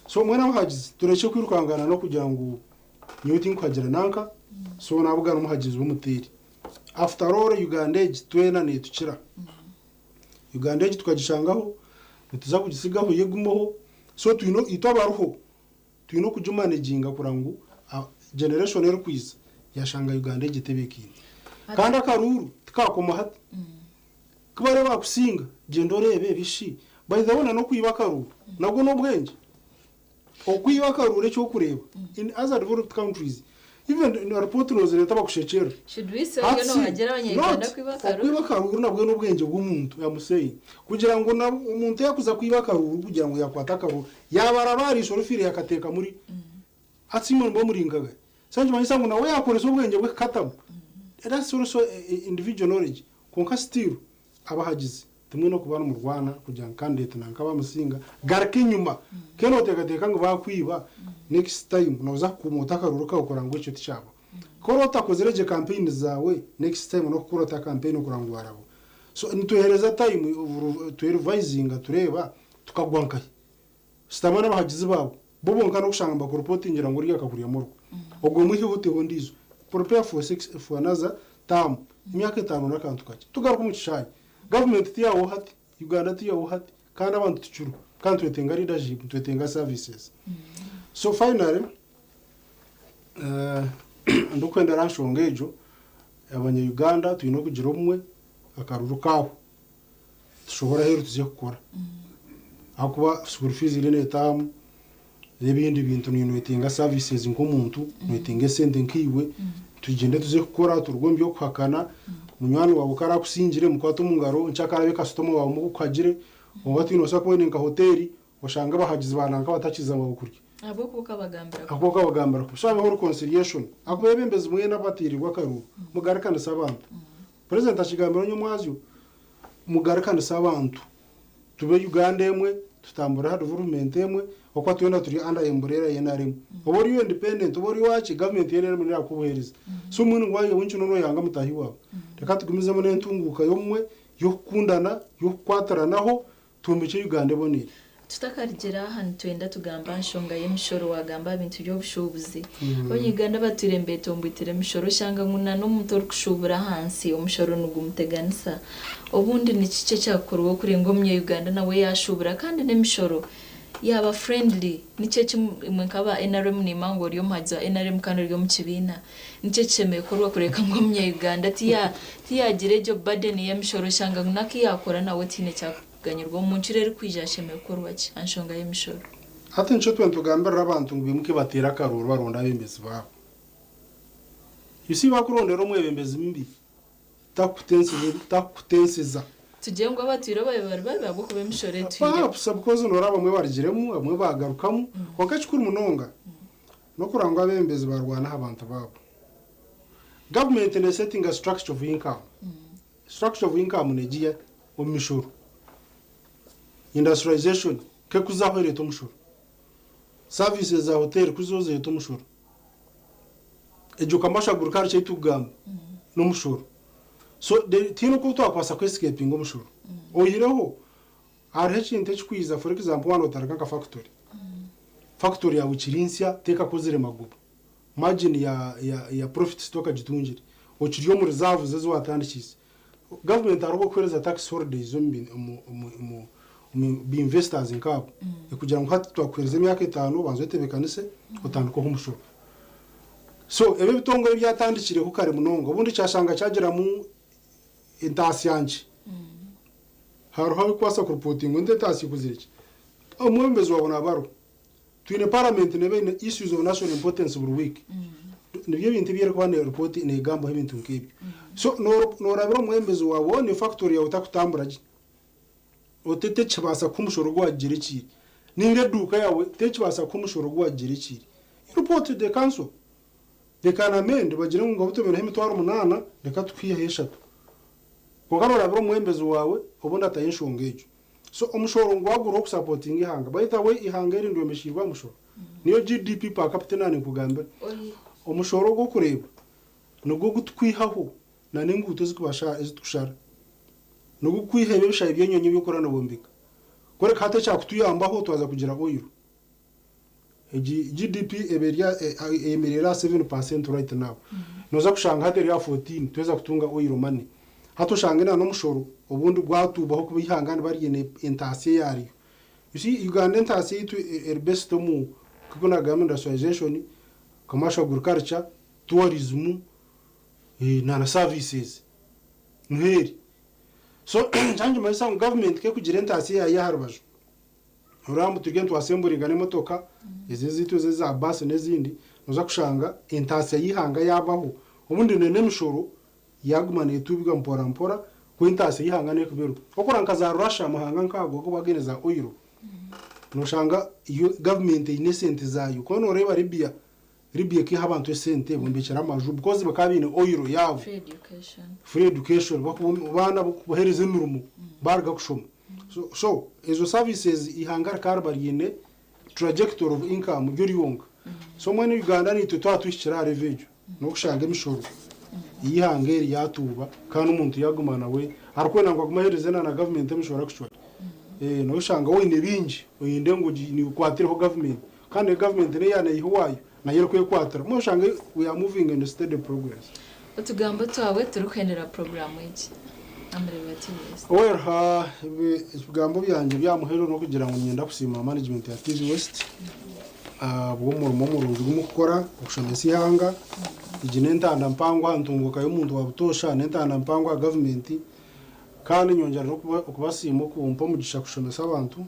Speaker 19: So mbwenu abahagizi turekye kwirukangana n'okugira ngu nyowe tinkuhagira nanka, so nabugana omuhagizi w'omuteeri. After all Uganda egi twena netukira. Uganda egi tukagishangaho, nituza kugisigaho yo egumeho, so twine itwe abariho Twine okugimanaginga kureba ngu generation erikwija yashanga Uganda egi etebeekaine. Kandi akaruuru tikakoma hati. Ku bariba bakusinga, gyenda oreebe ebishi. By the way na n'okwiba akaruuru nabwo n'obwengye. Okwiba akaruuru ekyokureeba in other developed countries even report nozireeta bakushekyerera.
Speaker 15: Should we say
Speaker 19: Hati
Speaker 15: no hagira abanyayuganda
Speaker 19: not
Speaker 15: kwiba akaruuru?
Speaker 19: okwiba akaruuru nabwo n'obwengye bw'omuntu I'm saying. Kugira ngu omuntu yakuza kwiba akaruuru kugira ngu yakwata akaruuru Yaaba araba ariisho orifiire yakateeka muri hati Simoni bomuringaga so nikimanyisa ngu nawe yakoresa obwengye bwe kukatamu that's also individual knowledge kwonka still abahagizi timwine kuba nimurwana kugira ngu candidate nanka bamusinga garuka enyuma kene noteekateeka ngu bakwiba next time noza kukuuma ota akaruuru kawe kureba ngu ekyo tikyabaho ku oraba otakozire gye campaign zaawe next time nokukora ota campaign kureba ngu warabwa so nituhereza time twerevisinga tureeba tukagwa nkahi Shutama n'abahagizi baawe bo bonka n'okushanga nibakurupotingira ngu oriya akakuryamu orukwe. Ogwo omwiheho oteho ondiijo. Prepare for six, for another term. Emyaka etaano n'akantu kakye. Tugaruke omu kishaayi. Gavumenti tiyaabaho hati, Uganda tiyaabaho hati, kandi abantu tukiriho. Kandi nitwetenga leadership, nitwetenga services. So finally, ndikwenda aha nshonga egyo, abanya Uganda twine okugira obumwe, akaruru kaahwa. Tushobore aheeru tuze kukora ahakuba school fees eriyo netaahamu n'ebindi bintu noyetenga services nk'omuntu noyetenga esente nkaiwe tugyende tuze kukora turuge omu by'okuhakana munywani waawe ku araakusingire mukwate omu ngaro nkyakare abe kasitoma waawe omukuhagire oba twine noobaasa kuba oine nka hoteeri oshange abahagizi ba nanka batakiza ngu bakurye
Speaker 15: Ahabw'okuba okabagambira kubi.
Speaker 19: Ahakuba okabagambira kubi. So habeho reconciliation ahakuba ebembezi mwena abatiirirwe akaruuru mugarukanise abantu. Purezidenti akigambire nyomwazyo, Mugarukanise abantu, tube Uganda emwe, tutambure aha development emwe, ahabw'okuba twena turi under emburera ya nrm. Oba ori independent oba ori owaki, gavumenti ya nrm niyo erakuha obuheereza. So mbwenu ngu waija wenkye noyanga mutaahi waawe. Reka tugumizemu n'entunguuka y'obumwe, y'okukundana, y'okukwatiranaho, Twombekye Uganda eboneire.
Speaker 15: Tutakarugyire aha nitwenda tugambe aha nshonga y'emishoro wagamba aha bintu by'obushuubuzi. Abanya-Uganda abatwire nibetomboitera emishoro oshanga ngu na n'omuntu orikushuubura ahansi omushoro nigumuteganisa. Obundi ni kiki ekyakukorwa okurenga omunya-Uganda nawe yaashuubura kandi n'emishoro yaaba friendly. Niki eki imwe nk'aba nrm niimanya ngu ori omuhagizi wa nrm kandi ori omu kibiina Nikyo ekishemereire kukorwa kureeka ngu omunya-Uganda tiyagira egyo burden y'emishoro oshanga ngu n'aku yaakora nawe tihaine eki arikuganyirwa. Omu ncuro erikwija hashemereire kukorwa ki aha nshonga y'emishoro?
Speaker 19: Hati nikyo twena nitugambirira abantu ngu baimuke bateere akaruuru baronde abebembezi baabo. You see bakurondera omwebembezi mubi takukutensiza.
Speaker 15: Tugire ngu abatwire babe bari babi ahabw'okuba emishoro etwireho.
Speaker 19: Perhaps because noreeba abamwe barugiremu abamwe bagarukamu kwonka ekikuru munonga N'okurora ngu abeebembezi baarwana aha bantu baabo. Gavumenti neesetinga structure of income. Structure of income neegiya omu mishoro. Industrialization k'ekuzaho ereeta omushoro. Services za hoteeri ku zizaho zireeta omushoro. Egyo kamashaguru kare eki ei turikugamba n'omushoro. So tihaine oku twakubaasa kwescapinga omushoro. Oihireho hariho ekintu ekikwiza for example waaba notandika nka factory, factory yaawe ekiri nsya tekakozire magoba, margin ya ya ya profits tokagitungire, okiri omu reserves ezi watandikiise. Government hariho obu ekuheereza tax holidays omu bi omu omu omu omu ba investors nkaabo ekugira ngu hati twakuheereza emyaka etaano obanze oyetebeekanise otandike ohe omushoro. So ebi ebitongore ebyatandikireho kare munonga obundi kyashanga kyagiramu entaasya nkye. Hariho abikubaasa kurupotinga ngu entaasya ekozire ki. Omwebembezi waabo naaba ariho. Twine parliament neeba eine issues of national importance buri week. Nibyo ebintu ebi erikuba neripoti negambaho ebintu nk'ebyo. So norabira omwebembezi waawe woona efactory yaawe etakutambura gye, oti tekibaasa kuha omushoro ogu wagigyerikiire, ninga eduuka yaawe tekibaasa kuha omushoro ogu wagigyerikiire, you report to the council. They can amend bagire ngu ngabu tubiineho emitwaro munaana reka tukwiheho eshatu. Kwonka norabira omwebembezi waawe obundi ataho enshonga egyo. So omushoro ngu gwagurwaho kusapotinga ihanga. By the way ihanga eri niryombekyeirwe aha mushoro. Niyo GDP per capita na ninkugambira. Omushoro ogw'okureeba nigwo gutukwihaho na n'enguuto ezitukushara. Nigwo gukwiha ebi ebishayi by'enyonyi eby'okura nibombeka. Kureka hati ekyakutuyambaho twaza kugira oil. Egi GDP eba eri eyemereire aha 7% right now. Noza kushanga hati eri aha 14 tweza kutunga oil money. Hati oshange na n'omushoro obundi gwatuubaho kuba ihanga niba ryine entaasya eyaryo. You see Uganda entaasya yaitu eri based omu nk'oku nagamba industrialization, commercial agriculture, tourism na na services. Niho eri. So kyangimanyisa ngu government kekugira entaasya yaayo aha rubaju, oraba ngu turi nitwasemburinga n'emotoka ezi ezaitu ezi eza baasi n'ezindi, noza kushanga entaasya y'ihanga yaabaho. Obundi n'emishoro yaguma netuubibwa mpora mpora ku entaasya y'ihanga nekuba eriho. Okura nka za Russia amahanga nk'ago agu bagaine za oil, noshanga yo government eine esente zaayo. Ku noreeba Libya, Libya ekiha abantu esente bombekyera amaju because bakaba baine oil yaabo.
Speaker 15: Free education.
Speaker 19: Free education, baana kubaheereza emirimo baruga kushoma. So ezo services ihanga rikaba riba ryine trajectory of income ryo ryonka. So mbwenu Uganda naitwe twaba tuhikire aha level egyo, n'okushanga emishoro y'ihanga eri yatuuba kandi omuntu yaguma nawe arikwenda ngu agume aheereze na government emishoro actually. Noshanga woine bingi oyende ngu nikwatireho government kandi government neya neyiha owaayo nayo erikwekwatira. Mbwenu oshanga we are moving in a steady progress.
Speaker 15: Otugambo twawe turikuhendera puroguraamu egi amureeba TV West.
Speaker 19: Well, ebigambo byangye bya muheru n'okugira ngu niinyenda kusiima management ya TV West ahabw'omurimo murungi ogu murikukora okushomesa ihanga. Egi n'entanda mpango aha ntunguka y'omuntu wa butoosha, n'entanda mpango aha gavumenti kandi nyongyera n'okubasiima okumpa omugisha kushomesa abantu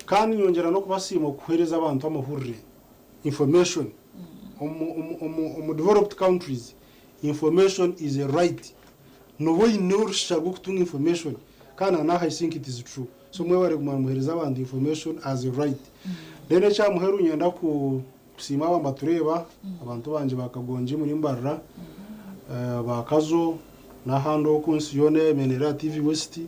Speaker 19: kandi nyongyera n'okubasiima okuheereza abantu amahurire, information. Omu developed countries, information is a right. Nooba oine orushusha rw'okutunga information kandi na n'aha I think it is true. So mwebare kuguma nimuheereza abantu information as a right. Then ekya muheru niinyenda kusiima aba mbatureeba, abantu bangye ba Kagongi muri Mbarara, ba Kazo n'ahandi oku ensi yoona eyemereire aha TV West,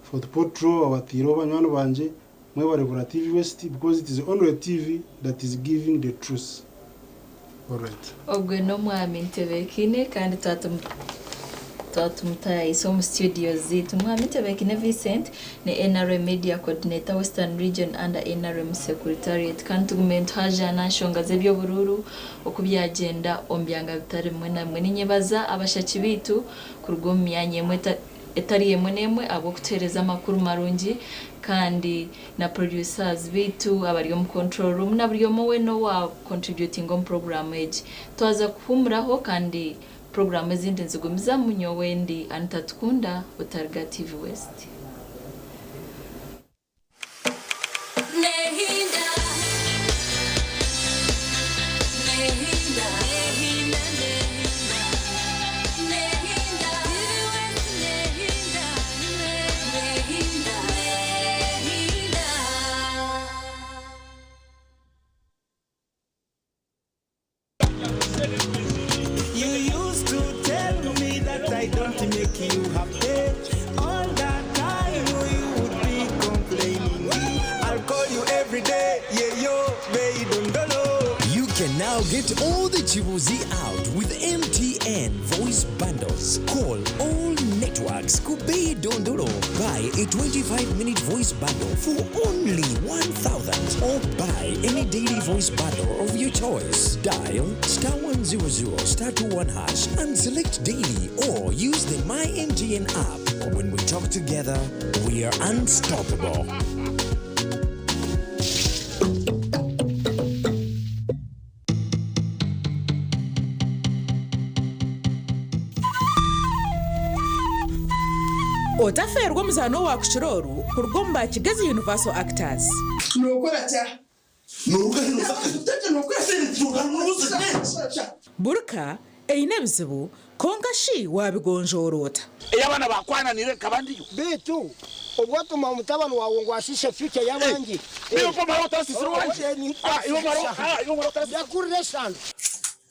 Speaker 19: Fort Portal abataireho banywani bangye, mwebare kugura TV West because it is the only TV that is giving the truth. Alright.
Speaker 15: Ogwe n'omwami Ntebekine kandi twatumutayisa omu studio zaitu. Mwami Ntebekine Vincent ni NRM Media Coordinator Western Region under NRM Secretariat. Kandi tugume nituhajaana aha nshonga z'eby'oburuuru oku byagyenda omu byanga bitari bimwe na bimwe. Ninyebaza abashaki baitu kuruga omu myanya emwe etari emwe n'emwe ahabw'okutuheereza amakuru marungi kandi na producers baitu abari omu control room na buri omwe weena owa contributinga omu puroguraamu egi. Twaza kuhuumuraho kandi puroguraamu ezindi nizigumizamu. Nyowe ndi Anita Tukunda, Otariga TV West.
Speaker 2: Nehinda, nehinda, nehinda, nehinda, nehinda, nehinda, nehinda.
Speaker 7: You used to tell me that I don't make you happy. All that time you would be complaining. I'll call you every day, yeah yo, baby, dondolo.
Speaker 23: You can now get all the Chibuzi out with MTN.
Speaker 8: MTN voice bundles. Call all networks Kubei Dondolo. Buy a 25 minute voice bundle for only 1000 or buy any daily voice bundle of your choice. Dial star 100 star 21 hash and select daily or use the My MTN app. When we talk together, we are unstoppable.
Speaker 24: Otafeerwa omuzaano owa kukira oru kuruga omu ba Kigezi Universal Actors. Burka eine ebizibu, kwonka shi waabigonjoora ota?
Speaker 14: Ei abaana baakwananiire nkaba ndiyo.
Speaker 20: Beitu obwo otuma omutabani waawe ngu ashiishe future y'abandi.
Speaker 14: Iwe omara otarasiisire owangye? Ah, iwe omara ah, iwe omara otarasiisire.
Speaker 20: Yakurira eshano.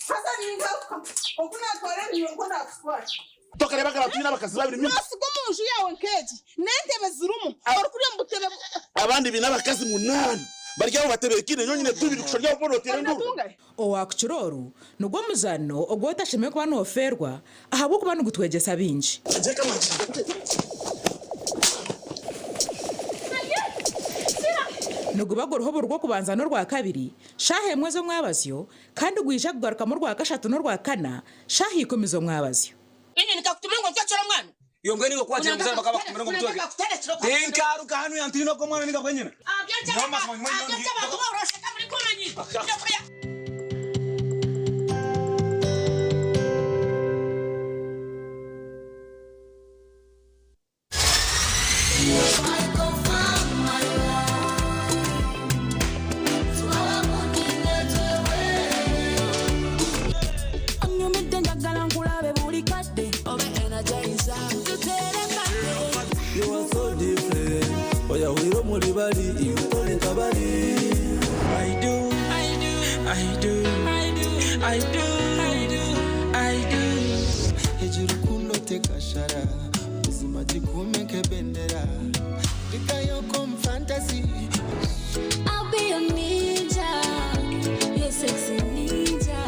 Speaker 21: Haza ningaruka oku naatwara ebinywa nkwo naakutwara.
Speaker 14: Tokareeba nka twine abakazi babiri mimi.
Speaker 21: Noosiga omu nju yaawe nk'egi n'entebe zirimu orikurya omu butebe
Speaker 14: Abandi biine abakazi munaana bari aho batebeekine nyowe nyine tubiri kushusha ori aho boona oteire enduru.
Speaker 24: Owaakukira oru nigwo muzaano ogu otashemereire kuba noofeerwa ahabw'okuba nigutwegyesa bingi. Niguba guriho buri Rwokubanza n'Orwakabiri shaaha emwe z'omwabazyo kandi gwija kugarukamu Orwakashatu n'Orwakana shaaha ikumi z'omwabazyo.
Speaker 21: Inye nikakutuma ngu ntwekere omwana.
Speaker 22: Iyo mbwa niwe kwakira muzana bakaba bakumira ngo mutweke. Tinkaruka hanu yantino ko mwana ninga kwenyina.
Speaker 2: Onyumidde njagala nkulabe buli kadde obe energizer
Speaker 7: You are so different. Oyahwire omuri bari, iwe tori nka bari.
Speaker 25: I do, I do, I do, I do, I do, I do, I do.
Speaker 7: Egi rukundo tekashara, buzima gikume nk'ebendera. Ndikayoko mu fantasy.
Speaker 2: I'll be your ninja, your sexy ninja.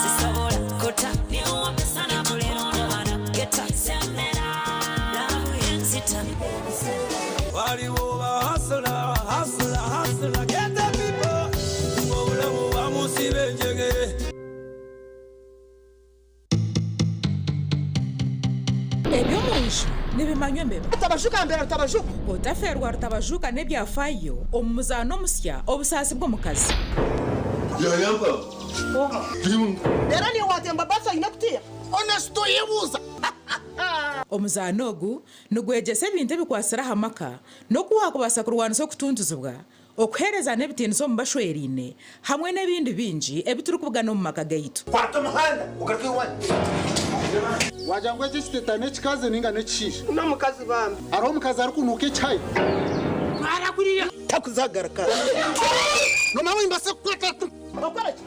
Speaker 26: Sisobola kota niwambe sana mukono bana geta semera love yenzita
Speaker 7: Waliwo ba hustler, hustler, hustler, get the people. Obulamu bamusiba enjegere.
Speaker 24: Eby'omunju nibimanywa embeba. Rutabajuka mbera rutabajuka. Otafeerwa rutabajuka n'ebyafaayo omu muzaano omusya obusaasi bw'omukazi.
Speaker 16: Reero niiwe waatemba baasi aine kutiya Honest oyebuuza.
Speaker 24: Omuzaano ogu nigwegyesa ebintu ebikwatsire aha maka n'oku waakubaasa kurwanisa okutuntuzibwa, okuheerezana ebitiinisa omu bashweraine hamwe n'ebindi bingi ebi turikubugana omu maka gaitu.
Speaker 4: Kwata omuhanda ogaruke owanyu. Wagira ngu eki ekiteta n'ekikazi ninga n'ekishaija?
Speaker 16: N'omukazi bambi.
Speaker 4: Hariho omukazi arikunuuka ekihayi.
Speaker 16: Twara kuriya.
Speaker 4: Takuzagaruka. Nomanya nimbaasa kukwata.
Speaker 16: Okora ki?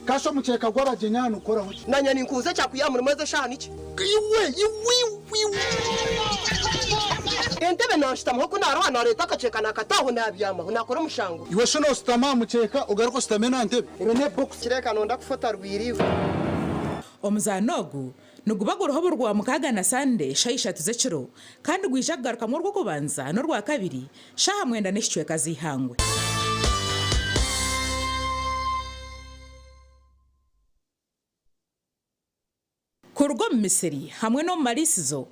Speaker 4: Kasha omukyeka gw'abagyenyi aha nokoraho ki?
Speaker 16: Nanye ninkubuza ekyakuya murimo ezi eshaaha niki?
Speaker 4: Iwe iwe iwe.
Speaker 16: Entebe nanshutamaho ku naroha nareeta akakyeka nakataaho nabyamaho nakora omushango.
Speaker 4: Iwe shi noosutama aha mukyeka ogaruke oshutame n'aha ntebe?
Speaker 16: Ero n'ebokisi. Kireka nonda kufota rwiriwe.
Speaker 24: Omuzaano ogu niguba guriho buri Rwamukaaga na Sande shaaha ishatu z'ekiro kandi gwija kugarukamu Orwokubanza n'Orwakabiri shaaha mwenda n'ekicweka z'eihangwe. Kuruga omu misiri hamwe n'omu mariisizo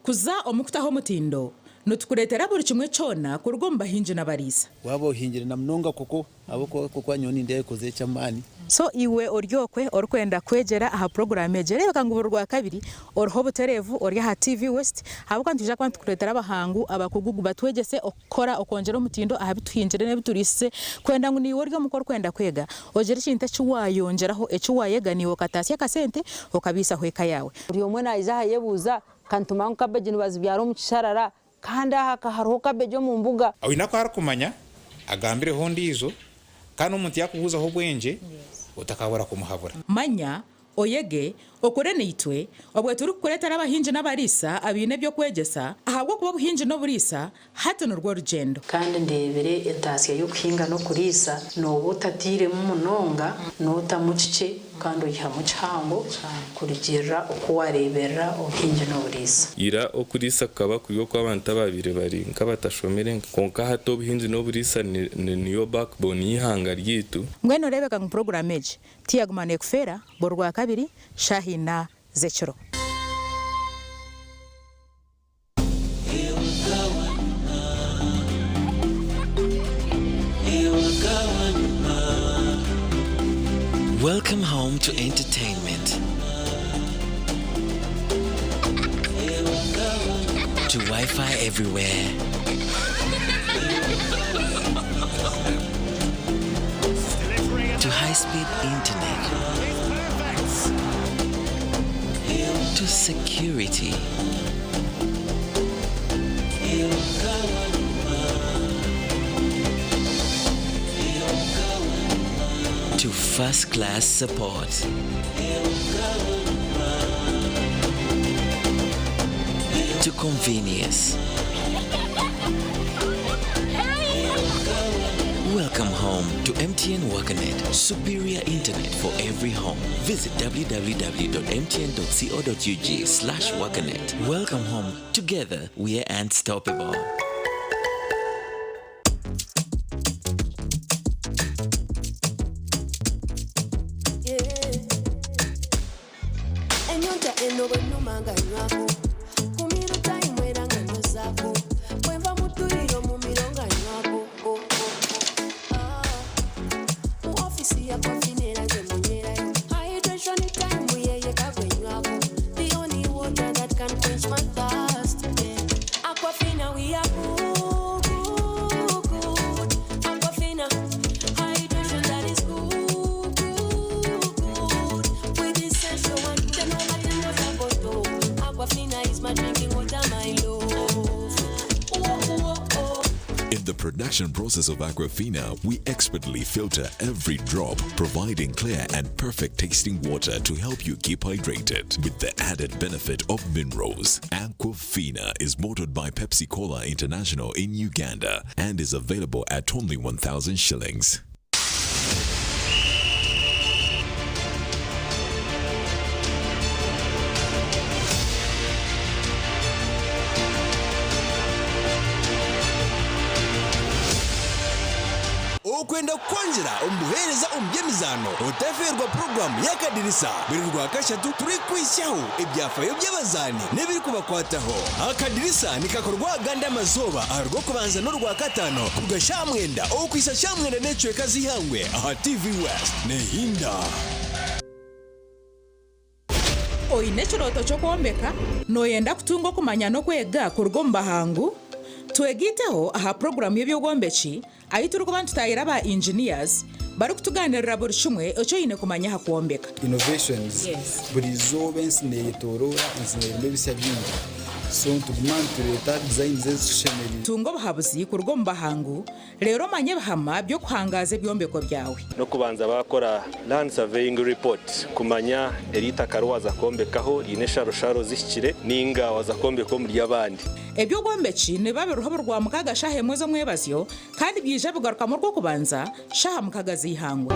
Speaker 24: kuza omu kutaho omutindo, nitukureetera buri kimwe kyona kuruga omu bahingi n'abariisa.
Speaker 28: Waaba ohingire na munonga koko ahabw'okuba koko nyowe nindeeba ekozire eky'amaani.
Speaker 24: So iwe ori okwe orikwenda kwegyera aha puroguraamu egi, reebeka ngu buri Rwakabiri oriho obutereevu ori aha TV West ahabw'okuba nitwija kuba nitukureetera abahangu abakugu batwegyese okukora okwongyera omutindo aha bi tuhingire n'ebi turiisize kwenda ngu naiwe ori omuka orikwenda kwega ogire ekintu eki waayongyeraho eki waayega naiwe okataasya akasente okabiisaho eka yaawe.
Speaker 29: Buri omwe naija aha ayebuuza, Ka nitumanya ngu kabeegi nibazibyara omu kisharara, kandi aha ka hariho kabeegi omu mbuga.
Speaker 30: Oine aku arikumanya, agambireho ondiijo, kandi omuntu yaakubuuzaho obwengye, otakabura kumuhabura.
Speaker 24: Manya, oyege, Okore naitwe, obwe turikukureetera abahingi n'abariisa abaine eby'okwegyesa ahabw'okuba obuhingi n'oburiisa hati nirwo rugyendo.
Speaker 1: Kandi ndeebire entaasya y'okuhinga n'okuriisa, nooba otatairemu munonga, nootamu kikye kandi oihamu kihango kurugiirira oku waareeberera obuhingi n'oburiisa.
Speaker 3: Ira okuriisa kukaba kuri okw'abantu abaabaire bari nk'abatashomire kwonka hati obuhingi n'oburiisa niyo backbone y'eihanga ryaitu.
Speaker 24: Mbwenu oreebeka ngu puroguraamu egi tiyaguma neekufeera buri Rwakabiri shaaha ina z'ekiro.
Speaker 5: Welcome home to entertainment. To Wi Fi everywhere. To high speed internet. To security. To first class support. To convenience. Welcome home to MTN WakaNet, superior internet for every home. Visit www.mtn.co.ug slash WakaNet. Welcome home. Together, we are unstoppable.
Speaker 2: Enyonta eno bwenuma nga nywako kumiro time era nga nyozaako bwenva mu dduyiro mu miro nga nywako Oh, oh, oh. Ah. Mu ofisi ya coffee era nze munywerayo hydration time yeyeka gwe nywako the only water that can quench my thirst yeah. Aquafina we are good, good, good. Aquafina hydration that is good, good, good. With essential one, ten over ten water bottle. Aquafina is my drinking water, my love. Whoa, whoa, oh.
Speaker 6: In the production process of Aquafina, we expertly filter every drop, providing clear and perfect tasting water to help you keep hydrated. With the added benefit of minerals, Aquafina is bottled by Pepsi Cola International in Uganda and is available at only 1,000 shillings.
Speaker 23: Okwenda kukwongyera omu buheereza omu by'emizaano, otafeerwa puroguraamu y'Akadirisa buri Rwakashatu turikuhitsyaho ebyafaayo by'abazaani n'ebirikubakwataho. Akadirisa nikakorwa agandi amazooba aha Rwokubanza n'Orwakataano kuruga shaaha mwenda okuhitsya shaaha mwenda n'ekicweka z'eihangwe aha TV West. Nehinda.
Speaker 24: Oine ekirooto ky'okwombeka? Nooyenda kutunga okumanya n'okwega kuruga omu bahangu? Twegaiteho aha puroguraamu y'eby'obwombeki ahu turikuba nitutaahira ba engineers barikutugaaniirira buri kimwe eki oine kumanya aha kwombeka.
Speaker 9: Innovations, Buri izooba ensi neyetoroora, ensi nerimu ebisya bingi so nituguma nitureeta designs ezitushemereire.
Speaker 24: Tunga obuhabuzi kuruga omu bahangu Reero omanye ebihama by'okuhangaaza ebyombeko byawe.
Speaker 10: N'okubanza baakora Land Surveying Report kumanya eri itaka ri waaza kwombekaho riine ensharosharo zihikire nainga waaza kwombeka omuri abandi.
Speaker 24: Eby'obwombeki nibiba biriho buri Rwamukaaga shaaha emwe z'omwebazyo kandi byaija bigarukamu Orwokubanza shaaha mukaga z'eihangwe.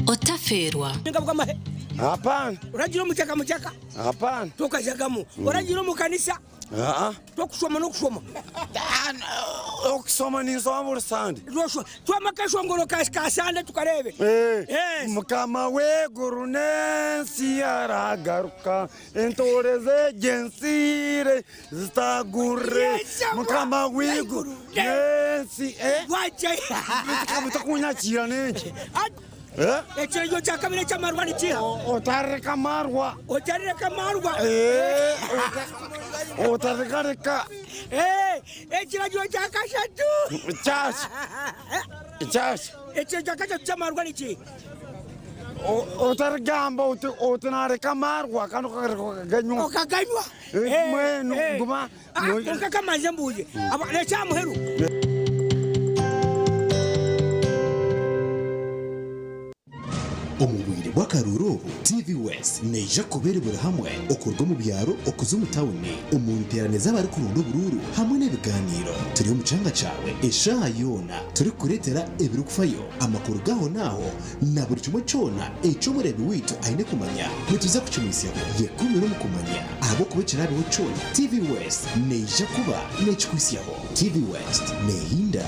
Speaker 11: Otafeerwa.
Speaker 12: Hapana.
Speaker 20: Uragira omuchaka muchaka.
Speaker 12: Hapana.
Speaker 20: Tokajagamu. Oragira omu kanisa.
Speaker 12: Aa.
Speaker 20: Tokushoma n'okushoma.
Speaker 12: Okusoma ninsoma buri Sande.
Speaker 20: Twama akashongoro ka Sande tukareebe.
Speaker 12: Eh. Mukama w'eiguru n'ensi aragaruka, entoore z'egye nsiire zitagurire. Mukama w'eiguru n'ensi. Eh. Takunyakira n'enki?
Speaker 20: Ekiragiro kya kabiri eky'amarwa ni kiha?
Speaker 12: Otarireka amarwa.
Speaker 20: Otarireka amarwa.
Speaker 12: Otarigareka.
Speaker 20: Ekiragiro kya kashatu.
Speaker 12: Kyaki? Kyaki?
Speaker 20: Ekiragiro kya kashatu ky'amarwa ni kiha?
Speaker 12: Otarigamba oti oti nareka amarwa kandi okareka okaganywa.
Speaker 20: Okaganywa.
Speaker 12: Mbwenu guma.
Speaker 20: Kwonka kamanze mbuuze. Ekya muheru.
Speaker 8: bw'akaruuru obu, TV West neija kuba eri buri hamwe okuruga omu byaro okuza omu tawuni, omu nteerane z'abarikuronda oburuuru hamwe n'ebigaaniiro. Turi omu kyanga kyawe eshaaha yoona turikukureetera ebirikufayo, amakuru g'ahonaaho na buri kimwe kyona eki omureebi waitu aine kumanya. Nituza kukimwitsyaho. Yekuumire omu kumanya ahabw'okuba ekiraabeho kyona, TV West neija kuba neekikuhitsyaho. TV West neehinda.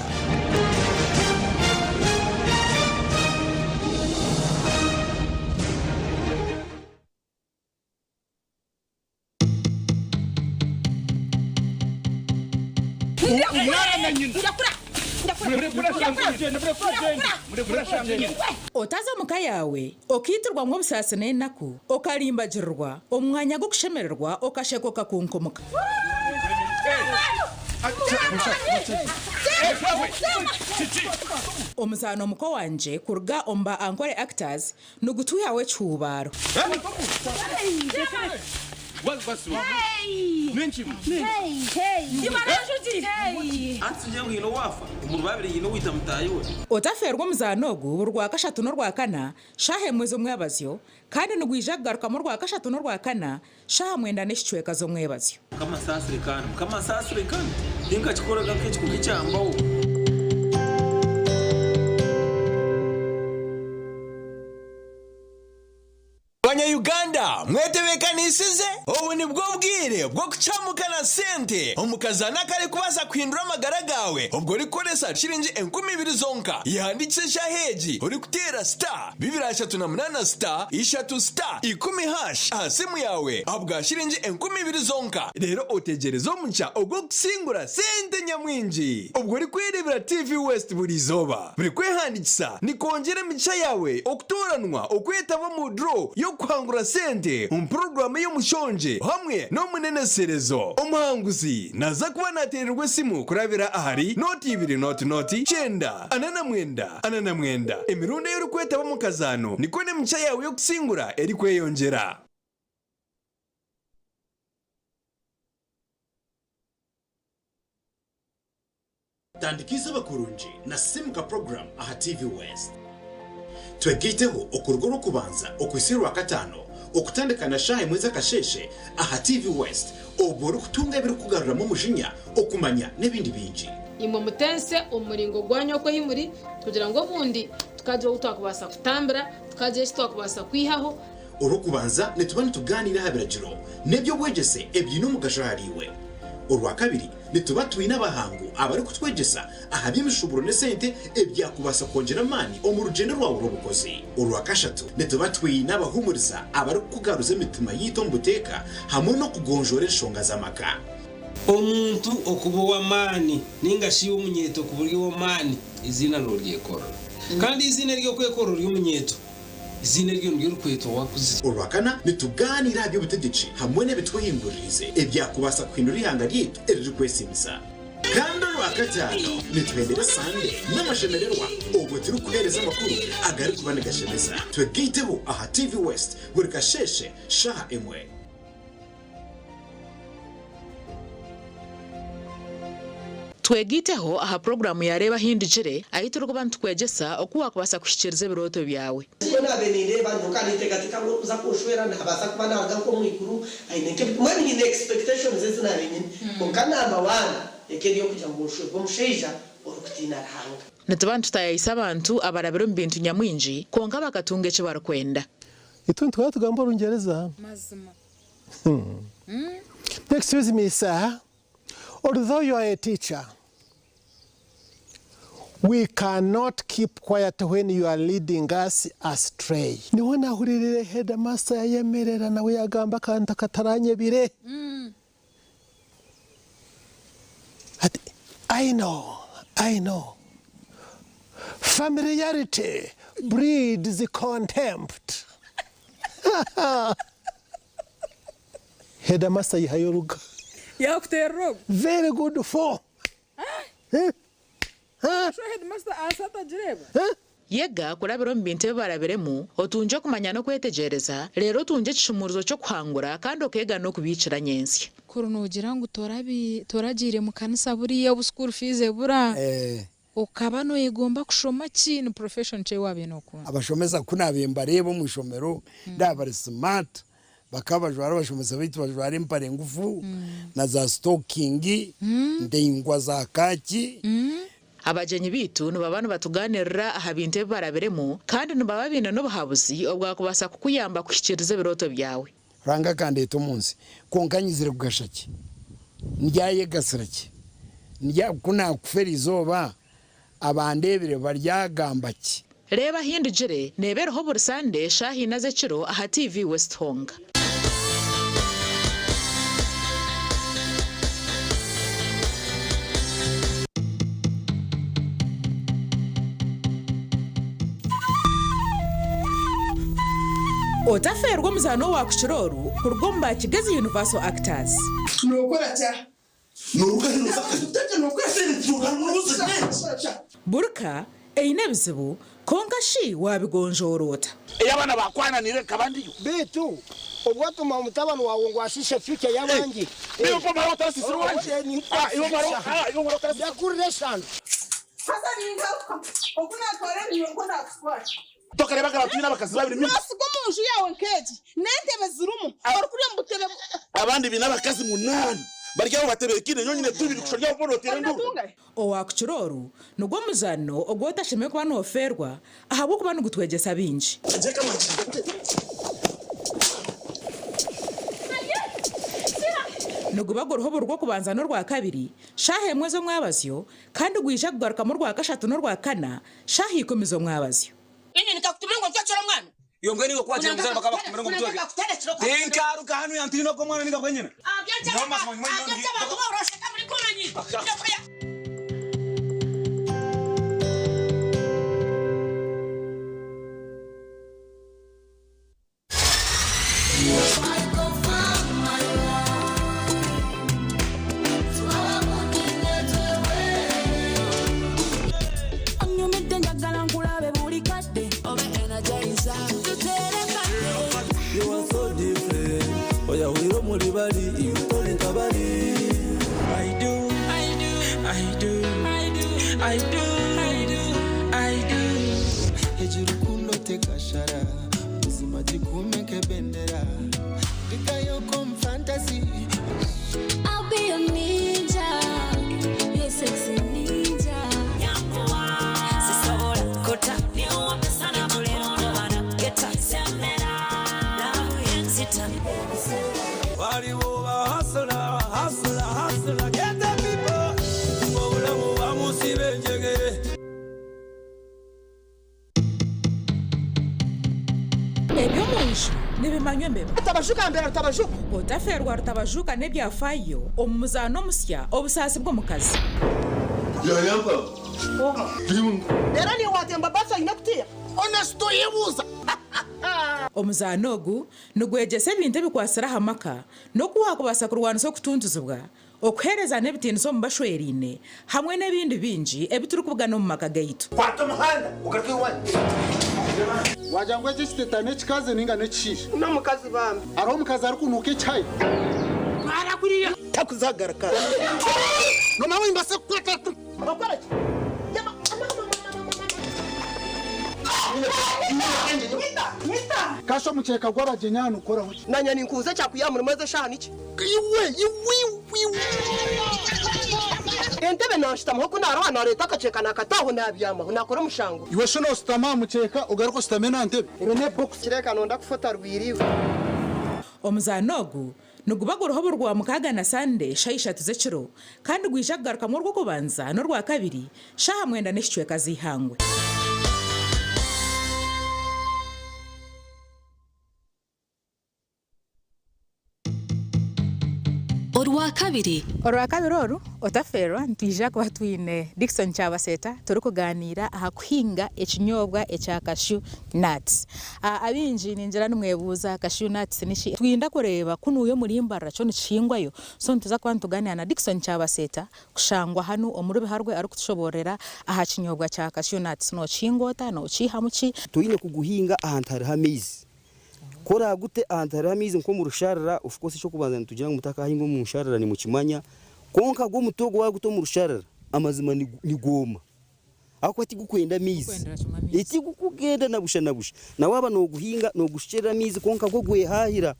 Speaker 24: Otaza omu ka yaawe okaitirwamu obusaasi n'enaku, okarimbagirirwa omu mwanya gw'okushemererwa okasheka okakunkumuka. Omuzaano Muko Wangye kuruga omu ba Ankole Actors nigutwihaho ekihuubaaro. Otafeerwa omuzaano ogu buri Rwakashatu n'Orwakana shaaha emwe z'omwebazyo kandi nigwija kugarukamu Orwakashatu n'Orwakana shaaha mwenda n'ekicweka z'omwebazyo.
Speaker 13: Mukama nsaasire kandi Mukama nsaasire kandi tinkakikoraga nk'ekikuka ekyambaho.
Speaker 23: Banya Uganda mwetebekanisize? Obu nibwo bwire bw'okucamuka na sente omu kazaano akarikubaasa kuhindura amagara gaawe obwo orikukoresa shiringi 2000 zonka. Yehandiikise eshaaha egi orikuteera star. 238 star ishatu star ikumi hash aha simu yaawe ahabwa shiringi 2000 zonka reero otegyereze omugisha ogw'okusingura sente nyamwingi obwo orikwereebera TV West buri izooba. Buri kwehandiikisa nikwongyera emigisha yaawe okutooranwa okwetaba omu draw y'okuhangura sente omu puroguraamu ey'omushongye hamwe n'omuneneserezo. Omuhanguzi naaza kuba naateererwa esimu kurabira ahari nooti ibiri nooti nooti kyenda. 49 49. Emirundi ei orikwetaba omu kazaano nikwo n'emigisha yaawe y'okusingura erikweyongyera.
Speaker 8: Tandika eizooba kurungi na Simuka Program aha TV West. Twegaiteho okuruga Orwokubanza okuhitsya Orwakataano okutandika na shaaha emwe z'akasheeshe aha TV West obwo orikutunga ebirikukugaruramu omujinya, okumanya n'ebindi bingi.
Speaker 14: Imwe mutense omu muringo gwanyu oku ahi muri, kugira ngu obundi tukagira ou twakubaasa kutambira, tukagira eki twakubaasa kwihaho.
Speaker 8: Orw'okubanza nituba nitugaaniira aha biragiro n'eby'obwegyese ebiine omugasho ahariiwe. Orwakabiri nituba twine abahangu abarikutwegyesa aha by'emishuuburo n'esente ebyakubaasa kwongyera amaani omu rugyendo rwawe rw'obukozi. Orwakashatu nituba twine abahuumuriza abarikukugaruza emitima yaitu omu buteeka hamwe n'okugonjoora enshonga z'amaka.
Speaker 15: Omuntu okuba ow'amaani nainga shi iwe omunyeeto okuba ori ow'amaani, eiziina nooryekorera. Kandi eiziina ery'okwekorera ori omunyeeto, eiziina eryo niryo orikwetwa waakuzire.
Speaker 8: Orwakana, nitugaaniira aha by'obutegyeki hamwe n'ebitwehinguririize ebyakubaasa kuhindura eihanga ryaitu eririkwesiimisa. Kandi Orwakataano, nituhendera esande n'amashemererwa obwo turikuheereza amakuru agarikuba nigashemeza. Twegaiteho aha TV West buri kasheeshe shaaha emwe.
Speaker 24: Twegaiteho aha puroguraamu ya Reeba Ahindigire, ahu turikuba nitukwegyesa oku waakubaasa kuhikiiriza ebirooto byawe.
Speaker 16: Nikwo naabaire nindeeba nyowe ka ninteekateeka ngu orikuza kunshwera naabaasa kuba naaruga nk'omu iguru aine nk'ebi mbwenu nyine expectations ezi naabaire nyine kwonka number one eka eri ey'okugira ngu nshwerwe omushaija orikutiina Ruhanga.
Speaker 24: Nituba nitutaayaayisa abantu abarabire omu bintu nyamwingi kwonka bakatunga eki barikwenda.
Speaker 17: Itwe nituhora tugamba Orungyereza.
Speaker 18: Mazima.
Speaker 17: Excuse me sir, although you are a teacher, we cannot keep quiet when you are leading us astray. Niho nahuriirire headmaster yayemerera nawe yagamba akantu akataranyebire. Ati, I know, I know. Familiarity breeds contempt. Headmaster yihayo oruga.
Speaker 18: Yakuterera ogu.
Speaker 17: Very good for.
Speaker 18: So headmaster ansi atagireeba?
Speaker 24: Yega kurabira omu bintu ebi barabiremu, otungye okumanya n'okwetegyereza, reero otungye ekishumuurizo ky'okuhangura kandi okeega n'okubiikira nyentsya.
Speaker 18: Kuri noogira ngu toragiire mu kanisa buriya obu school fees ebura.
Speaker 14: Okaba noyegomba kushoma ki? Ni profession ki ei wabaire nokunda?
Speaker 12: Abashomesa ku naabaire mbareeba omu ishomero ndaaba bari smart, bakaba bajwara abashomesa baitu bajwara empare ngufu na za sitokingi ndaingwa za kaaki.
Speaker 24: Abagyenyi baitu nibaba nibatugaaniirira aha bintu ebi barabiremu kandi nibaba baine n'obuhabuzi obwakubaasa kukuyamba kuhikiiriza ebirooto byawe.
Speaker 12: Ruhanga akandeeta omu nsi, kwonka nyizire kugasha ki? Ndyayegasira ki? Ndya, ku naakufa eri izooba, abandeebire baryagamba ki?
Speaker 24: Reeba Ahindugire neeba eriho buri Sande shaaha ina z'ekiro aha TV West Honga. Otafeerwa omuzaano owa kukira oru kuruga omu ba Kigezi Universal Actors.
Speaker 4: Nookora kya?
Speaker 24: Buri ka eine ebizibu, kwonka shi waabigonjoora ota?
Speaker 4: Ei abaana baakwananiire nkaba ndiyo.
Speaker 20: Beitu obwo otuma mutabani waawe ngu ashiishe future y'abandi. Ndakurira eshano.
Speaker 18: Haza ningaruka oku naatwara ebinywa nikwo naakutwara.
Speaker 4: Tokareebaga abantu baine abakazi babiri mingi?
Speaker 18: Noosiga omu nju yaawe nk'egi n'entebe zirimu, orikurya omu butebe.
Speaker 4: Abandi baine abakazi munaana bari aho batebeekaine, nyowe nyine tubiri kusha ori aho boona oteera enduuru.
Speaker 24: Owaakukira oru nigwo muzaano ogu otashemereire kuba noofeerwa ahabw'okuba nigutwegyesa bingi. Niguba guriho buri Rwokubanza n'Orwakabiri shaaha emwe z'omwabazyo kandi gwija kugarukamu Orwakashatu n'Orwakana shaaha ikumi z'omwabazyo.
Speaker 7: Inye nikakutuma ngu ontwekere omwana.
Speaker 13: Iwe mbwenu iwe ku wagira ngu bakaba bakutumire ngu omutweke. Tinkaruga hanu yantiina ogwo omwana ninga gwenyine. Nyowe mazima nyuma
Speaker 2: Onyumidde njagala nkulabe buli kadde obe energizer tuterekane.
Speaker 13: You are so different. Oyahwire omuri bari, iwe tori nka bari.
Speaker 19: I do, I do, I do, I do, I do, I do, I do.
Speaker 9: Egi rukundo tekashara buzima gikuume nk'ebendera Ndikayo omu fantasy.
Speaker 2: I'll be your ninja, your sexy ninja.
Speaker 21: Sisobola kota geta love yenzita.
Speaker 13: Waliwo ba hustler, hustler, hustler, get the people. Obulamu bamusiba enjegere.
Speaker 24: Eby'omu nju nibimanywa embeba.
Speaker 16: Rutabajuka mbera Rutabajuka.
Speaker 24: Otafeerwa Rutabajuka n'ebyafaayo omu muzaano omusya Obusaasi bw'omukazi.
Speaker 16: Reero niiwe waatemba baasi oine kutiya?
Speaker 4: Honest oyebuuza.
Speaker 24: Omuzaano ogu nigwegyesa ebintu ebikwatsire aha maka n'oku waakubaasa kurwanisa okutuntuzibwa, okuheerezana ebitiinisa omu bashweraine hamwe n'ebindi bingi ebi turikubugana omu maka gaitu.
Speaker 4: Kwata omuhanda ogaruke owanyu.
Speaker 22: Wagira ngu eki ekiteta n'ekikazi ninga n'ekishaija?
Speaker 16: N'omukazi bambi.
Speaker 22: Hariho omukazi arikunuuka ekihayi?
Speaker 16: Twara kuriya.
Speaker 22: Takuzagaruka. Nomanya ngu nimbaasa kukwata.
Speaker 16: Okora ki?
Speaker 22: Kasha omukyeka gw'abagyenyi aha nigukoraho ki?
Speaker 16: Nanye ninkubuza ekyakwiha aha murimo ezi eshaaha niki?
Speaker 22: Iwe iwe iwe.
Speaker 16: Entebe nanshutamaho ku naroha nareeta akakyeka nakata aho nabyamaho nakora omushango.
Speaker 22: Iwe shi noshutama aha mukyeka ogaruke oshutame n'aha ntebe?
Speaker 16: Ebe n'ebokisi. Kireka nonda kufa otarwire iwe.
Speaker 24: Omuzaano ogu niguba guriho buri Rwamukaaga na Sande shaaha ishatu z'ekiro kandi gwija kugarukamu Orwokubanza n'Orwakabiri shaaha mwenda n'ekicweka z'eihangwe.
Speaker 11: Orwakabiri.
Speaker 24: Orwakabiri oru, otafeerwa nitwija kuba twine Dickson Kyabaseeta turikugaaniira aha kuhinga ekinyobwa ekya cashew nuts. Abaingi ningira nimwebuuza cashew nuts niki? Twinda kureeba ku nuuyo omuri Mbarara kyo nikihingwayo. So nituza kuba nitugaaniira na Dickson Kyabaseeta kushangwa hanu omuri Biharwe arikutushoboororera aha kinyobwa kya cashew nuts. Nookihinga ota? Nookiihamu ki?
Speaker 25: Toine kuguhinga ahantu hariho amaizi. Ku oraagute ahantu hariho amaizi nk'omu rusharara, of course eky'okubanza nitugira ngu mutakahinga omu nsharara nimukimanya, kwonka gwo omuti ogu waaguta omu rusharara, amazima nigwoma. Ahakuba tigukwenda maizi. Tigukugenda na busha na busha. Na waaba nooguhinga noogushukyerera amaizi kwonka gwo gwehahira.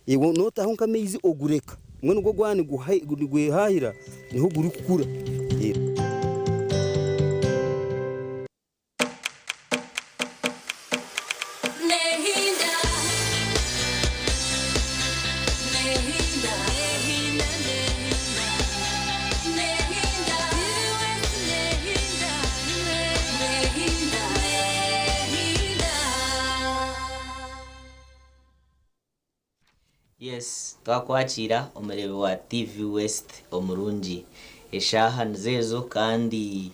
Speaker 25: Iwe nootaho nk'amaizi ogureka. Mbwenu gwo gwaba nigwehahira niho gurikukura.
Speaker 1: Yes, twakwakiira omureebi wa TV West omurungi. Eshaaha nizo ezo kandi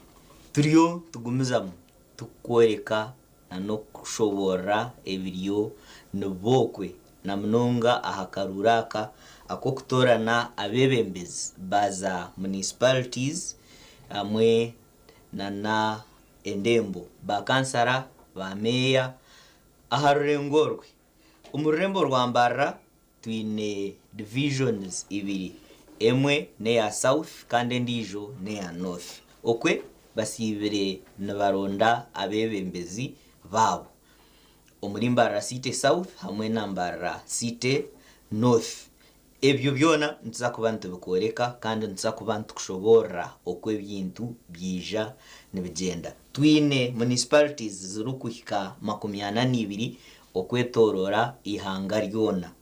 Speaker 1: turiyo tugumizamu tukukworeka n'okukushoboorora ebiriyo nibiba okwe na munonga aha karuuru aka ak'okutoorana abeebembezi ba za municipalities hamwe nana endembo, ba kansara, ba meeya aha rurengo orwe. Omu rurembo rwa Mbarara twine divisions ibiri, emwe n'eya South kandi endiijo n'eya North. Okwe basiibire nibaronda abeebembezi baabo omuri Mbarara City South hamwe na Mbarara City North. Ebyo byona nituza kuba nitubikworeka kandi nituza kuba nitukushoboorora oku ebintu byaija nibigyenda. Twine municipalities zirikuhika 42 okwetoroora eihanga ryona.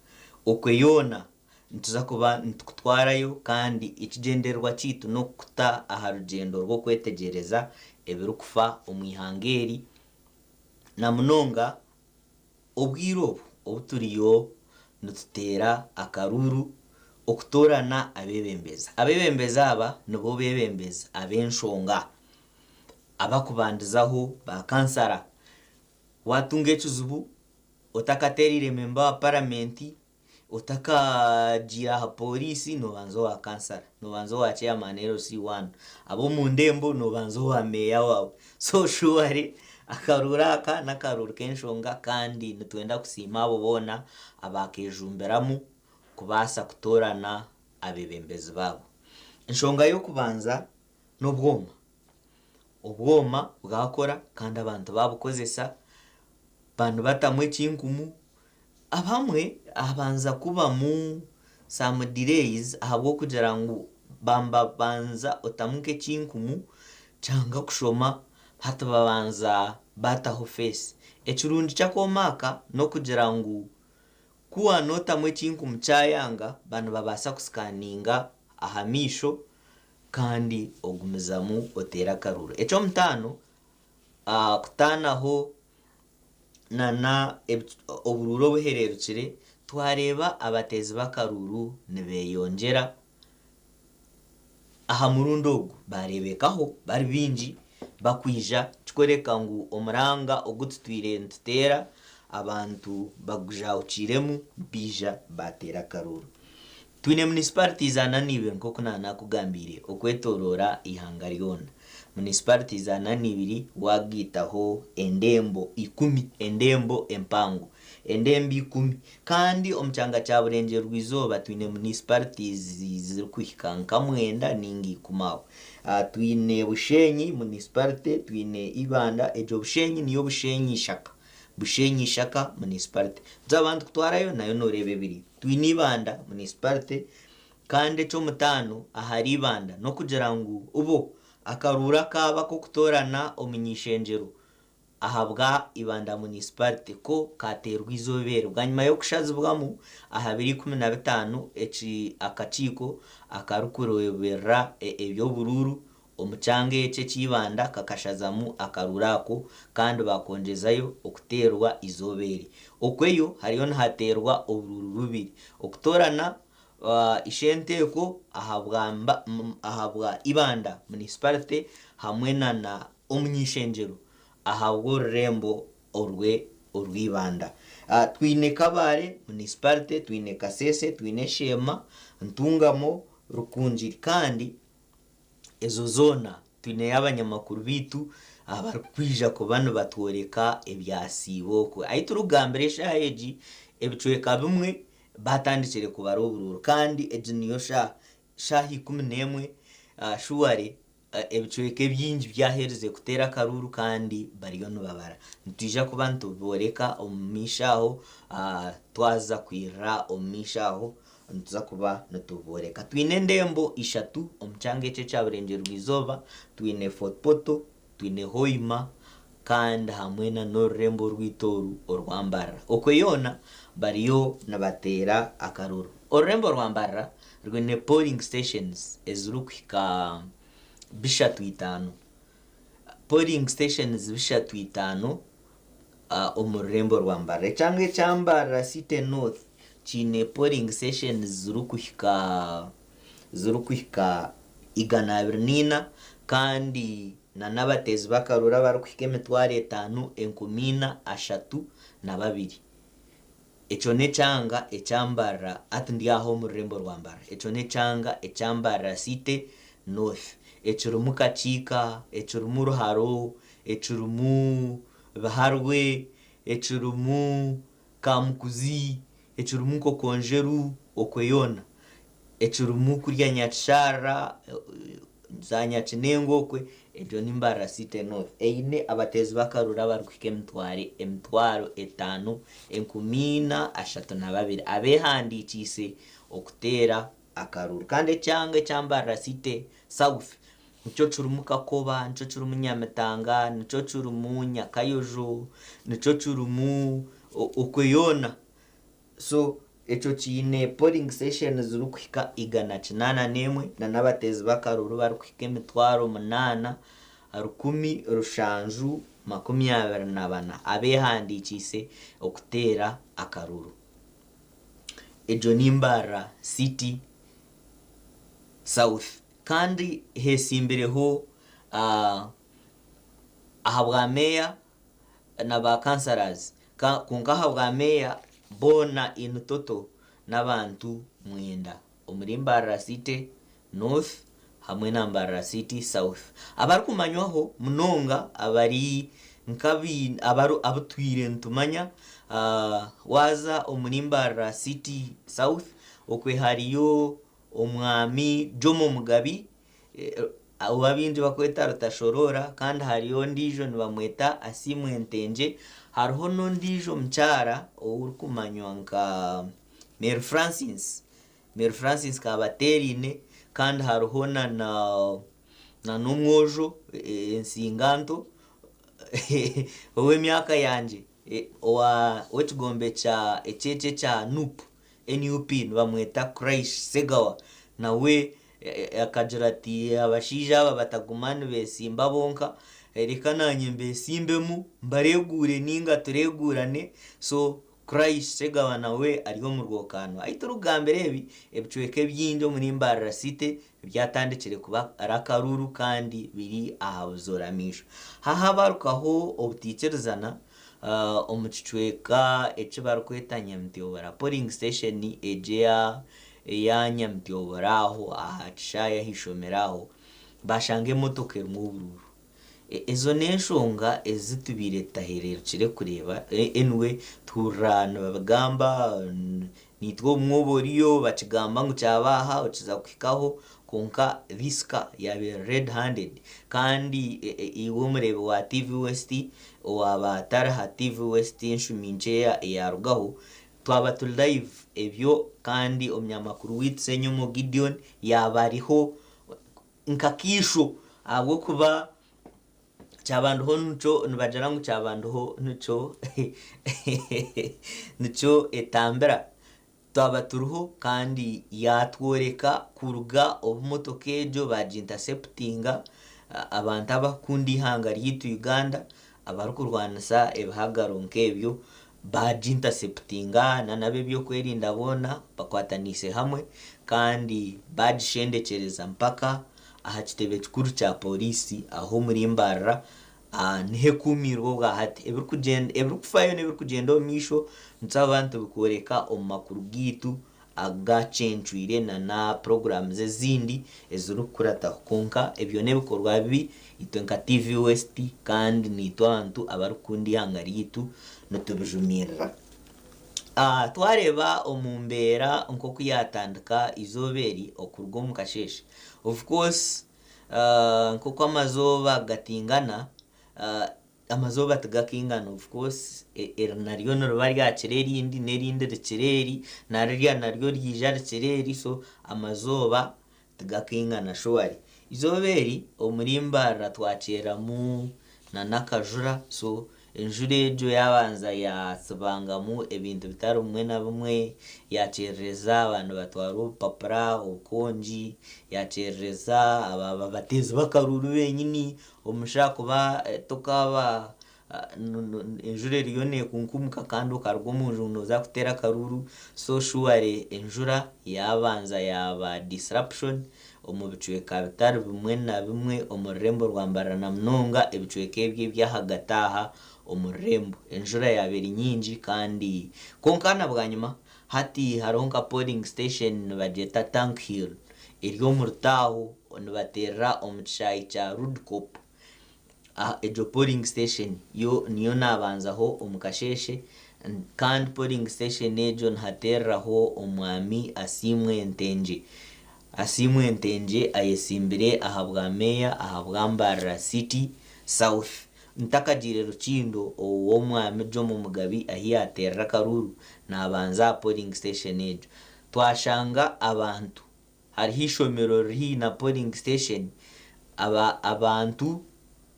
Speaker 1: Okwe yoona nituza kuba nitukutwarayo kandi ekigyendererwa kyaitu n'okukuta aha rugyendo rw'okwetegyereza ebirikufa omu ihanga eri na munonga Obwire obu obu turiyo nituteera akaruuru okutoorana abeebembezi. Abeebembezi aba nibo beebembezi ab'enshonga abakubandizaho ba kansara. Waatunga ekizibu otakateereire memba wa paramenti, Otakagiire aha pooriisi noobanza owa kansara, noobanza owa chairman LC1, ab'omu ndembo noobanza owa meeya waawe. So surely akaruuru aka n'akaruuru k'enshonga kandi nitwenda kusiima abo boona abaakejumbiramu kubaasa kutoorana abeebembezi baabo. Enshonga y'okubanza n'obwoma. Obwoma bwakora kandi abantu baabukozesa, banibatamu ekinkumu, Abamwe habanza kubamu some delays ahabw'okugira ngu bambabanza otamu nk'ekinkumu kyanga kushoma hati babanza bataho face. Ekirungi ky'akooma aka n'okugira ngu ku wanotamu ekinkumu kyayanga ba nibabaasa kusikaninga aha maisho kandi ogumizamu oteere akaruuru. Eky'omutaano kutaanaho nana oburuuru obuhererukire twareeba abateezi b'akaruuru nibeyongyera aha murundi ogu bareebekaho bari baingi bakwija kikworeka ngu omuranga ogu tutwire nituteera abantu bagujahukiiremu baija baateera akaruuru. Twine municipalities 42 nk'oku naanakugambiire okwetoroora eihanga ryona. Municipalities 42 waagaitaho endembo ikumi, endembo empango, endembo ikumi. Kandi omu kyanga kya Burengyerwa-izooba twine municipalities zirikuhika nka mwenda nainga ikumi aho. Twine Bushenyi municipality, twine Ibanda, egyo Bushenyi niyo Bushenyi Ishaka. Bushenyi Ishaka Municipality. Nituza nitukutwarayo nayo noreeba ebiriyo. Twine Ibanda Municipality kandi eky'omutaano ahari Ibanda n'okugira ngu bo akaruuru akaaba ak'okutoorana omuny'ishengyero ahabwa Ibanda Municipality ko kaateerwa eizooba eri bwanyima y'okushazibwamu aha biro 15 eki akakiiko akarikureeberera eby'oburuuru Omu kyanga eki eky'eibanda kakashazamu akaruuru ako kandi baakongyezayo okuteerwa eizooba eri. Okweyo hariyo nihateerwa oburuuru bubiri, okutoorana ishenteeko ahabwa Ibanda Municipality hamwe na omuny'ishengyero ahabw'orurembo orwe orw'Ibanda. Twine Kabale Municipality, twine Kasese, twine Sheema, Ntungamo, Rukungiri kandi Ezo zoona twineyo abanyamakuru baitu abarikwija kuba nibatworeka ebyasiiba okwe. Ahu turikugambira eshaaha egi, ebicweka bimwe baatandikire kubara oburuuru kandi egi niyo shaaha, shaaha 11 shuware. Ebicweka ebingi byaherize kuteera akaruuru kandi bariyo nibabara. Nitwija kuba nitubooreka omu maisho aho, twaza kwirira omu maisho aho nituza kuba nitubooreka. Twine endembo ishatu omu kyanga eki ekya Burengyerwa-izooba, twine Fort Portal, twine Hoima kandi hamwe n'orurembo orwaitu oru orwa Mbarara. Okwe yoona bariyo nibateera akaruuru. Orurembo rwa Mbarara rwine polling stations ezirikuhika 305. Polling stations 305 omu rurembo rwa Mbarara. Ekyanga ekya Mbarara City North kiine polling stations zirikuhika zirikuhika 204 kandi n'abateezi b'akaruuru abarikuhika 5432. Ekyo n'ekyanga ekya Mbarara, hati ndi aha omu rurembo rwa Mbarara. Ekyo n'ekyanga ekya Mbarara City North ekirimu Kakiika, ekirimu Ruharo, ekirimu Biharwe, ekirimu Kamukuzi, ekirimu Nkokonjeru, okwe yoona. Ekirimu kuriya Nyakisharara, za Nyakinengo okwe, egyo ni Mbarara City North. Eine abateezi b'akaruuru abarikuhika emitwaro 5432 abeehandiikiise okuteera akaruuru. Kandi ekyanga ekya Mbarara City South nikyo kirimu Kakoba, nikyo kirimu Nyamitanga, nikyo kirimu Nyakayojo, nikyo kirimu okwe yoona. So ekyo kiine polling station zirikuhika 801 na n'abateezi b'akaruuru barikuhika 8724 abeehandiikiise okuteera akaruuru. Egyo ni Mbarara City South kandi heetsimbireho ahabwa meeya na ba councillors kwonka ahabwa meeya boona in total n'abantu mwenda omuri Mbarara City North hamwe na Mbarara City South. Abarikumanywaho munonga abari nk'abu twire nitumanya waaza omuri Mbarara City South okwe hariyo Omwami Jomo Mugabi ou abaingi barikweta Rutashoroora kandi hariyo ondiijo nibamweta Asiimwe Ntengye. Hariho n'ondiijo mukyara orikumanywa nka Mary Francis. Mary Francis Kabateeraine kandi hariho n'omwojo ensinganto ow'emyaka yangye ow'ekigombe eky'eki ekya Nup. NUP, nibamweta Quraish Ssegawa nawe akagira ati abashaija aba bataguma nibesimba bonka reka nanye mbesimbemu mbareguure ninga tureguurane so Quraish Ssegawa nawe ari omu rwokaano. Ahi turikugambira ebi, ebicweka ebingi omuri Mbarara City byatandikire kuba akaruuru kandi biri aha buzoora maisho. Hahabarukaho obutaikirizana omu kicweka eki barikweta Nyamityobora polling station egyo eya Nyamityobora aho aha kishaayi aha ishomero aho bashanga emotoka erimu oburuuru. Ezo n'enshonga ezi tubaire tutahereerukire kureeba anyway tuhurira nibabigamba Naitwe obumwe oba oriyo bakigamba ngu kyaba aha okiza kuhikaho kwonka this car yaaba eri red handed kandi iwe omureebi wa TV West owaaba atari aha TV West enshumi nkye eyarugaho twaba turi live ebyo kandi omunyamakuru waitu Ssenyomo Gideon yaaba ariho nka kaisho ahabw'okuba Kyabandiho nikyo nibagira ngu kyabandiho nikyo nikyo etambira. Twaba turiho kandi yaatworeka kuruga obu motoka egyo baagintaseputinga abantu abarikukunda eihanga ryaitu Uganda, abarikurwanisa ebihagaro nk'ebyo baagintaseputinga n'ab'ebyokwerinda boona bakwataniise hamwe kandi baagishendekyereza mpaka aha kitebe kikuru kya Pooriisi aho omuri Mbarara niho ekuumiirwe obwa hati. Ebirikufayo n'ebirikugyenda omu maisho nituba nitubikworeka omu makuru gaitu agacencwire na na puroguraamu ezindi ezirikukurataho. Kwonka ebyo n'ebikorwa bibi itwe nka TV West kandi naitwe abantu abarikukunda eihanga ryaitu nitubijumirira. Twareeba omu mbeera nk'oku yaatandika eizooba eri okuruga omu kasheeshe. Of course. Nk'oku amazooba gatingana, amazooba tigakingana of course eri naryo niriba ryakira erindi n'erindi rikira eri, na rirya naryo riija rikira eri so amazooba tigakingana surely. Eizooba eri omuri Mbarara twakyeramu n'akajura so enjura egyo yaabanza yaatsibangamu ebintu bitari bimwe na bimwe, yaakyerereza abantu batwara obupapura, obukongi, yaakyerereza abateezi b'akaruuru benyini, omusha ahakuba tokaaba enjura eriyo neekunkumuka kandi okaruga omu nju nooza kuteera akaruuru so surely enjura yaabanza yaaba disruption omu bicweka bitari bimwe na bimwe omu rurembo rwa Mbarara na munonga ebicweka ebyo eby'ahagati aha omu rurembo. Enjura yaaba eri nyingi kandi kwonka na bwanyima hati hariho nka polling station nibagyeta Tank Hill eri omu rutaaho nibateerera omu kishaayi kya Rudcop. Egyo polling station yo niyo naabanzaho omu kasheeshe kandi polling station egyo nihateereraho omwami Asiimwe Ntengye. Asiimwe Ntengye ayetsimbire ahabwa meeya ahabwa Mbarara City South. Ntakagiire Rukindo ow'omwami Jomo Mugabi ahi yaateerera akaruuru, naabanza aha polling station egyo. Twashanga abantu, hariho eishomero riri haihi na polling station, aba abantu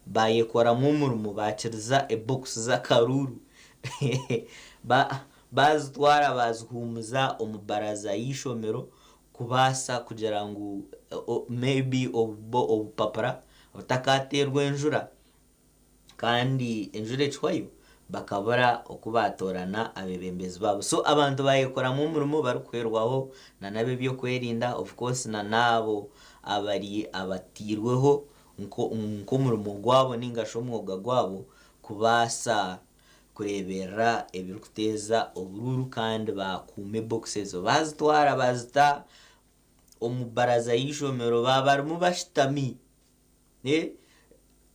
Speaker 1: baayekoramu omurimo baakiriza ebokisi z'akaruuru baazitwara baazihuumuza omu baraza y'eishomero kubaasa kugira ngu maybe obupapura butakateerwa enjura kandi enjura ekihwayo bakabura oku baatoorana abeebembezi baabo. So abantu baayekoramu omurimo barikuhwerwaho n'ab'ebyokwerinda of course n'abo abari abatairweho nk'omurimo gwabo nainga shi omwoga gwabo kubaasa kureeberera ebirikuteeza oburuuru kandi baakuuma ebokisi ezo baazitwara baazita omu baraza y'eishomero baaba barimu bashutami.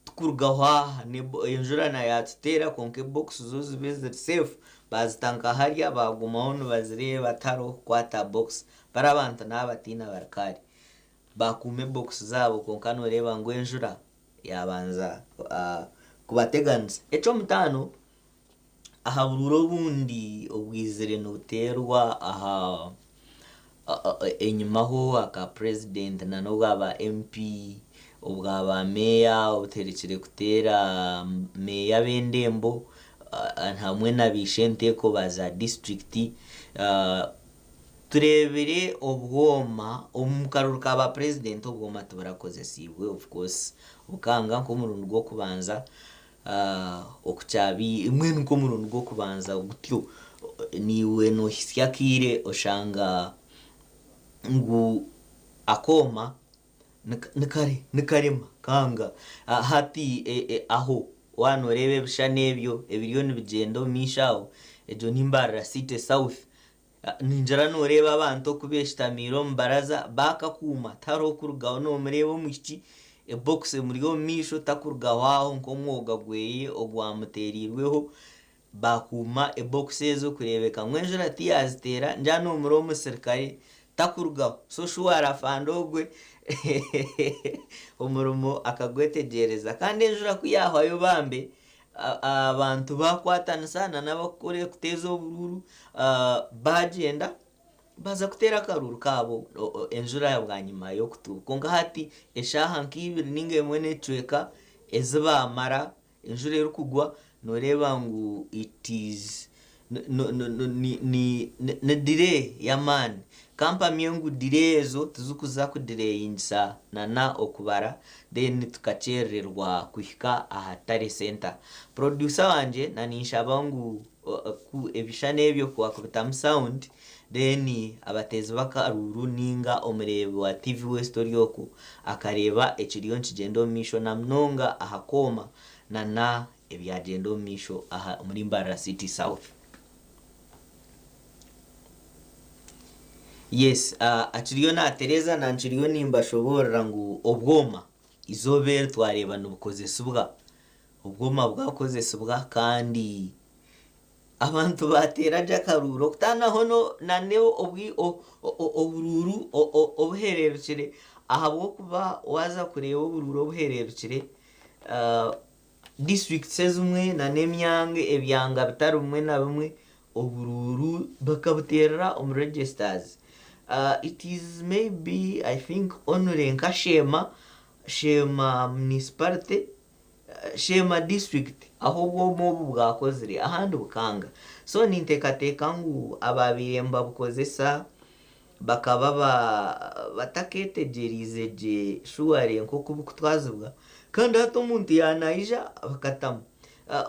Speaker 1: Tikurugaho aha enjura na yaatuteera kwonka ebokisi zo zibe ziri safe baazita nka hariya baagumaho nibazireeba tihariho kukwata aha bokisi. Bari abantu naabatiina bari kare. Baakuuma ebokisi zaabo kwonka nooreeba ngu enjura yaabanza kubateganisa. Eky'omutaano aha buruuru obundi obwizire nibuteerwa aha enyimaho aka purezidenti n'obwa ba MP, obwa ba meeya obuterekire kuteera meeya b'endembo hamwe na baishenteeko ba za disiturikiti. Tureebire obwoma omu karuuru ka ba purezidenti obwoma tiburakozesiibwe of course bukanga nk'omurundi gw'okubanza okukyabaire mbwenu nk'omurundi gw'okubanza gutyo naiwe noohitsya akaire oshanga ngu akooma nikarema kanga. Hati aho waaba nooreeba ebishushani ebyo ebiriyo nibigyenda omu maisho aho, egyo ni Mbarara City South. Ningira nooreeba abantu oku beeshutamiire omu baraza baakakuuma tihariho kurugaho noomureeba omwishiki ebokisi emuri omu maisho takurugaho aho nk'omwoga gweye ogwamuteereirweho. Baakuuma ebokisi ezo kureebeka ngu enjura tiyaaziteera ngira noomura omusirikare takurugaho. So sure afande ogwe omurimo akagwetegyereza. Kandi enjura ku yaahwayo bambe abantu baakwatanisa n'abarikuteeza oburuuru baagyenda baaza kuteera akaruuru kaabo enjura bwanyima y'okutuuba. Kwonka hati eshaaha nk'ibiri nainga emwe n'ekicweka ezi baamara enjura erikugwa nooreeba ngu it is ni delay y'amaani. Kampamye ngu delay ezo tizikuza kudireyingisa n'okubara then tukakyerererwa kuhika aha tally centre. Producer wangye naninshaba ngu ebishushani ebyo ku wakubitamu sound then abateezi b'akaruuru nainga omureebi wa TV West ori okwo akareeba ekiriyo nikigyenda omu maisho na munonga aha kooma n'ebyagyenda omu maisho aha omuri Mbarara City South. Yes, akiriyo naatereeza nankiriyo nimbashoboorora ngu obwoma eizooba eri twareeba nibukozesibwa. Obwoma bwakozesibwa kandi Abantu baateera gye akaruuru. Okutaanaho na n'oburuuru obuhereerukire ahabw'okuba waaza kureeba oburuuru obuhereerukire, disiturikiti ezimwe nana emyanga ebyanga bitari bimwe na bimwe oburuuru bakabuteerera omu registers. It is maybe I think only nka Sheema, Sheema municipality Sheema district ahu obwoma obu bwakozire ahandi bukanga. So ninteekateeka ngu abaabaire nibabukozesa bakaba batakeetegyereize gye surely nk'oku bukutwazibwa kandi hati omuntu yaaba naija bakatamu.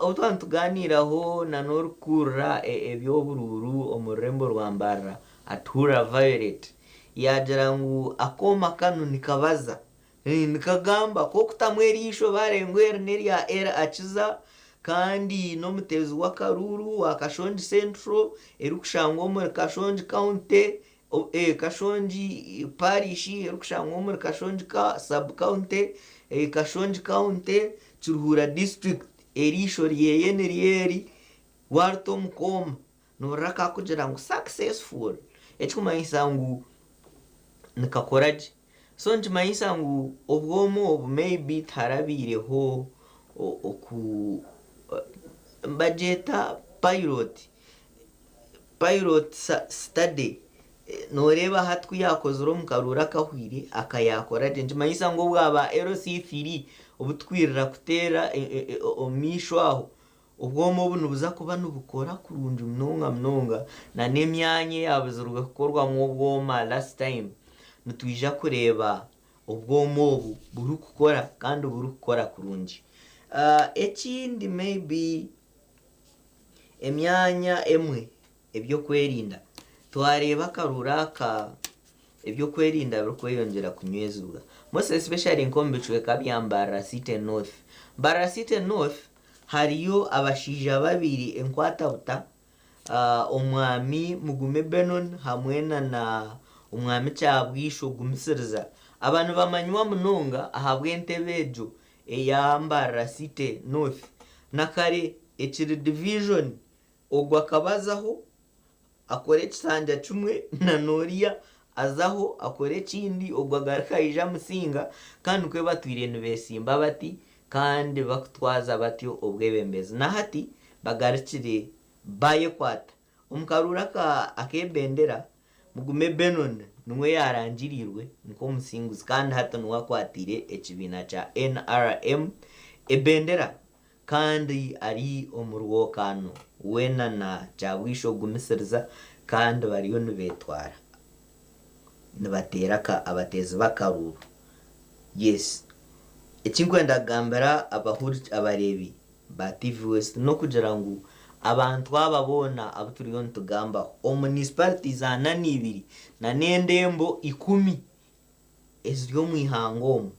Speaker 1: Obu twaba nitugaaniiraho na n'orikukurira eby'oburuuru omu rurembo rwa Mbarara, Atuhurira Violet, yaagira ngu akooma kanu nikabaza. Nikagamba ku okutamu eriisho bareeba ngu eri n'erya Elly Akiza kandi n'omuteezi w'akaruuru wa Kashongi Central erikushangwa omuri Kashongi County, Kashongi Parish erikushangwa omuri Kashongi Sub County, Kashongi County, Kiruhura District. Eriisho ryeye niryo eri waarita omu kooma noorora kakugira ngu successful ekikumanyisa ngu nikakora gye. So nikimanyisa ngu obwoma obu maybe tiharabaireho oku nibagyeta pilot, pilot study noreeba hati ku yaakozire omu karuuru akahweire akayakora gye nikimanyisa ngu obwaba LC3 obu tukwirira kuteera omu maisho aho Obwoma obu nibuza kuba nibukora kurungi munonga munonga na n'emyanya eyabuzirwe kukorwamu obwoma last time nitwija kureeba obwoma obu burikukora kandi burikukora kurungi. Ekindi maybe emyanya emwe Eby'okwerinda. Twareeba akaruuru aka eby'okwerinda birikweyongyera kunywezibwa. Most especially nk'omu bicweka bya Mbarara City North. Mbarara City North hariyo abashaija babiri enkwatabuta, Omwami Mugume Benon hamwe na na Omwami Kyabwisho Gumisiriza. Aba nibamanywa munonga ahabw'entebe egyo eya Mbarara City North. Na kare ekiri division Ogwo akaba azaho akora ekisanja kimwe na n'oriya azaho akora ekindi, ogwo agaruka aija amusinga, kandi nikwo batwire nibeesimba bati kandi bakutwaza batyo obwebembezi. Na hati bagarukire baayekwata. Omu karuuru aka ak'ebendera, Mugume Benon niwe yaarangiriirwe nk'omusinguzi kandi hati niwe akwatiire ekibiina kya NRM ebendera. Kandi ari omu rwokaano weena na Kyabwisha ogumisiriza kandi bariyo nibetwara nibateera aka abateezi b'akaruuru. Yes. Eki nkwenda kugambira abahuri abareebi ba TV West n'okugira ngu abantu aba boona abu turiyo nitugambaho omu municipalities ana n'ibiri na n'endembo ikumi eziri omu ihanga omu,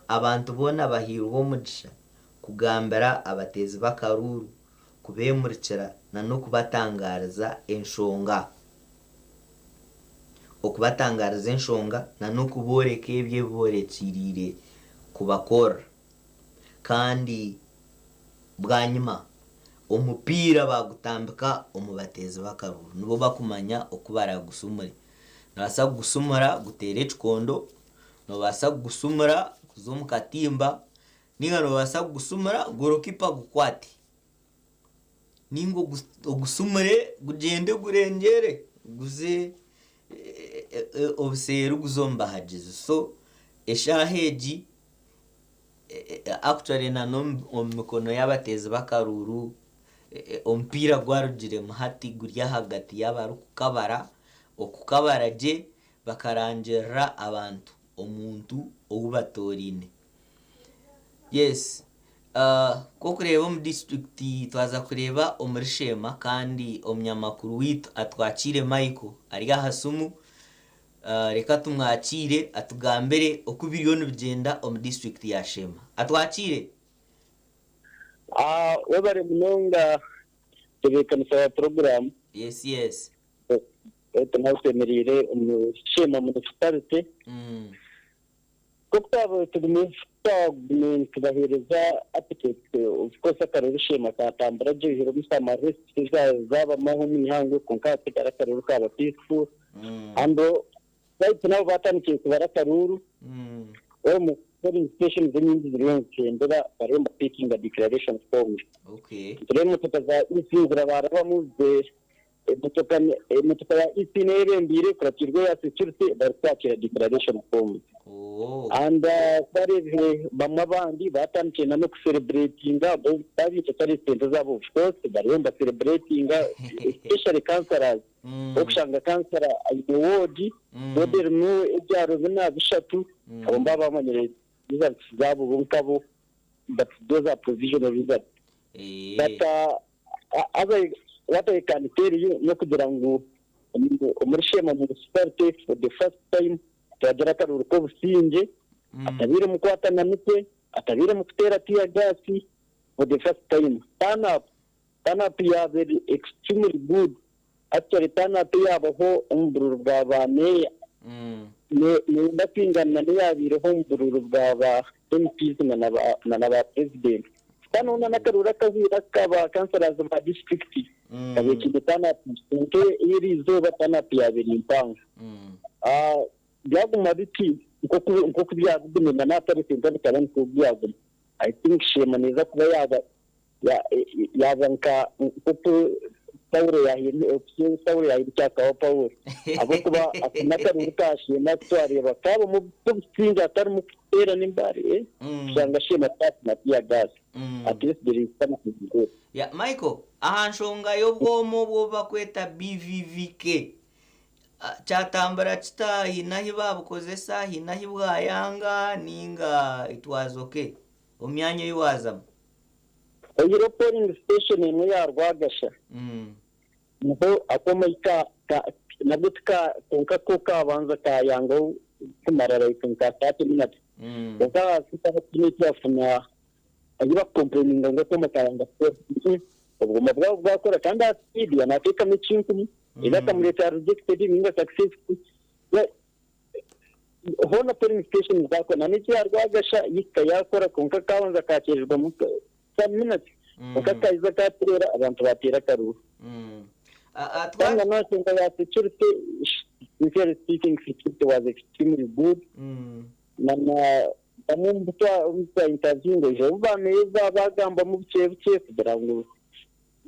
Speaker 1: abantu boona bahairwe omugisha kugambira abateezi b'akaruuru, kubeemurikira na n'okubatangaariza enshonga okubatangaariza enshonga na n'okubooreka ebyo ebi boorekyereire kubakorera. Kandi bwanyima omupiira baagutambika omu bateezi b'akaruuru nibo bakumanya oku baraagusumure. Noobaasa kugusumura guteere ekikondo, noobaasa kugusumura guze omu katimba, nainga noobaasa kugusumura gorokipa agukwate. Nainga ogusumure gugyende gurengyere guze obuseeri guze omu bahagizi. So eshaaha egi actually na n'omu mikono y'abateezi b'akaruuru omupiira gwarugiremu hati guri ahagati y'abarikukabara, okukabara gye bakarangirira abantu omuntu ou batooraine. Yes, nk'okureeba omu disiturikiti twaza kureeba omuri Sheema kandi omunyamakuru waitu Atwakiire Michael ari aha simu. Reka tumwakiire atugambire oku biriyo nibigyenda omu disiturikiti ya Sheema. Atwakiire.
Speaker 3: Webare munonga ntebeekanisa ya puroguraamu.
Speaker 1: Yes yes.
Speaker 3: Hati nawe twemereire omu Sheema Municipality. Nk'oku twaba twagume nitubaheereza updates, of course akaruru Sheema kaatambura gye oihireho some arrests ezaabamu aho omu ihangwe kwonka hasigara akaruru kaaba peaceful and baitu nabo baatandikire kubara akaruru omu polling stations enyingi ziriyo nizikyendera bariyo nibapiikinga declaration forms. Nitureeba emotoka za EC zirabarabamu Emotoka emotoka ya EC niyo eyebembeire ekuratirwe eya security barikwakira declaration forms. And twareebire bamwe abandi baatandikire na n'okucelebratinga bo babiire batari sente zaabo of course bariyo nibacerebratinga especially councillors. Orikushanga councillor aine ward, ward erimu ebyaro bina bishatu abo nibaba bamanyire results zaabo bo nkabo but those are provisional results. But Haza what I can tell you n'okugira ngu omuri Sheema Municipality for the first time twagira akaruuru k'obusingye atabairemu kukwatana mitwe, atabairemu kuteera tear gas for the first time. Turn up, turn up yaaba eri extremely good. Actually turn up eyaabaho omu buruuru bwa ba meeya neyenda kwingana n'eyaabaireho omu buruuru bwa ba MPs na na ba president. Kandi hoona n'akaruuru akahweire aka ba councillors ba district kabaire kaine turn up kwonka eriizooba turn up yaaba eri mpango. Byaguma biti nk'oku byabugumire na n'ahatari sente bikaba nikwo byaguma. I think Sheema neeza kuba yaaba yaaba nka nk'oku Paulo yahaire Saulo yahaire ekyakawa Paulo ahabw'okuba aka n'akaruuru ka Sheema aku twareeba kaabamu obusingye hatarimu kuteerana embari kushanga Sheema taafuna tear gas at least there is something good.
Speaker 1: Yeah, Michael, aha nshonga y'obwoma obu obu bakweta BVVK, kyatambura kita? Haine ahi baabukozesa, haine ahi bwayanga nainga it was okay omu myanya ei waazamu?
Speaker 3: Oyihireho polling station emwe ya Rwagasha niho akooma ahi ka ka nabwo tika kwonka ko kabanza kayangaho kumara like nka 30 minutes kwonka ahansi hatiine ekyafuna ahi bakukompureyininga ngu akooma kayanga kukora obwoma bwabo bwakora kandi aha speed yanateekamu ekinkumu either akamureetera rejected ninga successful Hoona polling station zaakora na n'egi ya Rwagasha yahika yaakora kwonka kaabanza kaakyererwamu some minutes kwonka kaija kaatereera abantu baateera akaruuru. Kandi na n'aha nshonga ya security, sincerely speaking security was extremely good na na bamwe omu bu twa interviewinga oihireho obu baameeza baagambamu bukye bukye kugira ngu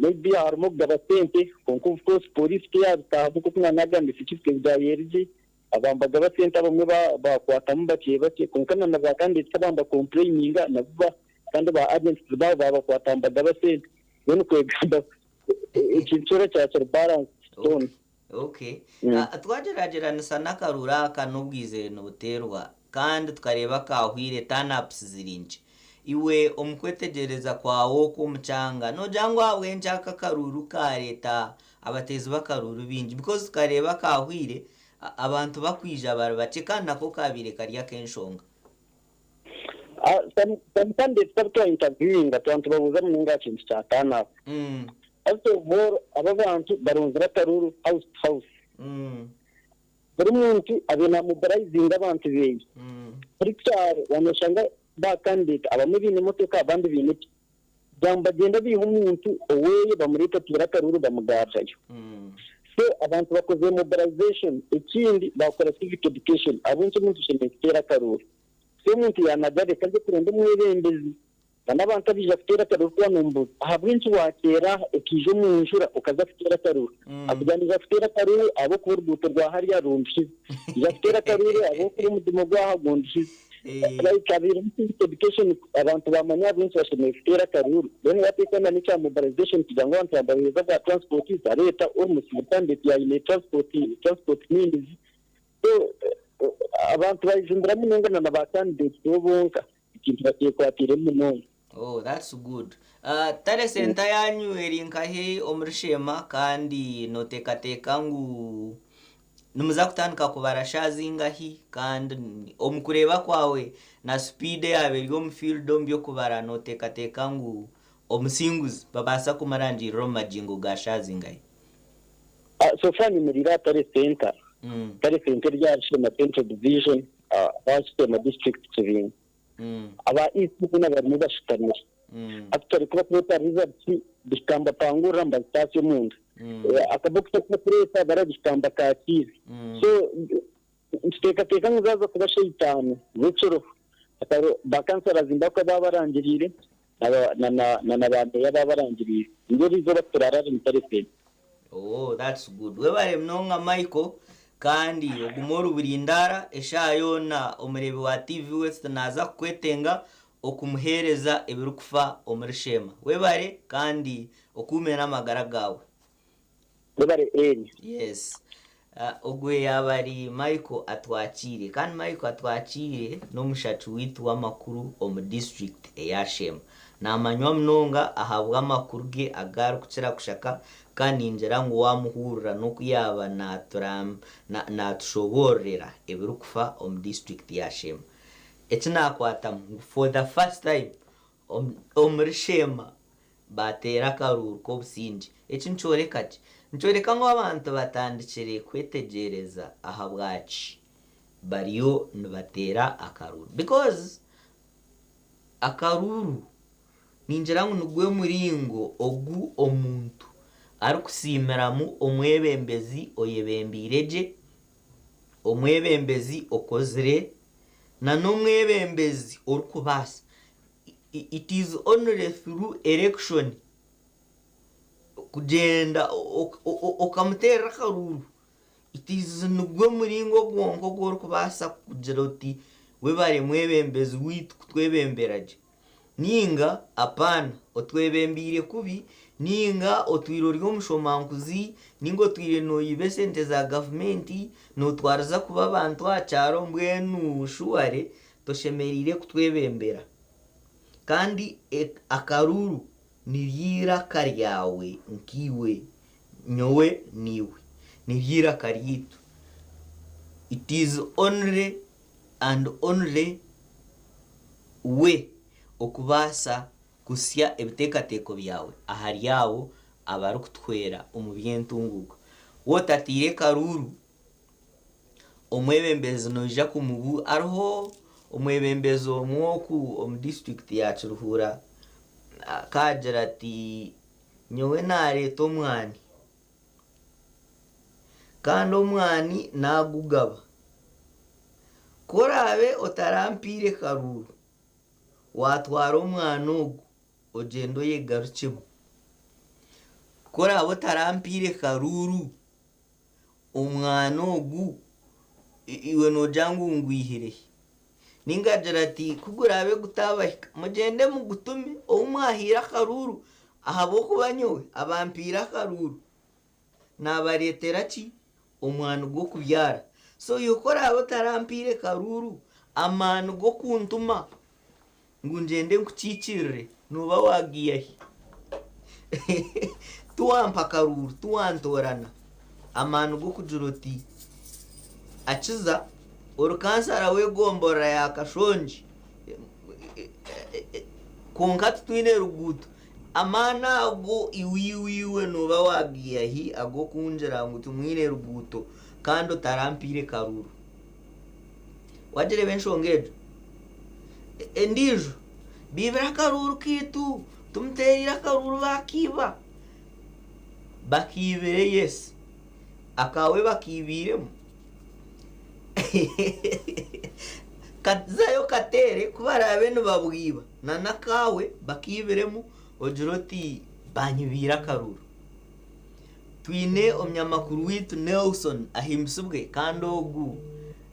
Speaker 3: Maybe harimu okugaba sente kwonka of course police teyabitahamu nkoku nanagambire certificate zabaire gye abantu bagaba sente abamwe bakwatamu bakye bakye kwonka na ba candidates abandi ba complaininga nabo kandi ba agents babo babakwata nibagaba sente mbwenu kwegamba ekintu kyona kyaba kiri balanced kyona.
Speaker 1: Okay. Twagyeragyeranisa n'akaruru aka n'obwizire nibuteerwa kandi tukareeba akaahwire turn ups ziri nkye. Iwe omu kwetegyereza kwawe okwo omu kyanga noogira ngu ahabw'enki aka akaruru kaareeta abateezi b'akaruru baingi because tukareeba akaahwire abantu bakwija bari bakye kandi nako kaabaire kari ak'enshonga.
Speaker 3: Some candidates abu twa interviewinga twaba nitubabuuza munonga aha kintu kya turn up. First of all abo abantu baronzire akaruru house to house. Buri muntu abaire na mobilizinga abantu beye. Buri kyaro waaba noshanga ba candidate abamwe baine emotoka abandi baine piki. Kugira ngu bagyende baihe omuntu oweye bamureete ateere akaruru bamugarurayo. So abantu bakozire mobilization. Ekindi baakora civic education ahabw'enki omuntu ashemereire kuteera akaruru. So omuntu yaanaga reka aze kuronda omwebembezi. Na n'abantu abaija kuteera akaruru ku waanomubuuza ahabw'enki waateera aha okaija omu njura okaza kuteera akaruru? Akugira ngu naija kuteera akaruru ahabw'okuba oruguuto rwa hariya runduhize. Naija kuteera akaruru ahabw'okuba omudumu ogw'aha gunduhize. Like habairemu civic education abantu baamanya ahabw'enki bashemereire kuteera akaruru. Then waateeka na n'ekya mobilization kugira ngu abantu baabaheereza bwa transport zareeta almost buri candidate yaine transport transport means. So abantu bayejumbira munonga na na ba candidates bo bonka. Ekintu bakyekwatiiremu munonga.
Speaker 1: Oh that's good. Tare senta yanyu eri nkahi omuri Sheema kandi noteekateeka ngu nimuza kutandika kubara shaaha zingahi kandi omu kureeba kwawe na speed eyaaba eri omu field omu by'okubara noteekateeka ngu omusinguzi babaasa kumurangirira omu magingo ga shaaha zingahi?
Speaker 3: So far nyemereire aha Tare Centre. Tare Centre eri ahari Sheema Central Division. Owa Sheema district Kibingo. Aba East boona barimu bashutamire. Actually ku barikureeta results bihika nibapangurira nibazitaasya omunda. Akabokisi aku barikureeta barabihika nibakaakiira. So nituteekateeka ngu zaaza kuba shaaha itaano z'ekiro ba councillors mbakwe baabarangiriire na na ba meeya baabarangiriire. Ngu eriizooba tituraaraare Mutare Center.
Speaker 1: Oh that's good webare munonga Michael kandi ogume ori burindaara eshaaha yoona omureebi wa TV West naaza kukwetenga okumuheereza ebirikufa omuri Sheema webare kandi okuume n'amagara gaawe.
Speaker 3: Webare Eri.
Speaker 1: Yes Ogwe yaaba ari Michael Atwakiire kandi Michael Atwakiire n'omushaki waitu w'amakuru omu disiturikiti eya Sheema. Naamanywa munonga ahabw'amakuru ge agu arikukira kushaka kandi ningira ngu waamuhurira n'oku yaaba naatushoboororera ebirikufa omu disiturikiti ya Sheema. Eki naakwatamu ngu for the first time omuri Sheema baateera akaruuru k'obusingye. Eki nikyoreka ki? Nikyoreka ngu abantu batandikire kwetegyereza ahabwaki bariyo nibateera akaruuru. Because akaruuru ningira ngu nigwo muringo ogu omuntu arikusiimiramu omwebembezi oyebembeire gye, omwebembezi okozire, n'omwebembezi orikubaasa. It is only through election kugyenda okamuteerera akaruuru it is nigwo muringo gwonka ogu orikubaasa kugira oti webare mwebembezi waitu kutwebembera gye ninga apaana otwebembeire kubi ninga otwire ori omushomankuzi ninga otwire noyiba esente za gavumenti notwariza kubi abantu aha kyaro mbwenu shuware toshemereire kutwebembera. Kandi akaruru niryo eiraka ryawe nkaiwe, nyowe naiwe. Niryo eiraka ryaitu. It is only and only we okubaasa kusya ebiteekateeko byawe ahari abo abarikutuhwera omu by'entunguuka. Waaba otataire karuuru, Omwebembezi noija kumubu hariho omwebembezi omwe oku omu disiturikiti ya Kiruhura akaagira ati nyowe naareeta omwani kandi omwani naagugaba ku oraabe otarampaire karuuru waatwara omwani ogu ogyende oyegarukyemu ku oraabe otarampaire karuuru Omwana ogu iwe noogira ngu ngwihire hi? Nainga agira ati, Ku guraabe gutaabahika, mugyende mugutume ou mwahaire akaruuru, ahabw'okuba nyowe abampaire akaruuru naabareetera ki? Omwani gw'okubyara. So iwe ku oraabe otarampaire karuuru, amaani g'okuntuma ngu ngyende nkukiikirire, nooba waagiiha hi? Tiwampa karuuru, tiwantoorana amaani g'okugira oti, Akiza, ori kansara w'egomborora ya Kashongi, kwonka titwine ruguuto. Amaani ago iwe iwe iwe nooba waagiiha hi ag'okungira ngu timwine ruguuto kandi otarampaire karuuru? Wagireeba enshonga egyo? Endiijo, baibire akaruuru kaitu, tumuteereire akaruuru baakiiba. Bakiibire yes, akaawe bakiibiiremu. Zayo okateere ku baraabe nibabwiba n'akaawe bakiibiremu ogire oti baanyibiire akaruuru. Twine omunyamakuru waitu Nelson Ahimbisibwe kandi ogu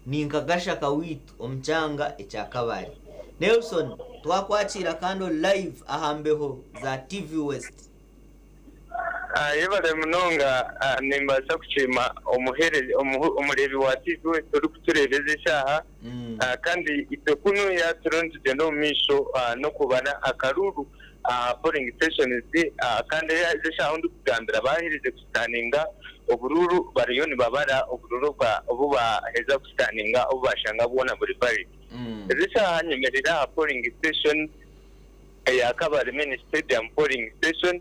Speaker 1: ni nka Gashaka waitu omu kyanga ekya Kabale. Nelson twakwakiira kandi ori live aha mbeho za TV West.
Speaker 5: Yebare munonga nimbaasa kusiima omureebi wa TV West orikutureeba ezi eshaaha kandi itwe kunuya turiyo nitugyenda omu maisho n'okubara akaruuru aha polling stations kandi ezi eshaaha ahu ndikugambira baaherize kusikaninga oburuuru bariyo nibabara oburuuru obu baaheza kusikaninga obu baashanga bwona buri valid. Ezi eshaaha nyemereire aha polling station eya Kabale Mini Stadium polling station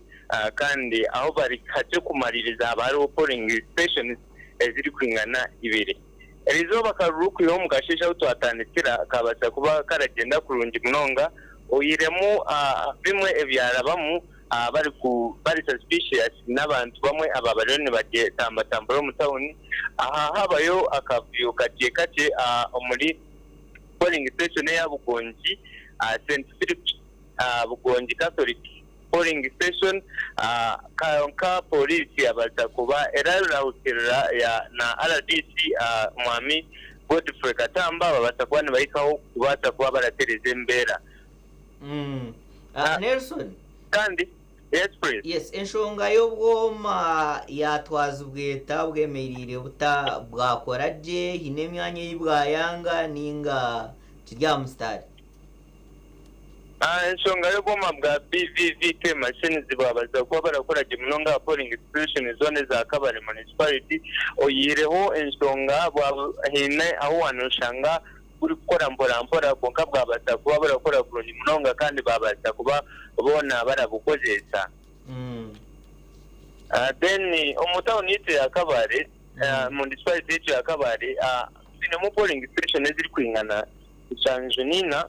Speaker 5: kandi ahu bari hakye kumariiriza haba hariho polling stations ezirikwingana ibiri. Erizooba akaruru kwiha omu kasheeshe ahu twatandikira kabaasa kuba karagyenda kurungi munonga oihiremu bimwe ebyarabamu bari bari suspicious n'abantu bamwe aba bariyo nibatambatambura omu tawuni. Aha habayo akavuyo kakye kakye omuri polling station eya Bugongi, St Philip Bugongi Catholic polling station kwonka pooriisi yabaasa kuba erarahukirira na RDC Mwami Godfrey Katamba babaasa kuba nibahikaho kubaasa kuba baratereeza embeera.
Speaker 1: Nelson.
Speaker 5: Kandi yes please.
Speaker 1: Yes, enshonga y'obwoma yatwazibwa eta bwemereire buta bwakora gye haine emyanya ei bwayanga ninga kiri aha musitaari?
Speaker 5: Enshonga y'obwoma bwa BVVK machines bwabaasa kuba barakora gye munonga aha polling station zoona eza Kabale Municipality oyihireho enshonga haine ahu wanoshanga burikukora mpora mpora kwonka bwabaasa kuba burakora kurungi munonga kandi babaasa kuba boona barabukozeesa. Then omu tawuni yaitu ya Kabale, municipality yaitu ya Kabale twinemu polling station ezirikwingana 74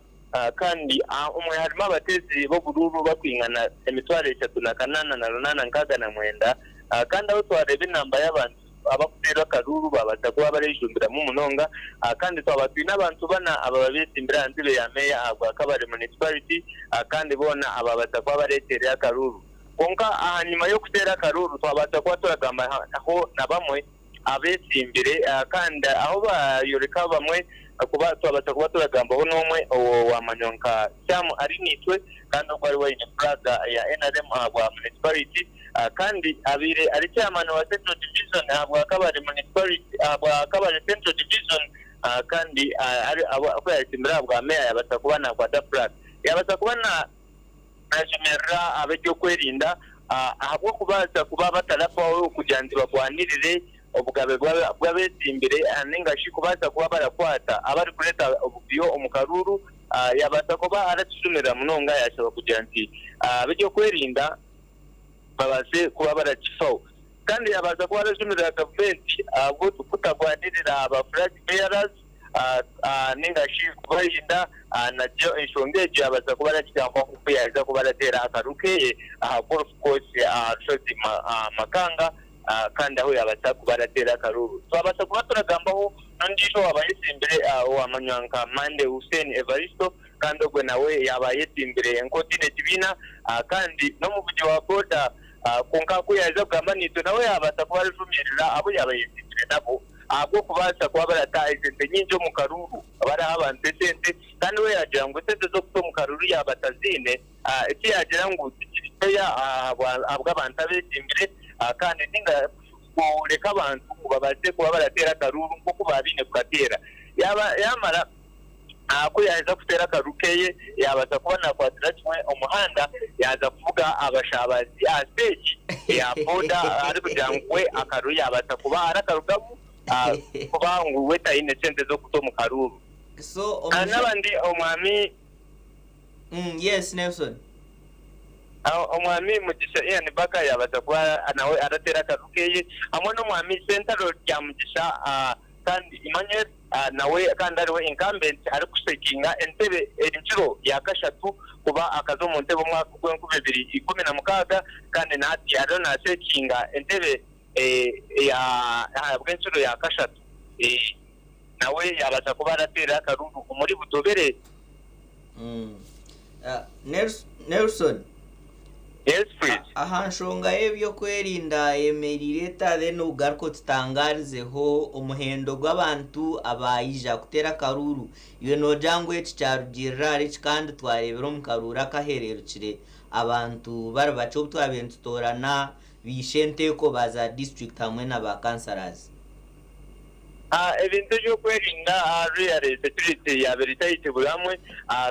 Speaker 5: kandi omwe harimu abateezi b'oburuuru barikwingana 38,869 kandi ahu twareeba enamba y'abantu abarikuteera akaruuru baabaasa kuba barejumbiramu munonga kandi twaba twine abantu bana ababa betsimbire aha ntebe ya meeya ahabwa Kabale Municipality kandi boona ababaasa kuba bareteerire akaruuru. Kwonka ahanyima y'okuteera akaruuru twabaasa kuba turagambaho na bamwe abetsimbire kandi ahu bayoreka bamwe kuba twabaasa kuba turagambaho n'omwe owamanywa nka Sam Arinaitwe kandi ogwo ariwe aine flag ya NRM ahabwa Municipality kandi abaire ari chairman wa Central Division ahabwa Kabale Municipality ahabwa Kabale Central Division kandi ku yayetsimbire ahabwa meeya yabaasa kuba nakwata flag yabaasa kuba najumirira ab'eby'okwerinda ahabw'okubaasa kuba batarafaho kugira nti barwanirire obugabe bw'abetsimbire ninga shi kubaasa kuba barakwata abarikureeta obuvuyo omu karuuru yabaasa kuba arakijumirira munonga yashaba kugira nti ab'eby'okwerinda babaase kuba barakifaho. Kandi yabaasa kuba arajumirira gavumenti ahabw'okutarwanirira ba flag bearers ninga shi kubarinda nagyo enshonga egyo yabaasa kuba aragigambaho ku yaaheza kuba arateera akaruuru keye aha golf course aha rushozi Makanga kandi ahu yabaasa kuba arateera akaruuru. Twabaasa kuba turagambaho n'ondiijo owaaba ayetsimbire owamanywa nka Mande Hussein Evaristo kandi ogwe nawe yaaba ayetsimbire nk'otaine kibiina kandi n'omuvugi wa boda kwonka ku yaaheza kugamba naitwe nawe yaabaasa kuba arijumirira abu yaaba ayetsimbire nabo ahabw'okubaasa kuba barata esente nyingi omu karuuru baraha abantu esente kandi we yaagira ngu esente z'okuta omu karuuru yaaba ataziine eki yaagira ngu tikiri fair ahabw'abantu abetsimbire kandi ninga kureka abantu ngu babaase kuba barateera akaruuru nk'oku baabaine kukateera. Yaamara ku yaaheza kuteera akaruuru keye yaabaasa kuba naakwatira kimwe omuhanda yaaza kuvuga abashabazi aha siteegi ya boda arikugira ngu we akaruuru yaabaasa kuba arakarugamu kuba ngu we taine sente z'okuta omu karuuru. N'abandi omwami.
Speaker 1: Yes Nelson.
Speaker 5: Omwami Mugisha Ian Barker yaabaasa kuba nawe arateera akaruuru keye hamwe n'omwami Sentaro Kyamugisha kandi Emmanuel nawe kandi ariwe incumbent arikusekinga entebe enkiro ya kashatu kuba akaza omu ntebe omwaka gw'enkumi ibiri ikumi na mukaaga kandi nahati ariyo nasekinga entebe ahabw'enkiro ya kashatu nawe yabaasa kuba arateera akaruuru omuri Butobere.
Speaker 1: Nelson.
Speaker 5: Yes please.
Speaker 1: Aha nshonga y'ebyokwerinda yemereire eta then ogaruka tutangarizeho omuhendo gw'abantu abayija kuteera akaruuru iwe noogira ngu eki kyarugirira ahari ki kandi twareebera omu karuuru akahererukire abantu bari bakye obu twabaire nitutoorana biishe enteeko ba za district hamwe na ba councillors?
Speaker 5: Ebintu ebyokwerinda really security yabaire tight buri hamwe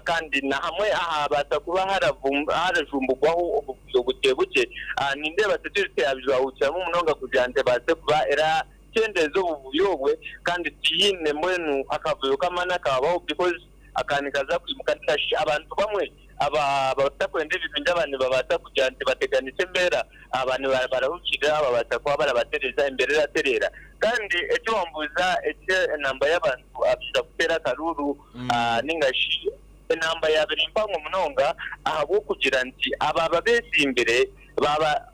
Speaker 5: kandi na hamwe ahabaasa kuba harajumbugwaho obuvuyo bukye bukye nindeeba security yabijwahukiramu munonga kugira nti ebaase kuba erakyendeeza obuvuyo obwe kandi tihaine mbwenu akavuyo k'amaani akabaho because Aka nikaza kwimuka ninga shi abantu bamwe abatakwenda ebirungi aba nibabaasa kugira nti bateganise embeera aba nibarahukirira babaasa kuba barabatereeza embeera eratereera. Kandi eki wambuuza eky'enamba y'abantu abaija kuteera akaruuru ninga shi enamba yaaba eri mpango munonga ahabw'okugira nti abaaba beetsimbire baaba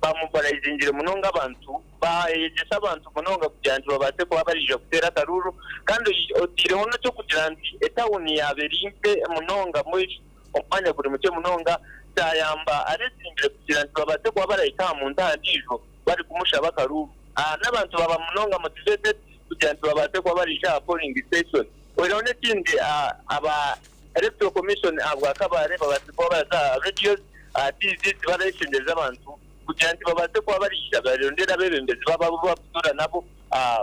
Speaker 5: bamobilizingire munonga abantu Baayegyesa abantu munonga kugira nti babaase kuba bariija kuteera akaruuru kandi otaireho n'eky'okugira nti etawuni yaaba eri nkye munonga mbwenu omwanya guri mukye munonga kyayamba abeetsimbire kugira nti babaase kuba barahika aha muntu aha ndiijo barikumushaba akaruuru. N'abantu baaba munonga motivated kugira nti babaase kuba bariija aha polling station. Oihireho n'ekindi aba Electoral Commission ahabwa Kabale babaase kuba baraza aha radios, aha TV tibarayeshengyereza abantu kugira nti babaase kuba bariija barondere abeebembezi baabo abu barikutuura nabo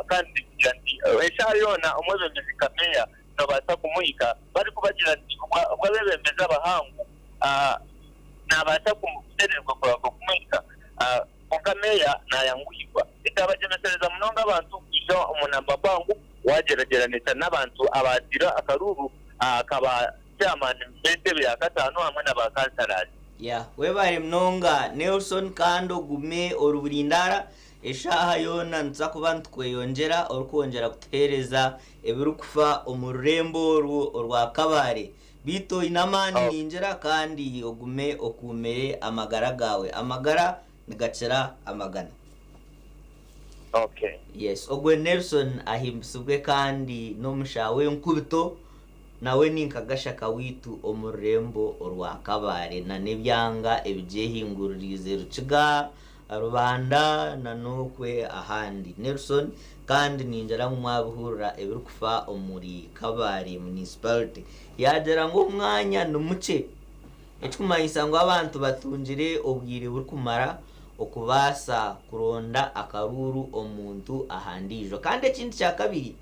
Speaker 5: kandi kugira nti eshaaha yoona omwebembezi nka meeya nibabaasa kumuhika barikubagira nti obwo abeebembezi abahangu naabaasa kutererwa kurahuka kumuhika kwonka meeya naayanguhirwa. Ekyabagyemesereza munonga abantu kwija omu namba mpango waagyeragyeranisa n'abantu abaatiire akaruuru ka ba chairman b'entebe ya kataano hamwe na ba councillors.
Speaker 1: Yeah webare munonga Nelson kandi ogume ori burindaara eshaaha yoona nituza kuba nitukweyongyera orikwongyera kutuheereza ebirikufa omu rurembo orwo orwa Kabale. Beitu oine amaani ningira kandi ogume okuumire amagara gaawe. Amagara nigakira amagana.
Speaker 5: Okay.
Speaker 1: Yes ogwe Nelson ahimbisibwe kandi n'omushaho w'enkubito nawe ni nka Gashaka waitu omu rurembo orwa Kabale na n'ebyanga ebigyehinguririize Rukiga, Rubanda na n'okwe ahandi. Nelson kandi ningira ngu mwabihurira ebirikufa omuri Kabale Municipality yaagira ngu omwanya ni mukye Ekikumanyisa ngu abantu batungire obwire burikumara okubaasa kuronda akaruuru omuntu aha ndiijo. Kandi ekindi kya kabiri,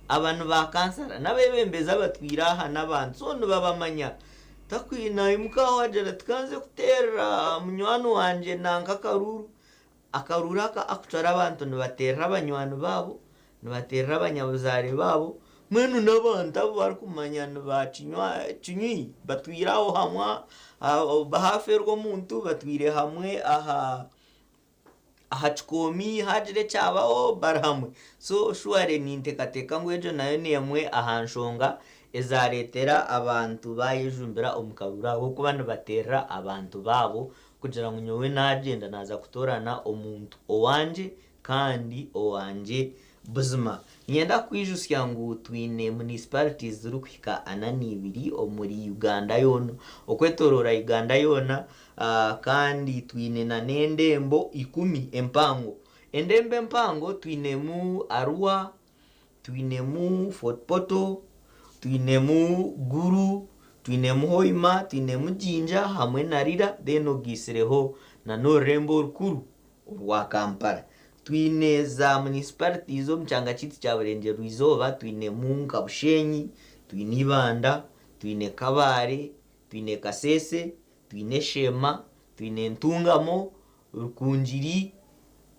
Speaker 1: aba ni ba kansara n'abeebembezi abatwire aha n'abantu so nibabamanya. Takwine aimuka aho agira ati ka nze kuteerera munywani wangye nanka akaruuru. Akaruuru aka akucwara abantu nibateerera banywani baabo, nibateerera abanyabuzaare baabo, mbwenu n'abantu abu barikumanya nibakinywa kinywi batwire aho hamwe haafeerwa omuntu batwire hamwe aha aha kikoomi haagira ekyabaho bari hamwe. So surely ninteekateeka ngu egyo nayo n'emwe aha nshonga ezaareetera abantu baayejumbira omu karuuru ahabw'okuba nibateerera abantu baabo kugira ngu nyowe naagyenda naaza kutoorana omuntu owangye kandi owangye buzima. Niinyenda kukwijutsya ngu twine municipalities zirikuhika ana n'ibiri omuri Uganda yoona, okwetoroora Uganda yoona kandi twine na n'endembo ikumi empango. Endembo empango twinemu Arua, twinemu Fort Portal, twinemu Gulu, twinemu Hoima, twinemu Jinja hamwe na Lira then ogaitsireho na n'orurembo orukuru orwa Kampala. Twine za municipalities omu kyanga kyaitu kya Burengyerwa Izooba twinemu nka Bushenyi, twine Ibanda, twine Kabale, twine Kasese, twine Sheema, twine Ntungamo, Rukungiri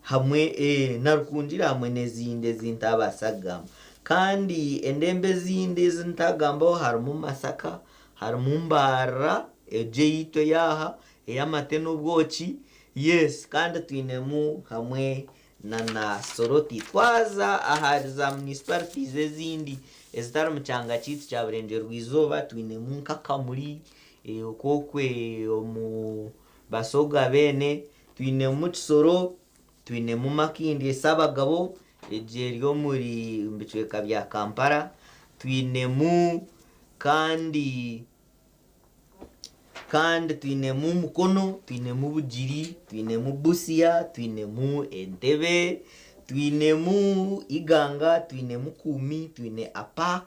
Speaker 1: hamwe na Rukungiri hamwe n'ezindi ezi ntabaasa kugamba. Kandi endembo ezindi ezi ntagambaho harimu Masaka, harimu Mbarara egyo eyaitu ey'aha ey'amate n'obwoki, yes kandi twinemu hamwe na na Soroti. Twaza ahari za municipalities ezindi ezitari mu kyanga kyaitu kya Burengyerwa Izooba twinemu nka Kamuli, okwokwe omu Basoga beene, twinemu Kisoro, twinemu Makindye Ssabagabo, egyo eri omuri omu bicweka bya Kampala, twinemu kandi kandi twinemu Mukono, twinemu Bugiri, twinemu Busia, twinemu Entebbe, twinemu Iganga, twinemu Kumi, twine Apac,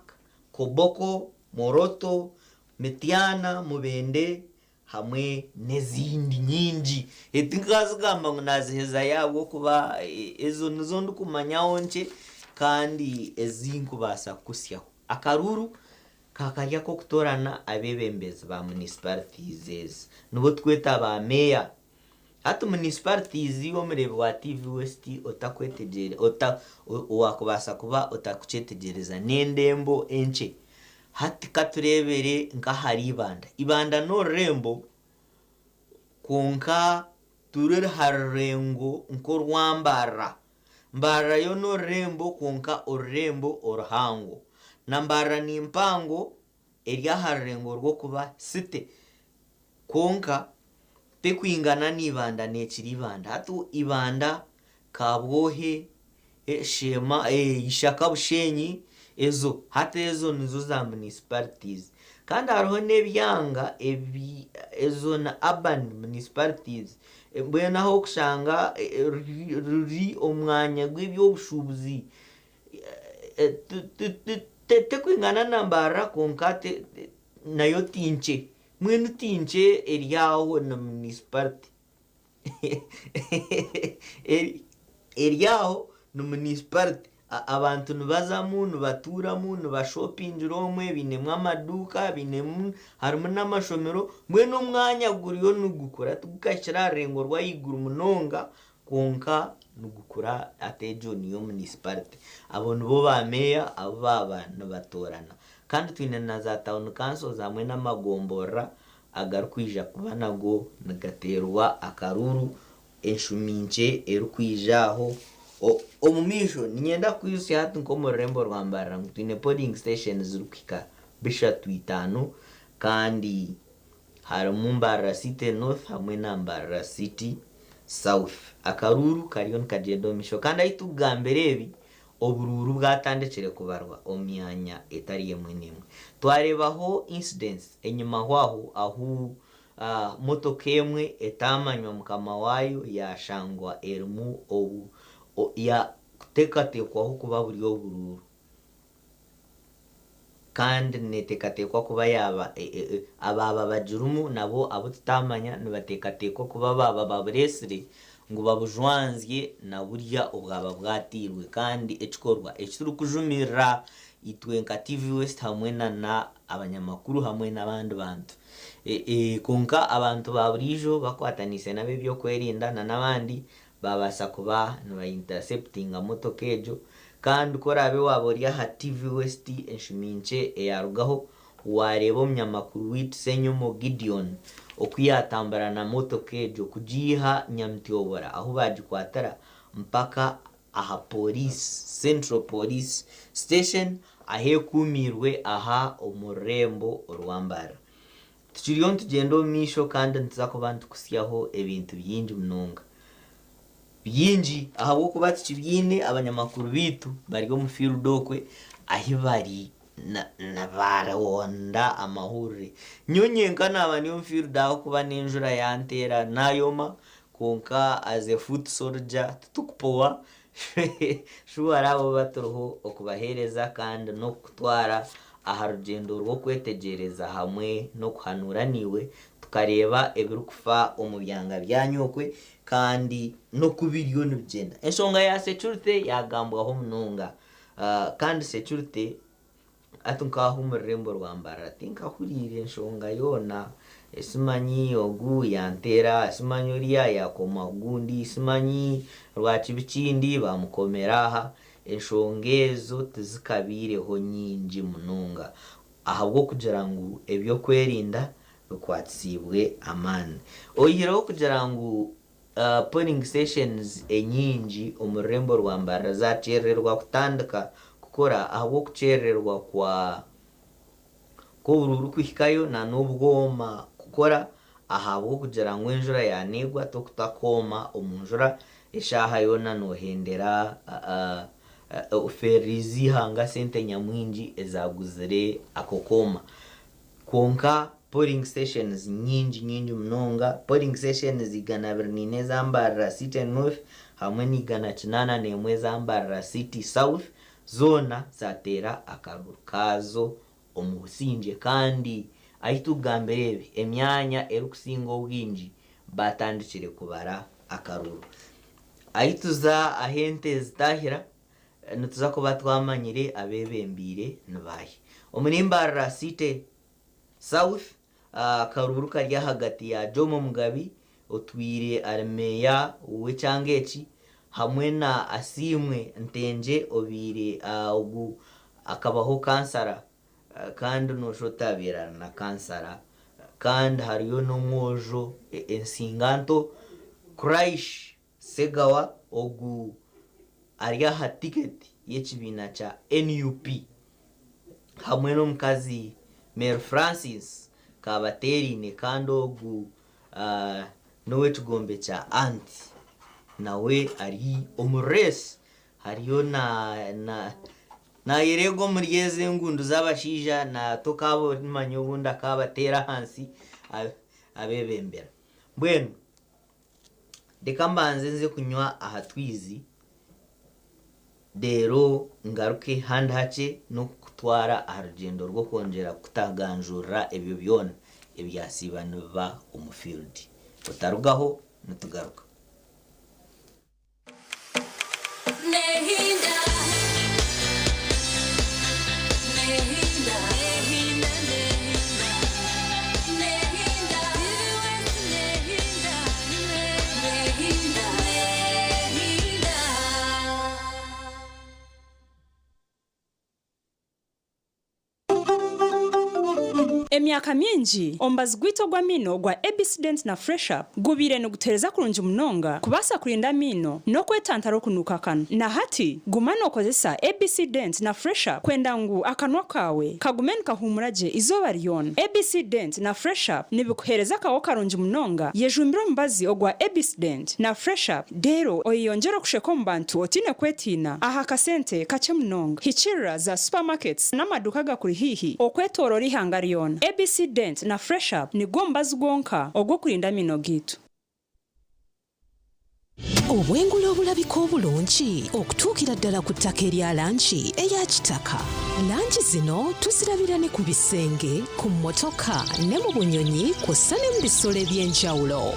Speaker 1: Koboko, Moroto, Mityana, Mubende hamwe n'ezindi nyingi. Tinkazigamba ngu nazihezayo ahabw'okuba ezo nizo ndikumanyaho nkye kandi ezi nkubaasa kukuhitsyaho. Akaruuru ka kari ak'okutoorana abeebembezi ba municipalities ezi nibo turikweta ba meeya. Hati municipalities iwe omureebi wa TV West otakwetegyere ota owaakubaasa kuba otarikukyetegyereza n'endembo enkye. Hati katureebere nk'ahari Ibanda. Ibanda n'orurembo kwonka turi aha rurengo nk'orwa Mbarara. Mbarara yo n'orurembo kwonka orurembo oruhango. Na Mbarara ni mpango eri aha rurengo rw'okuba city kwonka tekwingana na Ibanda neekira Ibanda. Hati Ibanda, Kabwohe, Sheema, Ishaka Bushenyi ezo hati ezo nizo za municipalities. Kandi hariho n'ebyanga ebi ezo ni urban municipalities. Mbwenu ahu orikushanga ruri omwanya gw'eby'obushuubuzi. Tekwingana na Mbarara kwonka nayo ti nkye. Mbwenu ti nkye eri aho ni municipality. Eri aho ni municipality. Abantu nibazamu, nibatuuramu, nibashopingira omwe, bainemu amaduuka, bainemu harimu n'amashomero. Mbwenu omwanya guriyo nigukura tigukahikire aha rurengo rw'ahaiguru munonga kwonka nigukura hati egyo niyo municipality. Abo nibo baameeya abu baaba nibatoorana. Kandi twine na za town councils hamwe n'amagomborora agarikwija kuba nago nigateerwa akaruuru enshumi nkye erikwija aho omu maisho. Niinyenda kukwijutsya hati nk'omu rurembo rwa Mbarara ngu twine polling stations zirikuhika 305 kandi harimu Mbarara City North hamwe na Mbarara City South. Akaruuru kariyo nikagyenda omu maisho kandi ahu turikugambira ebi oburuuru bwatandikire kubarwa omu myanya etari emwe n'emwe. Twareebaho incidents enyimaho aho ahu motoka emwe etaamanywa mukama waayo yaashangwa erimu obu yakuteekateekwaho kuba buri oburuuru. Kandi neeteekateekwa kuba yaaba abaaba bagirimu nabo abu tutaamanya nibateekateekwa kuba baaba babureetsire ngu babujwanzye na burya obwaba bwateirwe. Kandi ekikorwa eki turikujumirira itwe nka TV West hamwe na abanyamakuru hamwe n'abandi bantu. Kwonka abantu ba buriijo bakwataniise n'ab'ebyokwerinda na n'abandi baabaasa kuba nibainterceptinga motoka egyo. Kandi ku oraabe waaba ori aha TV West enshumi nkye eyaarugaho, waareeba omunyamakuru waitu Ssenyomo Gideon oku yaatambura na motoka egyo kugiiha Nyamutyobora ahu baagikwatira mpaka aha Police, Central Police Station ahu ekuumiirwe aha omu rurembo orwa Mbarara. Tukiriyo nitugyenda omu maisho kandi nituza kuba nitukutsyaho ebintu bingi munonga. Bingi ahabw'okuba tukibyine abanyamakuru baitu bari omu field okwe ahi bari nibaronda amahurire. Nyowe nyenka naaba ndi omu field ahabw'okuba n'enjura yanteera naayoma kwonka as a foot soldier titukupowa shuwa abo baturiho okubaheereza kandi n'okukutwara aha rugyendo rw'okwetegyereza hamwe n'okuhanuura naiwe tukareeba ebirikufa omu byanga byanyu okwe kandi n'oku biriyo nibigyenda. Enshonga ya security yaagambwaho munonga kandi security hati nk'aha omu rurembo rwa Mbarara tinkahuriire enshonga yoona simanyi ogu yanteera, simanyi oriya yaakoma ogundi, simanyi rwakibi kindi baamukomera aha. Enshonga ezo tizikabaireho nyingi munonga ahabw'okugira ngu eby'okwerinda bikwatisiibwe amaani. Oyihireho kugira ngu polling stations enyingi omu rurembo rwa Mbarara zakyerererwa kutandika kukora ahabw'okukyerererwa kwa kw'oburuuru kuhikayo na n'obwoma kukora ahabw'okugira ngu enjura yaneegwa tokutakooma omu njura eshaaha yoona nohendera ofeererize eihanga sente nyamwingi ezaguzire ako kooma. Kwonka polling stations nyingi nyingi munonga, polling stations 204 eza Mbarara City North hamwe na 801 eza Mbarara City South zoona zateera akaruuru kaazo omu busingye kandi ahu turikugambira ebi emyanya erikusinga obwingi baatandikire kubara akaruuru. Ahu tuza ahu ente zitaahira nituza kuba twamanyire abeebembeire ni baahi. Omuri Mbarara City South akaruuru kari ahagati ya Jomo Mugabi otwire ari meeya w'ekyanga eki hamwe na Asiimwe Ntengye obaire ogu akabaho kansara. Kandi noshusha oti abaire ari na kansara kandi hariyo n'omwojo ensinganto Quraish Ssegawa ogu ari aha tiketi y'ekibiina kya NUP hamwe n'omukazi Mary Francis Kabatereine kandi ogu n'ow'ekigombe kya Ant nawe ari omu reesi hariyo na Naayereega omuri ezo engundu z'abashaija, naata okaaba orimanya obundi akaabateera ahansi abeebembera. Mbwenu reka mbanze nze kunywa aha twizi reero ngaruke handi hakye n'okukutwara aha rugyendo rw'okwongyera kutaganjurira ebyo byona ebyasiiba nibiba omu field. Otarugaho, nitugaruka.
Speaker 6: Emyaka mingi, omubazi gwaitu ogw'amaino ogwa ABC Dent na Fresh Up gubaire nigutuheereza kurungi munonga kubaasa kurinda amaino n'okwetantara okunuuka akanwa. Na hati, guma nookozesa ABC Dent na Fresh Up kwenda ngu akanwa kaawe kagume nikahuumura gye eizooba ryona. ABC Dent na Fresh Up nibikuheereza akaho karungi munonga. Yejumbire omubazi ogwa ABC Dent na Fresh Up Reero oyeyongyere okusheka omu bantu otaine kwetiina aha kasente kakye munonga. Hikiirira za supermarkets n'amaduuka agakuri haihi okwetooroora eihanga ryona. ABC Dent na Fresh Up nigwo mubazi gwonka ogw'okurinda amaino gaitu.
Speaker 8: Obwengula obulabika obulungi okutuukira ddala ku ttaka erya langi eya kitaka. Langi zino tuzirabira ne ku bisenge, ku mmotoka ne mu bunyonyi kw'ossa ne mu bisolo eby'enjawulo.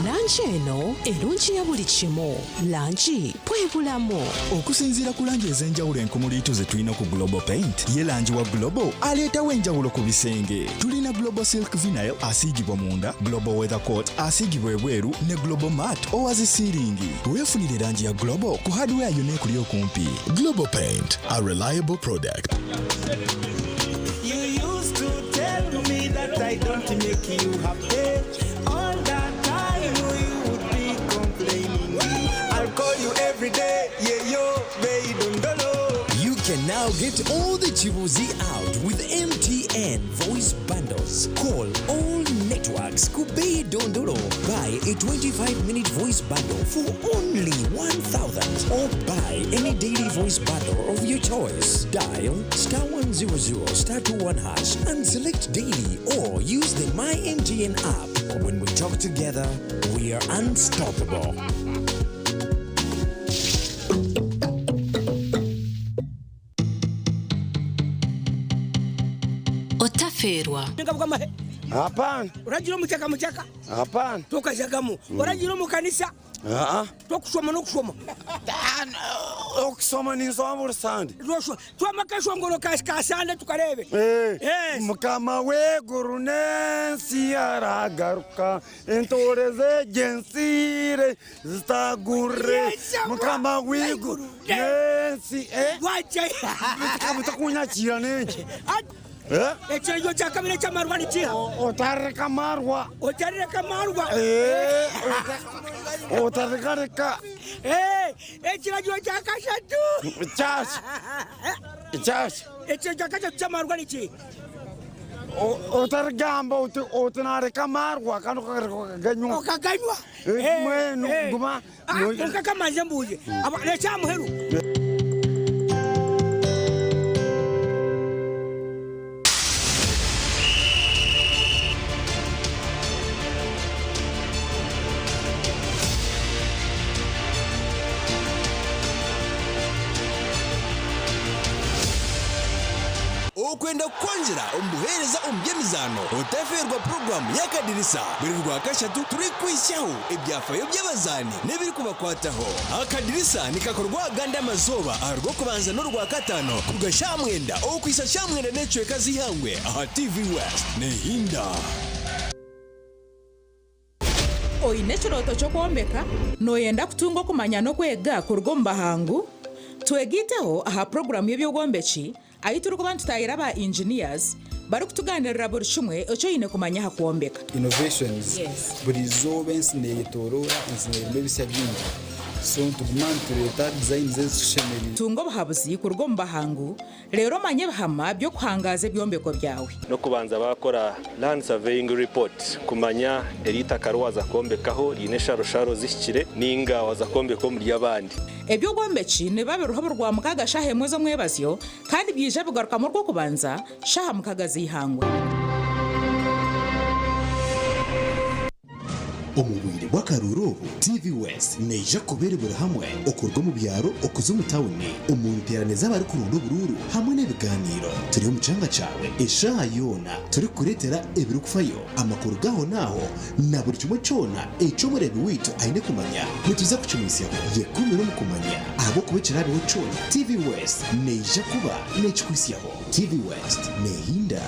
Speaker 8: Langi eno erungiya buli kimu. Langi bwe bulamu.
Speaker 10: Okusinziira ku langi ez'enjawulo enkumuliitu ze tulina ku Global Paint, ye langi wa Global aleetawo enjawulo ku bisenge. Tulina Global Silk Vinyl asiigibwa munda, Global Weather Coat asiigibwa ebweru ne Global Matte owa zi siiringi. Weefunire langi ya Global ku hardware yonna ekuli okumpi.
Speaker 15: Global Paint, a reliable product.
Speaker 19: You used to tell me that I don't make you happy. All that time you would be complaining. I'll call you every day, yeah yo, baby dondolo.
Speaker 23: You can now get all the Chibuzi out with MTN voice bundles. Call all networks Kubei Dondolo. Buy a 25 minute voice bundle for only 1000 or buy any daily voice bundle of your choice. Dial star 100 star 21 hash and select daily or use the My MTN app. When we talk together, we are unstoppable.
Speaker 11: Otafeerwa.
Speaker 26: Hapana.
Speaker 20: Uragira omukyaka mukyaka?
Speaker 26: Hapana.
Speaker 20: Tokajagamu. Oragira omu kanisa?
Speaker 26: Aa.
Speaker 20: Tokushoma n'okushoma.
Speaker 26: Okusoma ninsoma buri sande.
Speaker 20: Twama akashongoro ka ka sande tukarebe.
Speaker 26: Eh, Mukama w'eiguru n'ensi aragaruka entoore z'egyensiire zitagurire Mukama w'eiguru n'ensi eh? Mutakunyakiira n'enki
Speaker 20: Ekiragiro kya kabiri eky'amarwa ni kiha?
Speaker 26: Otarireka amarwa.
Speaker 20: Otarireka amarwa.
Speaker 26: Otarigareka.
Speaker 20: Ekiragiro kya kashatu.
Speaker 26: Kyaki? Kyaki?
Speaker 20: Ekiragiro kya kashatu ky'amarwa ni kiha?
Speaker 26: Otarigamba oti oti nareka amarwa kandi okagareka okaganywa.
Speaker 20: Okaganywa.
Speaker 26: Mbwenu guma.
Speaker 20: Kwonka kamanze mbuuze. Ekya muheru.
Speaker 27: Okwenda kukwongyera omu buheereza omu by'emizaano, otafeerwa puroguraamu y'Akadirisa buri Rwakashatu turikukwitsyaho ebyafaayo by'abazaani n'ebirikubakwataho. Akadirisa nikakorwa agandi amazooba aha Rwokubanza n'Orwakataano kuruga shaaha mwenda okuhitsya shaaha mwenda n'ekicweka z'eihangwe aha TV West. Nehinda.
Speaker 24: Oine ekirooto ky'okwombeka? Nooyenda kutunga okumanya n'okwega kuruga omu bahangu? Twegaiteho aha puroguraamu y'eby'obwombeki. Ahu turikuba nitutaahira aba engineers barikutugaanirira buri kimwe eki oine kumanya aha kwombeka.
Speaker 2: Innovations, Buri izooba ensi neyetoroora, ensi nerimu ebisya bingi so nituguma nitureeta designs ezitushemereire.
Speaker 24: Tunga obuhabuzi kuruga omu bahangu reero omanye ebihama by'okuhangaaza ebyombeko byawe.
Speaker 7: N'okubanza baakora Land Surveying Report kumanya eri itaka riwaaza kwombekaho riine ensharosharo zihikire ninga waaza kwombeka omuri abandi.
Speaker 24: Eby'obwombeki nibiba biriho buri Rwamukaaga shaaha emwe z'omwebazyo kandi byaija bigarukamu Orwokubanza shaaha mukaga z'eihangwe.
Speaker 9: Omu bwire bw'akaruuru obu, TV West neija kuba eri buri hamwe okuruga omu byaro okuza omu tawuni, omu nteerane z'abarikuronda oburuuru hamwe n'ebigaaniiro. Turi omu kyanga kyawe eshaaha yoona turikukureetera ebirikufayo, amakuru g'ahonaaho na buri kimwe kyona eki omureebi waitu aine kumanya. Nituza kukimwitsyaho. Yekumire omu kumanya ahabw'okuba ekiraabeho kyona, TV West neija kuba neekikwitsyaho. TV West neehinda.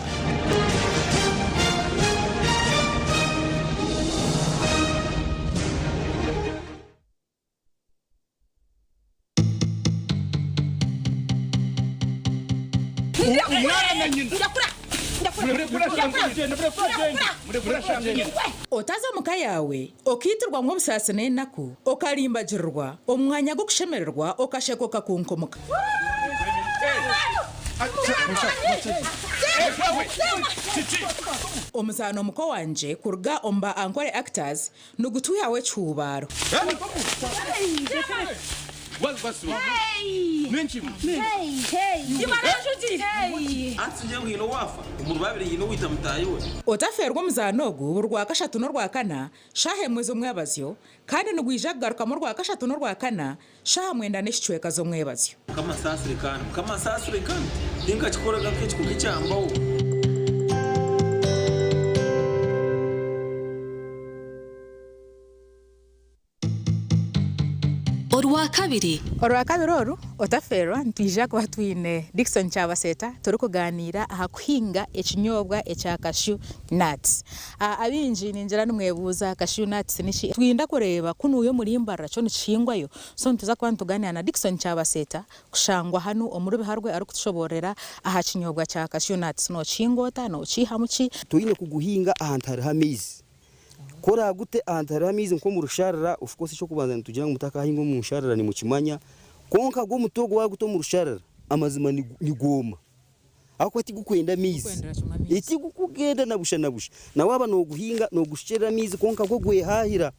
Speaker 24: Otaza omu ka yaawe okaitirwamu obusaasi n'enaku, okarimbagirirwa omu mwanya gw'okushemererwa okasheka okakunkumuka. Omuzaano Muko Wangye kuruga omu ba Ankole Actors nigutwihaho ekihuubaaro. Otafeerwa omuzaano ogu buri Rwakashatu n'Orwakana shaaha emwe z'omwebazyo kandi nigwija kugarukamu Orwakashatu n'Orwakana Shaaha mwenda n'ekicweka z'omwebazyo.
Speaker 12: Mukama nsaasire kandi Mukama nsaasire kandi tinkakikoraga nk'ekikorwa ekyambaho.
Speaker 11: Orwakabiri.
Speaker 24: Orwakabiri oru, otafeerwa, nitwija kuba twine Dickson Kyabaseeta turikugaaniira aha kuhinga ekinyobwa ekya cashew nuts. Abaingi ningira nimwebuuza cashew nuts niki? Twinda kureeba kunuya omuri Mbarara kyo nikihingwayo? So nituza kuba nitugaaniira na Dickson Kyabaseeta kushangwa hanu omuri Biharwe arikutushoboororera aha kinyobwa kya cashew nuts. Nokihinga ota? Nokiihamu ki?
Speaker 25: Toine kuguhinga ahantu hariho amaizi. Ku oraagute ahantu hariho amaizi nk'omu rusharara, of course eky'okubanza nitugira ngu mutakahinga omu nsharara nimukimanya, kwonka gwo omuti ogwo waaguta omu rusharara, amazima nigwoma. Ahabw'okuba tigukwenda maizi. Tigukugenda na busha na busha. Na waaba nooguhinga, noogushukyerera amaizi kwonka gwo gwehaahira.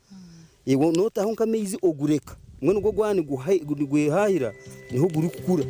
Speaker 25: Iwe nootaho nk'amaizi ogureka. Mbwenu gwo gwaba nigwehaahira, niho gurikukura.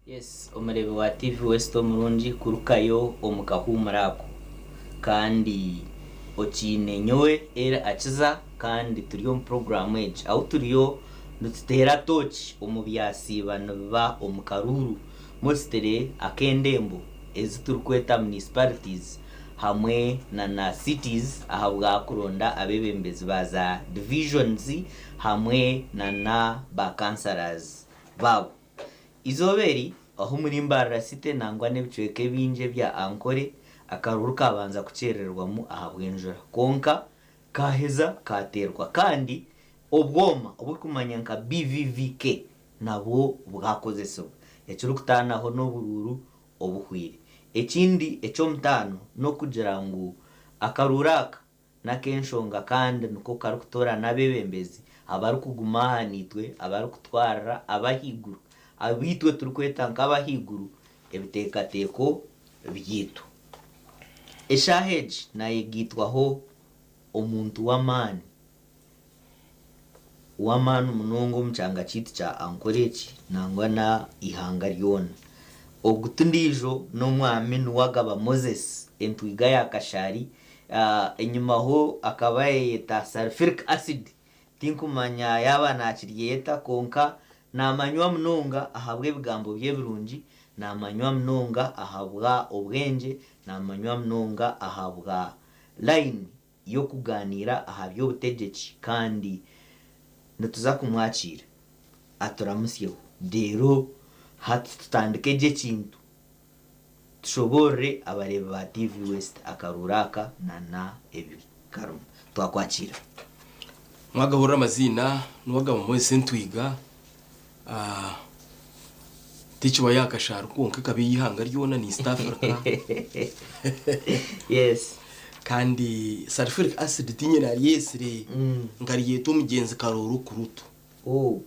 Speaker 1: Yes omureebi wa TV West omurungi kurukayo omu kahuumuro ako kandi okiine nyowe El Akiza kandi turi omu puroguraamu egi ahu turiyo nituteera tooki omu byasiiba nibiba omu karuuru mostly ak'endembo ezi turikweta municipalities hamwe na na cities ahabwa kuronda abeebembezi ba za divisions hamwe na na ba councillors baabo. Eizooba eri, ahu omuri Mbarara City nangwa n'ebicweka ebingi ebya Ankole, akaruuru kaabanza kukyerererwamu ahabw'enjura kwonka kaaheza kaateerwa kandi obwoma oburikumanywa nka BVVK nabwo bwakozesibwa ekirikutaanaho n'oburuuru obuhweire. Ekindi eky'omutaano n'okugira ngu akaruuru aka n'ak'enshonga kandi niko karikutoorana abeebembezi abarikuguma aha naitwe, abarikutwarira ab'ahaiguru, abu itwe turikweta nk'ab'ahaiguru ebiteekateeko byaitu. Eshaaha egi naayegaitwaho omuntu w'amaani, w'amaani munonga omu kyanga kyaitu kya Ankole eki nangwa na ihanga ryona. Ogu ti ndiijo n'omwami Nuwagaba Moses, entwiga ya Kashari, enyimaho akaba ayeyeta Sulphuric Acid, tinkumanya yaaba naakiryeyeta kwonka naamanywa munonga ahabw'ebigambo bye birungi, naamanywa munonga ahabwa obwengye, naamanywa munonga ahabwa layini. y'okugaaniira aha by'obutegyeki kandi nituza kumwakiira aturamutsyeho reero hati tutandike gye ekintu tushoboorore abareebi ba TV West akaruuru aka na ebikarimu. Twakwakira.
Speaker 4: Mwagahurira amaziina Nuwagaba Moses Ntwiga ah, tikiba yakashaaru kwonka ekaba ey'eihanga ryona ni East Africa.
Speaker 1: Yes.
Speaker 4: Kandi sulfuric acid tinye naryesire nkaryeta omugyenzi Karooro Kurutu.
Speaker 1: Oh.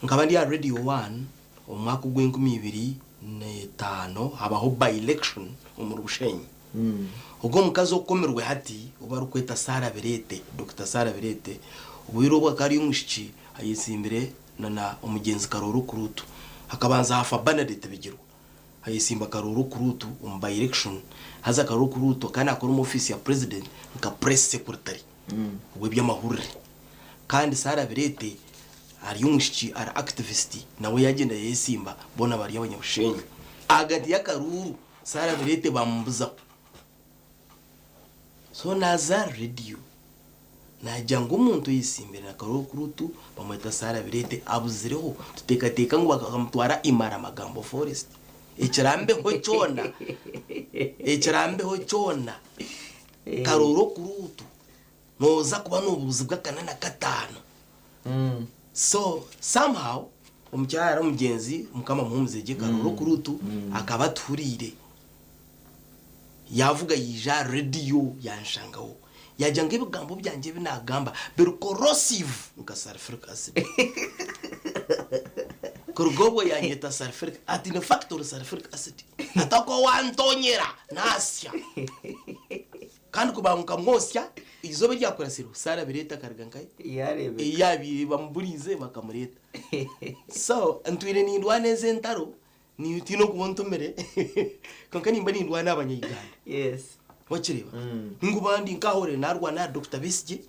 Speaker 4: Nkaba ndi aha Radio One omu mwaka ogw'enkumi ibiri n'etaano habaho by-election omuri Bushenyi. Ogwo omukazi okomirwe hati ou barikweta Sarah Bireete, Dokita Sarah Bireete, obwire obwo akaba ari omwishiki ayetsimbire na na omugyenzi Karooro Kuruutu. Hakabanza hafa Bernadette Bigirwa, hayetsimba Karooro Kuruutu omu by-election, haza Karooro Kuruutu akaba naakora omu ofiisi ya President nka Press Secretary ow'eby'amahurire. Kandi Sarah Bireete ari omwishiki ari activist nawe yagyenda yayetsimba boona bari Abanyabushenyi. Ahagati y'akaruuru Sarah Bireete bamubuzaho. So naza radio nagira ngu omuntu oyetsimbire na Karooro Kuruutu bamweta Sarah Bireete abuzireho tuteekateeka ngu bakamutwara Imara Magambo Forest. Ekirambeho kyona ekirambeho kyona Karooro Kuruutu Nooza kuba nobuuzibwa kana na kataano. So somehow omukyara omugyenzi mukama amuhumuze gye Karooro Kuruutu akaba atuhuriire. Yaavuga yaija aha radio yanshangaho. Yaagira ngu ebigambo byangye ebi naagamba biri corrosive nka sulfuric acid. Kuruga obwo yanyeta sulfuric ati in fact ori sulfuric acid. Ati ahakuba wantonyera naasya. Kandi ku baamukamwosya, eizooba eryakuratsireho, Saara abireeta akaruga nkahi? Ei yaabaire bamuburiize bakamureeta. So, ntwire nindwana ezi entaro, tihaine okuba ontumire, kwonka nimba nindwana aha Banya-Uganda. Wakireeba? Ninga oba ndi nk'aha oreba naarwana ahari Dokita Besigye,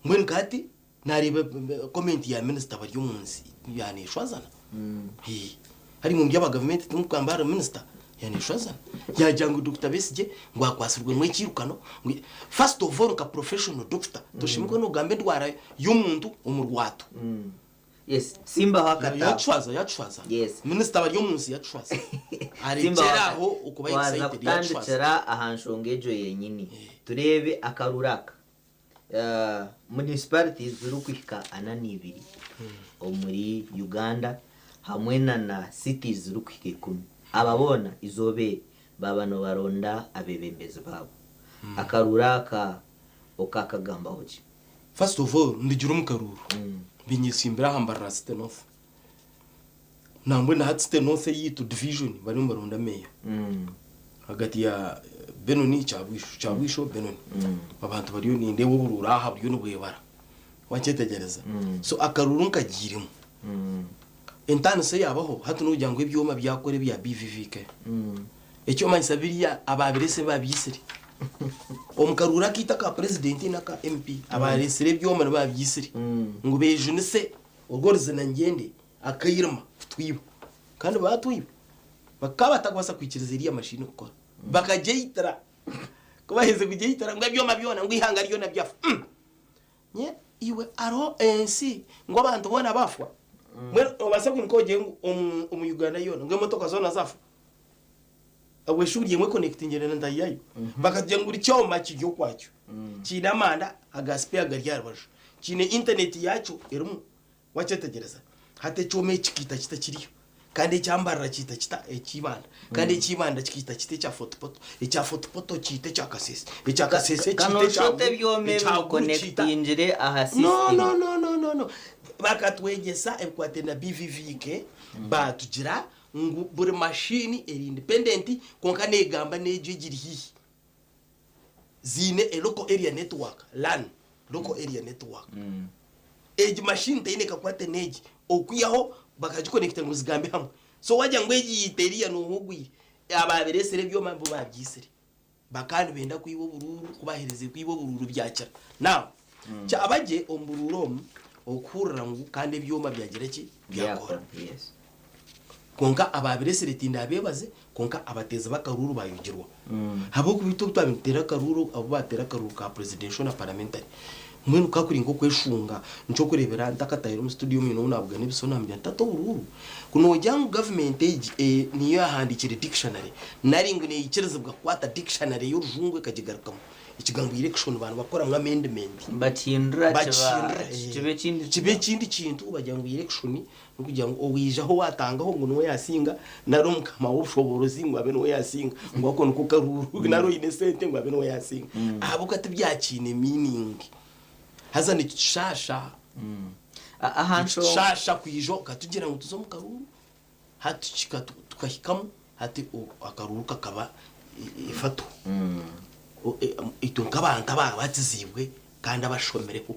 Speaker 4: mbwenu nka hati naareeba comment ya minisita Baryomunsi yaaneshwazana. Hari ngu ndi aba gavumenti timukugamba ahari minisita yaneshwazana yagira ngu Dokita Besigye ngu akwatsirwe ngu ekiirukano ngu first of all nka professional doctor toshemereire kuba nogamba endwara y'omuntu omu rwatu.
Speaker 1: Yes, Simbaho akatabo.
Speaker 4: Yatushwaza, yatushwaza.
Speaker 1: Yes.
Speaker 4: Minisita Baryomunsi yatushwaza.
Speaker 1: Simbaho
Speaker 4: Arekyere
Speaker 1: aka-
Speaker 4: aho okuba
Speaker 1: Twaza
Speaker 4: excited yatushwaza.
Speaker 1: kutandikira aha nshonga egyo yenyini. Tureebe akaruru aka. Municipalities zirikuhika ana n'ibiri omuri Uganda hamwe na na cities zirikuhika ikumi. Aba boona eizooba eri baaba nibaronda abeebembezi baabo. Akaruuru aka okakagambaho ki?
Speaker 4: First of all ndigira omu karuuru binyetsimbire aha Mbarara City North. Nambwenu hati City North eyaitu division bariyo nibaronda meeya. Ahagati ya Benoni Kyabwisho, Kyabwisho Benoni. Abantu bariyo nindeeba oburuuru aha buriyo nibwebara. Wakyetegyereza? So akaruuru nkagiiremu. Entaaniso eyaabaho hati n'okugira ngu ebyoma byakora ebya BVVK. Ekyomanyisa biriya abaabireetsire baabyitsire. Omu karuuru akaitu aka purezidenti n'aka MP abaareetsire ebyoma nibo baabyitsire ngu beejunise orwo ruzina ngyende akairima kutwiba. Kandi baatwiba. Bakaba batakubaasa kwikiriza eriya mashini kukora. Bakagyeyitira. Ku baaherize kugyeyitira ngu ebyoma byona ngu eihanga ryona byafa. Umm! Nye iwe hariho ensi ngu abantu boona bafa? Mbwenu noobaasa kwimuka ogire ngu omu omu Uganda yoona ngu emotoka zoona zaafa? Obwe shi buri emwe ekonectingire na ntaahi yaayo? Bakatugira ngu buri kyoma kiri okwakyo. Kiine amanda aga spare gari aha rubaju. Kiine internet yaakyo erimu. Wakyetegyereza? Hati ekyoma eki kikaita kita kiriyo? Kandi ekya Mbarara kiita kita ekya Ibanda? Kandi ekya Ibanda kikaita kita ekya Fort Portal? Ekya Fort Portal kiita ekya Kasese? Ekya Kasese
Speaker 1: Ka
Speaker 4: kiita ekya
Speaker 1: nooshoota
Speaker 4: Gulu?
Speaker 1: ebyoma ebi
Speaker 4: Ekya Gulu kiita.
Speaker 1: bikonectingire aha
Speaker 4: No,
Speaker 1: system.
Speaker 4: no, no, no, no, no. Bakatwegyesa ebikwatiraine na BVVK, baatugira ngu buri mashini eri independent kwonka neegamba n'egyo egiri haihi. Ziine a local area network, LAN, local area network. Egi mashini teine kakwate n'egi okwihaho bakagikonekita ngu zigambe hamwe. So wagira ngu egi yaita eriya nooba ogwire. Abaabireetsire ebyoma nibo baabyitsire. Bakaba nibenda kwiba oburuuru, ku baaherize kwiba oburuuru byakira. Now, kyaba gye omu buruuru omu okuhurira ngu kandi ebyoma byagira ki? Byakora.
Speaker 1: Byakora, yes.
Speaker 4: Kwonka abaabireetsire tindabeebaze, kwonka abateezi b'akaruuru baayogirwa. Ahabw'okuba itwe obu twabaire nituteera akaruuru, abu baateera akaruuru ka presidential na parliamentary, mbwenu kukaba kuri nk'okweshunga. Nikyokureebera ntakatahire omu studio mwine ou naabugana ebiso naamugira nti taata oburuuru, ku noogira ngu gavumenti egi niyo yaahandiikire dictionary nari ngu neikirizibwa kukwata dictionary y'orujungu ekagigarukamu, ekigambo election baaba nibakoramu amendment.
Speaker 1: Bakihindura kiba
Speaker 4: Bakihindura,
Speaker 1: kiba ekindi
Speaker 4: kiba ekindi kintu bagira ngu election N'okugira ngu owaijaho waatangaho ngu niwe yaasinga, nari omukama w'obushoboorozi ngu abe niwe yaasinga, ngu ako niko karuuru, nari oine esente ngu abe niwe yaasinga. Ahabw'okuba tibyakiine meaning. Haza nikitushaasha. Nikitushaasha kwija okatugira ngu tuze omu karuuru, hati kika tukahikamu, hati akaruuru kakaba efato. Itwe nk'abantu ababatiziibwe kandi abashomireho,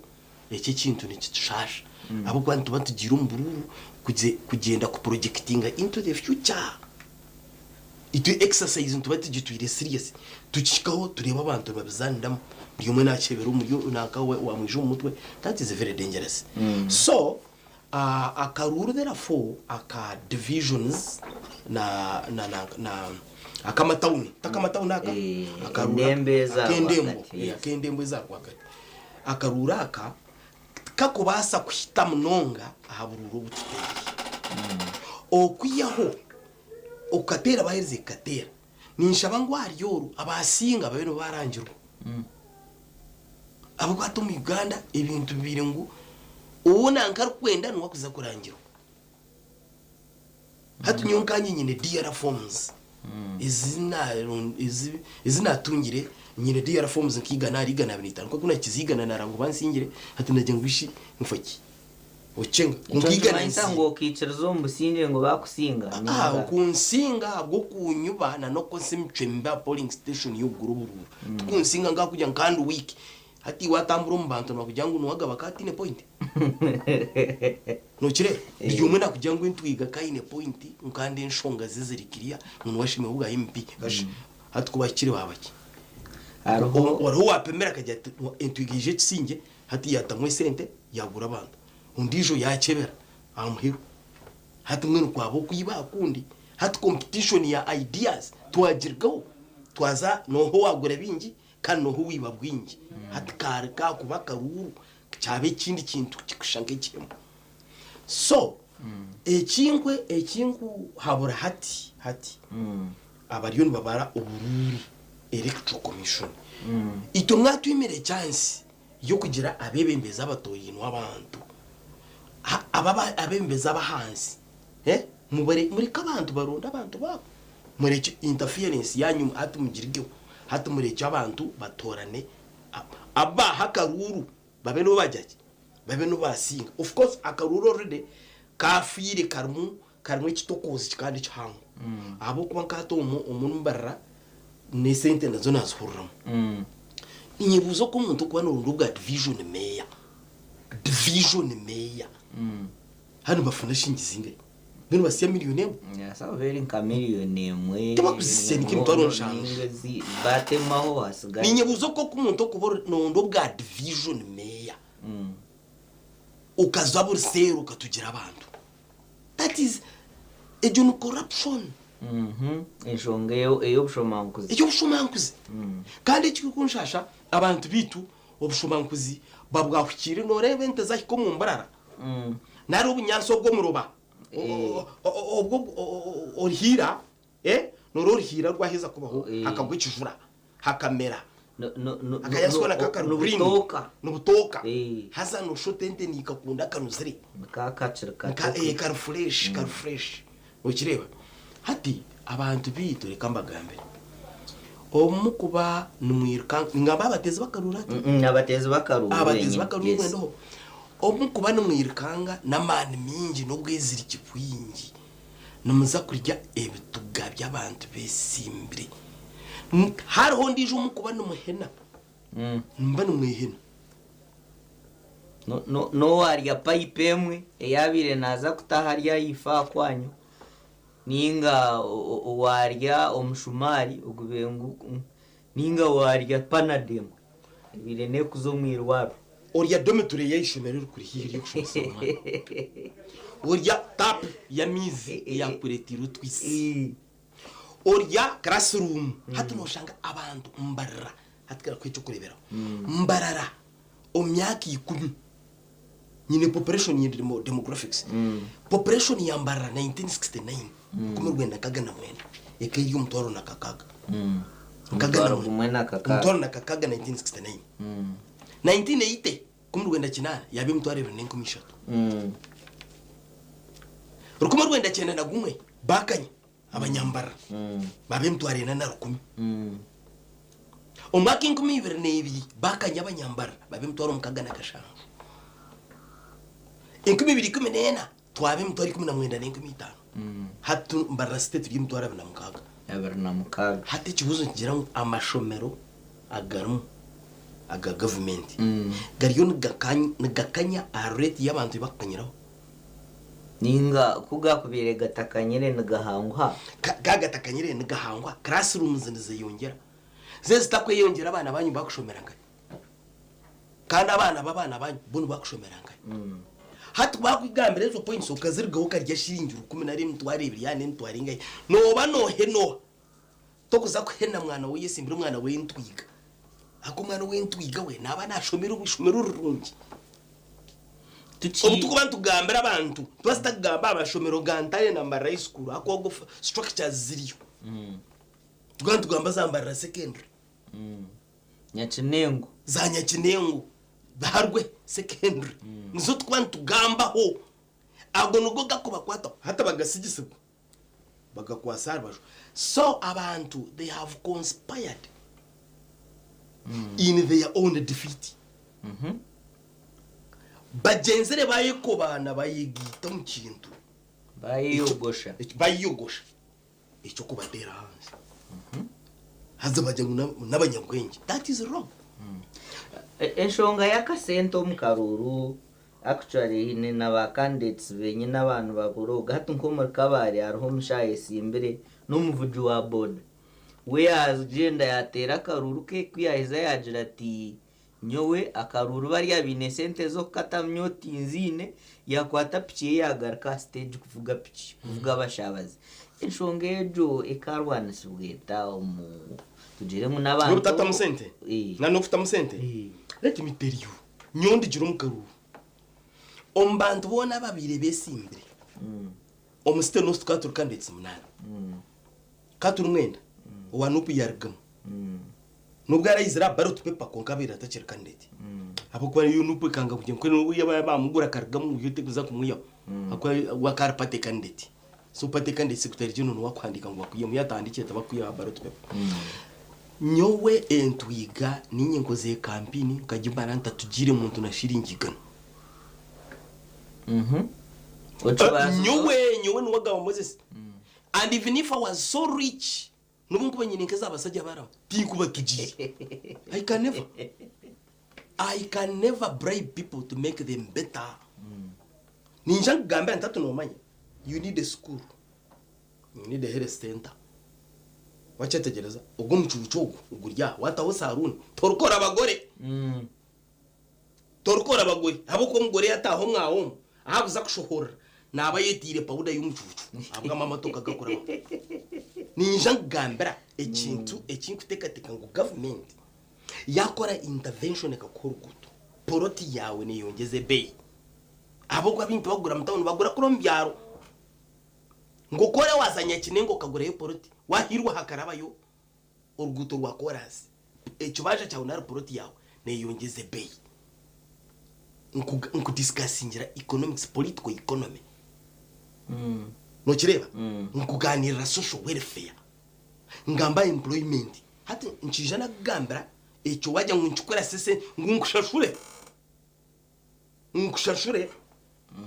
Speaker 4: Eki ekintu nikitushaasha ahabw'okuba nituba tugiire omu buruuru kugyenda ku projectinga into the future. Itwe exercise nituba tugitwire serious, tukihikaho tureeba abantu nibabizaaniramu, buri omwe nakyebera omuri nanka wamwija omu mutwe, that is very dangerous. So akaruuru therefore aka divisions na na na ak'amatawuni, ti ak'amatawuni aka? Akaruuru
Speaker 1: Endembo eza
Speaker 4: ak'endembo,
Speaker 1: rwagati, yes.
Speaker 4: ak'endembo eza rwagati. Akaruuru aka tikakubaasa kuhita munonga aha buruuru obu tuteire. Okwihaho okukateera baaherize kukateera, ninshaba ngu ahari oru abaasinga babe nibo baarangirwa. Ahabw'okuba hati omu Uganda ebintu bibaire ngu ou nanka arikwenda niwe arikuza kurangirwa. Hati nyowe nkanye nyine DR forms ezi natungire, nyine DR forms nka igana ahari 250 kwonka ku nakize 100 ngu bansingire, hati nagira ngu shi nfa ki? Okyenga
Speaker 1: kwonka igana Nikimanyisa ngu okaikiriza omu busingye ngu baakusinga
Speaker 4: ninga? Okunsinga ahabw'okunyuba na n'okukozesa emicwe mibi aha polling station y'okugura oburuuru. Tikunsinga nkakugira ngu kandi weak. Hati iwe atambura omu bantu nibakugira ngu niwe agaba ka ataine point? Nokireeba? Buri omwe nakugira ngu entwiga ka aine point ngu kandi enshonga ze ziri clear ngu niwe ashemereire kuba MP. Hati ku bahikire baaba ki?
Speaker 1: Hariho.
Speaker 4: Hariho owapimire akagira ati entwiga eije ekisingye hati yatamu esente yagura abantu. Ondiijo yakyebera aha muheru. Hati mbwenu kwaba okwiba aha kundi. Hati competition ya ideas twagirigaho twaza nooha owagura bingi Kandi nooha owaiba bwingi? Hati kaari kaakuba akaruuru kyaba ekindi kintu kikushusha nk'ekihemu. So, ekinkwe ekinkuhabura hati hati, abariyo nibabara oburuuru, Electoral Commission, itwe mwatwimire chance y'okugira abeebembezi abatorainwe abantu, aba abeebembezi ab'ahansi, mureke abantu baronde abantu baabo. Murekye interference yanyu hati mugirigeho hati murekye abantu batorane abu baha akaruuru babe nibo bagira ki babe nibo basinga of course akaruuru already kafiire karimu karimu ekitokoozi kandi kihango ahabw'okuba nka hati omu omu nimubarira n'esente nazo nazihuriramu ninyebuuza oku omuntu okuba noronda obwa division mayor division mayor hanu nibafuna shingi zingahi? Mbwenu nibasya miriyoni emwe?
Speaker 1: Nibasa kuba eri nka miriyoni emwe.
Speaker 4: Tibakuzisya ni nk'emitwaro nshanju.
Speaker 1: Ninga ezi batemaho hasigare.
Speaker 4: Ninyebuuza oku omuntu okuba noronda obwa division meeya okaza buri seeri okatugira abantu. That is egyo ni corruption.
Speaker 1: Enshonga ey'obushomankuzi.
Speaker 4: Ey'obushomankuzi. Kandi ekirikunshasha abantu beitu obushomankuzi babwahukiire noreeba ente zahika omu mburara. Nari obunyaatsi obw'omuroba obwo oruhiira, noreeba oruhiira rwaheza kubaho hakagwa ekijura hakamera akayaatsi koona kaba kari green nibutooka haza noshusha oti ente nikakunda kanuzire kari fresh kari fresh nokireeba. Hati abantu beitu reka mbagambire obu mukuba nimwiruka ningamba abateezi b'akaruuru hati
Speaker 1: Abateezi b'akaruuru
Speaker 4: abateezi b'akaruuru nimwe ndiho. Obu mukuba nimwirukanga n'amaani maingi n'obweziriki bwingi, nimuza kurya ebituga by'abantu beesimbire. Hariho ondiijo ou mukuba nimuhena, nimuba nimwehena.
Speaker 1: N'owaarya payipu emwe ei abaire naaza kuta ahari ahaifo aha kwanyu, nainga waarya omushumaari ogubaire ngu, nainga waarya panado emwe ebaire neekuza omu irwariro.
Speaker 4: Orya dormitory ey'eishomero erikuri haihi ery'okushomesa omwana. Orya tap y'amaizi eyakureeteire otwisi. Orya classroom. Hati noshanga abantu mbarara, hati ka nkuhe eky'okureeberaho, Mbarara omu myaka ikumi, nyine population ya demographics, population ya Mbarara 1969, 1969, ekaba eri omutwaro na kakaaga.
Speaker 1: Omutwaro gumwe na kakaaga.
Speaker 4: Omutwaro na kakaaga 1969. 1980, 1980, yaaba 20,300. 1991, baakanya Abanyambarara baaba 4,100. Omu mwaka 2002, baakanya Abanyambarara baaba 67,000. 2014, twaba 19,500. Hati Mbarara City turi 26,000.
Speaker 1: 26.
Speaker 4: Hati ekibuuzo nikigira ngu amashomero agarimu aga gavumenti gariyo nigakanya aha rate y'abantu ei barikukanyiraho?
Speaker 1: Nainga ku gaakubaire gatakanyire nigahanguha?
Speaker 4: Ka gatakanyire nigahanguha, classrooms nizeyongyera. Zo ezitakweyongyera abaana baanyu bakushomera nkahi? Kandi abaana b'abaana baanyu bo nibakushomera nkahi? Hati ku baakugambira ezo points okazirugaho okarya shiringi rukumi nari 20,000 yaaba n'emitwaro engahi, nooba noohena oha? Tokuza kuhena mwana w'oyesimbire omwana w'entwiga. Ahakuba omwana w'entwiga we naaba naashomera omu ishomero rirungi. Obu turikuba nitugambira abantu, nitubaasa tutakugamba aha mashomero ga Ntare na Mbarara High School ahakuba ago structures ziriyo. Nitukuba nitugamba za Mbarara Secondary.
Speaker 1: Nyakinengo.
Speaker 4: Za Nyakinengo, Biharwe Secondary. Nizo turikuba nitugambaho. Ago nigo garikubakwataho. Hati bagasigisibwa. Bagakwasa aha rubaju. So abantu they have conspired in their own defeat. Bagyenzire bayekobaana bayegaita omu kintu.
Speaker 1: Bayeyogosha.
Speaker 4: Bayeyogosha eky'okubateera ahansi. Haza bagira ngu n'abanyabwengye. That is wrong.
Speaker 1: Enshonga y'akasente omu karuuru Actually haine na ba candidates benyini abantu baborooga hati nk'omuri Kabale hariho omushaija ayesimbire n'omuvugi wa boda we yagyenda yateera akaruuru ke ku yaheza yagira ati nyowe akaruuru bariya baine sente z'okukatamu nyowe tinziine yakwata piki ye yagaruka aha stage kuvuga piki kuvuga abashabaze enshonga egyo ekarwanisibwa eta omu tugire ngu n'abantu
Speaker 4: N'obutatamu sente? Na n'okutamu sente? Let me tell you. Nyowe ndigire omu karuuru. Omu bantu boona ababaire beesimbire omu City North tukaba turi candidates munaana. Tukaba turi mwenda, owa Nup yaarugamu. N'obu araizire aha ballot paper kwonka abaire atakiri candidate. Ahabw'okuba yo Nup ekanga kugira ngu n'obu yaaba baamugura akarugamu yo terikuza kumwihaho ahabw'okuba we akaba ari party candidate. So party candidate secretary general niwe akuhandiika ngu bakwihamu, yaatahandiikire tibakukwihaho aha ballot paper. Nyowe entwiga niinye nkozire kampini nkagimara ntatugiire muntu na shiringi igana. Nyowe nyowe niwe agamba Moses and even if I was so rich nobu nkuba nyine nk'ezabasajja abaraho tinkubatugiire. I can never I can never bribe people to make them better. Ninja nkugambira nti hati nomanya you need a school. You need a health center. Wakyetegyereza? Ogwo omucuucu ogwo oguri aha, wataho saruuni, torikora bagore. Torikora bagore. Ahabw'okuba omugore yataaha omwaha omu, ahu akuza kushohorera, naaba ayetiire pawuda y'omucuucu ahabw'amwe amatoka agakurabaho. Niinyija nkugambira ekintu eki nkuteekateeka ngu gavumenti yaakora intervention ekakuha oruguuto, poloti yaawe neeyongyeza ebeeyi. Ahabw'okuba abaingi tibakugura mu tawuni, bagura kuri omu byaro. Ngu okore waaza Nyakinengo okagurayo poloti, waahiirwa hakarabayo oruguuto rwa koraasi, ekibanja kyawe nari poloti yaawe neeyongyeza ebeeyi. Nkudisikasingira economics, political economy. Nookireeba? Nkugaaniirira social welfare, ngamba employment. Hati nkiija nakugambira ekyo waagira ngu nkikurase se ngu nkushashure. Nkushashure.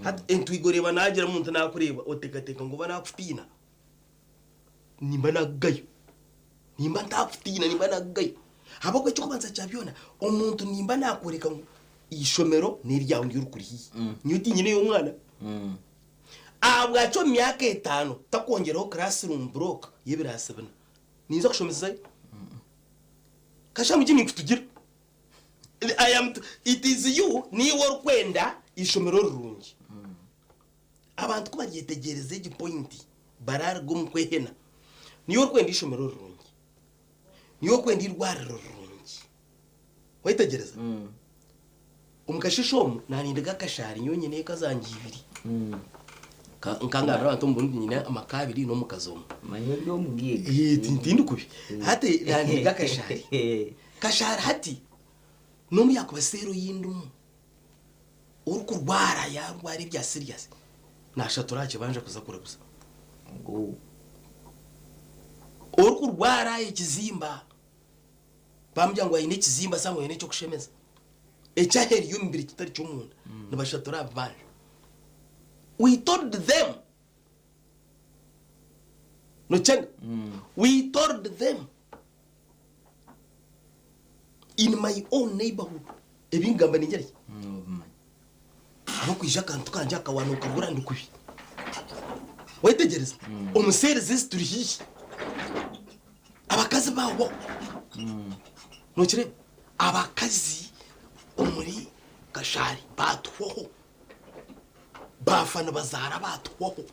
Speaker 4: Hati entwiga oreeba naagira omuntu naakureeba oteekateeka ngu oba naakutiina. Nimba naakugayo. Nimba ntaakutiina nimba naakugayo. Ahabw'okuba eky'okubanza kya byona, omuntu nimba naakworeka ngu eishomero n'eryawe niryo rikuri haihi. Nyowe tinyineyo omwana. Ahabwaki omu myaka etaano takwongyeraho classroom block y'ebiraasi bina? Ninza kushomesezayo? Kashanga egi ninkutugira. I am it is you niiwe orikwenda eishomero rirungi. Abantu ku baryetegyereza egi point bararuga omu kwehena. Niiwe orikwenda eishomero rirungi. Niiwe orikwenda eirwariro rirungi. Wayetegereza? Omu kasheshe omu nanindiga akashaari nyowe nyine eka zangye ibiri. Ka- Nkangambira abantu omu Burundi nyine amaka abiri n'omukazi omwe.
Speaker 1: Manya ori omugaiga.
Speaker 4: Eh, ti- tindi kubi. Hati nanindiga akashaari. Kashaari hati n'obu yakuba seero y'endimu orikurwara yarwara ebya serious nashatura aha kibanja kuza kuraguza. Orikurwara ekizimba Baamugira ngu aine ekizimba se ngu aine eky'okushemeza eky'aheeru y'omubiri kitari ky'omunda, nibashatura aha bibanja. We told them, nokyenga? We told them in my own neighborhood, ebi nkugamba ningira ki? Ahabw'okwija akantu kangye aka waanokabura ndi kubi. Wayetegereza? Omu series ezi turi haihi. Abakazi baahwaho. Nokireeba? Abakazi omuri Kashari baatuhwaho. Baafa nibazaara baatuhwaho.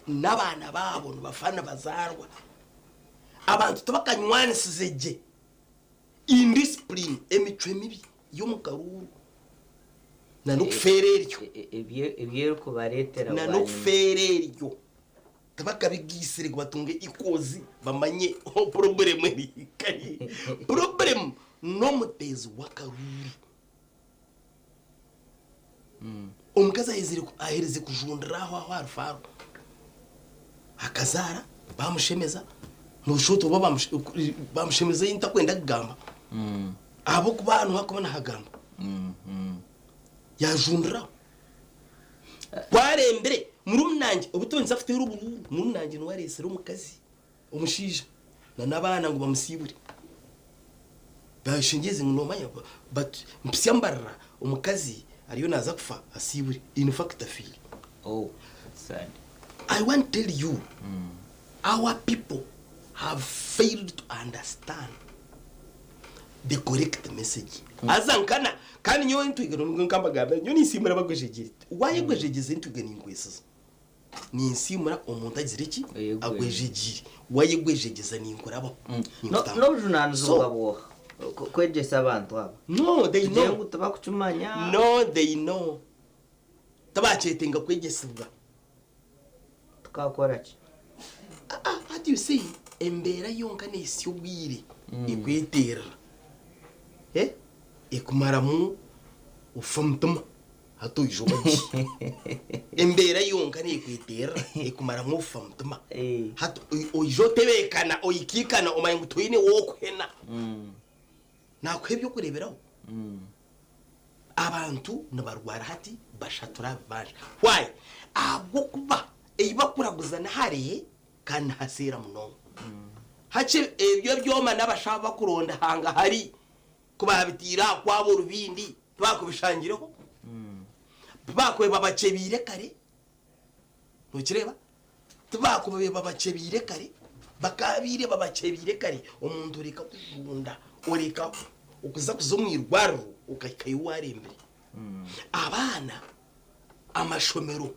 Speaker 4: N'abaana baabo nibafa nibazaarwa. Abantu tibakanywanisize gye. Indiscipline, emicwe mibi y'omu karuuru na n'okufeera eryo.
Speaker 1: Ebi erikubareetera
Speaker 4: Na
Speaker 1: bwanyima.
Speaker 4: n'okufeera eryo. Tibakabigaitsire ngu batunge equals bamanye purobulemu eri nkahi. Purobulemu n'omuteezi w'akaruuru. Omukazi ahezire aherize kujundira aho aho aha rufaaro, akazaara bamushemeza, noshusha oti oba bamushemeza ei ntakwenda kugamba ahabw'okuba aha niho arikuba nahagamba. Yaajundiraho. Ku arembire, murumuna-ngye, obu tuba nituza kuteera oburuuru, murumuna-ngye niwe areetsire omukazi, omushaija na n'abaana ngu bamusiibure. Baashengyeze ngu noomanya but mpitsya mbarira omukazi ariyo naaza kufa asiibure. In fact afiire.
Speaker 1: Oh, that's sad.
Speaker 4: I want tell you, our people have failed to understand the correct message. Haza nkana, kandi nyowe entwiga nibwo nkambagambira, nyowe ninsiimura abagwejegyeire. Waayegwejegyeza entwiga ninkwesiza. Ninsiimura omuntu agizire ki? Agwejegyeire. Waayegwejegyeza ninkurabaho. Ninkutamba.
Speaker 1: N'obujunaanizibwa
Speaker 4: So,
Speaker 1: bw'oha kwegyesa abantu aba?
Speaker 4: No, they
Speaker 1: Tugire
Speaker 4: know.
Speaker 1: ngu tibakukimanya.
Speaker 4: No, they know. Tibakyetenga kwegyesibwa.
Speaker 1: Tukakora ki?
Speaker 4: Ah, hati you see, embeera yonka neehitsya obwire ekweterera. Eh? Ekumaramu ofa mutima hati oija oba gye. Embeera yonka neekweterera ekumaramu ofa mutima. Hati oija otebeekana oikiikana omanya ngu toine w'okuhena. Naakuha eby'okureeberaho. Abantu nibarwara hati bashatura aha bibanja. Why? Ahabw'okuba ei bakuraguza ni hare kandi nihaseera munonga. Hakye ebyo ebyoma n'abashaho bakuronda hangahari ku baabiteire aha kwabo orubindi tibakubishangireho. Tibaakubaire babakyebiire kare. Nokireeba? Tibaakubaire babakyebiire kare. Bakaabaire babakyebiire kare omuntu oreka kujunda, oreka okuza kuza omu irwariro okahikayo waarembire. Abaana, amashomero,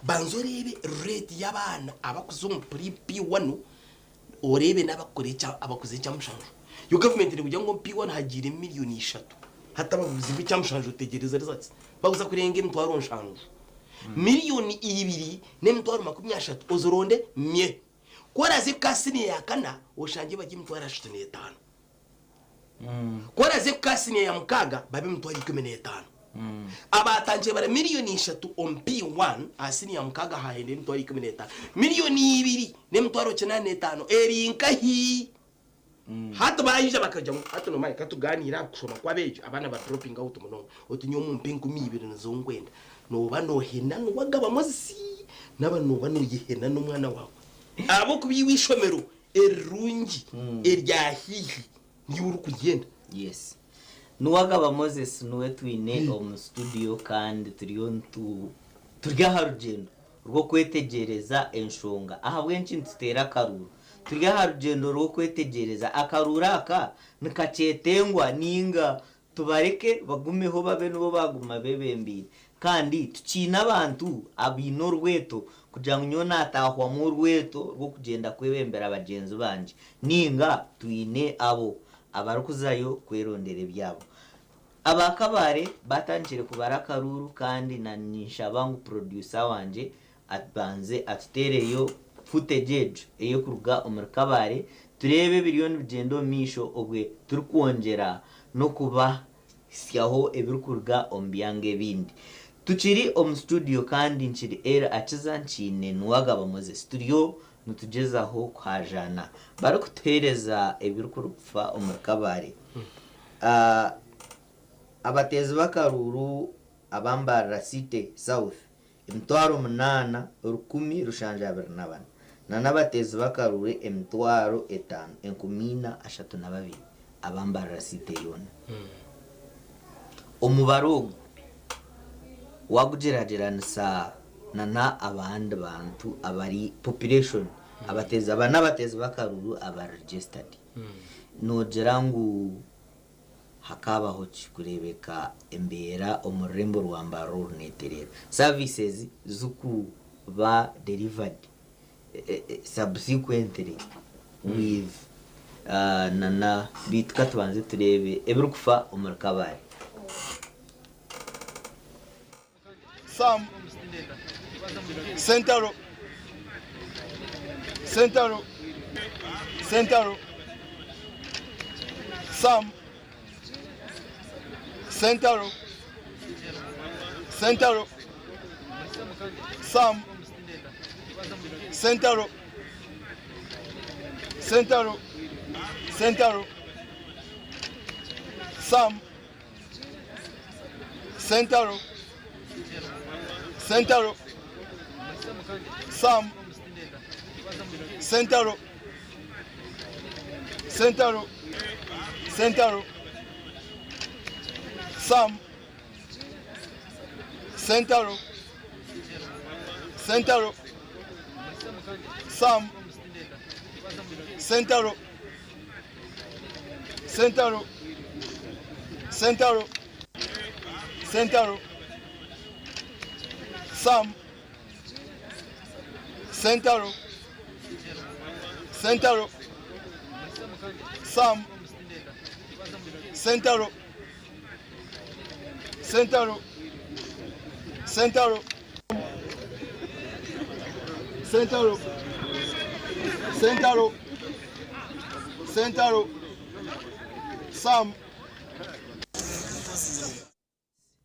Speaker 4: banza oreebe rate y'abaana abakuza omu pre P1 oreebe n'abakukora ekya abakuza ekyamushanju. Yo gavumenti neekugira ngu omu P1 hagiiremu miriyoni ishatu. Hati ababuuzi b'ekyamushanju otegyereze results bakuza kurenga emitwaro nshanju. Miriyoni ibiri n'emitwaro 30 ozironde mye. Ku oraaze kuka siniya ya kana oshangye bari emitwaro 35. Ku oraaze kuka siniya ya mukaaga babe emitwaro 15. Abaatangire bara miriyoni ishatu omu P1 aha siniya ya mukaaga haahenda emitwaro 15. Miriyoni ibiri n'emitwaro 85 eri nkahi? Hati baija bakagira ngu hati noomanya ka tugaaniire aha kushoma kw'abeegi, abaana ba dropping out munonga. Oti nyowe mumpe 2000 nizo nkwenda. Nooba noohena niwagaba Moses, naaba nooba nooyehena n'omwana waawe. Ahabw'okuba iwe eishomero erirungi erya haihi niiwe orikuryenda.
Speaker 1: Yes. Nuwagaba Moses niwe twine omu studio kandi turiyo nitu turi aha rugyendo rw'okwetegyereza enshonga ahabw'enki nituteera akaruuru. Turi aha rugyendo rw'okwetegyereza akaruuru aka nikakyetengwa ninga. Tubareke bagumeho babe nibo baaguma beebembeire. Kandi tukiine abantu abaine orweto kugira ngu nyowe naatahwamu orweto rw'okugyenda kwebembera bagyenzi bangye. Nainga twine abo abarikuzayo kwerondera ebyabo. Aba Kabale baatandikire kubara akaruuru kandi na ninshaba ngu producer wangye abanze atuteereyo footage egyo ey'okuruga omuri Kabale tureebe ebiriyo nibigyenda omu maisho obwe turikwongyera n'okubahitsyaho ebirikuruga omu byanga ebindi. Tukiri omu studio kandi nkiri Elly Akiza nkiine Nuwagaba Moses turiyo nitugyezaho kuhaajaana barikutuheereza ebirikufa omuri Kabale. Abateezi b'akaruuru aba Mbarara City South 8724 na n'abateezi b'akaruuru 5432 aba Mbarara City yoona. Omubaro ogu waagugyeragyeranisa na n'abandi bantu abari population abateezi aba n'abateezi b'akaruuru abari registered noogira ngu Hakaabaho ki kureebeka embeera omu rurembo rwa Mbarara oru neetereera? Services zikuba delivered subsequently with na na beitu katubanze tureebe ebirikufa omuri Kabale.
Speaker 13: Sam Sentaro Sentaro Sentaro Sam Sentaro Sentaro Sam Sentaro Sentaro Sentaro Sam Sentaro Sentaro Sam Sentaro Sentaro Sentaro Sam Sentaro Sentaro Sam Sentaro Sentaro Sentaro Sentaro Sam Sentaro Sentaro Sam Sentaro Sentaro Sentaro Sentaro Sentaro Sentaro Sam.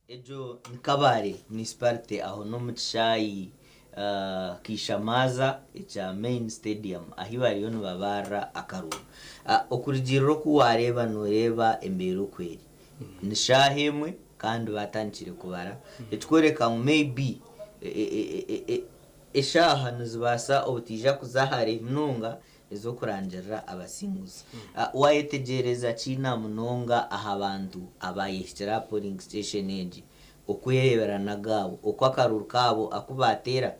Speaker 1: Egyo ni Kabale Municipality aho n'omu kishaayi Kaishamaaza ekya Main Stadium ahi bariyo nibabaarira akaruuru. Okurugiirira oku waareeba nooreeba embeera oku eri. Ni shaaha emwe kandi baatandikire kubara ekikworeka ngu maybe eshaaha nizibaasa obutaija kuza hare munonga ez'okurangirira abasinguzi. Waayetegyereza ki na munonga aha bantu abaayehikire aha polling station egi okwereebera n'agaabo oku akaruuru kaabo aku baateera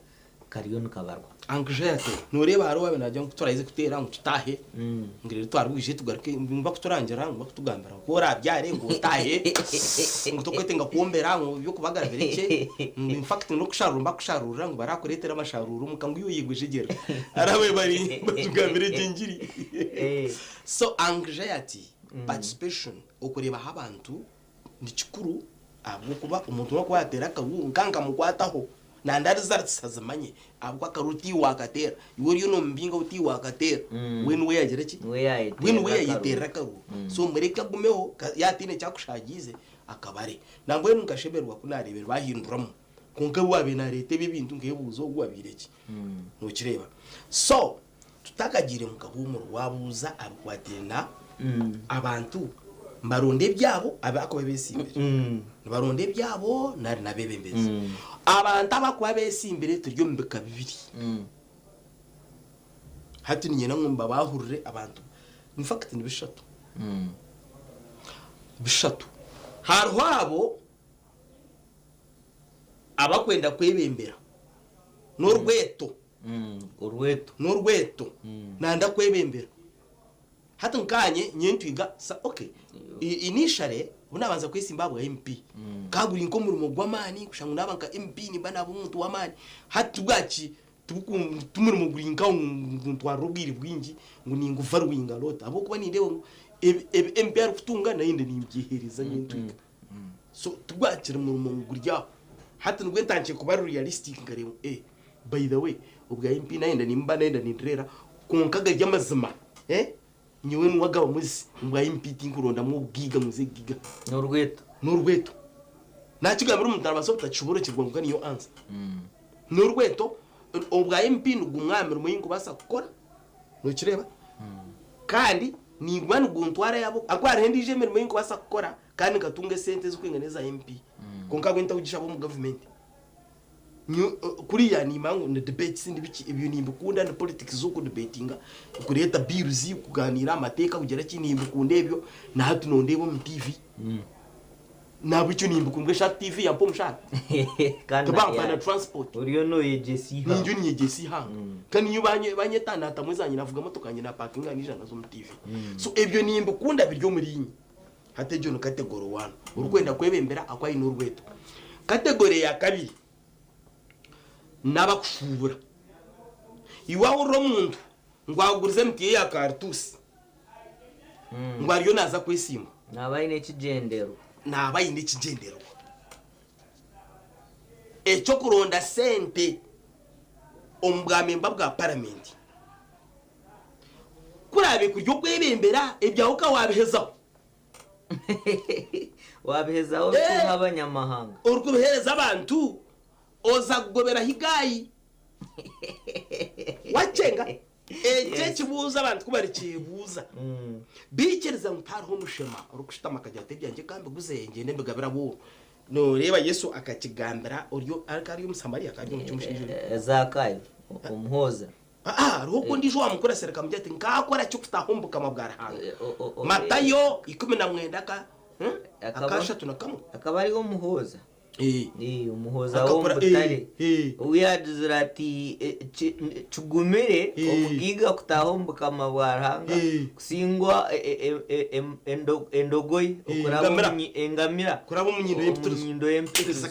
Speaker 1: kariyo nikabarwa?
Speaker 4: Anxiety, Nooreeba hariho owaabaire naagira ngu ku turaaze kuteera ngu tutaahe ngu reero twarwije tugaruke ngu bakuturangira ngu bakutugambira ngu ku oraabyare ngu otaahe ngu tokwetenga kwombera ngu eby'okubagara birekye ngu in fact n'okusharuura nibakusharuurira ngu barakureetera amasharuura omuka ngu iwe oyigwe ojegyera. Hariho ababaire bari batugambira egyo engiri. So anxiety, participation, okureebaho abantu Ni kikuru ahabw'okuba omuntu ou arikuba yaateera akaruuru nka nkamukwataho nanda results azimanye ahabw'okuba akaruuru tiiwe waakateera iwe oriyo noomubinga ou tiiwe waakateera we niwe yaagira ki? We niwe yaayeteerera akaruuru so mureke agumeho yaaba ataine eki akushaagiize akabare. Nambwenu nkashemererwa ku naareebire baahinduramu kwonka ou waabaire naareeta ebi ebintu nkeebuuza ogu abaire ki? Nookireeba? So Tutakagiire omu kahuumuro, waabuuza abikwataine na abantu nibaronda ebyabo abakuba besimbire nibaronda ebyabo nari n'abebembezi. Abantu abakuba besimbire turi omu bika bibiri. Hati niinyenda ngu mbabahurire abantu in fact ni bishatu bishatu. Hariho abo abakwenda kwebembera n'orweto.
Speaker 1: Orweto.
Speaker 4: N'orweto. Nanda kwebembera. Hati nkaanye nyowe ntwiga sa okay. Initially Obu naabanza kwesimba aha bwa MP, gukaba guri nk'omurimo gw'amaani kushusha ngu naaba nka MP nimba naaba omuntu w'amaani. Hati bwaki timurimo guri nkaho ngu nguntwarire obwire bwingi ngu ninguvaluinga a lot ahabw'okuba nindeeba ngu ebi ebi MP arikutunga naanye nimbyeheereza nyenka. So tigwakiri murimo ngu guri aho. Hati nibwo ntandikire kuba realistic nkareeba ngu eh by the way obwa MP nayenda nimba nayenda nindireera kwonka gari amazima eh nyowe niwe agabamuzi obwa MP tinkurondamu obugaiga ngu nze giga.
Speaker 1: N'orweto.
Speaker 4: N'orweto. Nakigambira omuntu arabaasa obutakishoboorokyerwa kwonka niyo answer. N'orweto obwa MP nigumwe aha mirimo ei nkubaasa kukora nokireeba kandi niguba niguntwara yabo ahakuba hariho endiijo emirimo ei nkubaasa kukora kandi nkatunga esente ezirikwingana eza MP kwonka ahabwe ntahugishaba omu gavumenti. Kuriya nimanya ngu ni debates nibiki ebyo nimbikunda ni politics z'okudebatinga, kureeta bills, kuganiira aha mateeka kugira ki nimbikunda ebyo na hati nondeeba omu TV nahabwekyo nimbikunda eshaaha TV yampa omushaara tibampa na transport.
Speaker 1: Oriyo noyegyesa eihanga.
Speaker 4: Nindiyo ninyegyesa eihanga kandi nyowe banyeta natamu ezangye navuga motoka yangye napakinga naija naza omu TV so ebyo nimbikunda biri omuriinye. Hati egyo ni category one, orikwenda kwebembera aku aine orweto. Category eya kabiri n'abakushuubura. Iwe ahurira omuntu ngu agurize emiti ye ya karituusi ngu ariyo naaza kwesimba.
Speaker 1: Naaba aine ekigyendererwa.
Speaker 4: Naaba aine ekigyendererwa eky'okuronda sente omu bwamemba bwa paramenti. Ku oraabe kuri okwebembera, ebyawe ka waabihezaho.
Speaker 1: Waabihezaho orikubiha abanyamahanga.
Speaker 4: Orikubiheereza abantu, oza kugoberaho igaayi. Wakyenga? Ekyo ekibuuzo abantu ku barikyebuuza, baikiriza ngu tihariho mushema orikushutama akagira ati ebyangye ka mbiguze ngyende mbigabire abooro. Nooreeba Yesu akakigambira ori akaba ari Omusamariya, akaba ari omushaija ori.
Speaker 1: Zakayo, omuhooza.
Speaker 4: Aa, hariho oku ondiijo owaamukurasire akamugira ati, Nkaakora ki okutaaha omu bukama bwa Ruhanga? Matayo 19 aka akashatu na kamwe.
Speaker 1: Akaba ari omuhooza. Omuhooza w'omu butare. Ou yaagizire ati, Kigumire omugaiga kutaaha omu bukama bwa Ruhanga kusingwa endogoyi okuraba engamira
Speaker 4: kuraba omu nyindo y'empitirizo.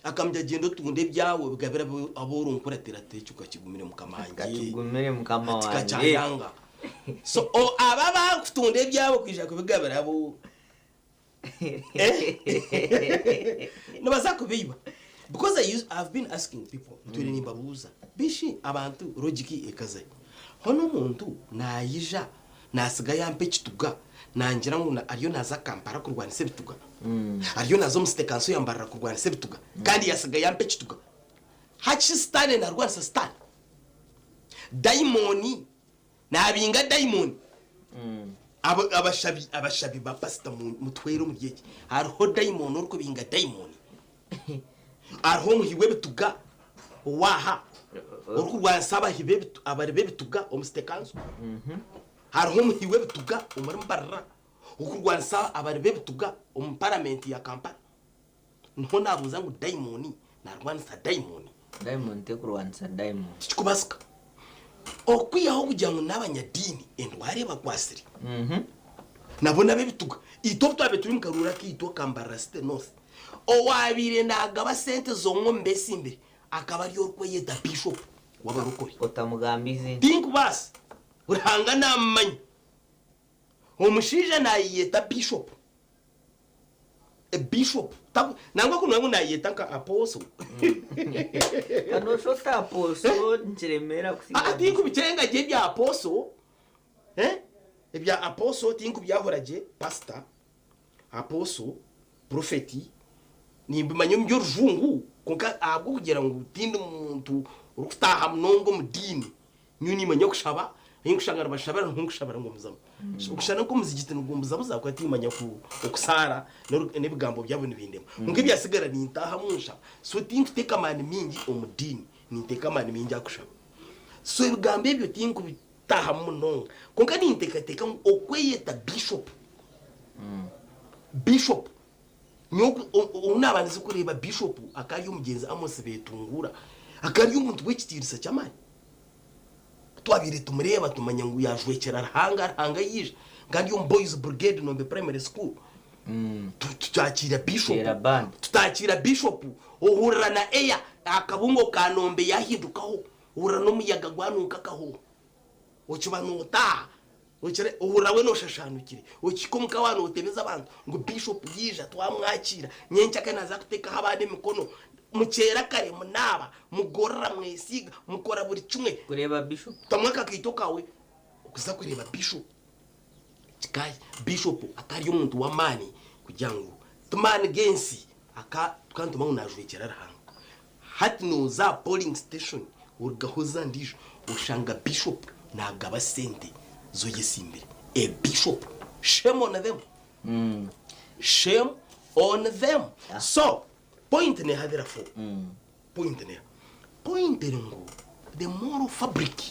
Speaker 4: Akamugira gyenda otunde ebyawe obigabire abu orinkuratira ati ekyo kakigumire mukama wangye.
Speaker 1: Kakigumire mukama
Speaker 4: Ati
Speaker 1: wangye.
Speaker 4: kakyayanga. So o- aba abakutunda ebyabo kwija kubigabira abo eh? Nibaza kubeiba because I use, I've been asking people ntwire nimbabuuza bishi abantu logic ekazahi? Hoona omuntu nayija Naatsiga yampa ekituga, nangira ngu ariyo naaza Kampala kurwanisa ebituga. Ariyo naaza omu City Council ya Mbarara kurwanisa ebituga. Kandi yaatsiga yampa ekituga. Hati shi Sitaane naarwanisa Sitaane? Daimooni naabinga daimooni? Abo abashabi abashabi ba pasita mutuhwere omuri eki. Hariho daimooni orikubinga daimooni? Hariho omuhi w'ebituga owaaha orikurwanisa abahi abari b'ebituga omu City Council. Hariho omuhi w'ebituga omuri Mbarara orikurwanisa abari b'ebituga omu Paramenti ya Kampala. Niho naabuuza ngu dayimooni naarwanisa dayimooni?
Speaker 1: Dayimooni terikurwanisa dayimooni.
Speaker 4: Tikikubaasika. Okwihaho kugira ngu n'abanyadiini endwara ebakwatsire, nabo n'ab'ebituga. Itwe obu twabaire turi omu karuuru akaitu aka Mbarara City North, Owaabaire naagaba sente zomwe omu beesimbire akaba ari orikweyeta Biishopu w'abarokore.
Speaker 1: Otamugamba eiziina.
Speaker 4: Tinkubaasa. Ruhanga naamumanya. Omushaija naayeyeta Biishopu. Biishopu. Nangwa ku noogira ngu naayeyeta nka Apooso.
Speaker 1: Ka nooshusha oti Apooso nikiremeera kusinga
Speaker 4: Aa, tinkubikyenga gye ebya Apooso. Ebya Apooso tinkubyahura gye. Pasita. Apostle, prophet, nimbimanya omu by'orujungu kwonka ahabw'okugira ngu tindi muntu orikutaaha munonga omu diini, nyowe nimanya kushaba, ahi nkushanga nibashabira niho nkushabira ngumizamu. Okushana nk'omuzigiti nigumbuzabuza ahabw'okuba timmanya okusaara n'ebigambo byabo nibindema. Kwonka ebyatsigara nintaahamu nshaba. So tinkuteeka amaani maingi omu diini, ninteeka amaani maingi aha kushaba. So ebigambo ebyo tinkubitaahamu munonga. Kwonka ninteekateeka ngu okweyeta bishop, Bishop, nyowe obu naabandize kureeba Bishop akaba ari omugyenzi Amos Betungura, akaba ari omuntu w'ekitiinisa ky'amaani. Ku twabaire tumureeba tumanya ngu yaajwekyera Ruhanga, Ruhanga yaija. Nkaba ndi omu Boys Brigade Nombe Primary School. Tutakiira bishop tutakiira bishop ohurira na air akabungo ka nombe yahindukaho ohurira n'omuyaga gwanunka akahoho okiba notaaha okire ohurira weena oshashanukire okihika omuka waaba notebeza abantu ngu bishop yaija twamwakiira nyenkyakare naza kuteekaho abaana emikono mukyera kare munaaba mugorora mwesiiga mukora buri kimwe
Speaker 1: Kureeba bishop.
Speaker 4: Tamu akakaito kaawe okuza kureeba bishop. Kikahi bishop akaba ari omuntu w'amaani kugira ngu ti maani g'ensi aka tukantuma ngu najwekyera Ruhanga. Hati noza aha polling station orugaho oza ndiijo oshanga bishop nagaba sente z'oyesimbire. A bishop! Shame on them! Shame on them! So, point neha therefore? Point neha? Point eri ngu the moral fabric,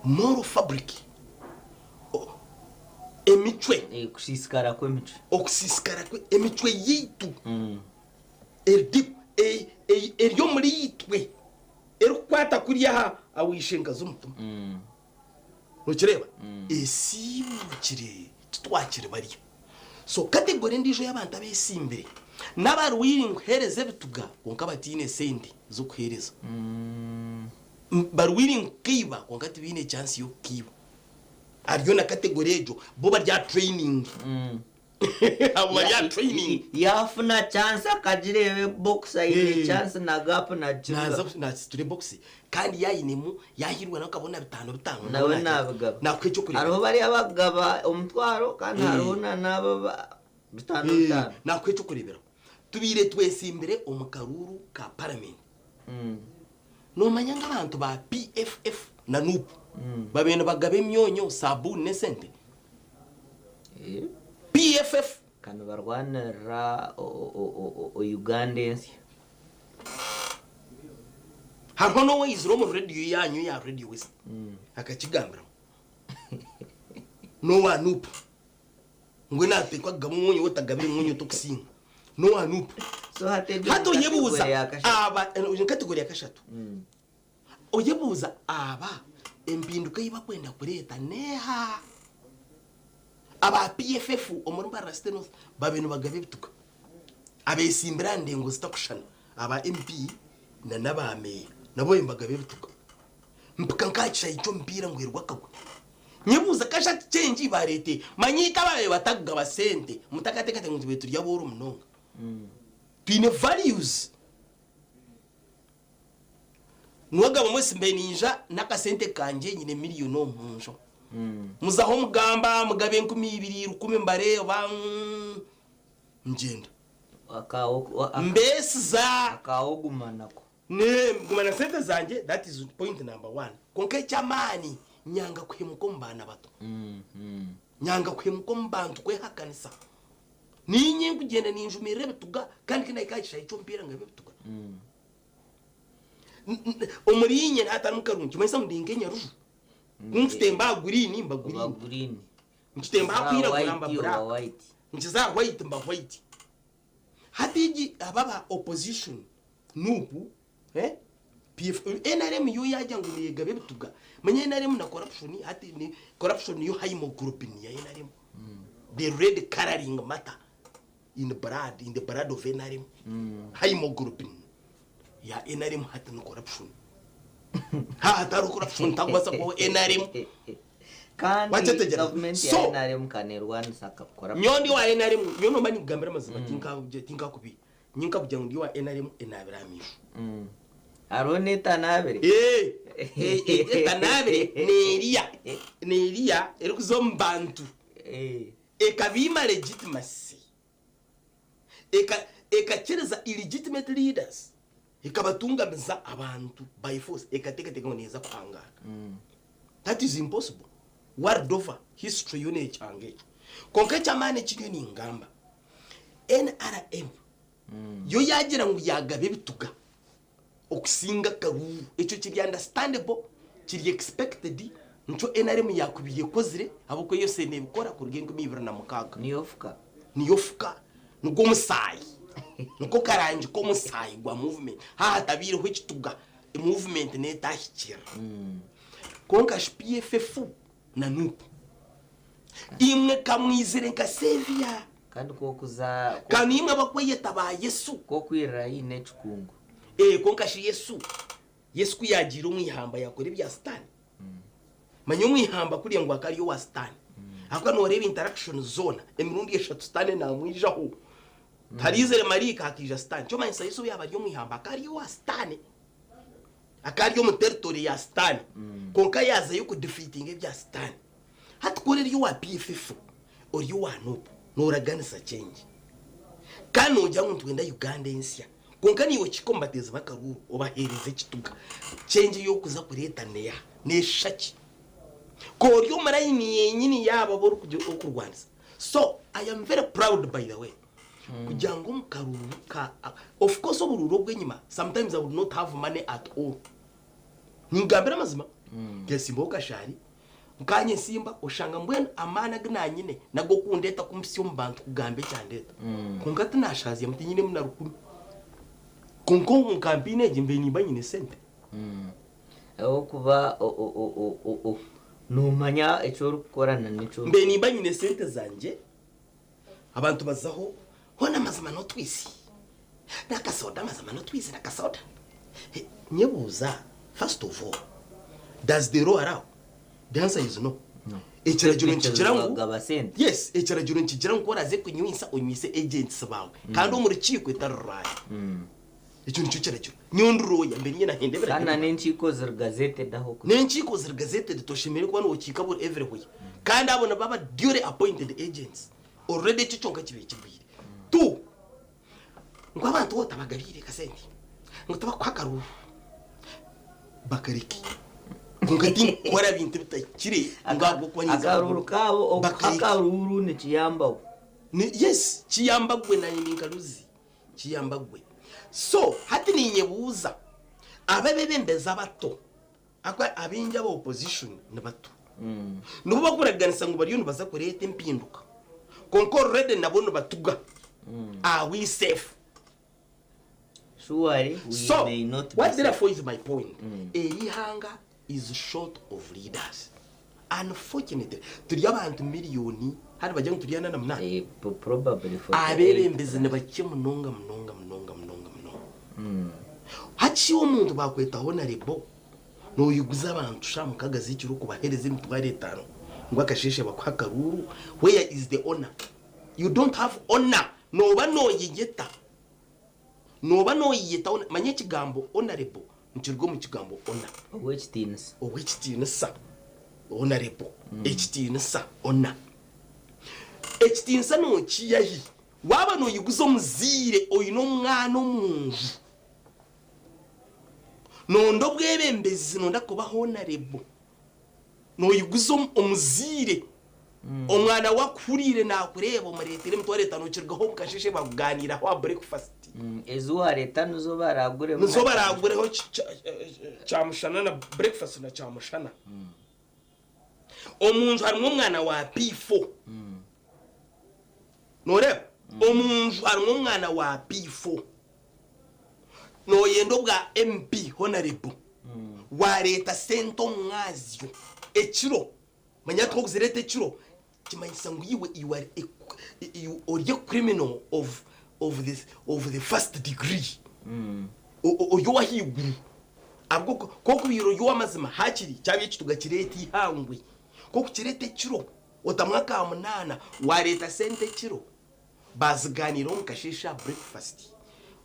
Speaker 4: moral fabric, emicwe.
Speaker 1: Okusiisikara kw'emicwe.
Speaker 4: Okusiisikara kwe emicwe yaitu eri deep, eri omuri itwe erikukwata kuriya aha awaishenka z'omutima. Nokireeba? Esiibukire titwakiri barya. So category endiijo y'abantu abeesimbire n'abari willing kuheereza ebituga kwonka bataine sente z'okuheereza. Bari willing kukaiba kwonka tibaine chance y'okukaiba. Hariyo na category egyo bo bari aha training. Abo bari aha training.
Speaker 1: Yaafuna chance akagireeba ebokisi aine chance na gap nagiruga.
Speaker 4: Naaza naasitura ebokisi kandi yaayinemu yaahiirwa nawe akabona bitaano bitaano
Speaker 1: Nawe naabigaba.
Speaker 4: Naakuha eky'okureeberaho.
Speaker 1: Hariho bariya abakugaba omutwaro kandi hariho na n'abo aba bitaano bitaano.
Speaker 4: Naakuha eky'okureeberaho. Tubaire twesimbire omu karuuru ka paramenti. Noomanya ngu abantu ba PFF na Nup babaire nibagaba emyonyo, saabuuni n'esente? PFF.
Speaker 1: Ka nibarwanirira Uganda ensya.
Speaker 4: Hariho n'owaizire omu rediyo yaanyu eya Radio West akakigambiramu. N'owa Nup. Mbwenu naateekwa kugaba omwonyo, waaba otagabire omwonyo tokusinga. N'owa Nup.
Speaker 1: So hati egyo
Speaker 4: Hati
Speaker 1: ni
Speaker 4: oyebuuza
Speaker 1: category ya kashatu.
Speaker 4: aba, egyo ni category ya kashatu. Oyebuuza aba empinduka ei bakwenda kureeta n'eha? Aba PFF omuri Mbarara City North babaire nibagaba ebituga. Abeesimbire aha ndengo zitakushushana aba MP na n'aba meeya nabo babaire nibagaba ebituga. Mpika nk'aha kishaayi ky'omupiira ngwerwa akagwe. Nyebuuza kashatu change baareeta eha? Manya itwe ababaire batakugaba sente mutakateekateeka ngu tubaire turi abooro munonga. Twine values. Niwagaba mwesi mbe ninja n'akasente kangye nyine million omu nju. Muzaho mugamba mugabe 2000, rukumi mbareeba ngyenda. Mbeesiza.
Speaker 1: Akaawe oguma nako.
Speaker 4: Nguma na sente zangye that is point number one. Kwonka eky'amaani nyanga kuhemuka omu baana bato. Nyanga kuhemuka omu bantu kwehakanisa. Niinye nkugyenda ninjumirira ebituga kandi ku nahika aha kishaayi ky'omupiira ngabe ebituga. Omuriinye nihatarimu karungi nikimanyisa ngu ndi nk'enyaruju. Ku nkutemba aha guriini mba guriini. Nkitemba aha kwiragura mba buraaka. Nkiza aha hwayiti mba hwayiti. Hati egi aba aba opposition Nup, PF, nrm yo yagira ngu neyegaba ebituga manya nrm na corruption hati ni corruption niyo haemoglobin ya nrm the red colouring matter in blood in the blood of nrm haemoglobin ya nrm hati ni corruption ha hatariho corruption takubaasa kubaho nrm
Speaker 1: Kandi
Speaker 4: Wakyetegereza?
Speaker 1: gavumenti ya
Speaker 4: So,
Speaker 1: NRM ka nerwanisa corruption.
Speaker 4: Nyowe ndi owa nrm, nyowe nomba ninkugambira amazima tinkakubiiha. Nyowe nkakugira ngu ndi owa nrm enaabire aha maisho.
Speaker 1: Hariho n'etanaabire?
Speaker 4: Etanaabire n'eriya n'eriya erikuza omu bantu ekabaima legitimacy ekakiriza illegitimate leaders ekabatungamiza abantu by force ekateekateeka ngu neeza kuhangaara. That is impossible. World over, history yoona ekyanga ekyo. Kwonka eky'amaani eki nyowe ningamba, nrm yo yaagira ngu yaagaba ebituga okusinga akaruuru, ekyo kiri understandable, kiri expected, nikyo nrm yaakubaire ekozire ahabw'okuba yo neebikora kuruga 2006.
Speaker 1: Niyo fuka.
Speaker 4: Niyo fuka, nigwo musaayi, niko karangi k'omusaayi gwa movement. Haaba hatabaireho ekituga, movement neetahikirira. Kwonka shi PFF na Nup, imwe ka mwizire nka saviour.
Speaker 1: Kandi ku okuza.
Speaker 4: Ka niimwe abakweyeta ba Yesu.
Speaker 1: Ku okwirira haihi n'ekikungu.
Speaker 4: Ee, kwonka shi Yesu? Yesu ku yaagiire omu ihamba yaakora ebya Sitaane? Manya omu ihamba kuriya ngu akaba ari owa Sitaane. Ahakuba nooreeba interaction zoona, emirundi eshatu Sitaane naamwijaho. Tihariizire maraika, hakaija Sitaane. Kyomanyisa Yesu obu yaaba ari omu ihamba akaba ari owa Sitaane. Akaba ari omu territory ya Sitaane. Kwonka yaazayo kudefeatinga ebya Sitaane. Hati ku ori owa PFF, ori owa Nup, nooraganisa change. Kandi noogira ngu nitwenda Uganda ensya. Kwonka naiwe okihika omu bateezi b'akaruuru obaheereza ekituga. Change ei orikuza kureeta neeha? Neeshusha ki? Ku ori omu layini yenyini yaabo abu orikurwanisa. So, I am very proud by the way kugira ngu omu karuuru ka, of course oburuuru obw'enyima sometimes I would not have money at all. Ninkugambira amazima, nkesimbaho kashaari, Nkanyesimba oshanga mbwenu amaani agu nanyine nag'okundeeta kumpitsya omu bantu kugamba ekyandeeta. Kwonka tinashaazyamu tinyinemu na rukumi. Kwonka omu kampeyini egi mbaire nimba nyine sente.
Speaker 1: Ahabw'okuba noomanya eki orikukora na n'eki
Speaker 4: Mbaire nimba nyine sente zangye, abantu bazaho, hoona amazima n'otwisi, n'akasoda amazima n'otwisi n'akasoda. Nyebuuza, first of all, does the law allow? The answer is no. Ekiragiro nikigira ngu yes, ekiragiro nikigira ngu ku oraaze kunywisa onywise agents baawe kandi omu rukiiko etari ruraya. Ekyo nikyo kiragiro. Nyowe ndi lawyer mbere nyine nahenda ebiragiro.
Speaker 1: Kandi na n'enkiiko ziri gazetted aho
Speaker 4: kuza. N'enkiiko ziri gazetted toshemereire kuba nokiika buri everywhere. Kandi abo nibaba duly appointed agents. Already ekyo kyonka kibaire kigwire. Two, ngu abantu waaba otabagabiire kasente ngu tibakuha akaruuru bakareke. Kwonka tinkukora bintu ebitahikire ngu ahabw'okuba ninza
Speaker 1: Akaruuru kaabo okuha akaruuru nikiyambaho.
Speaker 4: Yes, kiyamba gwe nanye ninkaruzi. Kiyamba gwe. So hati ninyebuuza aba abebembezi abato ahakuba abaingi aba opposition ni bato nibo bakuraganisa ngu bariyo nibaza kureeta empinduka kwonka already nabo nibatuga are we safe?
Speaker 1: Surely we
Speaker 4: So
Speaker 1: may not be
Speaker 4: what
Speaker 1: safe.
Speaker 4: therefore is my point eri ihanga is short of leaders unfortunately turi abantu million hati nibagira ngu turi ana na munaana
Speaker 1: Eh, probably 48
Speaker 4: abebembezi ni bakye munonga munonga munonga munonga munonga hati omuntu bakweta honorable noyiguza abantu shaaha mukaga z'ekiro kubahereza emitwaro etaano ngu akasheeshe bakuhe akaruuru where is the honor you don't have honor nooba noyeyeta Nooba nooyeyeta ona, manya ekigambo honourable nikiruga omu kigambo honour.
Speaker 1: Ow'ekitiinisa.
Speaker 4: Ow'ekitiinisa, honourable, ekitiinisa, honour. Ekitiinisa nookiiha hi? Waaba nooyiguza omuzaire oine omwana omu nju, noonda obwebembezi, noonda kuba honourable, Noyiguza omuzaire omwana we akuhuriire nakureeba omureetera emitwaro etaano okirugaho omu kasheshe bakuganiiraho aha breakfast.
Speaker 1: Ezi wareeta nizo baraaguremu.
Speaker 4: Nizo baraagureho kyamushana na breakfast na kyamushana. Omu nju harimu omwana wa P4. Noreeba? Omu nju harimu omwana wa P4. Noyenda obwa MP Honourable wareeta sente omumwazyo ekiro manya hati kokuzireeta ekiro kimanyisa ngu iwe you are a ori a criminal of of the of the first degree ori owahaiguru ahabwokuba kokubaire ori owamazima hakiri kyaba ekituga kireete ihangwe kokukireeta ekiro otamu aka munaana wareeta sente ekiro Baazigaaniiraho omu kasheeshe aha breakfast,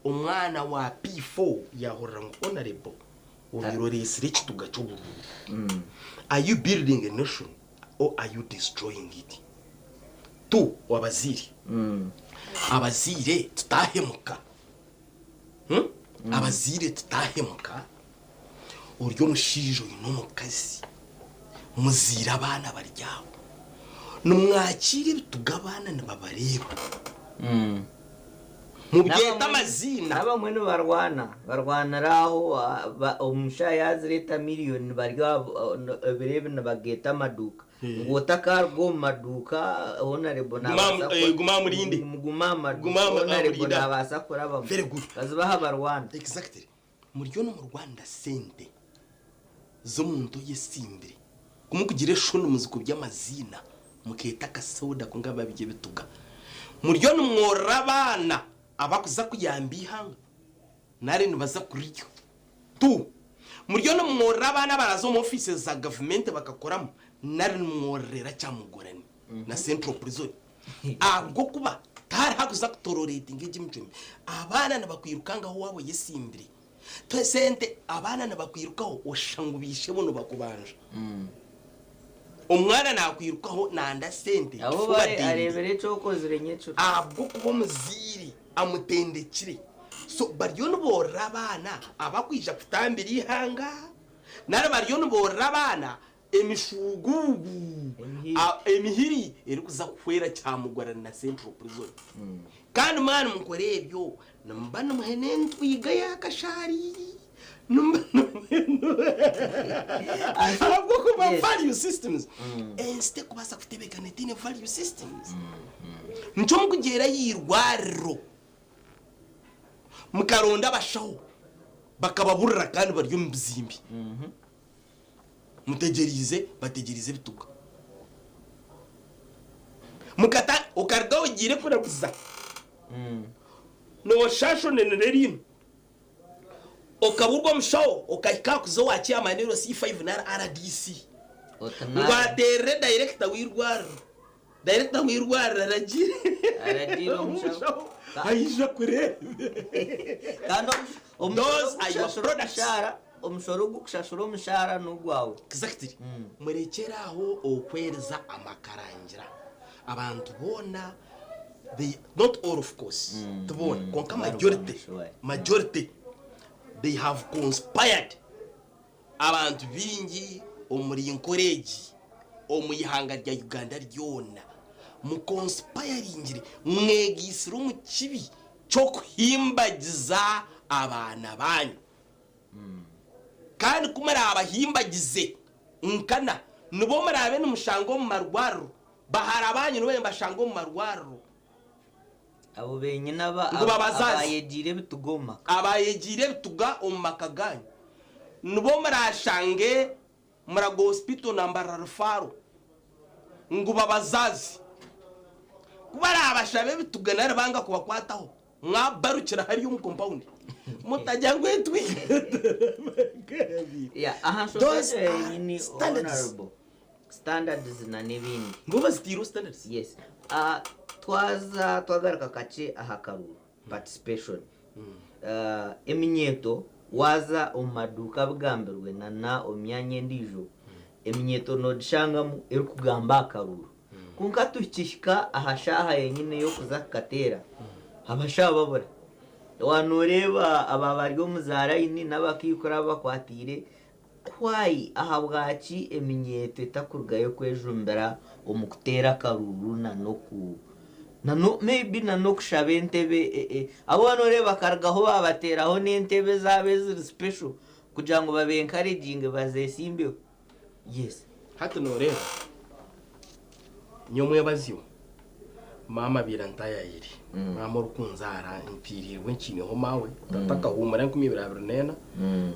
Speaker 4: omwana wa P4 yaahurira ngu Honourable obaire oreetsire ekituga ky'oburuuru. Are you building a nation or are you destroying it? Tu abazaire, abazaire tutahemuka, abazaire tutahemuka, ori omushaija oine omukazi, muzaire abaana bari aho, nimwakiira ebituga abaana nibabareeba, mubyete amaziina.
Speaker 1: N'abamwe nibarwana, barwanira aho, omushaija yaazireeta miriyoni bari aho ebiro ebi nibageeta amaduuka. Ngu otakaruga omu maduuka Honourable nabaasa
Speaker 4: Guma amurinde.
Speaker 1: Guma aha maduuka Honourable nabaasa kurabamu.
Speaker 4: Very good.
Speaker 1: Bazibe aha barwana.
Speaker 4: Exactly. Muriyo nimurwanira sente z'omuntu oyesimbire. Ku mukugira eshoni muzikubye amaziina mukeeta akasoda kwonka biba biri ebituga. Muriyo nimworora abaana abakuza kuyamba eihanga nari nibaza kurirya? Tu. Muriyo nimworora abaana abaraza omu ofiisi za gavumenti bakakoramu nari nimwororera Kyamugorani na Central Prison? Ahabw'okuba tihariho akuza kutororetinga egi emicwe mibi. Abaana nibakwirukangaho waaba oyesimbire. Sente abaana nibakwirukaho oshusha ngu baishebo nibakubanja. Omwana nakwirukaho nanda sente
Speaker 1: Abo
Speaker 4: tifuba
Speaker 1: bare
Speaker 4: dende.
Speaker 1: arebire eki okozire nyekiro.
Speaker 4: Ahabw'okuba omuzaire amutendekire. So bariyo niborora abaana abakwija kutambira eihanga nari bariyo niborora abaana emishuuguugu, emihiri erikuza kuhwera Kyamugwarani na Central Prison. Kandi mwaba nimukora ebyo, nimuba nimuhe n'entwiga ya kashaari, nimuba Ahabw'okuba value systems, ensi terikubaasa kutebeekana etaine value systems. Nikyo murikugyera aha irwariro mukaronda abashaho bakababurira kandi bari omu bizimbe. Mutegyereize bategyereize ebituga. Mukata okaruga ogiire kuraguza noshashonenera eriino okaburwa omushaho okahika aha kuza owa chairman LC5 nari RDC ngu ateerere dayirekita w'eirwariro. Dayirekita w'eirwariro aragiire
Speaker 1: Aragiire omushaho.
Speaker 4: omushaho aije akureebe.
Speaker 1: Kandi omushoro
Speaker 4: Those are your
Speaker 1: ogukushashura
Speaker 4: products.
Speaker 1: omushara, omushoro ogukushashura omushara n'ogwawe.
Speaker 4: Exactly. Murekyere aho okwereza amakarangira. Abantu boona they not all of course, ti boona, kwonka majority, majority they have conspired. Abantu baingi omuri nkora egi omu ihanga rya Uganda ryona mukonsipayaringire, mwegaitsire omu kibi ky'okuhimbagiza abaana baanyu. Kandi ku muraabahimbagize nkana, nibo muraabe nimushanga omu marwariro, bahara baanyu nibo nibashanga omu marwariro.
Speaker 1: Abo benyini
Speaker 4: Ngu babazazi.
Speaker 1: abayegiire ebituga omu maka.
Speaker 4: Abayegiire ebituga omu maka ganyu nibo murashange Murago Hospital na Mbarara Referral ngu babazazi. Ku barabashabe ebituga nari banga kubakwataho mwabarukira hariya omu compound mutagira ngu etwire.
Speaker 1: Yeah, aha nshonga
Speaker 4: Those
Speaker 1: egyo
Speaker 4: are
Speaker 1: yenyini
Speaker 4: standards.
Speaker 1: honorable. Standards na n'ebindi.
Speaker 4: Ngu bazitiireho standards?
Speaker 1: Yes. Ah, twaza twagaruka kakye aha karuuru, participation. Ah, eminyeeto waaza omu maduuka abigambirwe na na omu myanya endiijo, eminyeeto noogishangamu erikugamba aha karuuru. Kwonka tukihika aha shaaha yenyine ey'okuza kukateera, abashaho babura. Waaba nooreeba aba bari omu zaarayini n'abakaikuru ababakwatiire Why, ahabwaki eminyeeto etakurugayo kwejumbira omu kuteera akaruuru na n'oku na no maybe na n'okushaba entebe e e ahabw'okuba noreeba bakarugaho babateeraho n'entebe ezaabo eziri special kugira ngu babe encouraginge bazesimbeho. Yes.
Speaker 4: Hati noreeba nyomwebazyo Maama abaire antaayaayire. Maama orikunzaara mpiiriirwe nkiineho maawe. Tata akahuumura 2024,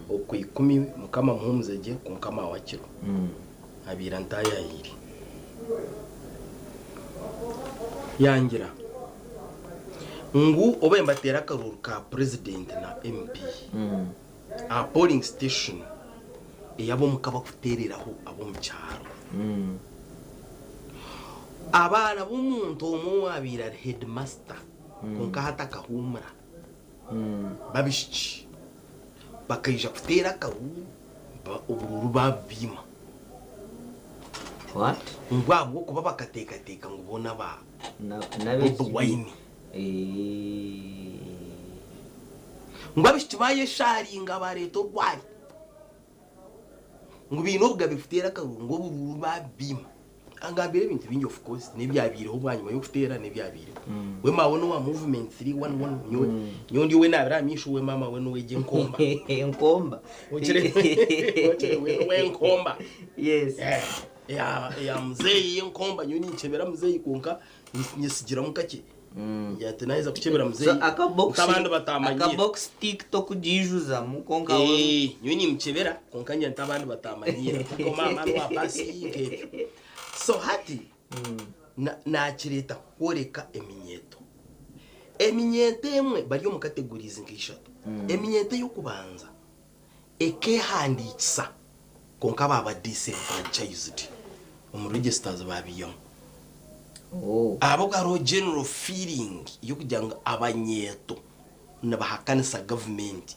Speaker 4: Okwaikumi Mukama amuhuumuze gye kwonka maawe akiriho. Abaire antaayaayire. Yangira ngu obu mbateera akaruuru ka purezidenti na MP aha polling station ei ab'omuka bakuteereraho ab'omu kyaro. Abaana b'omuntu omwe owaabaire ari heedimasita kwonka hati akahuumura b'abaishiki bakaija kuteera akaruuru oburuuru baabubaima. Ngu ahabw'okuba bakateekateeka ngu boona ba Bobi Wine. Ngu abaishiki baayeshaaringa baareeta orwari. Ngu baine obugabe kuteera akaruuru ngu oburuuru babiima. Angambira ebintu bingi of course n'ebyabaireho bwanyima y'okuteera n'ebyabaireho. We maawe n'owa movement 311 nyowe nyowe ndi ow'enaabire aha maisho we maama we n'ow'egyo enkomba.
Speaker 1: Enkomba.
Speaker 4: Okire okire we n'ow'enkomba.
Speaker 1: Yes.
Speaker 4: Eh, eya eya muzeeyi y'enkomba nyowe ninkyebera muzeeyi kwonka nyesigiramu kakye. Ngira nti naheza kukyebera muzeeyi
Speaker 1: So akabox
Speaker 4: nk'abandi batamanyire.
Speaker 1: akabox tik tokugiijuzamu kwonka we
Speaker 4: Eh, nyowe nimukyebera kwonka ngira nti abandi batamanyire kuko maama n'owa paasi nk'ebyo. So hati. Nakireeta kworeka eminyeeto. Eminyeeto emwe bari omu categories nka ishatu. Eminyeeto ey'okubanza ekehandiikisa kwonka baaba disenfranchised omu registers baabiihamu. Ahabw'okuba hariho general feeling y'okugira ngu abanyeeto nibahakanisa gavumenti.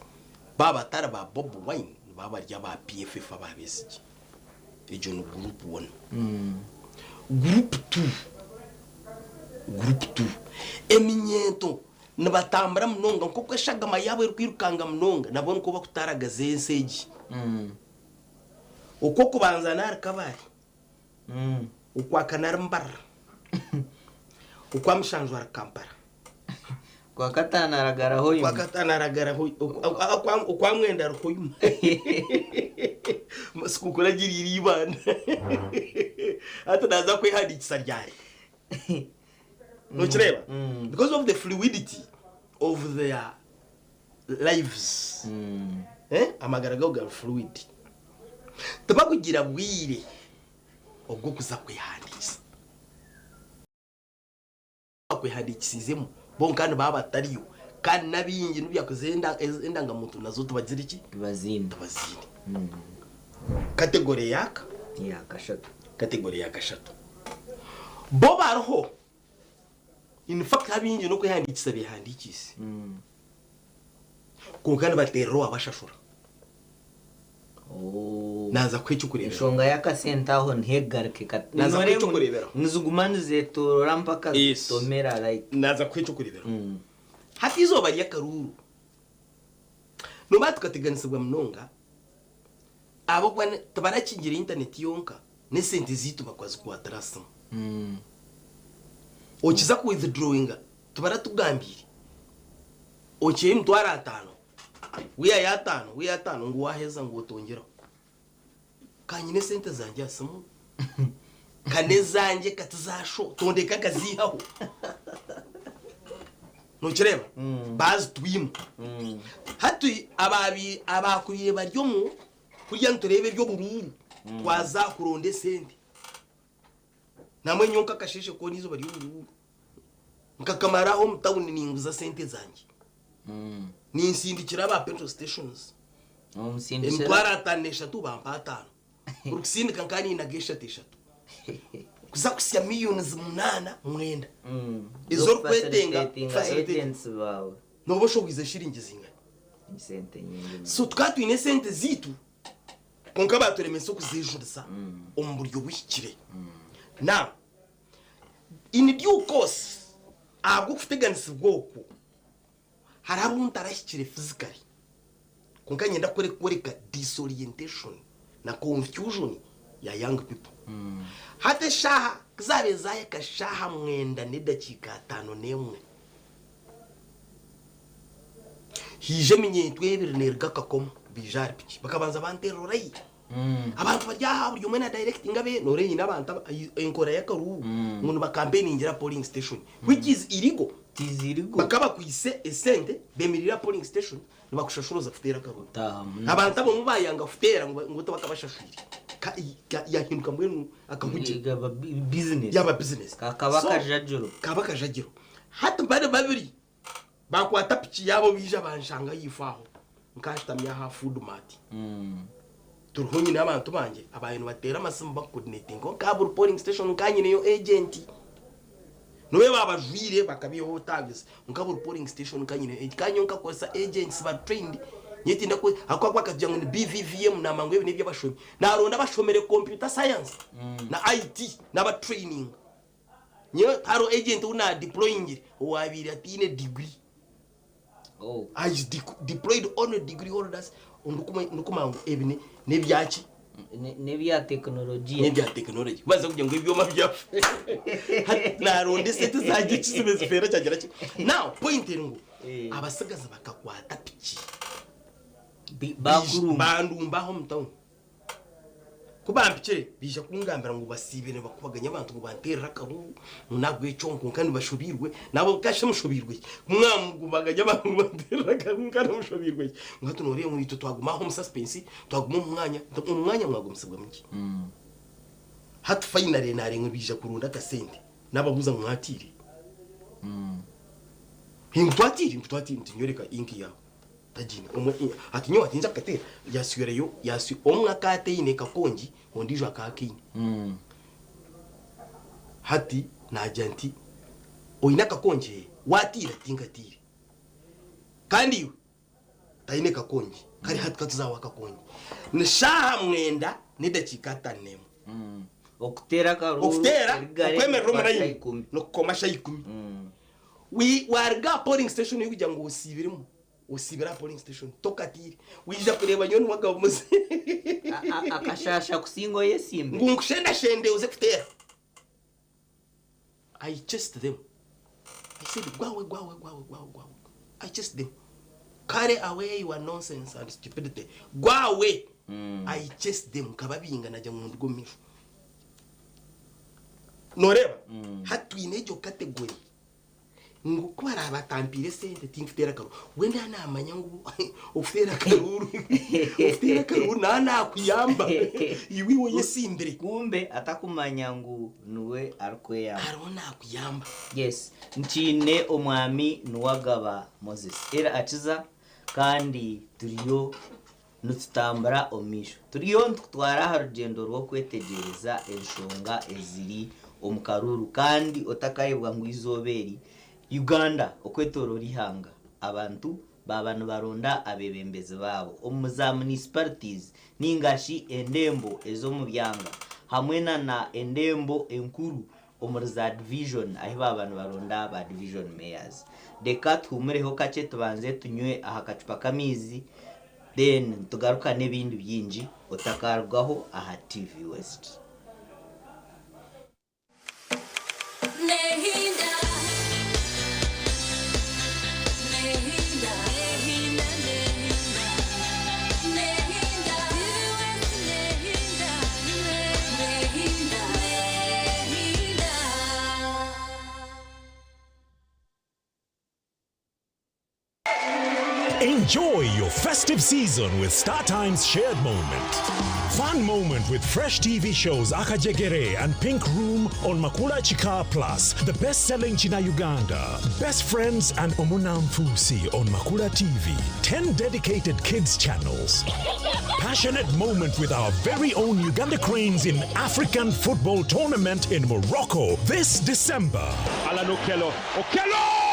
Speaker 4: Baaba batari ba Bobi Wine nibaba bari aba PFF aba Besigye. Egyo ni group one. Group two, group two, eminyeeto nibatambura munonga nk'oku eshagama yaabo erikwirukanga munonga nabo nikwo bakutaragaza ensi egi. Okw'okubanza nari Kabale, okwakana ari Mbarara, okwamushanju ari Kampala.
Speaker 1: Okwakataano aragara Hoima.
Speaker 4: Okwakataano aragara Hoima. Okwamwenda ari Hoima. Sikukuru agiriire Ibanda. Hati naaza kwehandiikisa ryari? Nokireeba? Because of the fluidity of their lives. Amagara gaabo gari fluid. Tibakugira bwire obw'okuza kwehandiikisa. Bakwehandiikisiizemu bonka nibaba batariyo kandi n'abaingi n'obu byakuza endangamuntu nazo tibagizire ki?
Speaker 1: Tibaziine.
Speaker 4: Tibaziine. Category eyaka?
Speaker 1: Eyakashatu.
Speaker 4: Category eyakashatu. Bo bariho in fact abaingi n'okwehandiikisa behandiikiise kwonka nibateerera owabashashura. Naaza kuha eky'okureeberaho.
Speaker 1: Enshonga y'akasente aho niho egaruka eka
Speaker 4: Naaza kuha eky'okureeberaho.
Speaker 1: Niziguma nizeetoorora mpaka
Speaker 4: Yes.
Speaker 1: zitomera like.
Speaker 4: Naaza kuha eky'okureeberaho. Hati eizooba ry'akaruuru, nooba tukateganisibwa munonga ahabw'okuba tibarakingire intaneti yonka, n'esente zaitu bakazikwatira aha simu. Okiza ku withdrawinga tibaratugambiire, okiiha emitwaro ataano, Wihayo ataano, wihayo ataano ngu waheza ngu otongyereho. Ka nyine esente zangye aha simu, ka n'ezangye ka tizasho, tondeka nkaziihaho. Nokireeba? Baazitwima. Hati abaabi abaakubaire bari omu kuriya nitureeba eby'oburuuru, twaza kuronda esente. Nambwenu nyowe nk'akasheeshe koona eizooba ry'oburuuru, nkakamara aho omu tawuni ninguza sente zangye. Ninsindikira aba petrol stations emitwaro ataano n'eshatu bampa ataano. Buri kusindika nkaba ninaga eshatu eshatu. Kuza kuhitsya millions munaana mwenda ezi orikwetenga
Speaker 1: Z'okufacilitatinga agents baawe.
Speaker 4: Nooba oshohwize shiringi zingana? So tukaba twine esente zaitu kwonka baaturemesa okuzejurisa omu buryo buhikire. Now in due course ahabw'okuteganisibwa okwo, Hariho abu ntarahikire physically kwonka niinyenda kworeka disorientation na confusion ya young people. Hati eshaaha ku zaabaire zaahika shaaha mwenda n'edakiika 51, haija eminyeeto ebiri neeruga Kakomo baija ahari piki bakabanza banteerera orayi. Abantu bari aha buri omwe na directinga abe noreeba nyine abantu aba enkora y'akaruuru ngu niba campaigningira aha polling station which is illegal. Bakaba bakwitse esente bemereire aha polling station nibakushashura oza kuteera akaruuru. Abantu abamwe bayanga kuteera ngu tibakabashashwire ka yahinduka mbwenu akahugye yaba business.
Speaker 1: Kakaba akajagiro.
Speaker 4: Kaba akajagiro. Hati bari babiri Baakwata piki yaabo baija banshanga ahaifo aho nkashutami aha Food Mart. Turiho nyine abantu bangye abaabaire nibateera amasimu bakucoordinatinga nka buri polling station nkaba nyineyo agent. N'obu baabajwire bakabaihaho tags nka buri polling station nkaba nyineyo agent. Kandi nyowe nkakozesa agents bari trained. Nyowe tindakore ahabw'okuba bakagira ngu ni BVVM naamanya ngu ebi n'eby'abashomi. Naaronda abashomire computer science na IT naabatraininga. Nyowe hariho agent ou na deployingire owabaire ataine degree. I deployed only degree holders ndikumanya ngu ebi n'ebyaki?
Speaker 1: N'ebya tekinologiya.
Speaker 4: N'ebya tekinologi. Kubaasa kugira ngu ebyoma byafa. Hati naronda esente zangye ekiziba ezifeera kyagira ki? Now point eri ngu abatsigazi bakakwata piki bandumba aha omu tawuni. Ku bampikire, baija kungambira ngu basiibire nibakubaganya abantu ngu banteerere akahuuhu ngu n'ahabw'ekyo kwonka nibashobeirwe. Nabo nkashi mushobeirwe ki? Ku mwakubaganya abantu ngu banteerere akahuuhu kandi mushobeirwe ki? Ngu hati nooreeba ngu itwe twaguma aha omu suspense, twaguma omu mwanya, omu mwanya mwagumisibwamu ki? Hati finally naareeba ngu nibaija kuronda akasente. Naababuuza ngu mwatiire? Ngu twatiire, ngu twatiire, nti nyoreka inki yaawe. Tagiine. Omwe ati nyowe ati ninza kukateera. Yaasubirayo, yaasi omwe akaba ataine kakongi, ondiijo akaba akaine. Hati naagira nti, oine akakongi? Ee. Waatiire? Tinkatiire. Kandi iwe? Taine kakongi. Kare hati ka tuze aha kakongi. Ni shaaha mwenda n'edakiika ataano n'emwe.
Speaker 1: Okuteera akaruuru
Speaker 4: Okuteera,
Speaker 1: erigare
Speaker 4: okwemerera omu
Speaker 1: nikwata
Speaker 4: layini
Speaker 1: ikumi.
Speaker 4: n'okukoma shaaha ikumi. Wi- Waaruga aha polling station yokugira ngu osiibiremu, osiibire aha polling station, tokatiire. Waija kureeba nyowe niwagaba muze.
Speaker 1: Akashaasha kusinga oyesimbire.
Speaker 4: Ngu nkushendashende oze kuteera. I chased them. I said, gwawe, gwawe, gwawe, gwawe, gwawe. I chased them. Carry away your nonsense and stupidity. Gwawe. I chased them. Nkababinga najya ngu nduge omu maisho. Noreeba? Hati twine egyo category. Ngu ku baraabe batampiire esente tinkuteera akaruuru. We naaba naamanya ngu okuteera akaruuru okuteera akaruuru naaba naakuyamba iwe iwe oyesimbire.
Speaker 1: Kumbe atakumanya ngu niwe arikweyamba.
Speaker 4: Hariho naakuyamba.
Speaker 1: Yes, nkiine omwami Nuwagaba Moses era akiza kandi turiyo nitutambura omu maisho. Turiyo nitukutwara aha rugyendo rw'okwetegyereza enshonga eziri omu karuuru kandi otakayebwa ngu eizooba eri Uganda okwetoroora eihanga abantu baaba nibaronda abeebembezi baabo omu za municipalities ninga shi endembo ez'omu byanga hamwe na na endembo enkuru omuri za division ahi baaba nibaronda ba division mayors. Reka tuhumureho kakye tubanze tunywe aha kacupa k'amaizi then nitugaruka n'ebindi bingi otakarugaho aha TV West.
Speaker 11: Nehinda, nehinda, nehinda, nehinda, nehinda, nehinda, nehinda.
Speaker 15: Enjoy your festive season with StarTimes Shared Moment. Fun moment with fresh TV shows Akajegere and Pink Room on Makula Chika Plus, the best-selling China Uganda, Best Friends and Omunamfusi on Makula TV, 10 dedicated kids channels. Passionate moment with our very own Uganda Cranes in African football tournament in Morocco this December.
Speaker 3: Alan Okello. Okello!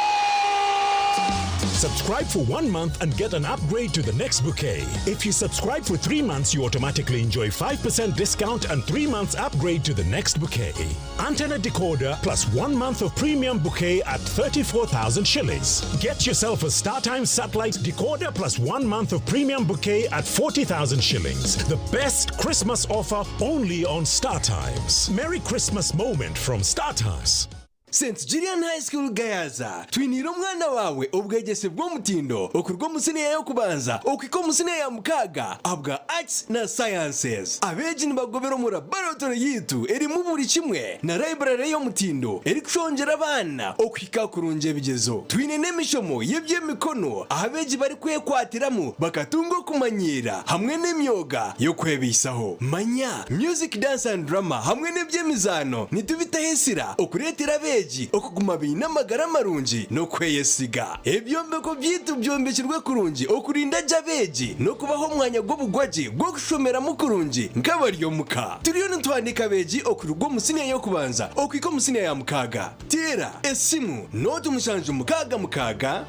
Speaker 15: Subscribe for 1 month and get an upgrade to the next bouquet. If you subscribe for 3 months, you automatically enjoy 5% discount and 3 months upgrade to the next bouquet. Antenna decoder plus 1 month of premium bouquet at 34,000 shillings. Get yourself a StarTimes satellite decoder plus 1 month of premium bouquet at 40,000 shillings. The best Christmas offer only on StarTimes. Merry Christmas moment from StarTimes.
Speaker 27: St Julian High School Gayaza twiniire omwana wawe obwegyese bw'omutindo okuruga omu siniya y'okubanza okuhika omu siniya ya mukaaga ahabwa arts na sciences. Abeegi nibagobera omu laboratory yitu erimu buri kimwe na library y'omutindo erikushongyera abaana okuhika kurungi ebigyezo. Twine n'emishomo y'eby'emikono aho abeegi barikwekwatiramu bakatunga okumanyiira hamwe n'emyoga y'okwebeisaho. Manya music, dance and drama hamwe n'eby'emizaano nitubitaho esira okureetera abeegi okuguma baine amagara marungi n'okweyesiga. Ebyombeko byaitu byombekirwe kurungi okurinda gye abeegi n'okubaha omwanya gw'obugwagye gw'okushomeramu kurungi nk'abari omuka. Turiyo nitwandika abeegi okuruga omu siniya y'okubanza okuhika omu siniya ya mukaaga. Teera esimu 076 55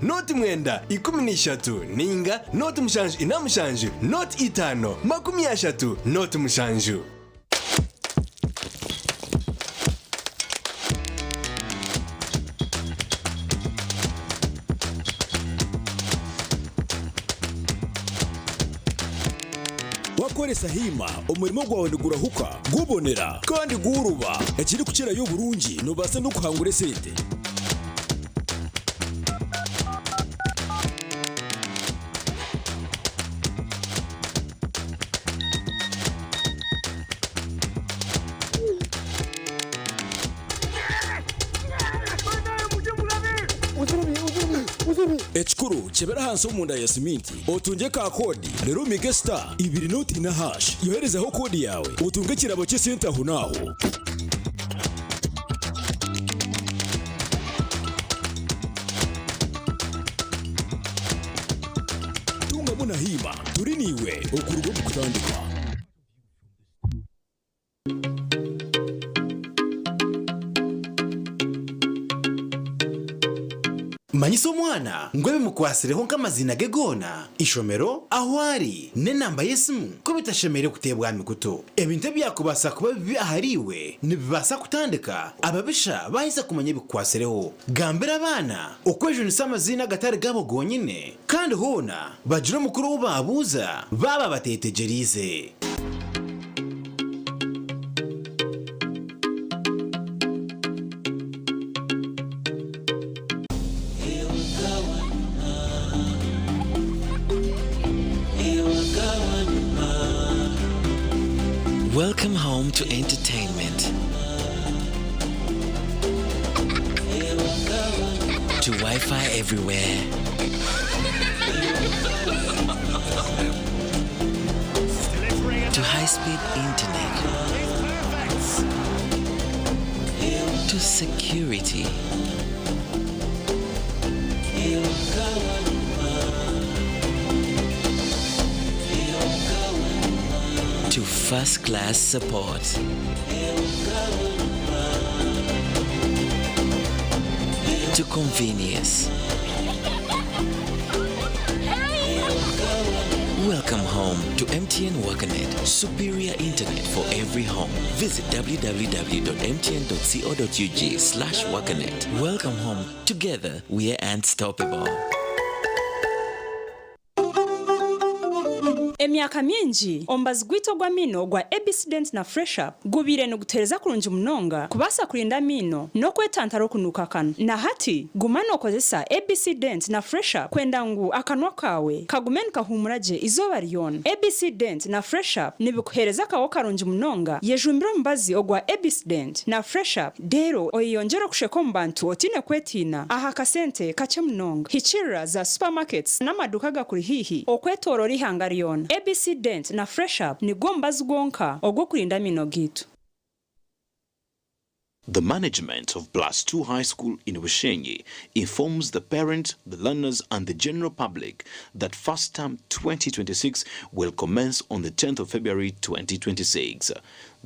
Speaker 27: 09 13 ninga 0747 05 30 07.
Speaker 14: Wakoresa Hima omurimo gwawe nigurahuka, gubonera kandi guruba. Ekirikukirayo oburungi nobaasa n'okuhangura esente. Ekikuru kyebera ahansi omunda ya siminti otungye ka koodi reero omige *2 0 hash yoherezeho koodi yaawe otunge ekirabo ky'esente aho n'aho. Hima turi niiwe okuruga omu kutandika.
Speaker 9: Manyisa omwana ngu ebimukwatsireho nk'amaziina ge goona, ishomero, ahu ari, n'enamba y'esimu ku bitashemereire kuteebwa aha mikutu. Ebintu ebyakubaasa kuba bibi ahariiwe nibibaasa kutandika ababisha baaheza kumanya ebikukwatsireho. Gambira abaana okwejunisa amaziina agatari gaabo gonyine kandi hoona bagire omukuru ou baabuuza baaba bateetegyereize.
Speaker 5: Welcome home to entertainment. To Wi Fi everywhere. To high speed internet. To security. To first class support. To convenience. Welcome home to MTN WakaNet, superior internet for every home. Visit www.mtn.co.ug slash WakaNet. Welcome home. Together, we are unstoppable.
Speaker 6: Emyaka mingi, omubazi gwaitu ogw'amaino ogwa ABC Dent na Fresh Up gubaire nigutuheereza kurungi munonga kubaasa kurinda amaino n'okwetantara okunuuka akanwa. Na hati, guma nookozesa ABC Dent na Fresh Up kwenda ngu akanwa kaawe kagume nikahuumura gye eizooba ryona. ABC Dent na Fresh Up nibikuheereza akaho karungi munonga. Yejumbire omubazi ogwa ABC Dent na Fresh Up reero oyeyongyere okusheka omu bantu otaine kwetiina aha kasente kakye munonga. Hikiirira za supermarkets n'amaduuka agakuri haihi okwetooroora eihanga ryona. ABC Dent na Fresh Up nigwo mubazi gwonka ogw'okurinda amaino gaitu.
Speaker 16: The management of Plus 2 High School in Bushenyi informs the parents, the learners, and the general public that first term 2026 will commence on the 10th of February 2026.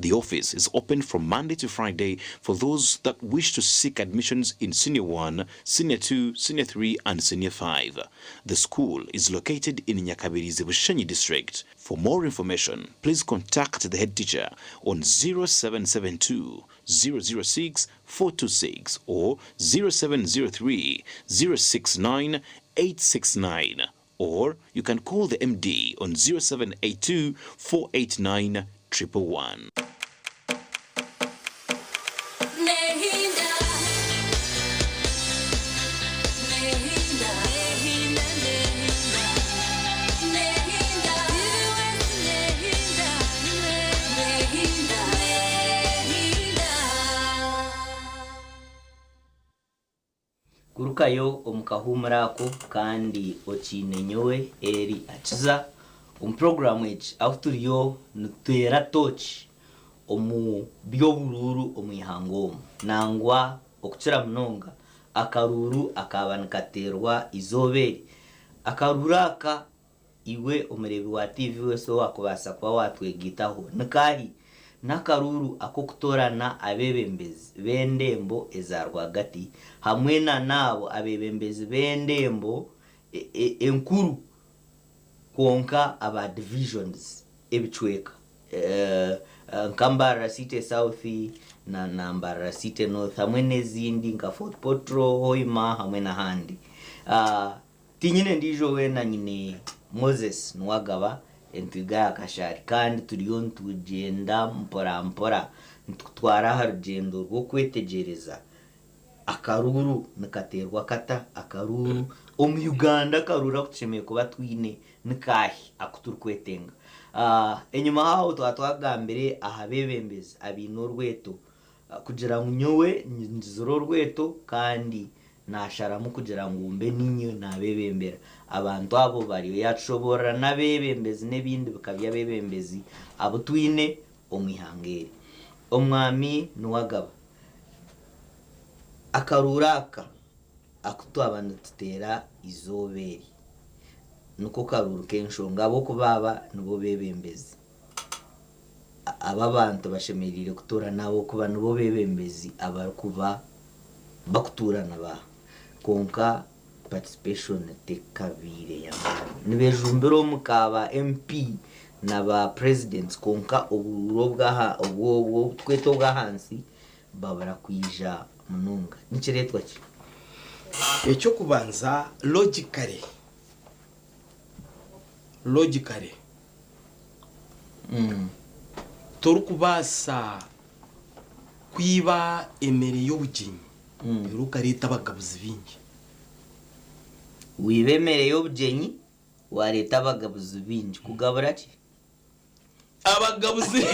Speaker 16: The office is open from Monday to Friday for those that wish to seek admissions in Senior 1, Senior 2, Senior 3, and Senior 5. The school is located in Nyakabirizi Bushenyi district. For more information, please contact the head teacher on 0772 006 426 or 0703 069 869 or you can call the MD on 0782 489 111.
Speaker 11: Nehinda. Nehinda. Nehinda. Nehinda. Nehinda. Nehinda. Nehinda.
Speaker 1: Gurukayo omu kahuumuro ako kandi okiine nyowe Eri Akiza omu puroguraamu egi ahu turiyo nituteera tooki omu by'oburuuru omu ihanga omu nangwa okukira munonga akaruuru akaaba nikateerwa eizooba eri. Akaruuru aka iwe omureebi wa TV wese owaakubaasa kuba waatwegaitaho nikahi? N'akaruuru ak'okutoorana abeebembezi b'endembo eza rwagati hamwe na n'abo abeebembezi b'endembo enkuru kwonka aba divisions ebicweka nka Mbarara City South na, na Mbarara City North hamwe n'ezindi nka Fort Portal, Hoima hamwe n'ahandi. Tinyine ndiijo weena nyine Moses Nuwagaba entwiga ya Kashari kandi turiyo nitugyenda mpora mpora nitukutwara aha rugyendo rw'okwetegyereza akaruuru nikateerwa kata akaruuru omu Uganda akaruuru aku tushemereire kuba twine nikahi aku turikwetenga. Enyima haaho twaba twagambire aha beebembezi abaine orweto kugira ngu nyowe ngizire orweto kandi naasharamu kugira ngu mbe niinye naabeebembera. Abantu abo bariyo yaatushoboorora n'abeebembezi n'ebindi bika by'abeebembezi abu twine omu ihanga eri. Omwami Nuwagaba, akaruuru aka aku twaba nituteera eizooba eri Niko karuuru k'enshonga ahabw'okuba aba nibo beebembezi. Abu abantu bashemereire kutoorana ahabw'okuba nibo beebembezi abarikuba bakutuurana ba. Kwonka participation tekabaire y'amaani. Nibejumbira omu ka ba MP na ba presidents kwonka oburuuru obw'aha obu tukweta obw'ahansi babura kwija munonga. Nikireetwa ki?
Speaker 4: Eky'okubanza logically logically torikubaasa kwiba emere y'obugyenyi reero okareeta abagabuzi baingi.
Speaker 1: Wiba emere y'obugyenyi wareeta abagabuzi baingi kugabura ki?
Speaker 4: Abagabuzi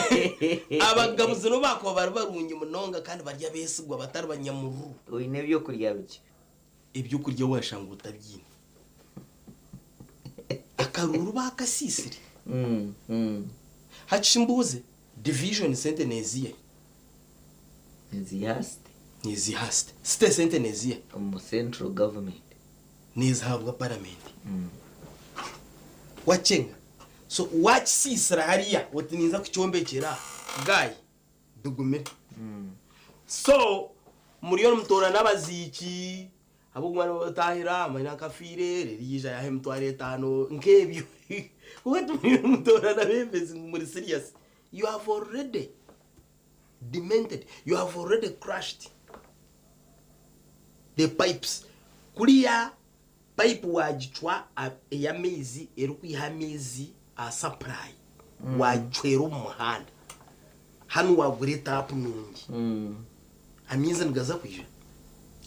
Speaker 4: abagabuzi n'obu baakuba bari barungi munonga kandi bari abeesigwa batari banyamururu.
Speaker 1: Oine ebyokurya bikye.
Speaker 4: Ebyokurya waashanga otabiine. Akaruuru baakasiisire. Hati shi mbuuze, division sente neeziiha?
Speaker 1: Niziiha site.
Speaker 4: Niziiha site. Site sente neeziiha?
Speaker 1: Omu central government.
Speaker 4: Neezihaabwa paramenti. Wakyenga. So waakisiisira hariya oti ninza kukyombekyera aha, guy bigumire. So muriyo nimutoorana abaziiki ahabw'okuba nibabatahira manya nkafiire reero yaija yaaha emitwaro etaano nk'ebyo. Kwonka timuriyo nimutoorana abeebembezi ngu muri serious. You have already demented, you have already crushed the pipes. Kuriya Pipe wagicwa ey'amaizi erikwiha amaizi aha supply wagicwera omu muhanda hanu wagura etapu nungi amaizi nigaza kwija?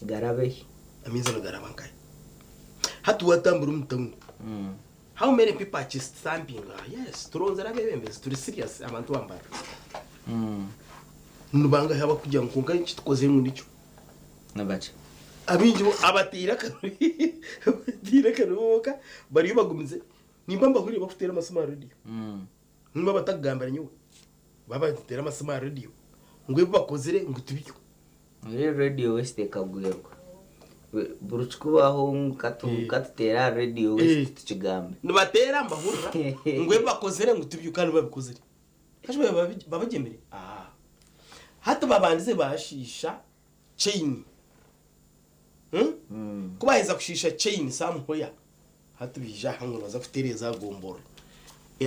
Speaker 1: Garabe hi?
Speaker 4: Amaizi nigaraba nkahi? Hati watambura omu tawuni how many people are chest thumping ah yes turonzire abebembezi turi serious abantu ba Mbarara nibangahi abakugira ngu kwonka ekitukozire ngu nikyo
Speaker 1: Nibakye.
Speaker 4: Abaingi bo abateire akaruru abateire akaruru bonka bariyo bagumize nimba mbahuriire bakuteera amasimu aha rediyo nimba batakugambira nyowe baba nibateera amasimu aha rediyo ngu ebi bakozire ngu tibyo.
Speaker 1: Reero Radio West ekagwerwa. Buri kikubaho ngu katuteere aha Radio West tukigambe.
Speaker 4: Nibateera mbahurira ngu ebi bakozire ngu tibyo kandi babikozire. Kashi babagyemire? Hati babandize baashiisha chain Ku baaheza kushiisha chain somewhere, hati baija aha ngu nibaza kutereeza aha gomborora.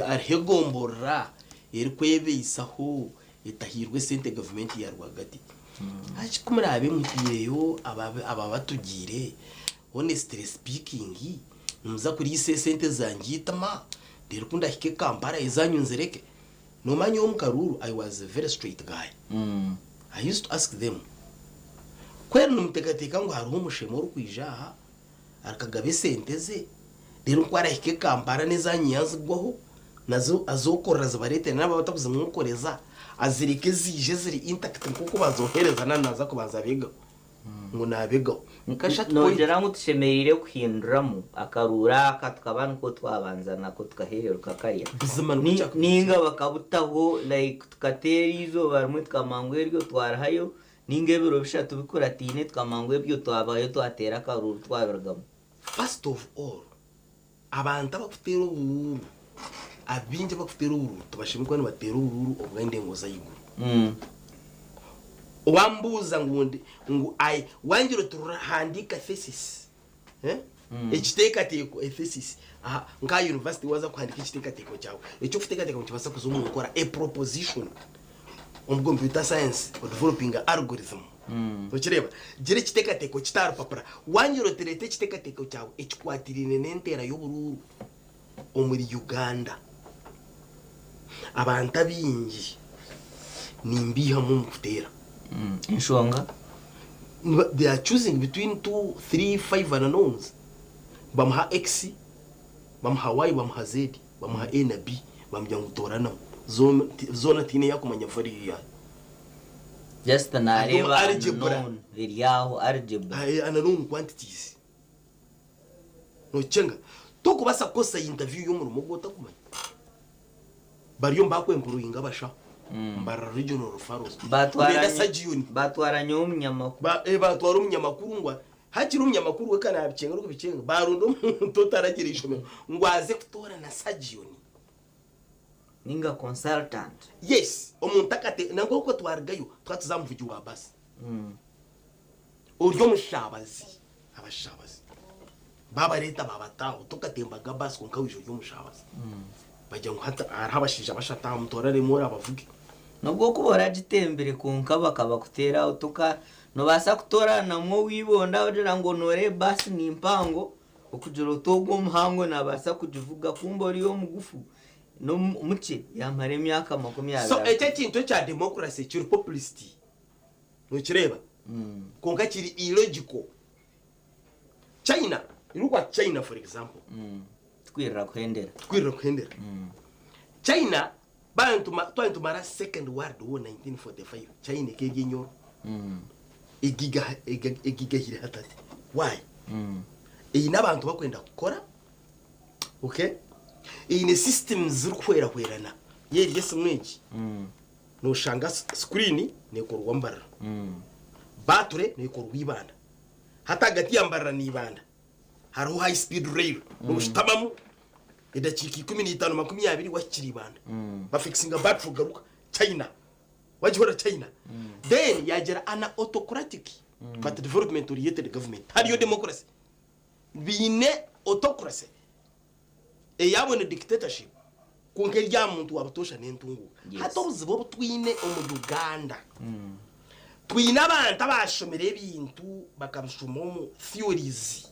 Speaker 4: Hariho egomborora erikwebeisaho etahairwe esente gavumenti ya rwagati. Hati ku muraabe muhaireyo ababatugiire, honestly speaking, nimuza kuriisa esente zangye eitima, reero ku ndahika e Kampala ezanyu nzireke? Noomanya nyowe omu karuuru I was a very straight guy. I used to ask them, Kweri nimuteekateeka ngu hariho omushema orikwija aha akagaba esente ze, reero ku arahika e Kampala n'ezanyu yaazigwaho, nazo azookorera zibareetere naaba batakuzimwokoreza azireke ziije ziri intact nk'oku bazoohereza na naaza kubanza abeegaho? Ngu naabegaho.
Speaker 1: Noogira ngu tushemereire kuhinduramu akaruuru aka tukaba nikwo twabanza nako tukahereruka karya? Ninga bakabutaho like tukateera eizooba rimwe tukamanya ngu eryo twarihayo ninga ebiro bishatu bikurataine tukamanya ngu ebyo twabayo twateera akaruuru twabirugamu?
Speaker 4: First of all, abantu abakuteera oburuuru, abaingi abakuteera oburuuru tibashemereire kuba nibateera oburuuru obw'endengo z'ahaiguru. Wambuuza ngu ndi ngu I wangira oti handiika thesis eh? Ekiteekateeko a thesis aha nk'aha university waaza kuhandiika ekiteekateeko kyawe, eky'okuteekateeka ngu nikibaasa kuza omu nkora a proposition omu computer science odevelopinga algorithm. Nokireeba? Gira ekiteekateeko kite aha rupapura. Wangira oti reeta ekiteekateeko kyawe ekikwatiraine n'enteera y'oburuuru omuri Uganda. Abantu abaingi nimbaihamu omu kuteera.
Speaker 1: Enshonga?
Speaker 4: They are choosing between two, three, five unknowns. Bamuha X, bamuha Y, bamuha Z, bamuha A na B, bamugira ngu tooranamu. Zoona tihaine eyakumanya value yaayo.
Speaker 1: Just
Speaker 4: Harimu
Speaker 1: nareeba
Speaker 4: algebra.
Speaker 1: unknown eri aho algebra.
Speaker 4: Unknown quantities. Nokyenga tokubaasa kukozesa interview y'omurimo ogu otakumanya. Bariyo nibakwemployinga abashaho Mbarara Regional Referral Hospital. Nibenda surgeon.
Speaker 1: Batwara nyowe omunyamakuru.
Speaker 4: Batwara omunyamakuru ngu Hakiri omunyamakuru we ka naabikyenga n'okubikyenga, baaronda omuntu otaragira ishomero ngu aze kutoorana sajiyoni.
Speaker 1: Ninga consultant.
Speaker 4: Yes, omuntu akate nangwa okwo twarugayo twaba tuza aha muvugi wa basi. Ori omushabazi, abashabazi baabareeta baabataho tokatembaga basi kwonka waija ori omushabazi. Bagira ngu hati hariho abashaija bashatu aha mutooraremu oraabavuge.
Speaker 1: N'obu okuba oragitembire kwonka bakabakuteera aho toka nobaasa kutooranamu ow'eibonda ogira ngu nooreeba baasi ni mpango okugira oti ogu omuhango naabaasa kugivuga kumbe oriya omugufu n'omukye yaamara emyaka 20
Speaker 4: So ekyo ekintu ekya democracy kiri populist nokireeba kwonka kiri illogical. China, look at China for example.
Speaker 1: Tukwirira kuhendera.
Speaker 4: Tukwirira kuhendera. China twaba nitumara second world war 1945 China eka eri enyoro egigahire hatati. Why? Eine abantu bakwenda kukora okay? Eine systems zirikuhwerahwerana. Yeri esimu egi noshanga screen nekorwa Mbarara, battery nekorwa Ibanda. Hati ahagati ya Mbarara na Ibanda hariho high speed rail noshutamamu edakiika 15 20 wahikire Ibanda. Bafikisinga battery ogaruka China wagihurira China then yagira an autocratic but development oriented government hariyo democracy biine autocracy eyabo ni dictatorship kwonka eri aha muntu wa butoosha n'entunguuka. Hati obuzibu obu twine omu Uganda twine abantu abaashomire ebintu bakabishoma omu theories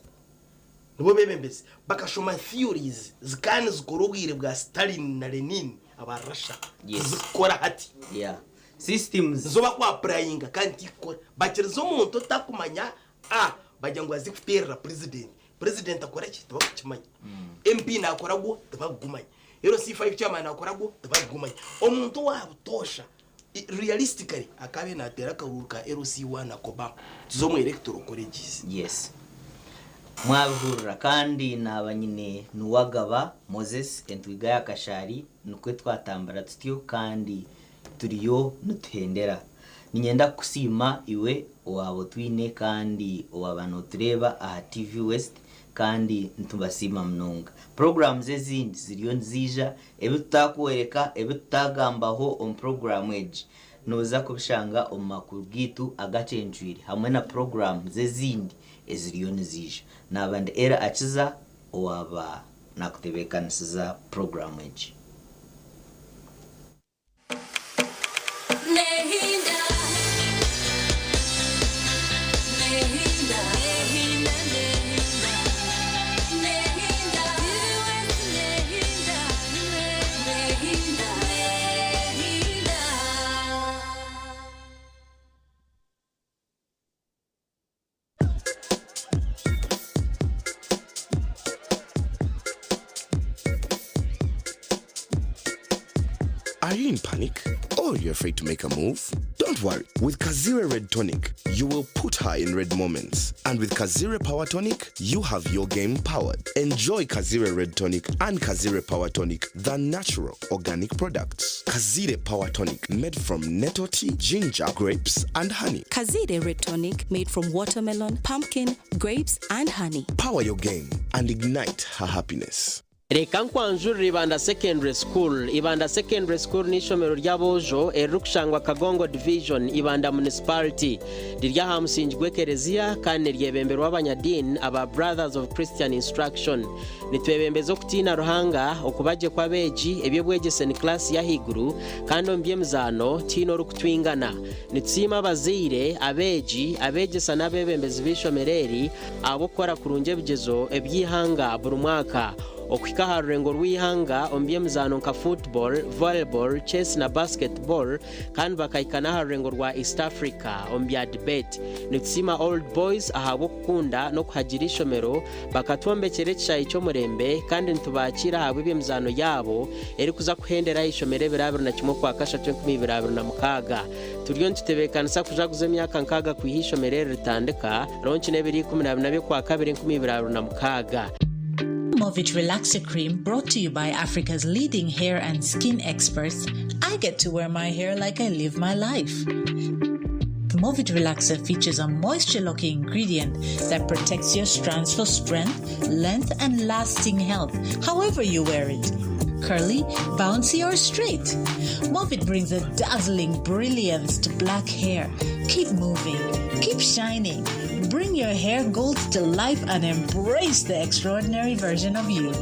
Speaker 4: nibo beebembezi bakashoma theories zikaba nizikora obwire bwa Stalin na Lenin aba Russia tizikukora hati.
Speaker 1: Systems.
Speaker 4: Nizo bakuapurayinga kandi tikukora. Bakiriza omuntu otakumanya a bagira ngu aze kuteerera purezidenti. Purezidenti akora ki? Tibakukimanya. MP naakora gwo? Tibakugumanya. LC5 chairman naakora gwo? Tibakugumanya. Omuntu owa butoosha, realistically, akaabaire naateera akaruuru ka LC1 Akobam, tuze omu electoral colleges.
Speaker 1: Yes. Mwabihurira kandi naaba nyine Nuwagaba Moses entwiga ya Kashaari nikwo twatambura tutyo kandi turiyo nituhendera. Niinyenda kukusiima iwe owaaba otwine kandi owaaba nootureeba aha TV West kandi nitubasiima munonga. Puroguraamu ezindi ziriyo niziija, ebi tutaakworeka, ebi tutaagambaho omu puroguraamu egi nooza kubishanga omu makuru gaitu agacencwire hamwe na puroguraamu ezindi eziriyo niziija. Naaba ndi Ella Akiza owaaba naakutebeekanisiza puroguraamu egi.
Speaker 11: Nehinda, nehinda, nehinda, nehinda, nehinda, nehinda, nehinda.
Speaker 8: Are you in panic? Or you're afraid to make a move? Don't worry. With Kazire Red Tonic, you will put her in red moments. And with Kazire Power Tonic, you have your game powered. Enjoy Kazire Red Tonic and Kazire Power Tonic, the natural organic products. Kazire Power Tonic, made from nettle tea, ginger, grapes, and honey.
Speaker 10: Kazire Red Tonic made from watermelon, pumpkin, grapes, and honey.
Speaker 8: Power your game and ignite her happiness.
Speaker 17: Reka nkwanjurire Ibanda Secondary School. Ibanda Secondary School n'eishomero ry'aboojo eririkushangwa Kagongo Division, Ibanda Municipality. Riri aha musingi gw'ekereziya kandi niryebemberwa abanyadiini aba Brothers of Christian Instruction. Nitwebembeza okutiina Ruhanga, okuba gye kw'abeegi, eby'obwegyese ni kilaasi y'ahaiguru kandi omu by'emizaano tihaine orikutwingana. Nitusiima abazaire, abeegi, abeegyesa n'abeebembezi b'eishomero eri ahabw'okukora kurungi ebigyezo eby'eihanga buri mwaka. Okuhika aha rurengo rw'eihanga omu by'emizaano nka football, volleyball, chess na basketball kandi bakahika n'aha rurengo rwa East Africa omu bya debate. Nitusiima Old Boys ahabw'okukunda n'okuhagira eishomero bakatwombekyera ekishaayi ky'omurembe kandi nitubakiira ahabw'eby'emizaano yaabo erikuza kuhendera aha ishomero ebiro 21 Okwakashatu 2026. Turiyo nitutebeekanisa kujaguza emyaka nkaaga kwiha eishomero eri ritandika, ronki n'ebiro 14 by'Okwakabiri 2026.
Speaker 18: Movit Relaxer Cream brought to you by Africa's leading hair and skin experts. I get to wear my hair like I live my life. Movit Relaxer features a moisture locking ingredient that protects your strands for strength, length, and lasting health, however you wear it. Curly, bouncy, or straight. Movit brings a dazzling brilliance to black hair. Keep moving, keep shining. Bring your hair goals to life and embrace the extraordinary version of you.